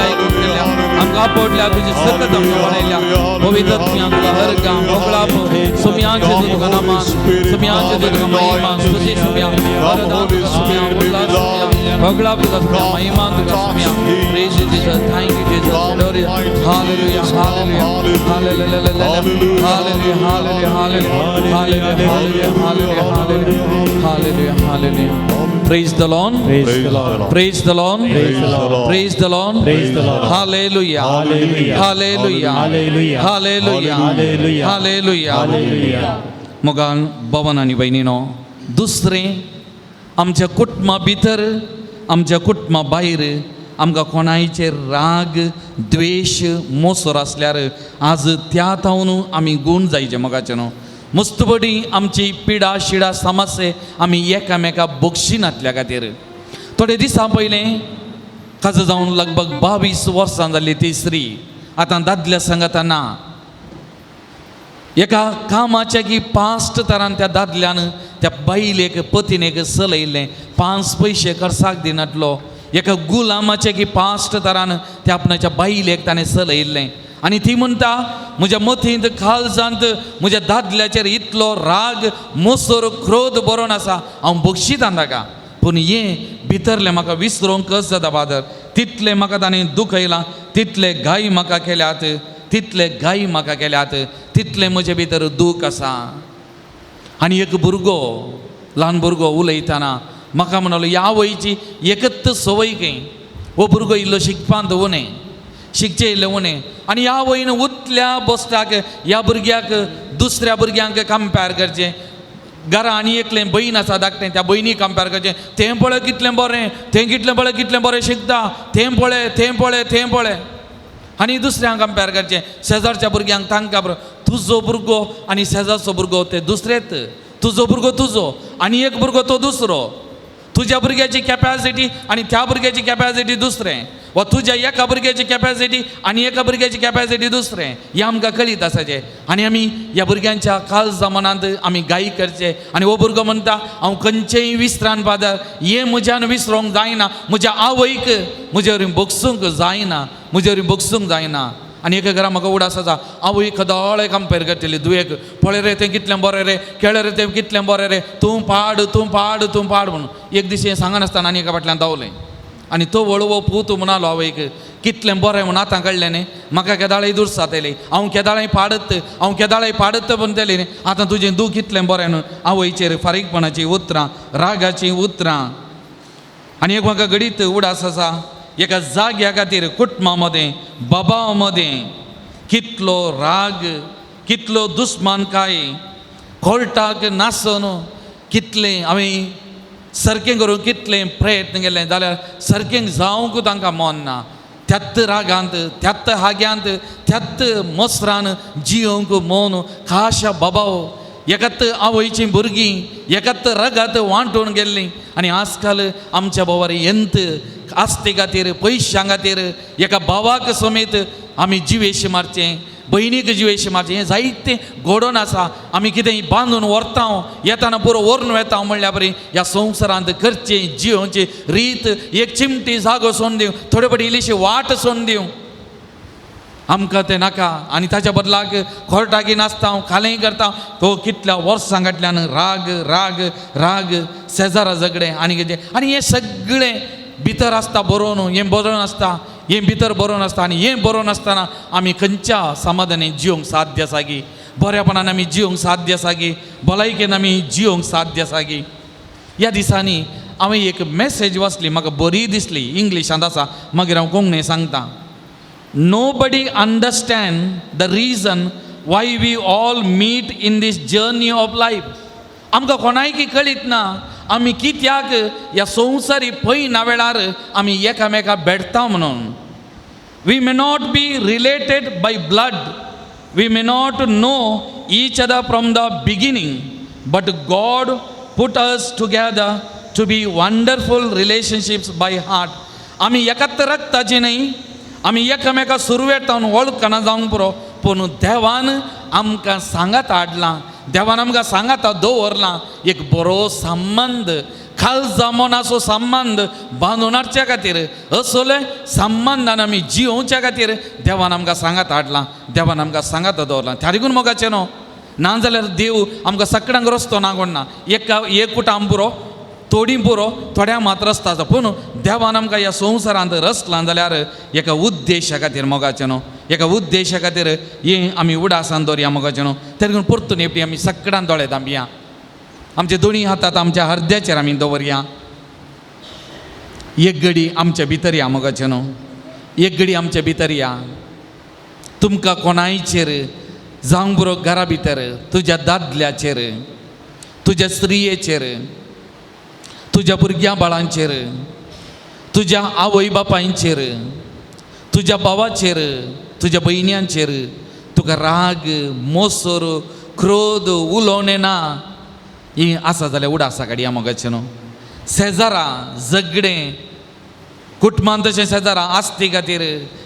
भलायकी केल्या आमकां आपडल्या तुजी सकत आमकां वाडयल्या पवित्र आमकां हर गांव मोगळाप सुम्यांचे तुका नामान सुम्यांचे तुका महिमा स्तुती सुम्या वरदान तुका सुम्या उल्हास सुम्या मोगळाप तुका सुम्या महिमा तुका सुम्या. Praise you Jesus, thank you Jesus, glory, hallelujah, hallelujah, hallelujah, hallelujah, hallelujah, hallelujah, hallelujah, hallelujah, hallelujah, hallelujah, hallelujah. Praise the Lord. Praise the Lord. Praise the Lord. Praise the Lord. Praise the Lord. Praise the Lord. Hallelujah. Hallelujah. Hallelujah. Hallelujah. Hallelujah. Hallelujah. Hallelujah. Hallelujah. मोगान भवन आनी भयणीनो दुसरें आमच्या कुटुंबा भितर आमच्या कुटुंबा भायर आमकां कोणायचेर राग द्वेश मोसर आसल्यार आज त्या तावन आमी गूण जायचे मोगाचे न्हू. मुस्तबडी आमची पिडा शिडा समस्ये आमी एकामेका बक्षिनातल्या खातीर. थोडे दिसां पयलें काज जावन लगभग 22 वर्सां जाल्ली ती स्त्री आतां दादल्या सांगाता ना. एका कामाच्या की पास्ट तरान त्या दादल्यान त्या बायलेक पतीनेक चलयल्लें 5 पयशे खर्चाक दिनातलो. एका गुलामाचे की पास्ट तरान त्या आपणाच्या बायलेक ताणें चलयल्लें आनी ती म्हणटा म्हज्या मतींत काळजांत म्हज्या दादल्याचेर इतलो राग मोसर क्रोध बरोवन आसा हांव बक्षितां ताका पूण हें भितरलें म्हाका विसरोंक कस जाता फादर. तितलें म्हाका ताणें दुखयलां तितले घाय म्हाका केल्यात तितले घाय म्हाका केल्यात तितलें म्हजे भितर दूख आसा. आनी एक भुरगो ल्हान भुरगो उलयतना म्हाका म्हणलो ह्या वयची एकच संवय खंय हो भुरगो इल्लो शिकपांत उणें शिकचें इल्लें उणें आनी ह्या वयन उतल्या बसताक ह्या भुरग्याक दुसऱ्या भुरग्यांक कंपेर करचें. घरा आनी एकलें भयण आसा धाकटें त्या भयणी कंपेर करचें तें पळय कितलें बरें तें कितलें पळय कितलें बरें शिकता तें पळय तें पळय तें पळय आनी दुसऱ्यांक कंपेर करचें शेजारच्या भुरग्यांक तांकां बरो तुजो भुरगो आनी शेजारचो भुरगो ते दुसरेच तुजो भुरगो तुजो आनी एक भुरगो तो दुसरो. तुज्या भुरग्याची कॅपॅसिटी आनी त्या भुरग्याची कॅपॅसिटी दुसरें वा तुज्या एका भुरग्याची कॅपॅसिटी आनी एका भुरग्याची कॅपॅसिटी दुसरें हें आमकां कळीत आसाचें. आनी आमी ह्या भुरग्यांच्या काळजा मनांत आमी गाय करचें. आनी हो भुरगो म्हणटा हांव खंयचेय विसरान फादर हें म्हज्यान विसरोंक जायना म्हज्या आवयक म्हजे वरी बगसूंक जायना म्हजे वरी बगसूंक जायना. आनी एका घरा म्हाका उडास आसा आवय कदोळे कंपेर करतली दुयेक पळय रे तें कितलें बरें रे केळें रे तें कितलें बरें रे तूं पाड तूं पाड तूं पाड म्हणून. एक दीस हें सांगनासतना आनी एका फाटल्यान धांवलें आनी तो वळवो पूत म्हणालो आवयक कितलें बरें म्हूण आतां कळ्ळें न्ही म्हाका केदाळय दुरसातली हांव केदाळय पाडत हांव केदाळय पाडत म्हणटली न्ही आतां तुजें दूख कितलें बरें न्हू. आवयचेर फारीकपणाचीं उतरां रागाचीं उतरां. आनी एक म्हाका घडीत उडास आसा एका जाग्या खातीर कुटुंबा मदें बाबा मदें कितलो राग कितलो दुस्मानकाय कोर्टाक नासून कितलें हांवें सारकें करूंक कितलें प्रयत्न केलें जाल्यार सारकें जावंक तांकां मन ना. त्याच रागांत त्याच हाग्यांत त्याच मोसरान जियोंक मन खाशा बाबाव एकाच आवयचीं भुरगीं एकाच रगात वांटून गेल्लीं. आनी आजकाल आमच्या भावार यंत आस्ते खातीर पयशां खातीर एका भावाक समेत आमी जिवेश मारचें भयणीक जिवेश मारचें हें जायतें घडोवन आसा. आमी कितें बांदून व्हरता येताना पुरो व्हरून वेता म्हणल्यार बरी ह्या संवसारांत करचें जियोवचें रीत एक चिमटी जागो सोडून दिवं थोडे फावटी इल्लीशी वाट सोडून दिवं आमकां तें नाका. आनी ताच्या बदलाक कोर्टाकी नाचता हांव खालेंय करता तो कितल्या वर्सां फाटल्यान राग राग राग शेजारा झगडें आनी कितें आनी हें सगळें भितर आसता बरोवन हें बरोवन आसता हें भितर बरोवन आसता. आनी हें बरोवन आसतना आमी खंयच्या समाधानी जिवंक साध्य आसा गी बऱ्यापणान आमी जिवंक साध्य आसा गी भलायकेन आमी जिवंक साध्य आसा गी. ह्या दिसांनी हांवें एक मॅसेज वाचली म्हाका बरी दिसली इंग्लिशांत आसा मागीर हांव कोंकणी सांगता. Nobody understand the reason why we all meet in this journey of life. आमकां कोणायकी कळीत ना आमी कित्याक ह्या संवसारी पयना वेळार आमी एकामेका भेटता म्हणून. We may not be related by blood, we may not know each other from the beginning, but God put us together to be wonderful relationships by heart. आमी एकाच रक्ताची न्हय आमी एकामेका सुरवेक वळखना जावंक पुरो पूण देवान आमकां सांगात हाडलां देवान आमकां सांगात दवरलां एक बरो संबंद खालजा मनाचो संबंद बांदून हाडच्या खातीर, असले संबंदान आमी जियोवच्या खातीर देवान आमकां सांगात हाडलां, देवान आमकां सांगात दवरलां. त्या देखून मोगाचें न्हू, नाजाल्यार देव आमकां सगळ्यांक रस्तो ना कोण एका एक कुटाम पुरो, थोडी पुरो, थोड्या मात रस्तो आसा. पूण देवान आमकां ह्या संवसारांत रसलां जाल्यार एका उद्देशा खातीर मोगाचें न्हू, एका उद्देशा खातीर हें आमी उडासान दवरया मोगाचें न्हू. तें देखून परतून एकटी आमी सगळ्यान दोळे धांपया, आमचे दोनी हातात आमच्या हरद्याचेर आमी दवरया. एक घडी आमच्या भितर या मोगाचें न्हू, एक घडी आमच्या भितर या. तुमकां कोणायचेर जावंक बरो घरा भितर, तुज्या दादल्याचेर, तुज्या स्त्रियेचेर, तुज्या भुरग्यां बाळांचेर, तुज्या आवय बापायचेर, तुज्या भावाचेर, तुज्या भयण्यांचेर तुका राग, मोसर, क्रोध, उलोवणें ना ही आसा जाल्यार उडासा काडया मोगाचें न्हू. शेजारा झगडें, कुटुंबान तशें शेजारा आस्ती खातीर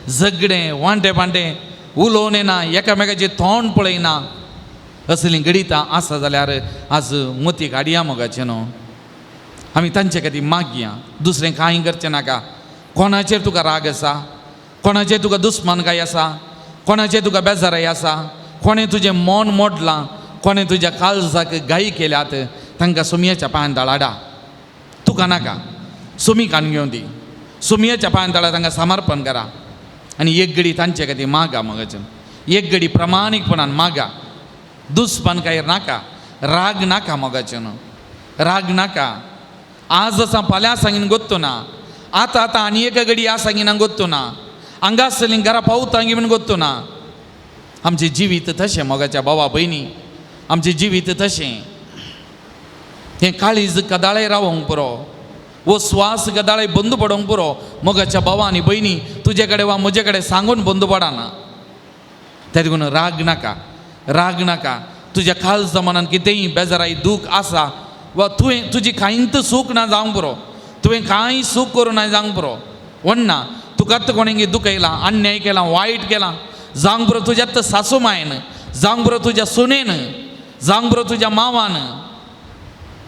झगडें, वांटे पांटे, उलोवणें ना, एकामेकाचें तोंड पळयना, असलीं घडितां आसा जाल्यार आज मोती काडया मोगाचें न्हू. आमी तांचे खातीर मागया, दुसरें कांय करचें नाका. कोणाचेर तुका राग आसा, कोणाचेर तुका दुस्मानकाय आसा, कोणाचेर तुका बेजाराय आसा, कोणें तुजें मन मोडलां, कोणें तुज्या काळजाक गायी केल्यात, तांकां सोमयेच्या पांयान दाळाडा. तुका नाका, सोमी काडून घेवन दी, सोमयेच्या पांयान दाळा, तांकां समर्पण करा आनी एक घडी तांचे खातीर मागा मोगाचें, एक घडी प्रमाणीकपणान मागा. दुस्मानकाय नाका, राग नाका मोगाचें न्हू, राग नाका. आज आसा फाल्यां सांगीन गोत्तो ना, आतां आतां आनी एका घडी ह्या सांगिना गोत्तो ना, हांगासरलीं घरा पावता म्हूण गोत्तो ना. आमचें जिवीत तशें मोगाच्या भावा भयणी, आमचें जिवीत तशें. हें काळीज कदाळे रावोंक पुरो, वो स्वास गदाळे बंद पडोवंक पुरो. मोगाच्या भावा आनी भयणी, तुजे कडेन वा म्हजे कडेन सांगून बंद पडना. त्या देखून राग नाका, राग नाका. तुज्या खालसा मनान कितेंय बेजाराय दूख आसा वा तुवें तुजी कांयच सूख ना जावंक पुरो, तुवें कांय सूख करूं ना जावंक पुरो, वण्णा तुकाच कोणें दुखयलां, अन्याय केला, वायट केलां जावंक पुरो, तुज्याच सासू मायन जावंक पुरो, तुज्या सुनेन जावंक पुरो, तुज्या मावान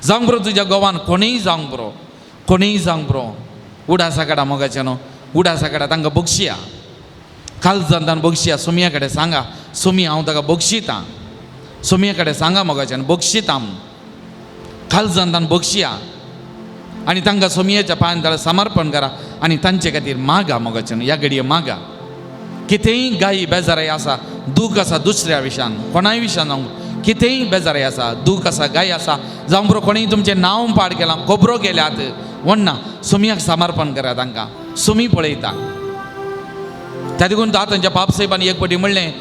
जावंक पुरो, तुज्या घोवान, कोणीय जावंक पुरो, कोणीय जावंक पुरो. उडासा काडा मोगाचें न्हू, उडासा काडा, तांकां बक्षिया, कालजान तांकां बक्षिया. सोमया कडेन सांगा, सोमी हांव ताका बक्षितां, सोमया कडेन सांगा मोगाचें न्हू, बक्षितां, कालजान तांकां बक्षिया आनी तांकां सोमयेच्या पांयान ताका समर्पण करा आनी तांचे खातीर मागा मोगाचें न्हू. ह्या घडये मागा. कितेंय गायी बेजाराय आसा, दूख आसा दुसऱ्या विशयान, कोणाय विशयान जावंक, कितेंय बेजाराय आसा, दूख आसा, गाय आसा जावंक बरो, कोणीय तुमचें नांव पाड केलां, खबरो केल्यात, वण्णा सोमयाक समर्पण करा, तांकां सोमी पळयता. त्या देखून तांच्या पापसाहेबान एक पटी म्हणलें,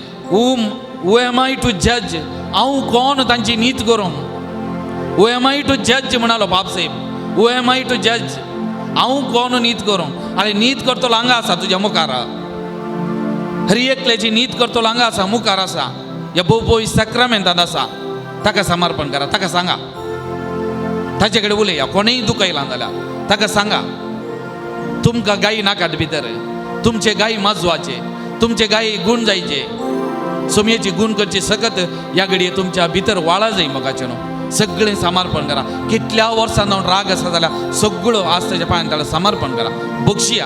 who am I to जज, हांव कोण तांची नीत करूंक. Who am I to जज म्हणालो बापसाहेब, who am I to जज, हांव कोण नीत करूंक. आनी नीत करतलो हांगा आसा तुज्या मुखार, हर एकल्याची नीत करतलो हांगा आसा, मुखार आसा, ह्या भोव सक्रामेंतांत आसा. ताका समर्पण करा, ताका सांगा, ताचे कडेन उलया. कोणूय दुखयलां जाल्यार ताका सांगा, तुमकां गायी नाकात भितर, तुमचे गायी माजवाचे, तुमचे गायी गुण जायचे, सोमयेची गुण करची सकत ह्या घडये तुमच्या भितर वाळा जाय मोगाचें न्हू. सगळें समर्पण करा. कितल्या वर्सां जावन राग आसा जाल्यार सगळो आज ताच्या पांयान ताका समर्पण करा, बक्षिया,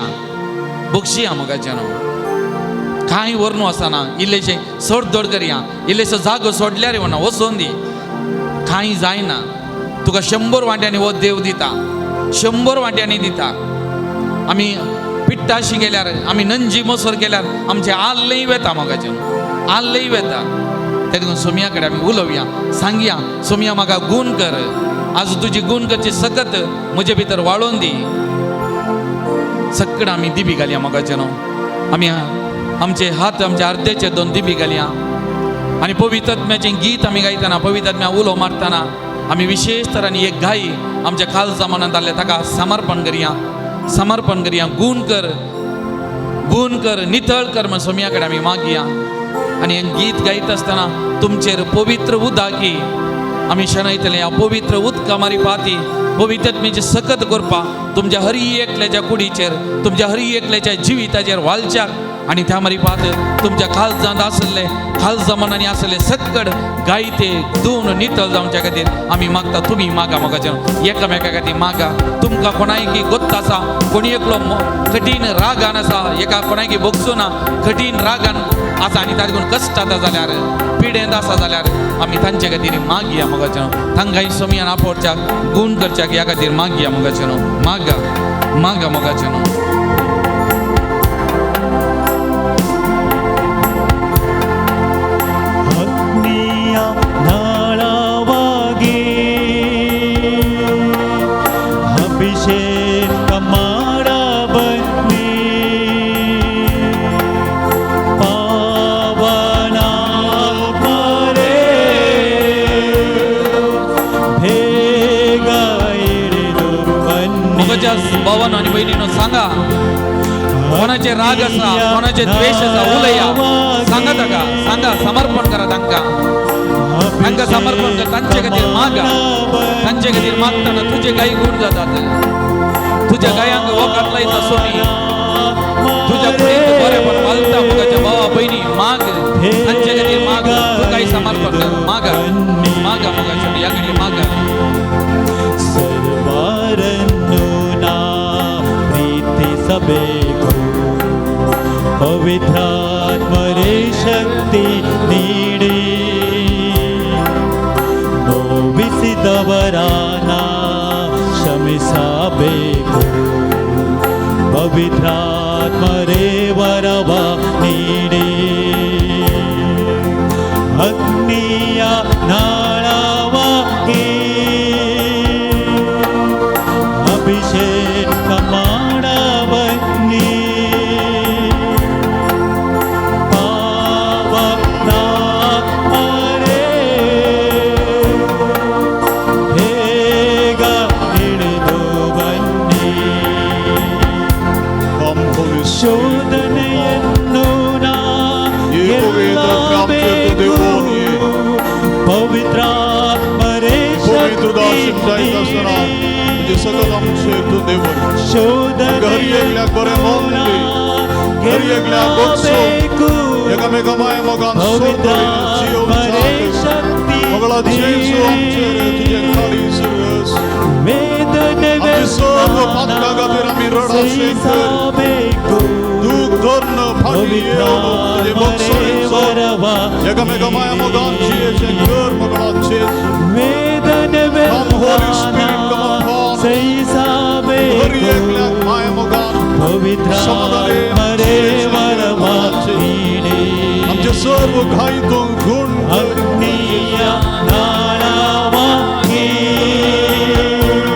बक्षिया मोगाचें न्हू. कांय व्हरून वचना, इल्लेशें सोड दोड करया, इल्लेशो जागो सोडल्यार वना, वचोन दी, कांय जायना. तुका 100 वांट्यांनी हो देव दिता, 100 वांट्यांनी दिता. आमी पिट्टाशी गेल्यार, आमी नंजी मोसर गेल्यार आमचें आल्लय वेता मोगाचें, आल्लय वेता. ते देखून सोमया कडेन आमी उलोवया, सांगया, सोमया म्हाका गूण कर, आज तुजी गूण करची सकत म्हजे भितर वाळोवन दी. सगळें आमी दिबी घालया मोगाचें न्हू. आमी आमचे हात आमच्या अर्द्याचे 2 दिबी घालया आनी पवित्रात्म्याचें गीत आमी गायतना, पवित्रात्म्या उलो मारतना आमी विशेश तरांनी एक गाय आमच्या खालसा मनांत आसलें ताका समर्पण करया, समर्पण करया. गूण कर, गूण कर, नितळ कर म्हण सोमया कडेन आमी मागया. आनी हें गीत गायत आसतना तुमचेर पवित्र उदाकी आमी शेणयतले ह्या पवित्र उदका मारिफाती पवित्र आत्म्याची सकत करपा तुमच्या हरी एकल्याच्या कुडीचेर, तुमच्या हरी एकल्याच्या जिविताचेर वालच्याक आनी त्या मारिफात तुमच्या काळजांत आसले खालजा मनांनी आसले सक्कड गायते धुवन नितळ जावच्या खातीर आमी मागता. तुमी मागा मोगाचें, एकामेका खातीर मागा. तुमकां कोणायकी गोत्त आसा, कोणी एकलो कठीण रागान आसा, एका कोणायकी भोगसो ना, कठीण रागान आसा आनी ताजे करून कश्ट जाता जाल्यार, पिडेंत आसा जाल्यार आमी तांचे खातीर मागया मोगाचें. तांकां सोमयान आपोवच्याक गूण करच्याक ह्या खातीर मागया मोगाचें. मागा मागा मोगाचें. ಅಗ್ನಿಯ ನಾಳವಾಗಿ ಅಭಿಷೇಕ ಮಾಡ ಬನ್ನಿ, ಪಾವನಾತ್ಮರೇ ಬೇಗ ಇಳಿದು ಬನ್ನಿ. मोगाच्या भावानो आनी भयणीनो सांगा, कोणाचे राग आसा, कोणाचे द्वेश आसा, उलया, सांगा ताका, सांगा, समर्पण करा तांकां, तांकां समर्पण कर, तांचे खातीर मागा. तांचे खातीर मागतना तुजे गाय गुण जातात, तुज्या गायांक वखद लायता सोमी, तुज्या कुडींत बरेपण वालता. मोगाच्या भावा भयणी माग, तांचे खातीर माग, तूं काय समर्पण कर, मागा मागा मोगाच्या ह्या कडेन मागा. ಸರ್ವರನ್ನು ನಾ ಪ್ರೀತಿಸಬೇಕು, ಪವಿತ್ರಾತ್ಮರೇ ಶಕ್ತಿ ನೀಡಿ, ನೋವಿಸಿದವರನ ಕ್ಷಮಿಸಬೇಕು, ಪವಿತ್ರಾತ್ಮರೇ ವರವ ನೀಡಿ. ಅಗ್ನಿಯ ನಾಳವಾಗಿ ಅಭಿಷೇಕ ಮಾಡಬನ್ನಿ, ಪಾವನಾತ್ಮರೇ ಬೇಗ ಇಳಿದು ಬನ್ನಿ. Come, Holy Spirit. ಶೋಧನೆಯನ್ನು ನಾ ಗೆಲ್ಲಬೇಕು, ಪವಿತ್ರಾತ್ಮರೇ पवित्र ಶಕ್ತಿ दास आसतना तुजें सगळं आमचेर तूं देवय. हर एकल्याक बरें मन दी, हर एकल्याक भोगसो, एकामेका माया मोगान सोद ಶಕ್ತಿ मगळा जेजू आमचेर तुजें काळीज रस. आमचे सर्व पातकां खातीर आमी रडाशें कर, दूख धरून फाटीं येवन तुजें भोगसणें सोड, एकामेका माया मोगान जियेचें कर मगळा जेजू. Come, Holy Spirit, come upon us. हर एकल्याक माया मोगान ಪವಿತ್ರಾತ್ಮರೇ ವರವ ನೀಡಿ, आमचे सर्व घाय तूं गुण कर. ಅಗ್ನಿಯ ನಾಳವಾಗಿ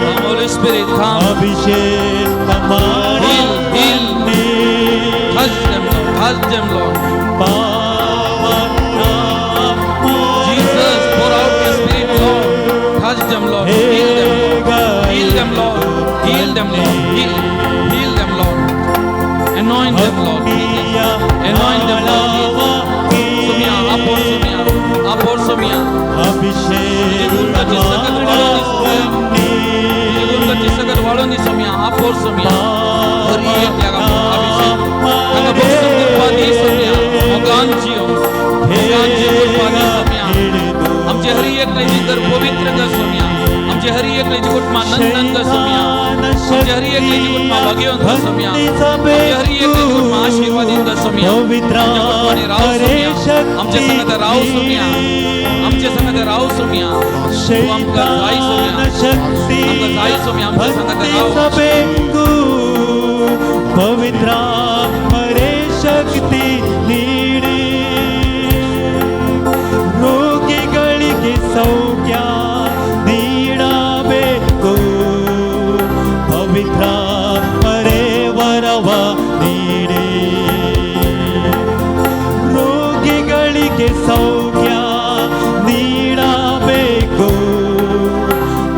Come, Holy Spirit, come. ಅಭಿಷೇಕ ಮಾಡಿ Heal, heal. Touch them, Lord. Touch them, Lord. Jesus, pour out your spirit, Lord. Touch them, Lord. Heal them, Lord. Heal them, Lord. Heal them, Lord. Heal, heal them, Lord. Anoint them, Lord. Jesus. Anoint them, Lord. Jesus. Sumya, apor Sumya, apor Sumya. ಅಭಿಷೇಕ तुझे सकत वाळोवन दी सोम्या, तुझे गुणकाची सकत वाळोवन दी सोम्या, आपोर सोम्या. हरी एकल्याक अभिषेक तांकां भोगसून कृपा दी सोम्या, मोगान जियो, मोगान जियो कृपा दी सोम्या. आमचे हरी एकल्याची घर पवित्र कर सोम्या, आमचे हरी एकल्याची कुटुंबां नंदन कर सोम्या, आमचे हरी एकल्याची कुटुंबां भाग्यवंत कर सोम्या, आमचे हरी एकल्याची कुटुंबां आशीर्वादीत कर सोम्या. आमच्या कुटुंबांनी राव सोम्या, आमच्या संगत राव सोम्या, आमच्या संगत राव सोम्या. तूं आमकां जाय सोम्या, ಶಕ್ತಿ आमकां जाय सोम्या, आमच्या संगत राव. ಭಕ್ತಿಸಬೇಕು, ಪವಿತ್ರಾತ್ಮರೇ ಶಕ್ತಿ ನೀಡಿ, ರೋಗಿಗಳಿಗೆ ಸೌಖ್ಯ ನೀಡಬೇಕು, ಪವಿತ್ರಾತ್ಮರೇ ವರವ ನೀಡಿ, ರೋಗಿಗಳಿಗೆ ಸೌಖ್ಯ ನೀಡಬೇಕು,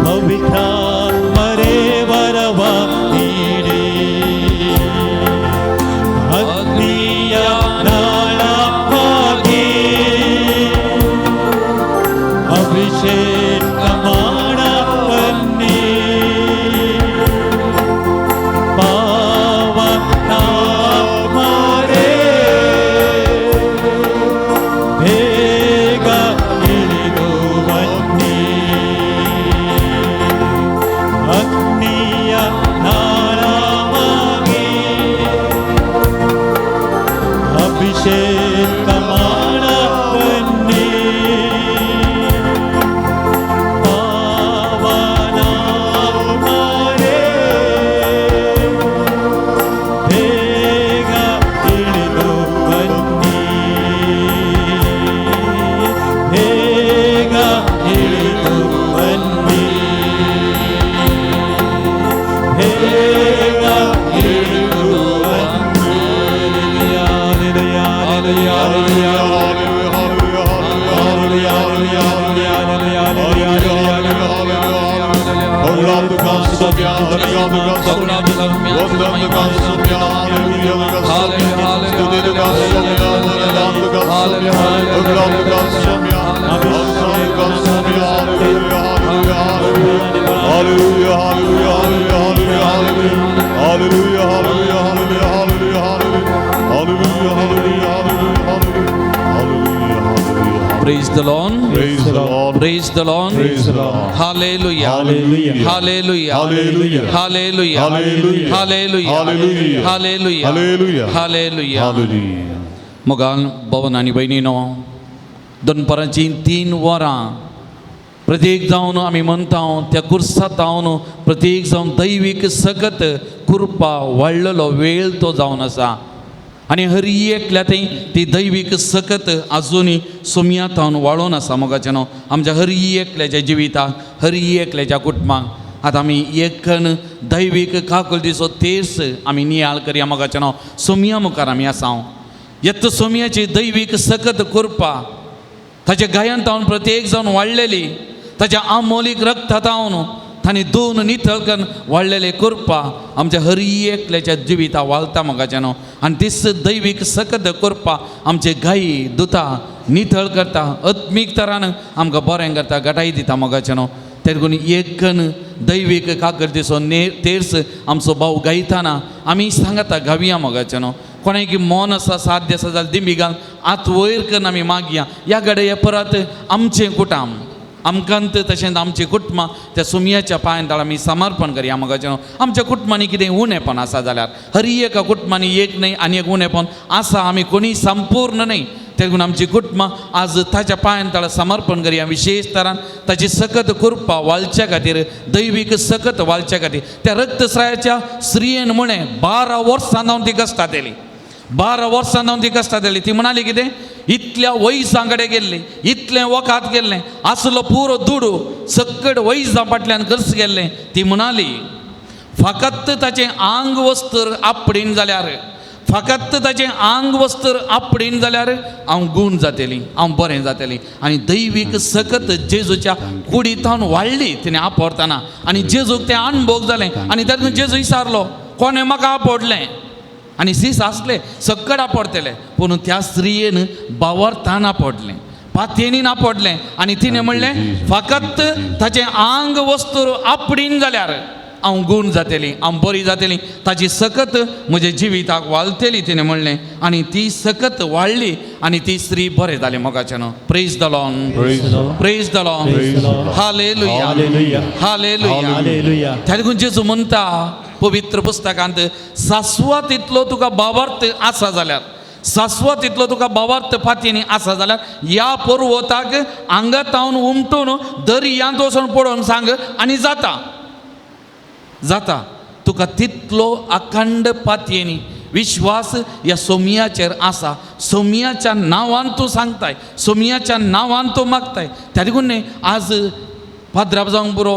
ಪವಿತ್ರಾತ್ಮರೇ ವರವ ನೀಡಿ. ಅಗ್ನಿಯ ನಾಳವಾಗಿ ಅಭಿಷೇಕ ಅಭಿಷೇಕ ಮಾಡ ಬನ್ನಿ ಪಾವನಾತ್ಮರೇ ಬೇಗ ಇಳಿದು ಬನ್ನಿ ಬೇಗ ಇಳಿದು ಬನ್ನಿ ಬೇಗ ಇಳಿದು ಬನ್ನಿ. Hallelujah, hallelujah, hallelujah, hallelujah, Praise the Lord. Praise the Lord. Praise the Lord. Praise the Lord. Hallelujah. Hallelujah. Hallelujah. Hallelujah. Hallelujah. Hallelujah. Hallelujah. Hallelujah. Hallelujah. Hallelujah. Hallelujah. Hallelujah. मोगाल भवन आनी भयणीनो, दनपाराचीं 3 वरां प्रत्येक जावन आमी म्हणटा त्या कुर्सात जावन प्रत्येक जावन दैवीक सकत कृपा वाडलेलो वेळ तो जावन आसा आनी हर एकल्या थंय ती दैवीक सकत आजुनूय सोमया तावन वाळोन आसा. मोगाचें न्हू, आमच्या हर एकल्याच्या जिविताक, हर एकल्याच्या कुटुंबाक आतां आमी एकन दैवीक काकुळटीचो तेर्स आमी नियाळ करया. मोगाचें न्हू, सोमया मुखार आमी आसा. येत सोमयाची दैवीक सकत कृपा ताच्या गायन तावन प्रत्येक जावन वाडलेली, ताच्या आमोलीक रक्ता तावन तांणी दोन नितळ करून वाडलेले कृपा आमच्या हर एकल्याच्या जिविता वालता. मोगाचें न्हू, आनी तीच दैवीक सकत कृपा आमचे गायी दुता नितळ करता, आत्मीक तरान आमकां बरें करता, गटाय दिता. मोगाचें न्हू, तेरगून एकन दैवीक काकर्तीचो ने तेर्स आमचो भाव गायताना आमी सांगता गावया. मोगाचें न्हू, कोणाक मन आसा साध्य आसा जाल्यार दिंबी घाल आत वयर करून आमी मागया. ह्या घडये परत आमचें कुटाम आमकां तशेंच आमचीं कुटुंबां त्या सुमयाच्या पांयां तळा आमी समर्पण करया. मोगाचें न्हू, आमच्या कुटुंबांनी कितें उणेपण आसा जाल्यार, हर एका कुटुंबांनी एक न्हय आनी एक उणेपण आसा, आमी कोणी संपूर्ण न्हय, तेगून आमची कुटुंबां आज ताच्या पांयां तळा समर्पण करया. विशेष तरान ताची सकत कृपा वालच्या खातीर, दैवीक सकत वालच्या खातीर त्या रक्तस्रायाच्या स्त्रियेन म्हळें 12 वर्सां जावन ती कश्टां दिली, 12 वर्सां जावन ती कश्टां दिली. ती म्हणाली कितें, इतल्या वयसां कडेन गेल्ली, इतलें वखात गेल्लें, आसलो पुरो दुडू सकट वयसां फाटल्यान खर्च गेल्लें. ती म्हणाली फकत ताचें आंग वस्त्र आपडीन जाल्यार, फकत ताचें आंग वस्त्र आपडीन जाल्यार हांव गूण जातली, हांव बरें जातली. आनी दैवीक सकत जेजूच्या कुडींत वाडली तिणें आपडतना आनी जेजूक तें अणभोग जालें. आनी तातूंत जेजू विचारलो कोणें म्हाका आपडलें, आनी सीस आसले सकट आपडतले, पूण त्या स्त्रियेन बावरतान आपडलें, पातयेनीन आपडलें. आनी तिणें म्हणलें फकत ताचें आंग वस्त्र आपडीन जाल्यार हांव गूण जातली, हांव बरी जातली, ताची सकत म्हज्या जिविताक वालतली तिणें म्हणलें. आनी ती सकत वाडली आनी ती स्त्री बरें जाली. मोगाचें न्हू, praise the Lord, praise the Lord, hallelujah, hallelujah. त्या देखून जेजू म्हणटा पवित्र पुस्तकांत, सासवात इतलो तुका भावार्थ आसा जाल्यार, सासवात इतलो तुका भावार्थ पातयेनी आसा जाल्यार ह्या पर्वताक आंगातावन उमटून दर्यांत वचून पडोवन सांग आनी जाता जाता. तुका तितलो अखंड पातयेनी विश्वास ह्या सोमयाचेर आसा, सोमयाच्या नांवान तूं सांगताय, सोमयाच्या नांवान तूं मागताय. त्या देखून न्ही आज पाद्राप जावंक पुरो,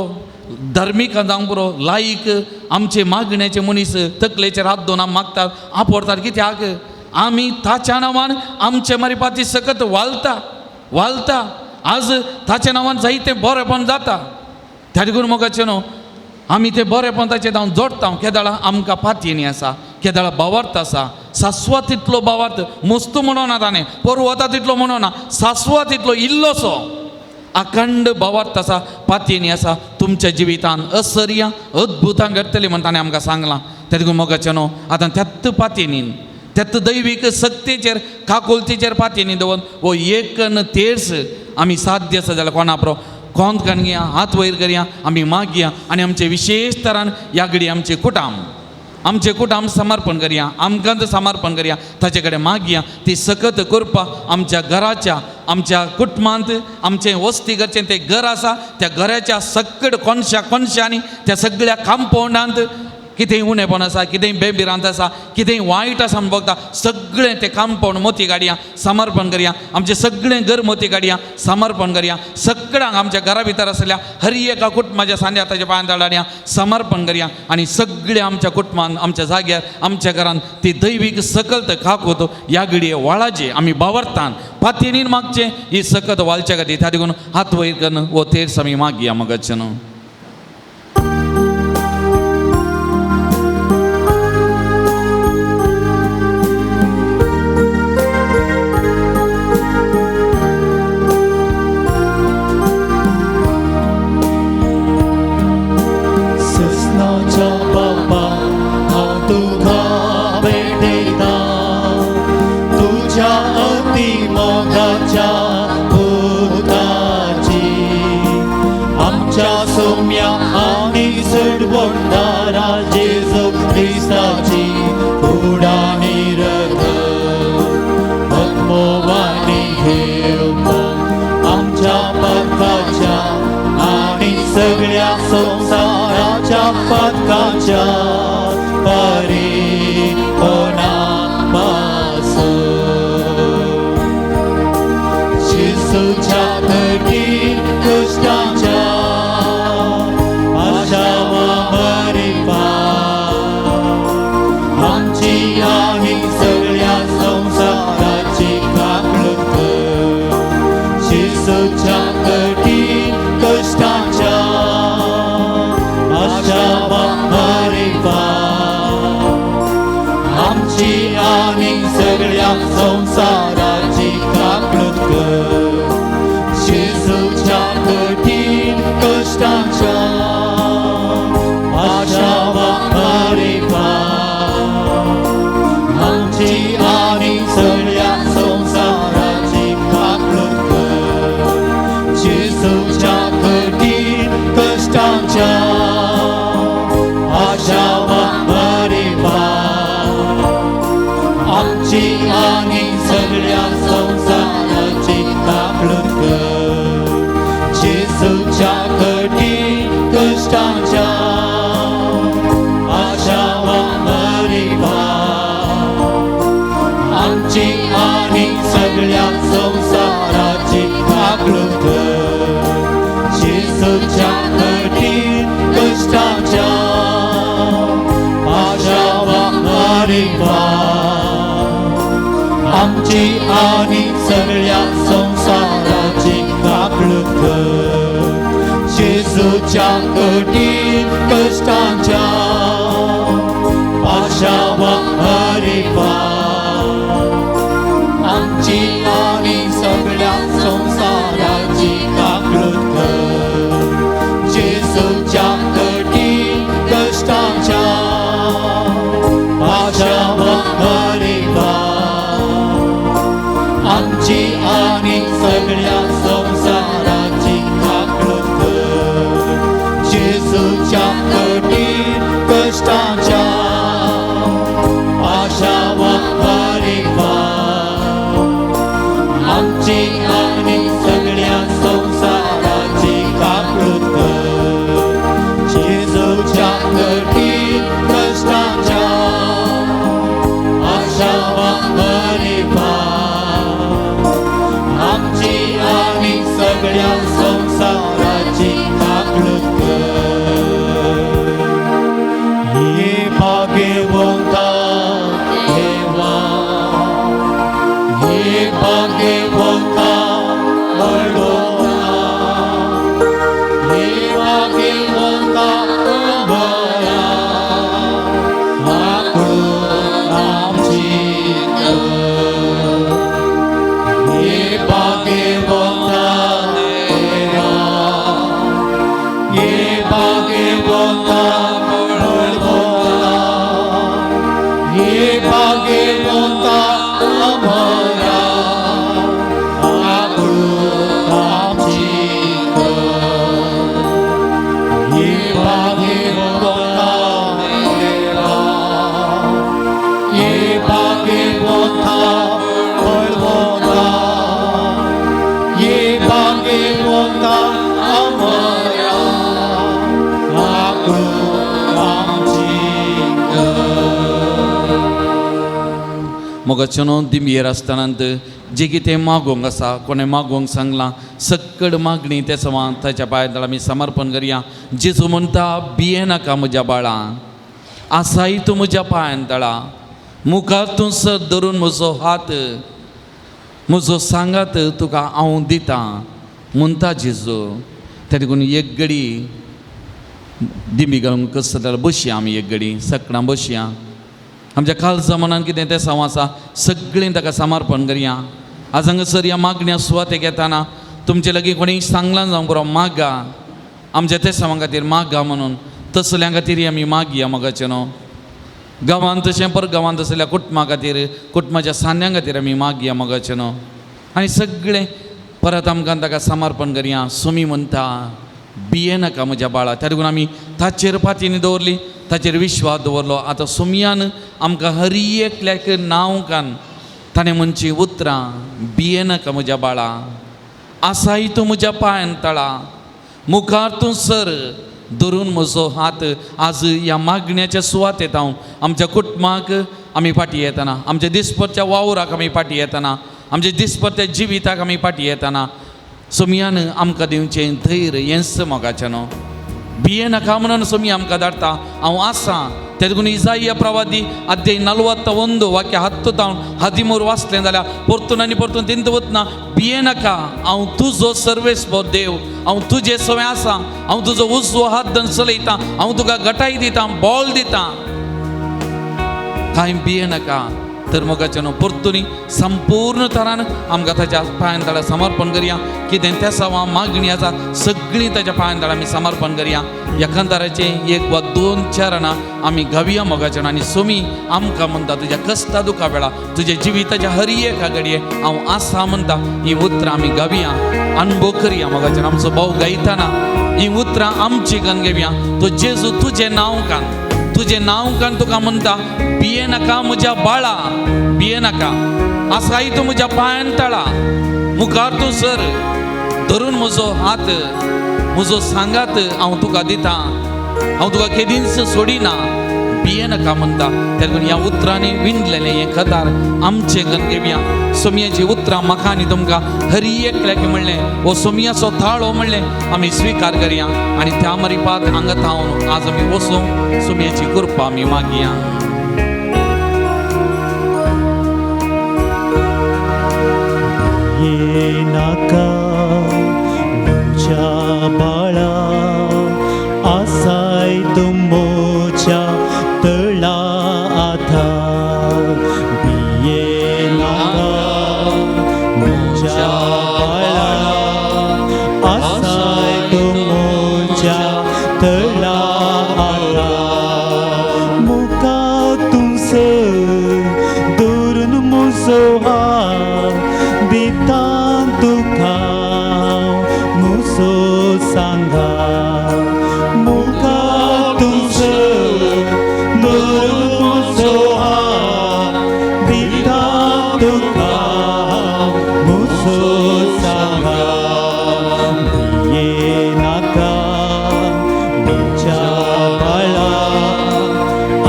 धार्मीक जावंक पुरो, लायक आमचे मागण्याचे मनीस तकलेचेर हात दोन आमी मागतात आपडतात. कित्याक आमी ताच्या नांवान आमचे मारिपाती सकत वालता वालता. आज ताच्या नांवान जायतें बरेंपण जाता. त्या देखून मोगाचें न्हू आमी तें बरेंपण ताचें जावन जोडटा. केदाळा आमकां पातयेनी आसा, केदाळा भावार्थ आसा, सासवा तितलो भावार्थ मुस्तू म्हणोना ताणें, पर्वता तितलो म्हणोना, सासवा तितलो इल्लोसो अखंड भावार्थ आसा, पातयेनी आसा. तुमच्या जिवितान असर्यां अद्भुतां घडटलीं म्हण ताणें आमकां सांगलां. त्या देखून मोगाचें न्हू आतां त्याच पातयेनीन, त्याच दैवीक सक्तीचेर काकुलतीचेर पातयेनी दवरून हो एकन तेर्स आमी साध्य आसा जाल्यार कोणा प्रो कोंत काडया, हात वयर करया, आमी मागया. आनी आमचे विशेष तरान ह्या घडी आमचे कुटाम आमचें कुटुंब समर्पण करया, आमकां समर्पण करया, ताचे कडेन मागया ती सकत करपा आमच्या घराच्या, आमच्या कुटुंबांत, आमचें वस्ती घरचें तें घर आसा त्या घराच्या सकड कोनशा कोनशांनी त्या सगळ्या कांपाउंडांत कितेंय उणेपण आसा, कितेंय बेभिरांत आसा, कितेंय वायट आसा म्हण बगता, सगळें तें कांपाउंड मोती गाडयां समर्पण करया, आमचें सगळें घर मोती गाडयां समर्पण करया, सगळ्यांक आमच्या घरा भितर आसल्या हर एका कुटुंबाच्या सांद्या ताच्या पांयां दाडाड्यां समर्पण करया आनी सगळें आमच्या कुटुंबान, आमच्या जाग्यार, आमच्या घरान ती दैवीक सकलत काकूत ह्या घडये वाळाचे आमी बावरतान पातयेनीन मागचें ही सकत वाळच्या खातीर त्या देखून हात वयर करून हो तेर्स आमी मागया मगच न्हू. मोगाचेनो दिमयेर आसतना जे कितें मागोवंक आसा कोणें मागोवंक सांगलां सक्कड मागणी ते सवां ताच्या पांया आमी समर्पण करया. जेजू म्हणटा भिये नाका म्हज्या बाळा, आसाय तूं म्हज्या पांयान तळा, मुखार तूं सर धरून म्हजो हात म्हजो सांगात तुका हांव दितां म्हणटा जेजू. त्या देखून एक घडी दिमी घालूंक कसो जाल्यार बसया आमी, एक घडी सकडां बसया. आमच्या कालजा मनान कितें तें साव आसा सगळीं ताका समर्पण करया. आज हांगासर ह्या मागण्या सुवातेक येताना तुमचे लागीं कोणी सांगलां जावं पुरो मागा आमच्या ते सावां खातीर मागा म्हणून, तसल्या खातीर आमी मागया मोगाचें न्हू. गांवांत तशें पर गांवांत आसल्या कुटुंबा खातीर, कुटुंबाच्या सांद्यां खातीर आमी मागया मोगाचें न्हू. आनी सगळें परत आमकां ताका समर्पण करया. सुमी म्हणटा भिये नाका म्हज्या बाळा. त्या देखून आमी ताचेर पातीनी दवरली, ताचेर विश्वास दवरलो. आतां सुमयान आमकां हर एकल्याक नांव कान ताणें म्हणची उतरां भिये नाका म्हज्या बाळा, आसाय तूं म्हज्या पांयान तळा, मुखार तूं सर धरून म्हजो हात. आज ह्या मागण्याच्या सुवातेत हांव आमच्या कुटुंबाक आमी फाटीं येतना, आमच्या दिसपरच्या वावराक आमी फाटीं येतना, आमच्या दिसपरच्या जिविताक आमी फाटीं येतना सोमयान आमकां दिवचें धैर्य हेंच मोगाचें न्हू. भिये नाका म्हणून सोमी आमकां धाडटा हांव आसा. ते देखून इजाइया प्रवादी अध्याय 41 वाक्य 10 तावन 13 वाचलें जाल्यार परतून आनी परतून तिंत वतना भिये नाका, हांव तुजो सर्वेस्पर देव, हांव तुजे सवें आसा, हांव तुजो उजवो हात धरून चलयतां, हांव तुका गटाय दितां, बॉल दितां, कांय भिये नाका. तर मोगाचें न्हू परतून संपूर्ण तरान आमकां ताच्या पांयान तळा समर्पण करया. कितें त्या सवा मागणी आसा सगळीं ताच्या पांयान तळा आमी समर्पण करया. एकांतराचें 1 वा 2 चरणां आमी गावया मोगाचें. आनी सोमी आमकां म्हणटा तुज्या कश्टा दुखा वेळा तुज्या जिविताच्या हर एका घडये हांव आसा म्हणटा. ही उतरां आमी गावया, अनुभव करया मोगाचें. आमचो भाव गायतना ही उतरां आमची कान घेवया. तो जेजू तुजें नांव कान, तुजें नांव कान तुका म्हणटा भिये नाका म्हज्या बाळा, भिये नाका, आसाय तूं म्हज्या पांयान तळा, मुखार तूं सर धरून म्हजो हात म्हजो सांगात हांव तुका दितां, हांव तुका केदींच सोडिना, भिये नाका म्हणटा. त्या ह्या उतरांनी विणलेलें हें कतार आमचें कन घेवया. सोमयाची उतरां म्हाका आनी तुमकां हर एकल्याक म्हणलें हो सोमयाचो थाळो म्हणलें आमी स्विकार करया. आनी त्या मरिपात हांगा थावन आज आमी वचूंक सोमयाची कृपा आमी मागया. भिये नाका म्हज्या बाळा, आसाय तूं म्हज्या तळा आतां. भिये नाका म्हज्या बाळा, आसाय तूं म्हज्या तळा आतां. मुखार तूं सर धरून म्हजो हात दिता तुका म्हजो सांगा. मुखार तूं सर धरून म्हजो हात दिता तुका म्हजो सांगा. भिये नाका म्हज्या बाळा,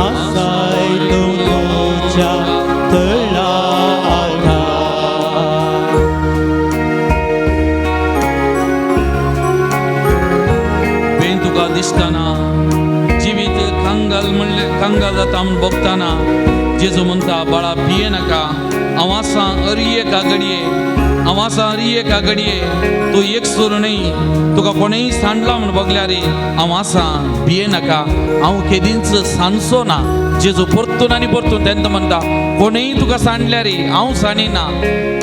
आसाय तूं म्हज्या तळा आतां. बेन तुका दिसतना जिवीत कंगाल म्हणलें कंगाल जाता म्हूण भोगतना जेजू म्हणटा बाळा भिये नाका, हांव आसा हर एका घडये, हांव आसा हर एका घडये, तूं एकसूर न्हय, तुका कोणेय सांडला म्हूण भोगल्यार हांव आसा, भिये नाका, हांव केदींच सांडचो ना. जेजू परतून आनी परतून तेन्ना म्हणटा कोणेय तुका सांडल्यार हांव सांडिना,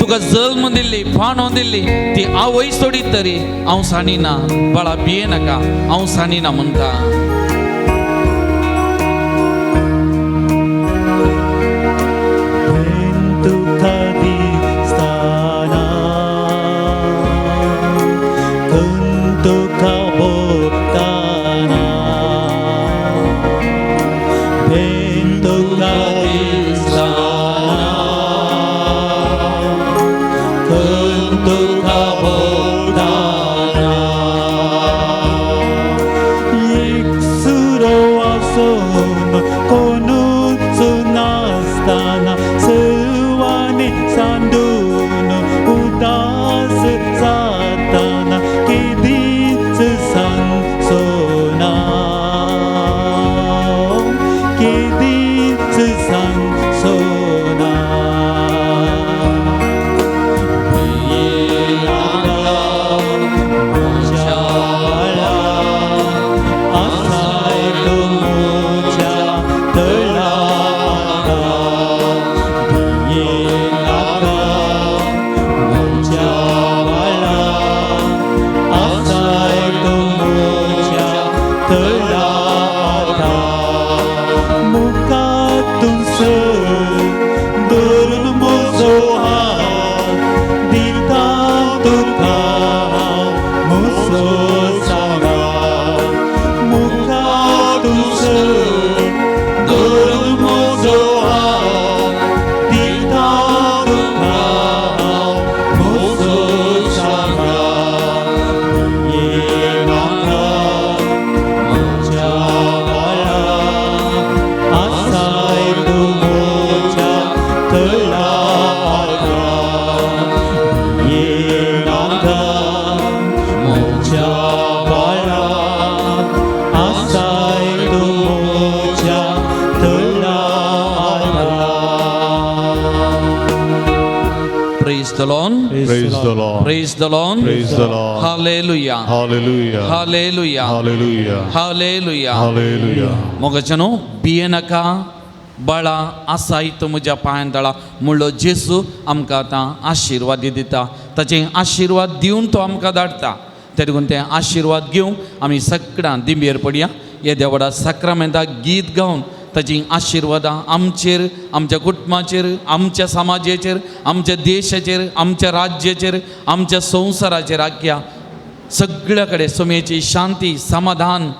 तुका जल्म दिल्ली पाणो दिल्ली ती आवय सोडीत तरी हांव सांडिना, बाळा भिये नाका, हांव सांडिना म्हणटा. तुका दिसतना तुका भोगतना, तुका दिसतना तुका भोगतना. एकसुरो आसून कोणूच नासतना Praise the Lord. Praise the Lord. Praise the Lord. Praise the Lord. Hallelujah. Hallelujah. Hallelujah. Hallelujah. Hallelujah. Hallelujah. मोगाच्यानो भियेनाका बाळा आसाय तो म्हज्या पांयान दळा म्हणलो जेजू आमकां आतां आशिर्वाद दिता, ताचे आशिर्वाद दिवन तो आमकां धाडटा. ते देखून ते आशिर्वाद घेवंक आमी सगळ्यां दिंबेर पडया. येद्या व्हडा साक्रामेंताक गीत गावन ताची आशिर्वादां आमचेर, आमच्या कुटुंबाचेर, आमच्या समाजेचेर, आमच्या देशाचेर, आमच्या राज्याचेर, आमच्या संवसाराचेर आख्या सगळ्या कडेन सोम्याची शांती समाधान,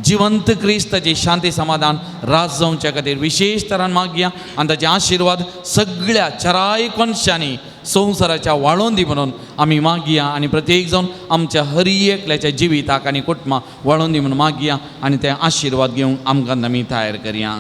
जिवंत क्रिस्ताची शांती समाधान राज जावच्या खातीर विशेश तरान मागया आनी ताचे आशिर्वाद सगळ्या चाराय कोनशांनी संवसाराच्या वाळोवन दी म्हणून आमी मागया. आनी प्रत्येक जावन आमच्या हर एकल्याच्या जिविताक आनी कुटुंबाक वाळोवन दी म्हणून मागया आनी ते आशिर्वाद घेवंक आमकां आमी तयार करया.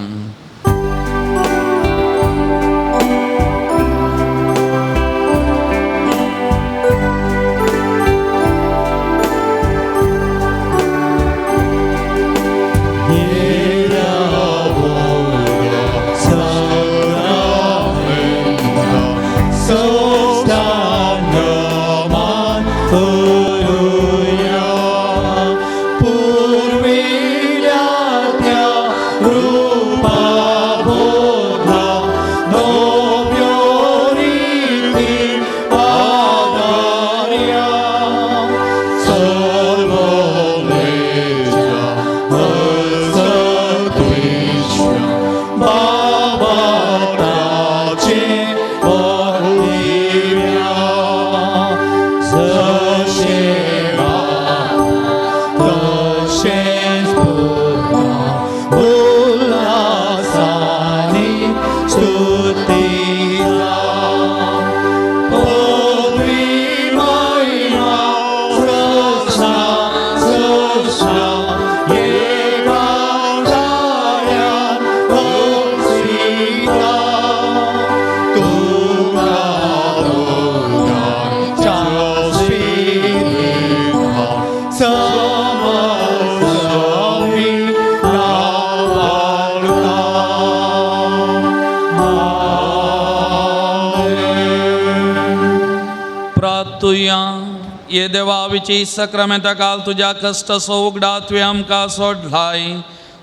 ये देवाविची सक्रामेंता काल तुज्या कश्ट उगडा तुवें आमकां सोडलाय.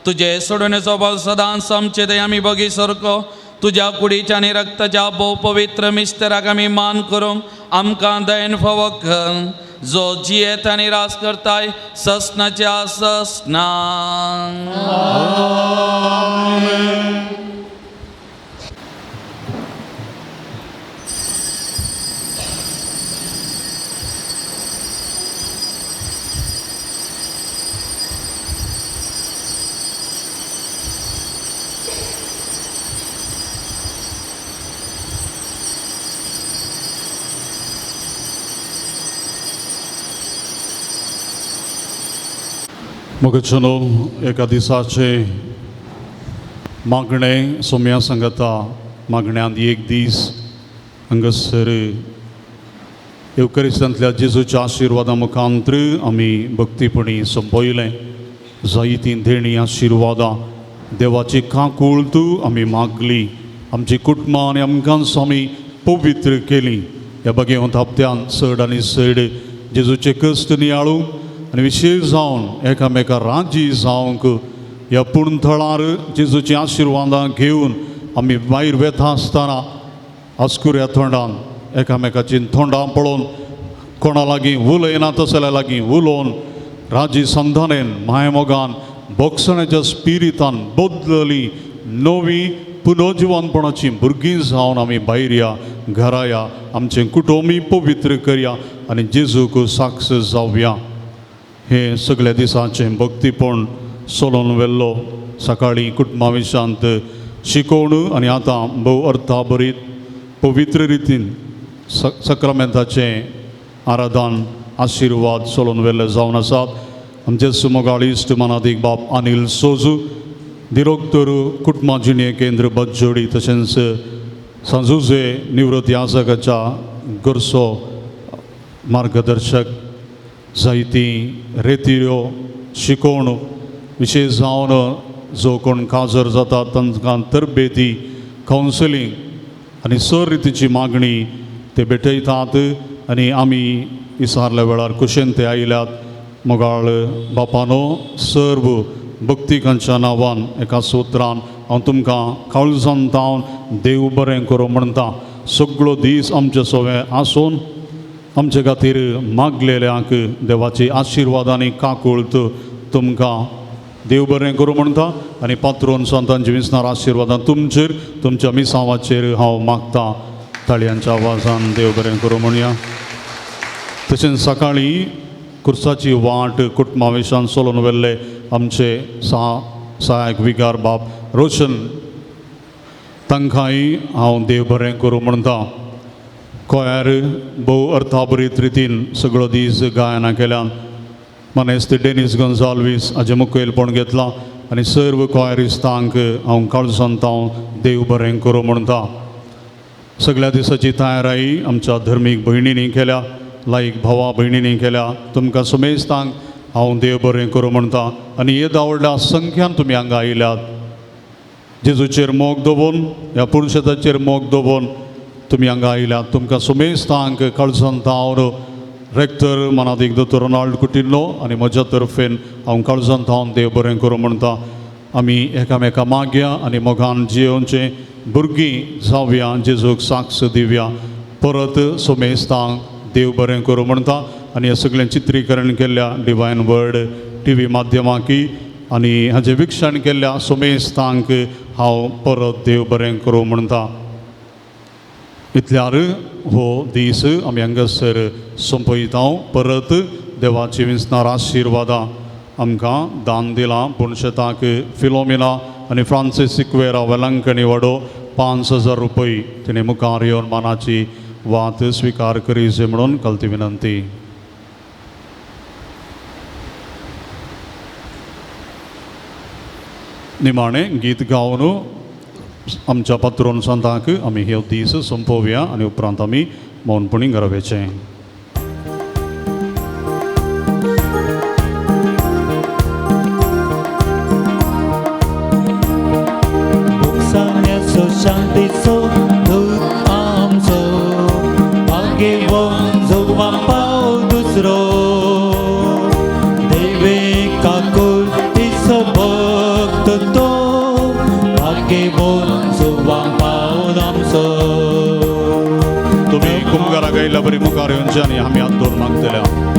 तुजे सोडणेचो बल सदांच आमचे ते आमी बगी सारको तुज्या कुडीच्या आनी रक्ताच्या भोव पवित्र मिस्तेराक आमी मान करूंक आमकां दयन फावो कर, जो जियेत आनी राज करताय ससनाच्या ससना. मोगचनो एका दिसाचे मागणें सोम्या सांगता मागण्यांत एक दीस हांगासर येवकरिस्तांतल्या जेजूच्या आशिर्वादा मुखांत्र आमी भक्तीपणी संपयलें. जायतीं देणी आशिर्वादां देवाची काकूळ तूं आमी मागली, आमची कुटुंबां आनी आमकां आमी पवित्र केली. ह्या बगेवंत हप्त्यान चड आनी चड जेजूचे कश्ट नियाळूंक आनी विशेश जावन एकामेका राजी जावंक ह्या पूर्ण थळार जेजूची आशिर्वादां घेवन आमी भायर वेता आसतना आस्कुऱ्या तोंडान एकामेकाची तोंडां पळोवन कोणा लागीं उलयना तसल्या लागीं उलोवन राजी संधानेन मायमोगान बोगसण्याच्या स्पिरितान बदलली नवी पुनर्जिवनपणाची भुरगीं जावन आमी भायर या घरा या आमचें कुटुंबी पवित्र करया आनी जेजूक साक्ष जावया. हे सगळ्या दिसाचें भक्तीपण सोलोन व्हेल्लो सकाळीं कुटुंबा विशांत शिकोवन आनी आतां भोव अर्थाभरीत पवित्र रितीन सक्रामेंताचें आराधन आशिर्वाद सोलोन व्हेल्ले जावन आसात. आमचे सुमोगाळ इश्ट मनादीक बाप अनिल सोजू दिरोक्तर कुटुंबा जिणे केंद्र बज्जोडी तशेंच सांजुजे निवृत्ती आजकाच्या गरसो मार्गदर्शक जायतीं रेतिऱ्यो शिकोवन विशेश जावन जो कोण काजर जाता तांकां तरबेती कावन्सिलींग आनी सर रितीची मागणी ते भेटयतात आनी आमी इसारल्या वेळार कुशेन ते आयल्यात. मोगाळ बापानो, सर्व भक्तिकांच्या नांवान एका सुत्रान हांव तुमकां काळजान तावन देव बरें करूं म्हणटा. सगळो दीस आमचे सवे आसून आमचे खातीर मागलेल्यांक देवाची आशिर्वाद आनी काकुळत तुमकां देव बरें करूं म्हणटा आनी पात्रोन संतांची विसणार आशिर्वादां तुमचेर तुमच्या मिसांवाचेर हांव मागता. ताळयांच्या आवाजान देव बरें करूं म्हणया. तशेंच सकाळीं कुर्साची वाट कुटुंबावेशान सोलोवन व्हेल्ले आमचे सहायक विगार बाब रोशन तांकांय हांव देव बरें करूं म्हणटा. कोयार भोव अर्थाभरीत रितीन सगळो दीस गायनां केल्यान मानेस्त डेनीस गोन्साल्वीस हाजें मुखेलपण घेतलां आनी सर्व कोयारिस्तांक हांव काळजांत हांव देव बरें करूं म्हणटा. सगळ्या दिसाची तयाराई आमच्या धर्मीक भयणींनी केल्या, लायक भावा भयणींनी केल्या. तुमकां समेस्तांक हांव देव बरें करूं म्हणटा. आनी येदा व्हडल्या संख्यान तुमी हांगा आयल्यात, जेजूचेर मोग दवरून, ह्या पुरुशेताचेर मोग दवरून तुमी हांगा आयल्यात. तुमकां समेस्तांक काळजांत हांव रेक्टर मनादीक दोतोर रोनाल्ड कुटिल्लो आनी म्हज्या तर्फेन हांव काळजांत हांव देव बरें करूं म्हणटा. आमी एकामेका मागया आनी मोगान जियोवचें भुरगीं जावया, जेजूक साक्ष दिवया. परत समेस्तांक देव बरें करूं म्हणटा. आनी हें सगळें चित्रीकरण केल्ल्या डिवायन वर्ड टी व्ही माध्यमाकी आनी हाजें विक्षण केल्ल्या समेस्तांक हांव परत देव बरें करूं म्हणटा. इतल्यार हो दीस आमी हांगासर सोंपयता. परत देवाची विंचणार आशिर्वादां आमकां दान दिलां पूण शेताक फिलोमिना आनी फ्रांसीस सिक्वेरा वेलंकणी वाडो 5,000 रुपये तिणें मुखार येवन मानाची वात स्विकार करीचे म्हणून कलती विनंती. निमाणें गीत गावन आमच्या पात्रोन संतांक आमी हे दीस सोंपोवया आनी उपरांत आमी मौनपणी घरा वचें. शांतीचो दूत आमचो भाग्यवान जोवा पाव दुसरो देवे काकुळतीचो भक्त तो भाग्यवान जोवा पाव आमचो. तुमी कुमगारा गायल्या बरी मुखार येवचे आनी आमी हात दवर मागतल्या.